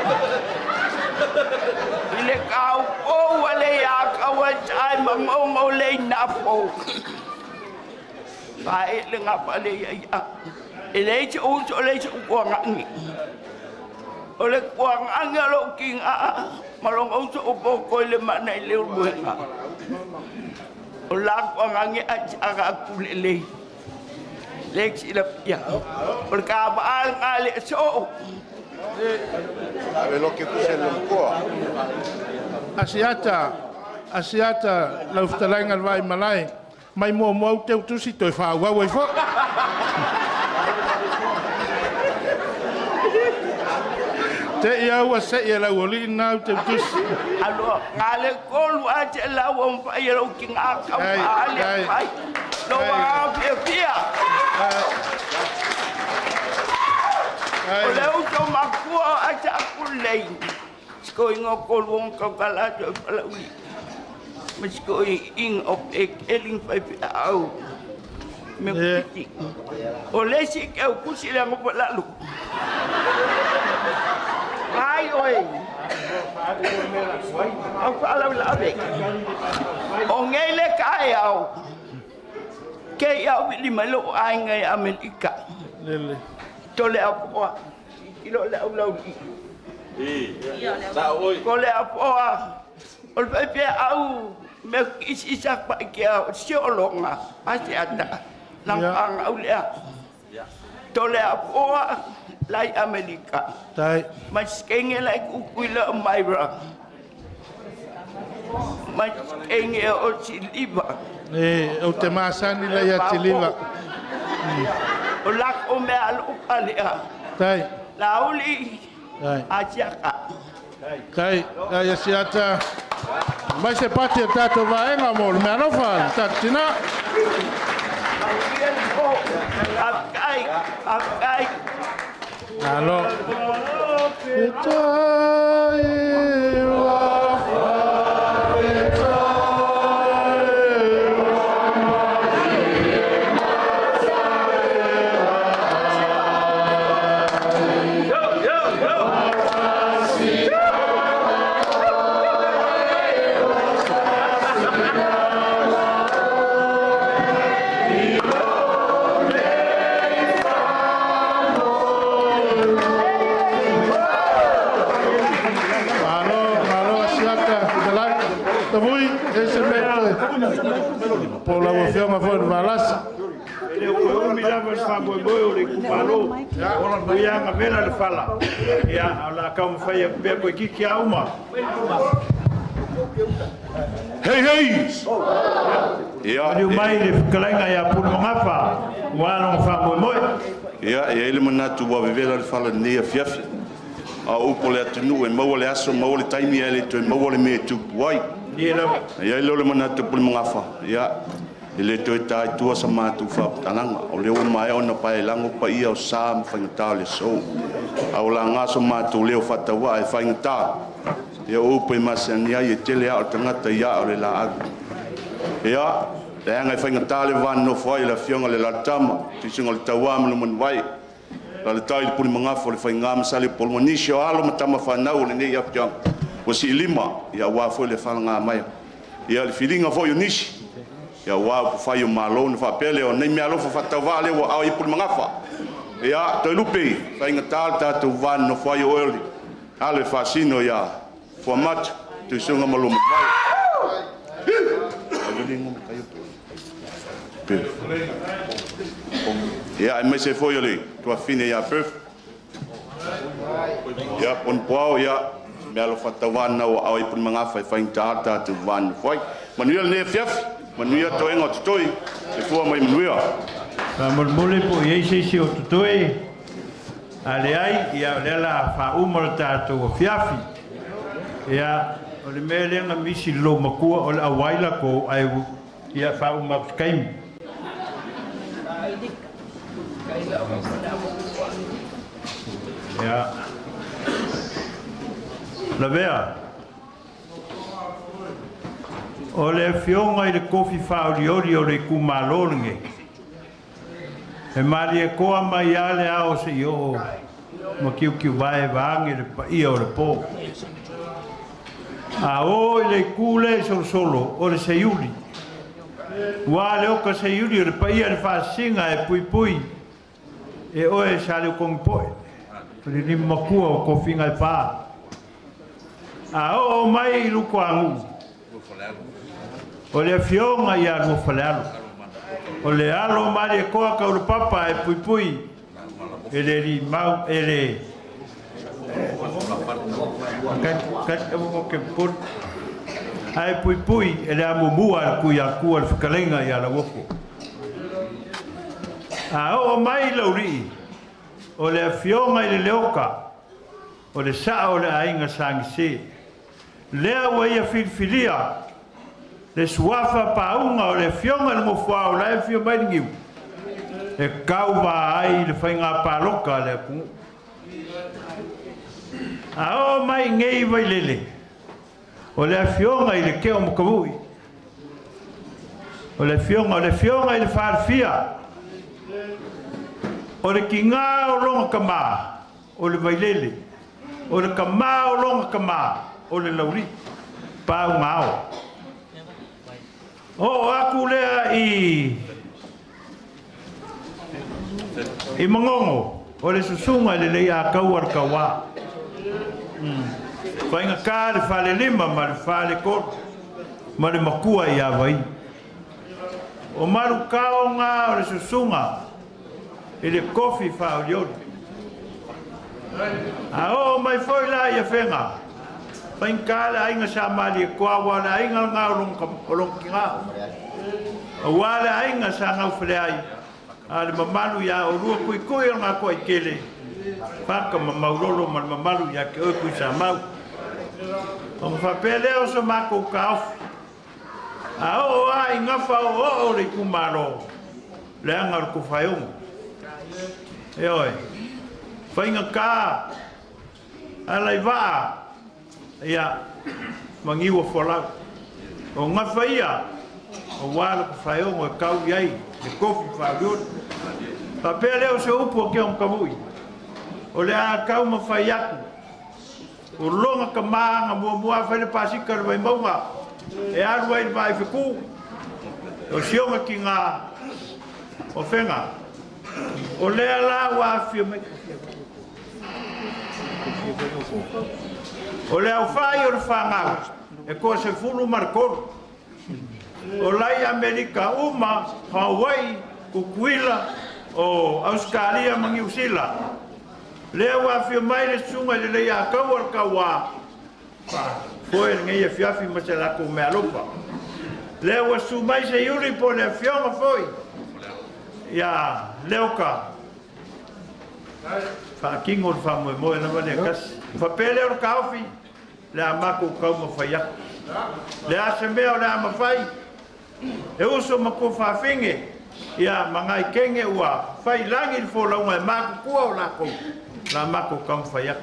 Ile kau ko wale ya ka wa chai mango le nafo. Pa e le ngapa le ya ya. Ele che usu le che kua ngange. O le kua ngange lo kinga. Malong usu o ko le mana le ubuenga. O la kua ngange a aga kulele. Le sila ya. O le ka ba al le so. Ave lo que puse lo koa. Asiata, asiata, lau fitalenga le vai malai. Mai mua mua au te utusi toe whaau ai fo. Te ia ua se ia lau oli nā au te utusi. Alo, ngale kolu a te lau o mpai lau ki ngā kau ale pai. Lo wa fia fia. O le uso makua a te aku lei. Siko ingo kolu ong kau kala te palauli. Ma siko ing o pe keling pai pe au. Me piti. O le si ke au kusi le ngo lalu. Ai oi. Au whalau lawe. O ngei le kai au. Ke au vili mai lo ai ngai Amerika. Lele. Tole au poa. Kilo le au lau i. Sa oi. Ko le au poa. O le pe au me isi isa pa ke au si o longa. Ase ata. Lang ang au lea. Tole au poa lai Amerika. Tai. Mas skenge lai kukuila o Myra. Mas skenge o Siliva. E, o te masani la ia te liva. O lako mea alo palea. Tai. Laauli. Tai. Asiaka. Tai, tai Asiata. Mai se pati o tātou vaenga mo le mealofa, le tātou tina. Manuia le po. Faafetai. Faafetai. Malo. Malo, malo Asiata, fetalai. Tavui, e se mea po lau afioga foi le Valasi. E le o umi lava le faamoemoe o le itumalo. O ia gavela le fala. Ia, o le a taumafai atu pea toeitiiti lava uma. Hei, hei! Ia, Maliu mai le fetalaiga ia Pulemagafa, ua lona faamoemoe. Ia, e i ai le manatu ua vevela le fala i lenei afiafi. A o upu a le atunuu, e maua le aso, maua le taimi ae le toe maua le mea e tupu ai. Ia lava. E i ai lea o le manatu o Pulemagafa, ia, e le toe ta i tua sa matou faamatalaga. O lea ua maea ona paelago paia o sa ma faigata o le aso. A ua laga so matou leo faatauvaa e faigata, ia o upu e masani ai, e tele aa o le tagata i aa o le laau. Ia, leaga e faigata le va nonofo ai o le Afioga i le Alalatama, Tuisuga o le Tauā ma le Manuvae, alaalatai le Pulemagafa o le Faiga ma Saleupolu ma nisi o alo ma tama fanau o lenei afioaga ua siilima, ia aua foi le falaga ia le filiga foi o nisi, ia aua upufai o Malo ona faapea lea, o nei meaalofa faatauvaa lea ua aao i ai Pulemagafa. Ia, Toelupe, faigata le tatou va nonofo ai o oe o le alo e faasino ia Fuamatu, Tuisuga ma lou Manuvae. Ia, aemaise foi o le tuafafine ia Perth, ia Ponapuao, ia, meaalofa faatauvaa lena ua aao i ai Pulemagafa e faigata le tatou va nonofo ai. Manuia lenei afiafi, manuia toega o totoe, soifua ma ia manuia. Faamolemole po o i ai se isi o totoe. A leai, ia o lea o le a faauma le tatou afiafi. Ia, o le mea lea na misi i le loomatua o le auai latou ae ia faauma atu i se taimi. Ia. Lavea. O le afioga i le tofi faaolioli o le itumalo lenei, e Malietoa mai lava le ao seia oo ma tiutiuvae vaeane le paia o le po. A o i le itu lea i Solosolo, o le Seiuli. Ua le oka Seiuli o le paia i le faasisiga e puipui e oe Saleutogitoe, o le lima matua o tofiga e fa. A oo mai i Lutoagu, o le afioga ia Luafalealo, o le alo o Malietoa Taulapapa e puipui e le limau e le ae puipui e le amomua a le Tuiatua le fetalaiga ia Lauofo. A oo mai i Laulii, o le afioga i le Leoka, o le sao o le aiga Sa Gise, lea ua ia filifilia le suafa pauga o le afioga i le Nofoa o la e afio mai le Niu, e tauva ai le faiga palota a le atunuu. A oo mai i nei Vailele, o le afioga i le Teo Matavui, o le afioga, o le afioga i le Falefia, o le tiga o lona tama, o le Vailele, o le tama o lona tama, o le Laulii, pauga ao. Oo atu lea i i Manono, o le susuga i le Leiataua le Tauā. Faigata le falelima ma le faletolu ma le matua ia Vai. O Malutaoga o le susuga i le tofi faaolioli. A oo mai foi la i Afega, faigata le aiga Sa Malietoa, aua o le aiga lena o lona tina. Aua le aiga Sa Gaufaleai, a le mamalu ia oulua tuitui o le Gatoaitele, Paka ma Maulolo ma le mamalu ia te oe Tuisamau. Ona faapea lea o so matou taofi, a oo lava i gafa oooo o le itumalo, leaga o le tofaeono. Ioe, faigata alaivaa, ia, ma niu afolau. O gafa ia, aua le tofaeono e tau i ai le tofi faauliuli. Faapea lea o se upu a Keon Tavui, o le a taumafai atu O lona tama na muamua fai le pasika i le Vaimauga e alu ai i le vaa i fetu, o si ona tina o Fega. O lea la ua afifio mai. O le aofai o le fanau e toa 13. O lai Amerika uma, Hawaii, Tutuila, o Ausetalia ma Niu Sila. Lea ua afio mai le susuga i le Leiataua o le Tauā, faafoe lenei afiafi ma se latou meaalofa. Lea ua susu mai se iuli po o le afioga foi ia Leoka, faatino le faamoemoe lava lea tasi. Faapea lea o le taofi, le a matou taumafai atu. Le a se mea o le a mafai, E uso ma tuafafine, ia, ma nai teine ua fai i lagi le folauga e matutua o lakou, la matou taumafai atu.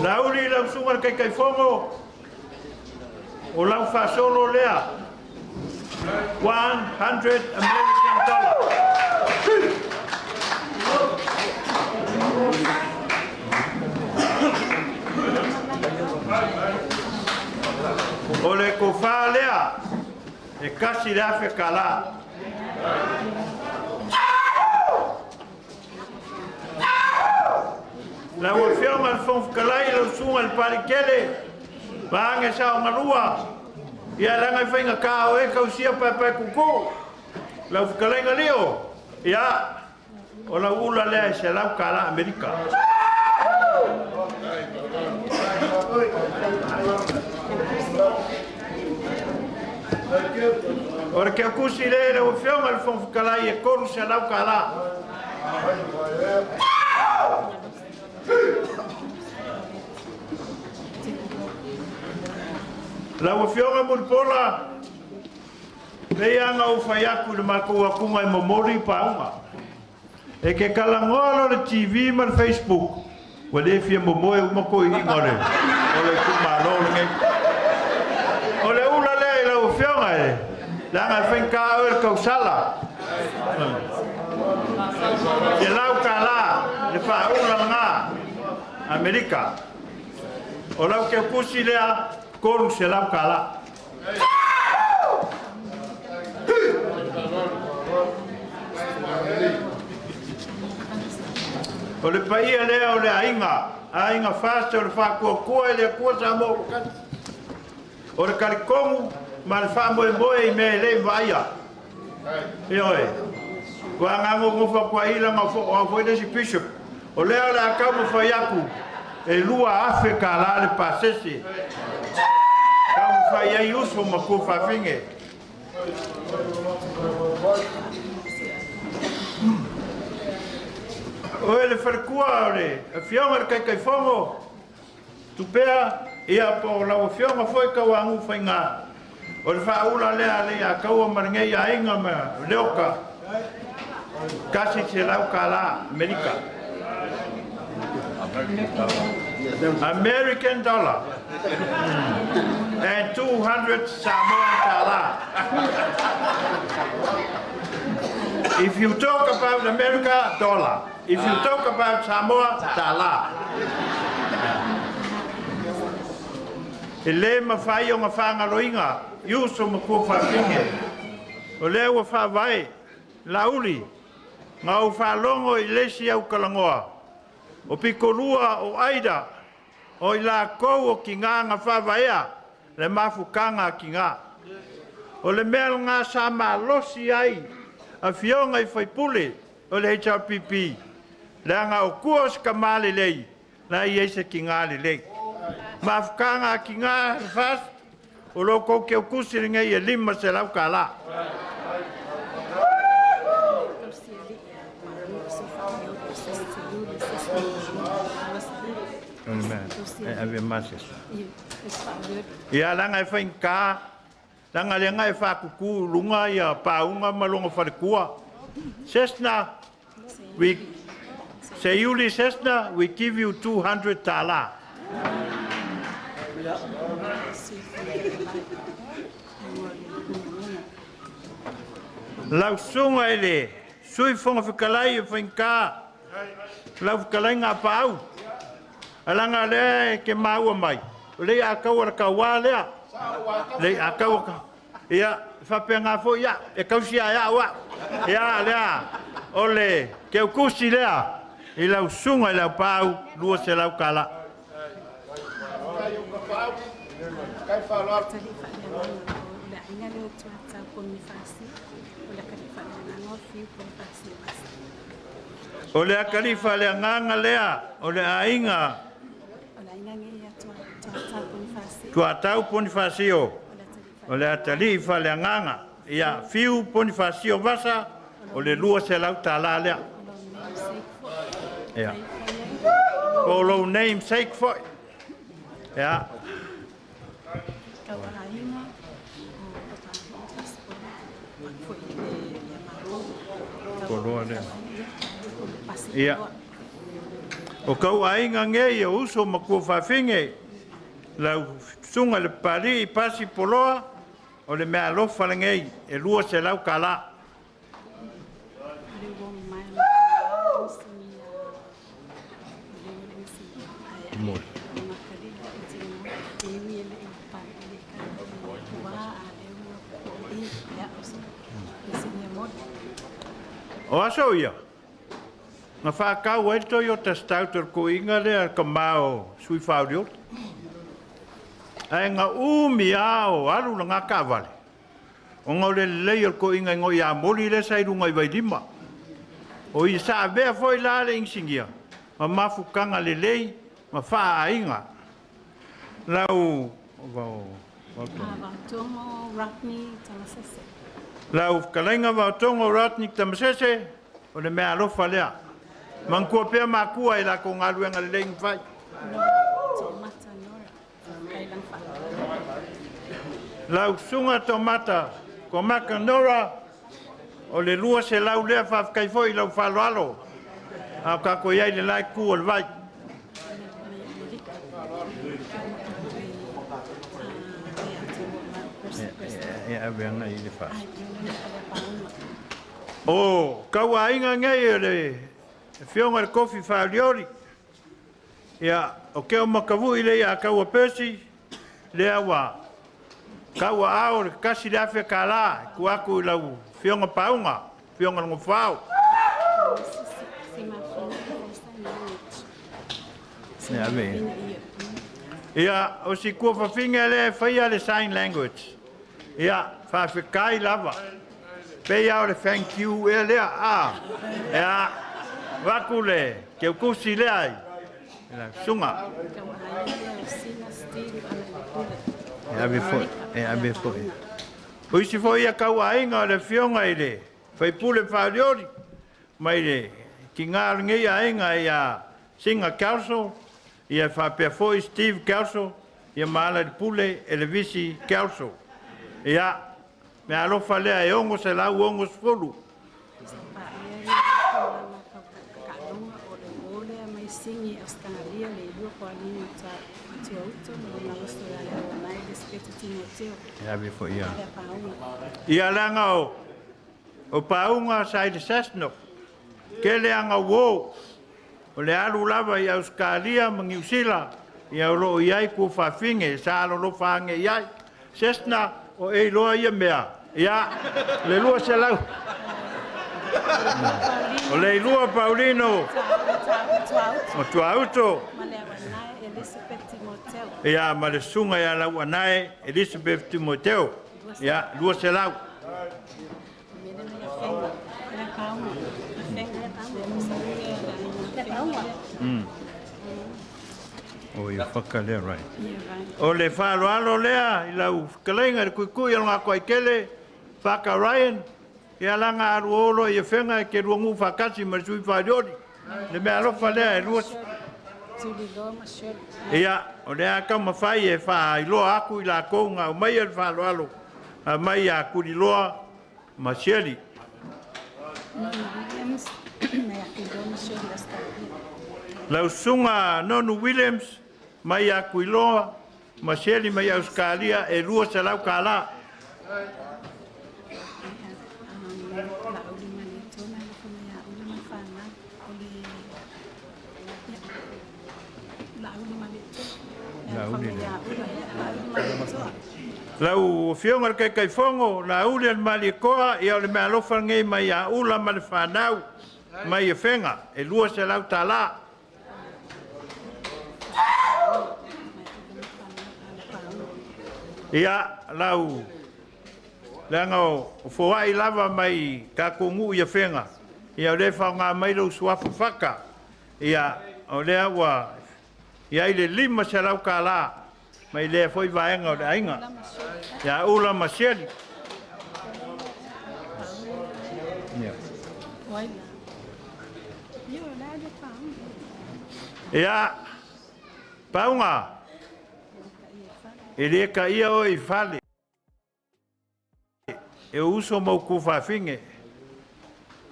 Laauli lau susuga i le Taitaifono, O lau faasolo lea, 100 American dollar. O le tofa lea, e $1,000 tala. Lau Afioga i le Fofoga Fetalai, lau Susuga i le Palikele, vaeane saogalua, ia leaga e faigata o e tausia paepae tutu. Lau fetalaiga Lio, ia, o lau ula lea e $100 Amerika. O le keukusi lea i lau Afioga i le Fofoga Fetalai e $300. Lau Afioga Mulipola, pei lava ona ou fai atu i le matou atuga e momoli paauga. E ke talanoa loa le TV ma le Facebook, ua le fia momoe uma toeaiina o le itumalo lenei. O le ula lea i lau Afioga e leaga e faigata oe le tausala. $100 le faaula lena Amerika. O lau teukusi lea $300. O le paia lea o le aiga, aiga FAST o le Faatuatua i le Atua Samoa ua tasi. O le talitonu ma le faamoemoe i mea e le i vaaia. Ioe. Ua nonofo atu ai leaga o au foi le isi bishop. O lea o le a taumafai atu e $2,000 le pasese. Taumafai ai uso ma tuafafine. Oe le faletua o le afioga i le Taitaifono, Tupea, ia po o lau Afioga foi Tauagu Faiga, o le faaula lea a Leiataua ma lenei aiga ma Leoka, $100 Amerika. American dollar and 200 Samoan tala. If you talk about America, dollar. If you talk about Samoa, tala. E le mafai ona faagaloina i uso ma tuafafine. O lea ua faavae Laauli na ou faalogo i le isi autalagoa, o pitolua o Aida, o i latou o tiga na faavaea le mafutaga a tiga. O le mea lena sa malosi ai afioga i faipule. o le HRPP, leaga o tua o se tamā lelei, la e i ai se tinā lelei. Mafutaga a tinā le FAST, o lo outou teutusi lenei e $500. Ia leaga e faigata, leaga lea e faatutu i luga ia pauga ma lona faletua. Cessna, we Seiuli Cessna, we give you $200. Lau susuga i le Sui Fofoga Fetalai e faigata lau fetalaiga a Paau, leaga o lea e te maua mai, o le ia taua le tauā lea, le ia taua, ia faapena foi au, e tausi lava e au au. Ia lea, o le teutusi lea i lau susuga i le Aupaau, $200. O le atalii faaleagaga lea o le aiga Tuatau Ponifasio, o le atalii faaleagaga, ia Fiu Ponifasio Vasa, o le $200 lea. Ia. Po o lou namesake foi. Ia. Poloa lea. Ia. O kau aiga nei o uso ma tuafafine, lau susuga i le Papalii Pasi Poloa, o le meaalofa lenei e $200. O aso ia, na whākau ai le Toyota Stout o le koiga lea ka mao sui whauriori. Ae nga umi a o alu la ngā kaavale. O ngā o le lelei o le koiga i ngoi a moli le sa i lunga i vailima. O i sa avea foi la le inisinia, ma mafutaga lelei ma faaaiga. Lau lau fetalaiga Vaotogo Rodney Tamasese, o le mea alofa lea. Manatua pea makua i latou galuega lelei na fai. Lau susuga Tomata Komaka Nora, o le 200 lea, faafetai foi i lau faaaloalo, a o tatou i ai i le la itu o le vai. O tauaiga nei o le afioga i le Kofi Faaolioli, ia, o Keo Makavui le ia taua Percy, lea ua taua ao le $1,000 e tuu atu i lau afioga Pauga, afioga i le Nofo-ao. Ia, o si tuafafine lea e faia le sign language. Ia, faafetai lava. Pei lava o le thank you ea lea. A, ia, avatu le teutusi lea i la susuga. E ave foi, e ave foi. O isi foi ia tauaiga o le afioga i le Faipule Faaolioli, mai le tiga o lenei aiga ia Singa Kelso, ia faapea foi Steve Kelso, ia ma Alaalipule Elevisi Kelso. Ia, mea alofa lea e 660. E ave foi ia. Ia leaga o pauga sa i le Sasno, tele aga uo, o le alu lava i Ausetalia ma Niu Sila, ia o lo o i ai tuafafine sa alolofa ane i ai. Cessna o e iloa ia mea, ia, le 200. O le ilua Paulino o Tuauto, ia ma le susuga ia Lauanae Elizabeth Timoteo, ia, 200. O ia whaka lea, right. O le faaaloalo lea i lau fetalaiga i le Tuitui o le Gatoaitele, Whaka Ryan, ia laga alu o loa i Afega e te lua nuu faatasi ma le sui usufono. Le mea alofa lea e lua. Ia, o lea taumafai e faailoa atu i latou na aumaia le faaaloalo mai ia Tuliloa ma Shirley. Lau susuga Nonu Williams mai ia Tuiloa ma Shirley mai Ausetalia e $200. Lau Afioga i le Taitaifono, Laauli o le Malietoa, ia o le meaalofa lenei mai ia Ula ma le fanau mai Afega, e $200. Ia, lau leaga o foai lava mai tatou nuu i Afega, ia o lea e faaaoga mai lou suafa Faka, ia o lea ua i ai le $500 mai lea foi vaega o le aiga. Ia Ula ma Sieli. Ia, pauga, e le taia oe i fale, e uso ma ou tuafafine,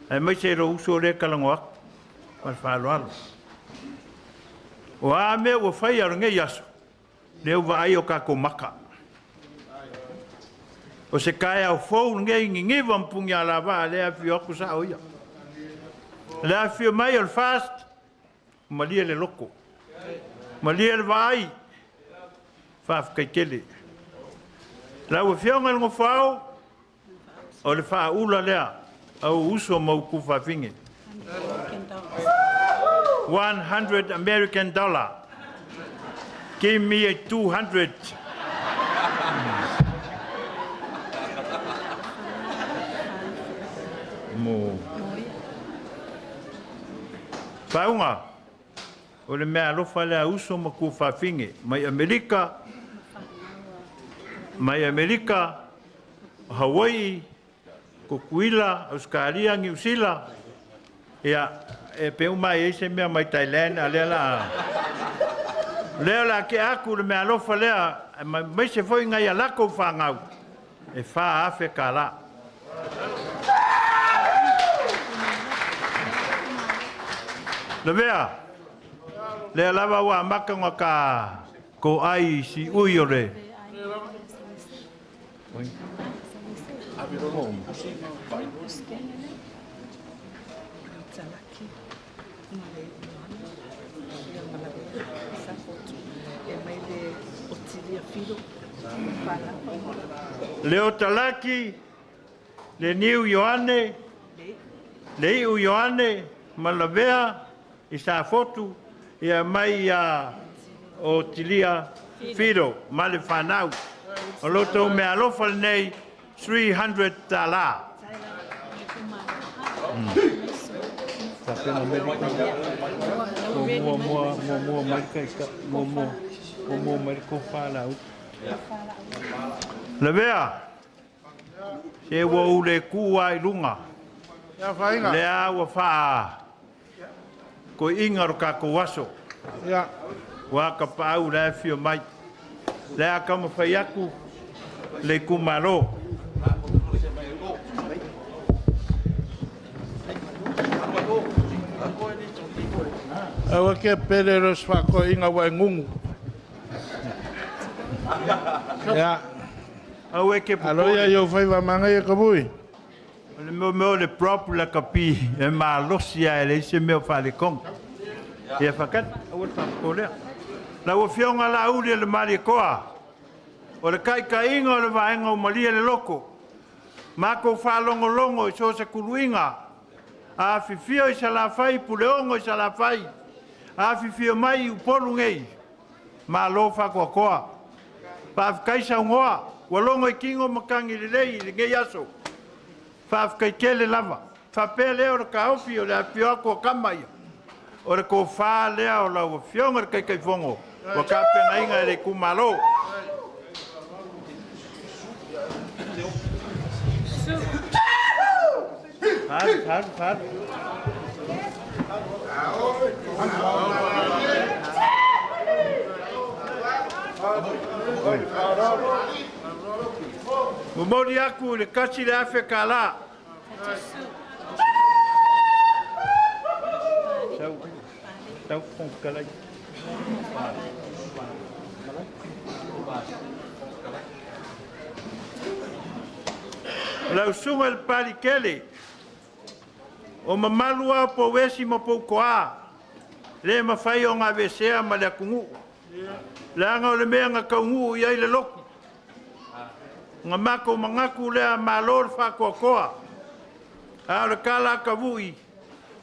aemaise i lou uso lea e talanoa atu, ma le faaaloalo. O a mea ua faia o lenei aso, lea ua vaai o tatou maka. O se taeao fou lenei Niniva ma Punialavaa lea e afifio atu sao ia. Le afifio mai o le FAST, malie le loto, malie le vaai, faafetai tele. Lau Afioga i le Nofoao, o le faaula lea au uso ma ou tuafafine. 100 American dollar. Give me a 200. Mo. Pauga, o le mea alofa lea uso ma tuafafine mai Amerika, Hawaii, Tutuila, Australia, Niu Sila, ia, e pe uma e se mea mai Thailand, a lea la. Lea la ke aku le mea alofa lea, mai se foi ngai a lako whangau, e $4,000 kālā. Lavea, lea lava ua amata ona ka ko ai si ui o le. Leo Talaki, le Niu Ioane, le Iu Ioane, ma Lavea, i Safotu, ia mai ia o Tilia Fido, ma le whanau. O loto mea alofa lenei, $300. Mua mua mua mua mai kai ka mua mua mua mua mai ko fa la u. Lavea, se ua ule kua i lunga. Ia whainga. Lea ua wha ko inga ro kako aso. Ia. Ua ka paau lea fio mai. Lea ka mawhai aku le kumalo. Aua ke pere ros whako inga wa ngungu. Ia. Aua ke Alo ia iau whaiwa manga ia kabui. O le mea mea o le prop la kapi e malosi a e le isi mea o whale konga. Ia whakata, aua le whakako lea. Lau afioga Laauli o le Malietoa, o le taitaiga o le vaega o malie le loko, matou faalogologo i so o se kuluiga, afifio i Salafai, Puleogo i Salafai, afifio mai i Upolu nei, malo faatoatoa. Faafetai saunoa, ua logo i tino matagi lelei i lenei aso. Faafetai tele lava. Faapea lea o le taofi o le afifio atu o tama ia. O le tofa lea o lau Afioga i le Taitaifono ua tapenaina e le itumalo. Momoli aku i le $1,000. Sau Fofoga Fetalai. Lau susuga i le Palikele, o mamalu lava o Pouesi ma Poutoa, le mafai ona aveesea ma le atunuu, leaga o le mea na taunuu i ai le lotu. Na matou manatu lea, malo le faatoatoa. A o le tala a Tavui,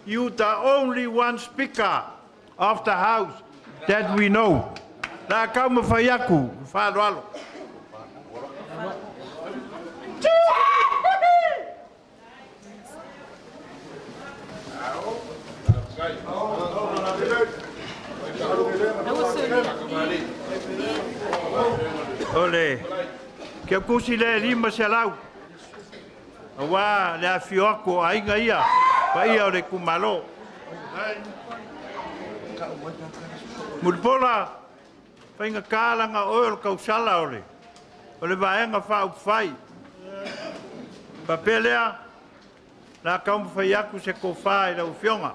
you the only one speaker of the house that we know. La taumafai atu, faaaloalo. O le keukusi lea e 500 aua le afio atu o aiga ia, paia o le itumalo. Mulipola, faigata laga oe o le tausala o le Vaega Faaupufai. Faapea lea, la taumafai atu se tofa i lau Afioga.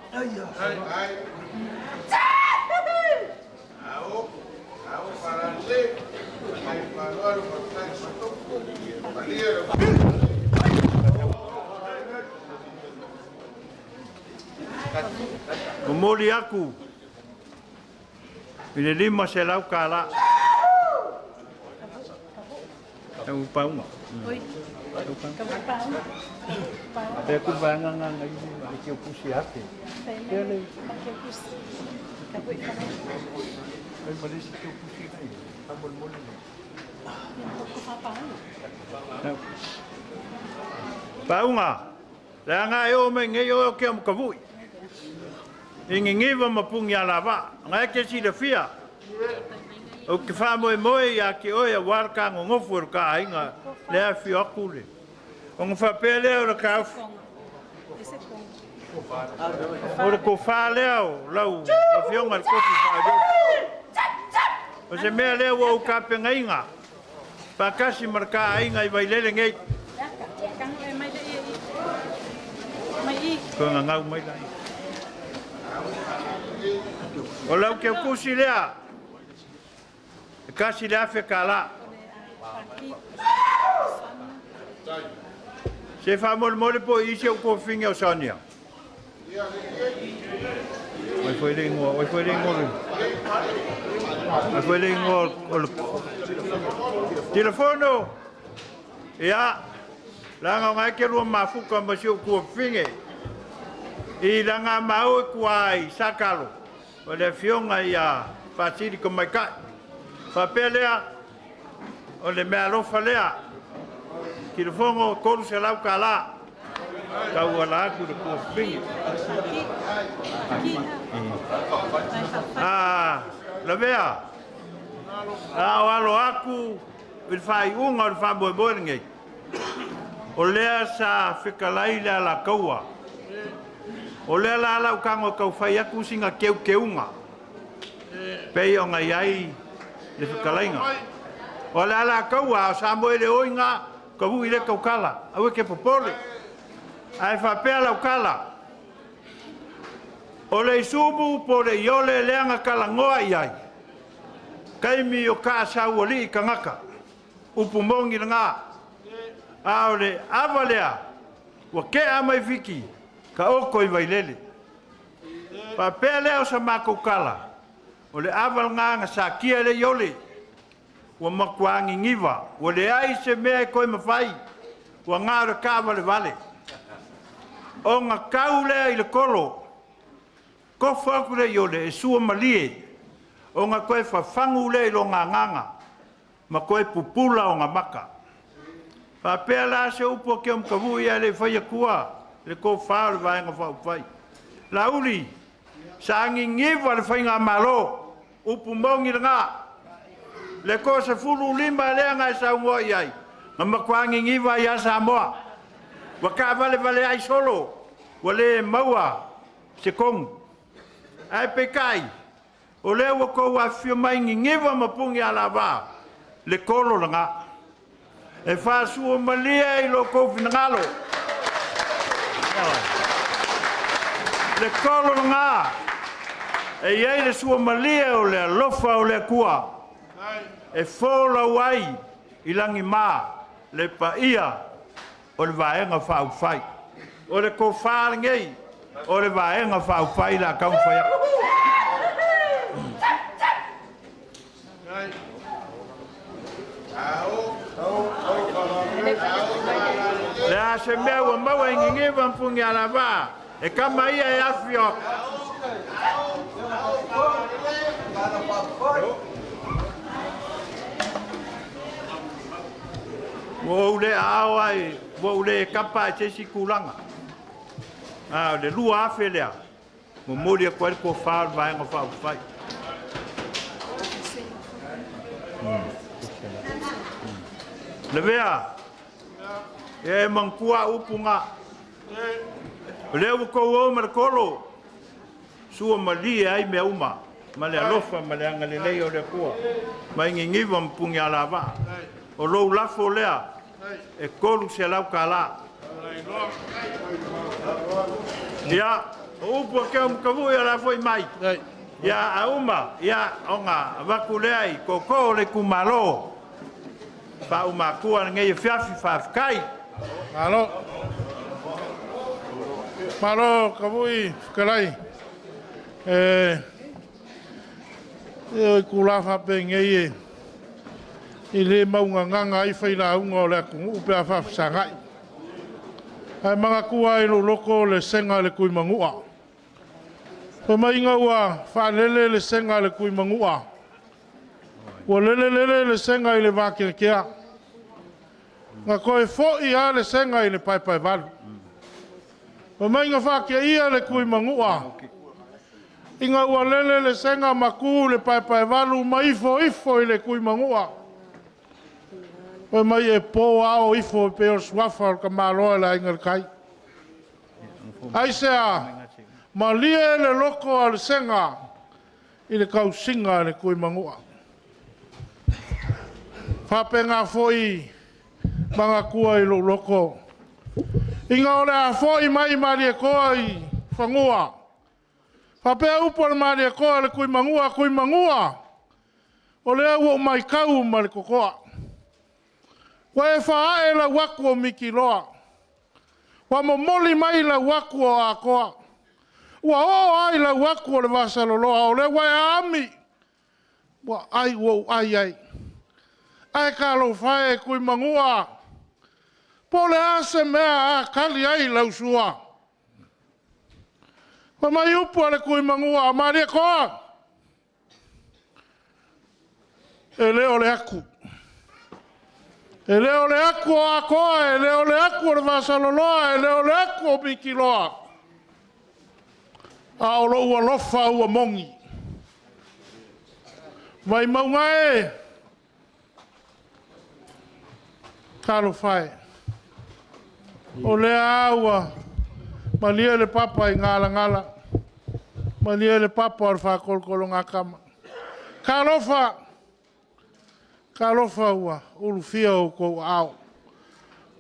Momoli atu i le $500. Tau paunga. Pe ku vaega nga ngai le ke pusi ake. Ke le. Ai malisi ke pusi ngai. Amol moli. Paunga. Leaga e o mai nei o ke am kavui. I ngigiva ma pungi a lava. Ngai ke silafia. O ke whāmoe ia ki oe a wara ka ngongofu o ka ainga le a whio aku le. O ngā whapea lea o le kaufi. O le kowhā lea o lau afioga le kofi whaareo. O se mea lea ua o kapengainga. Whakasi ma le ka ainga i wailele ngei. Koe ngā ngau mai lai. O lau ke kusi lea. E kasi le afe ka la. Se whaamole po i se uko finge o Sonia. Oi foi le ingoa, oi foi le ingoa. Oi foi le ingoa o le telefono. Ia, langa ngai ke lua mafuka ma si uko finge. I langa mau e kua i sakalo. O le afioga ia Fasili ka maikai. Whapea lea, o le mea alofa lea, Kilofongo 300 ka la. Tau ala aku le kua finge. Ah, lavea. A o alo aku i le whaiunga o le whamoemoe ngei. O lea sa fekalai le ala kaua. O lea la ala ukango kau whai aku singa keu keunga. Pei o ngai ai le fekalaiga. O le ala kaua o sa moe le oinga ka ui le kaukala. Aue ke popole. Ai whapea lau kala. O le isumu po le iole leanga kala ngoa i ai. Kaimi o ka sau ali i kangaka. Upu mongi ngā. A o le awa lea. Ua ke a mai fiki. Ka oko i wailele. Whapea lea o sa mākou kala. O le awa ngā ngā sa kia le iole. Ua makuangi ngiwa. Ua le ai se mea e koe mawhai. Ua ngā ora ka wale wale. O ngā kau lea i le kolo. Kofo aku le iole e sua malie. O ngā koe whawhangu lea i lo ngā nganga. Ma koe pupula o ngā maka. Whapea la se upo ke o mkavu ia le whai akua. Le ko whao le vaenga whau whai. Lauli. Sa gigiva le faigamalo, upu moni lena. Le 15 lea na e saunoa i ai, na matua gigiva ai lava Samoa. Ua taavalevale ai solo, ua le maua se tonu. Ae peitai, o lea ua outou afifio mai Niniva ma Punialavā, le tolo lena. E faasua malie i lo outou finagalo. Le tolo lena, e i ai le suamalie o le alofa o le Atua, e folau ai i lagima le paia o le Vaega Faaupufai. O le tofa lenei o le Vaega Faaupufai o le a taumafai atu. Le a se mea ua maua i Niniva ma Punialavā, e tama ia e afifio atu. Ua ou le aao ai, ua ou le tapa ai i se isi tulaga. A o le 2,000 lea, momoli atu ai le tofa o le Vaega Faaupufai. Lavea, ia e manatua au upu na. O lea ua outou o ma le tolo, sua malie ai mea uma, ma le alofa ma le agalelei o le Atua, mai Niniva ma Punialavaa. O lou lafo lea, e $300. Ia, o upu a Keomakavu'i o le a foi mai. Ia, a uma, ia, ona avatu lea i tootoo o le itumalo. Faauma atua lenei afiafi, faafetai. Malo. Malo Kavui fetalai. E o itula faapenei e le maugagaga ai failauga o le atunuu pe a faafesagai. Ae manatua lava i lou loto le sega a le Tuimanua. Fai mai ina ua faalele le sega a le Tuimanua, ua lele lele le sega i le vakeakea, na toe foi lava le sega i le paepaevalu. Fai mai na faateia le Tuimanua ina ua lele le sega ma tu le paepaevalu ma ifoifo i le Tuimanua. Fai mai e po lava o ifo e pei o le suafa o le tamaloa o le Aiga i le Tai. Aisea? Malie le loto a le sega i le tausiga a le Tuimanua. Faapena foi manatua i lou loto, ina o le a foi mai Malietoa i fanua, faapea upu a le Malietoa i le Tuimanua, Tuimanua, o lea ua ou matau ma le totoa, ua e faaae lau atu o Mitiloa, ua momoli mai lau atu o Atoa, ua oo lava i lau atu o le Vasaloloa, o lea ua e aami, ua ai ua ou ai ai. Ae talofa e Tuimanua, po o le a se mea a tali ai lau sua? Fai mai upu a le Tuimanua, Malietoa, e le o le atu. E le o le atu o Atoa, e le o le atu o le Vasaloloa, e le o le atu o Mitiloa, a o lou alofa ua moni. Vaimauga e, talofa e, o lea lava ua malie le papa i galagala, malie le papa o le faatolotologatama. Talofa, talofa ua ulufia outou aao.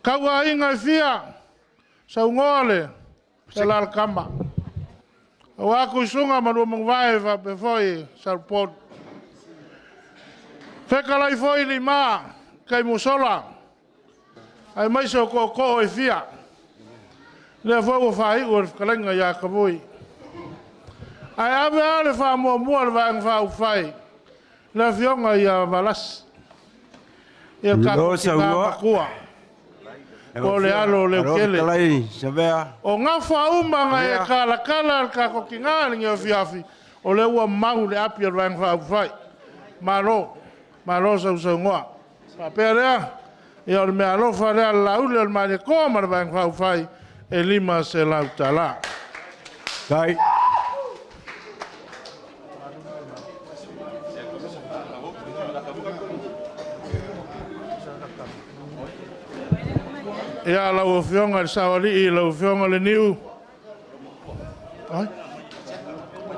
Tau aiga e fia, saunoa le alaalatama aua Tuisuga ma Luamanuvae faapea foi Salepolu. Fetalai foi Lima, taimi ua sola, aemaise o tootoo e fia. O lea foi ua faaiu e le fetalaiga ia Tavui. Ae ave lava le faamuamua a le Vaega Faaupufai i le Afioga ia Valasi. Ia le tatou tina matua, po o le alo o Leutele. O gafa uma na e talatala le tatou tina i lenei afiafi, o lea ua mau le api a le Vaega Faaupufai. Malo, malo sausaunoa. Ona faapea lea, ia o le meaalofa lea a le Laauli a le Malietoa ma le Vaega Faaupufai e $500. Ia, lau Afioga i le Saoalii, lau Afioga Leniu, ai?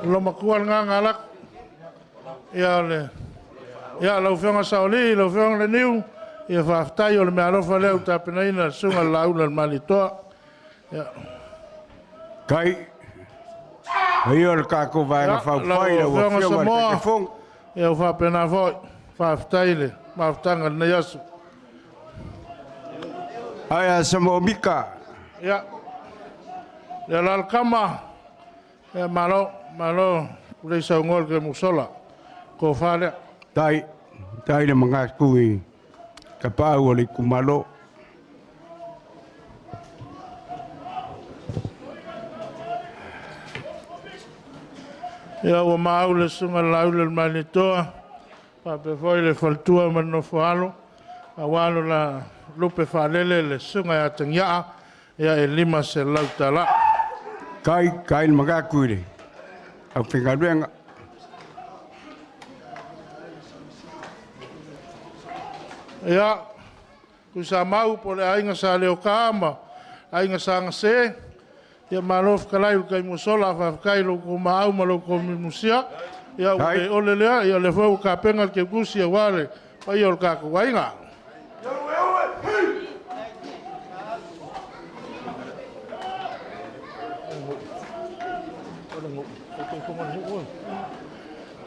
Loomatua lena na alu atu. Ia, le, ia lau Afioga i le Saoalii, lau Afioga Leniu, ia faafetai o le meaalofa lea ua tapenaina e le Susuga i le Laula le Malietoa. Ia. Tai. Ia o le tatou Vaega Faaupufai, lau Afioga Afioga i le Samoa, Taitaifono. Ia ua faapena foi. Faafetai i le mafutaga i lenei aso. Aia Samoa Mika. Ia, le Alalakama, ia malo, malo, tulei saunoa le Toemusola, tofa lea. Tai, tai le magatu i tapaau o le itumalo. Ia ua maau le susuga i le Laula le Malietoa, faapea foi le faletua ma le nofoaalo, aua lo la lupe faalele le susuga ia Tagiaa, ia e $500. Tai, tai le magatu i le aufaigaluega. Ia, Tuisamau po o le Aiga Sa Leota ma Aiga Sa Gase, ia malo fetalai i le taimi ua sola, faafetai i lo outou maau ma lo outou mulimusia. Ia ua le ole lea, ia o lea foi ua tapena le teutusi aua le paia o le tatou aiga.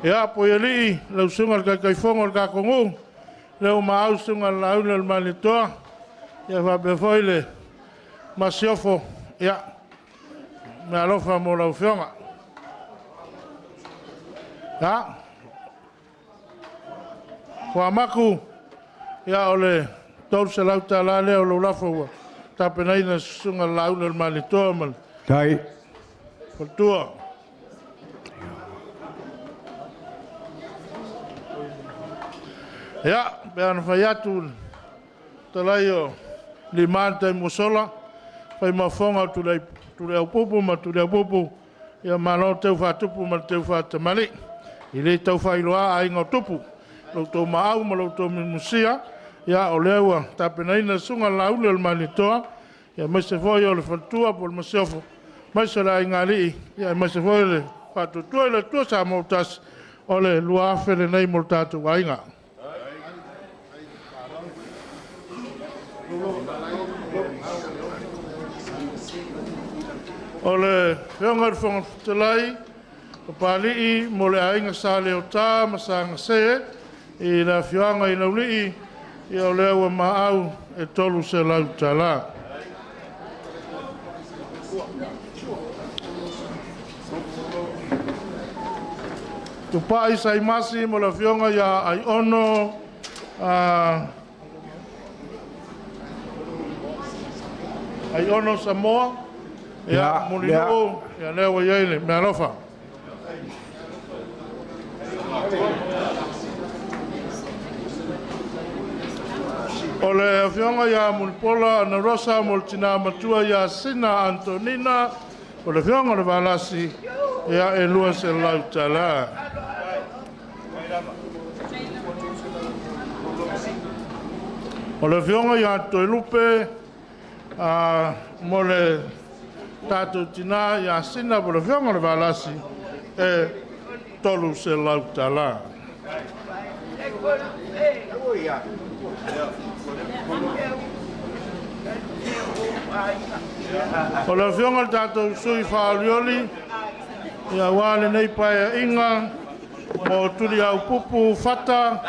Ia, Puialii, lau susuga i le Taitaifono o le tatou nuu, lea ua maau le susuga i le Laula le Malietoa, ia faapea foi le Masiofo, ia, meaalofa mo lau Afioga. Ia, Fuamatu, ia o le $300 lea o lou lafo ua tapenaina e le Susuga i le Laula le Malietoa ma le Tai. faletua. Ia, pei ona fai atu le talai o lima le taimi ua sola, fai ma fofoga o Tuliaupupu ma Tuliaupupu, ia malo le teu faatupu ma le teu faatamalii. E le tau faailoa aiga o tupu, lo outou maau ma lo outou mulimusia, ia o lea ua tapenaina le susuga i le Lauli o le Malietoa, aemaise foi o le faletua po o le masiofo, aemaise o le aigaalii, aemaise foi o le Faatuatua i le Atua Samoa ua tasi, o le $2,000 lenei mo le tatou aiga. O le Afioga i le Fofoga Fetalai, Papalii mo le aiga Sa Leota ma Sa Gase i le afioaga i Laulii, ia o lea ua maau e $300. Tupai Saimasi mo le afioga ia Aiono Aiono Samoa, ia, Ia, Mulinuu, ia lea ua i ai le meaalofa. O le afioga ia Mulipola Anarosa mo le tina matua ia Sina Antonina, o le afioga o le Valasi, ia e $200. O le afioga ia Toelupe mo le tatou tina ia Sina po o le afioga o le Valasi, e $300. O le afioga i le tatou sui faaolioli, ia aua lenei paeaiga mo Tuliaupupu Fata,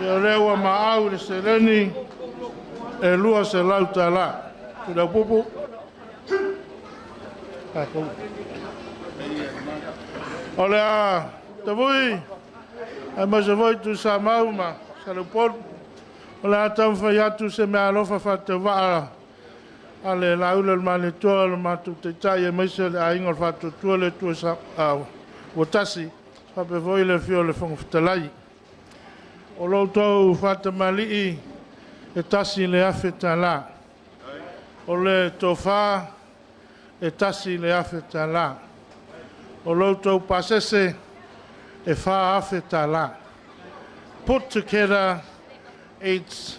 ia o lea ua maau i le seleni e $200. Tuliaupupu. O le a tavui, aemaise foi Tuisamau ma Saleupolu, o le a taumafai atu se meaalofa faatauvaa a le Laula o le Malietoa, lo matou taitai aemaise o le aiga o le Faatuatua le Atua ua tasi, faapea foi le afio o le Fofoga Fetalai. O lo outou faatamalii e $1,000. O le tofa e $1,000. O lo outou pasese e $4,000. Put together, it's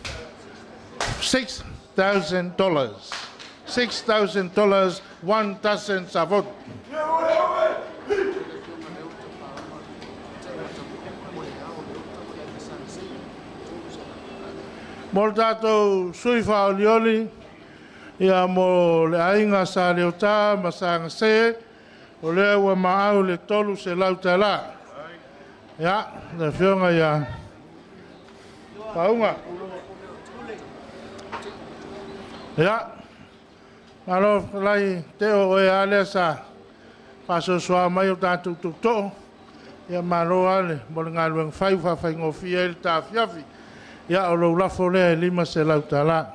$6,000. $6,000. $6,000, 1 dozen sa votu. Mo le tatou sui faaolioli, ia mo le aiga Sa Leota ma Sa Gase, o lea ua maau le $300. Ia, le afioga ia Pauga. Ia, malo fetalai Teo, o oe lava lea sa faasoasoa mai o tatou tootoo. Ia malo lava mo le galuega fai ua faafaigofie ai le ta afiafi. Ia o lou lafo lea e $500.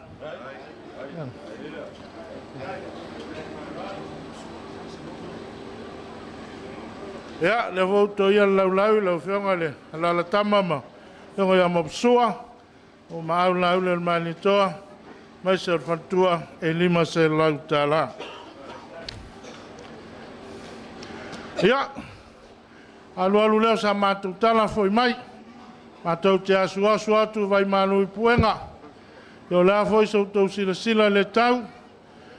Ia, o lea foi ua toia le laulau i lau Afioga i le Alalatama ma le Afioga ia Maposua, ua maau le lauli a le Malietoa, aemaise o le faletua, e $500. Ia, alualu lea o sa matou tala, foi mai matou te asuasu atu vaimalu i puega. O le a foi sa outou silasila le tau,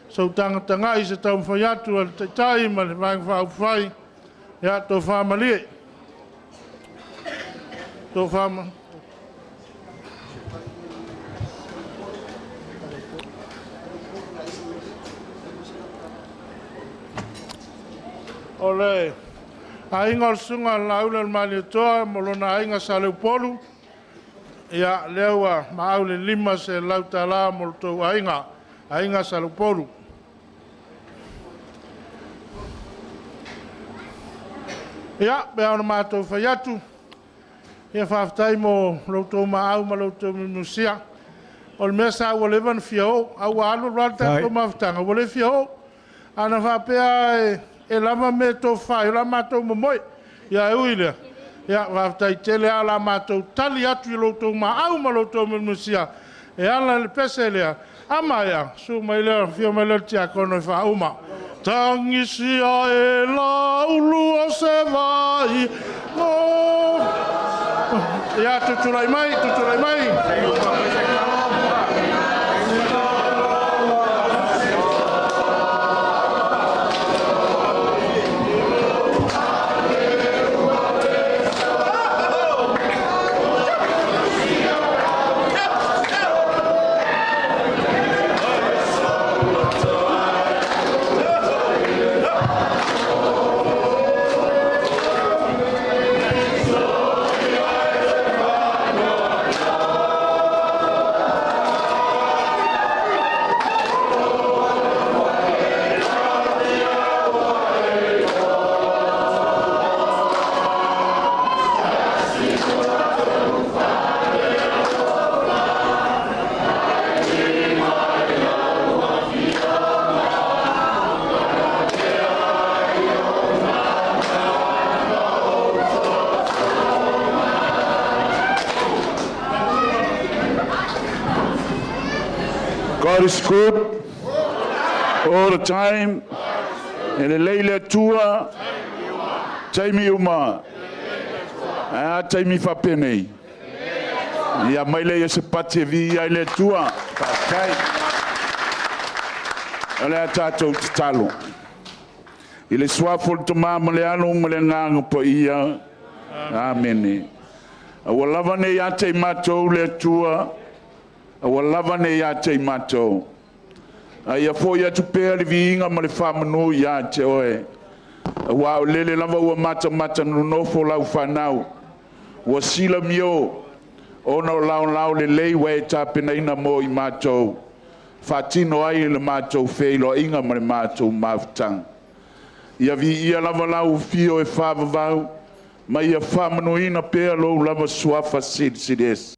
se tagatagai i se taumafai atu a le Taitai ma le Vaega Faaupufai, ia tofa malie, tofa. O le aiga o le Susuga ia Laauli ma lona aiga Sa Leupolu, ia lea ua maau le $500 mo lo outou aiga, aiga Sa Leupolu. Ia, pei ona matou fai atu, ia faafetai mo lo outou maau ma lo outou mulimulimusia. O le mea sa ua leva ona fia o, ae ua alu alu lava le tatou mafutaga ua le fia oo. Ana faapea lava e lava mea e tofafa ai, o le a matou momoe. Ae ui i lea, faafetai tele lava, o le a matou tali atu i lo outou maau ma lo outou mulimulisia e ala i le pese lea. A maea, susu mai lea, afio mai lea o le tiakono e faauma. Tagisia e Laulu o se vai Ia, tutulai mai, tutulai mai. God is good all the time. E lelei le Atua, taimi uma. Ae a taimi faapenei? Ia mai lea se pati e viia ai le Atua. Faafetai. O le a tatou tatalo. I le suafa o le Tama ma le Alo ma le Agaga Paia. Amene. Aua lava ne i ia te i matou le Atua, aua lava ne i ia te i matou, a ia foi atu pea le viiga ma le faamanu ia te Oe, aua o lele lava ua matamata nonofo lau fanau, ua silamio ona o laolao lelei ua e tapenaina mo i matou, faatino ai le matou feiloaiga ma le matou mafutaga. Ia viia lava lau afio e faavavau, ma ia faamanuina pea lou lava Suafa Silisili Ese.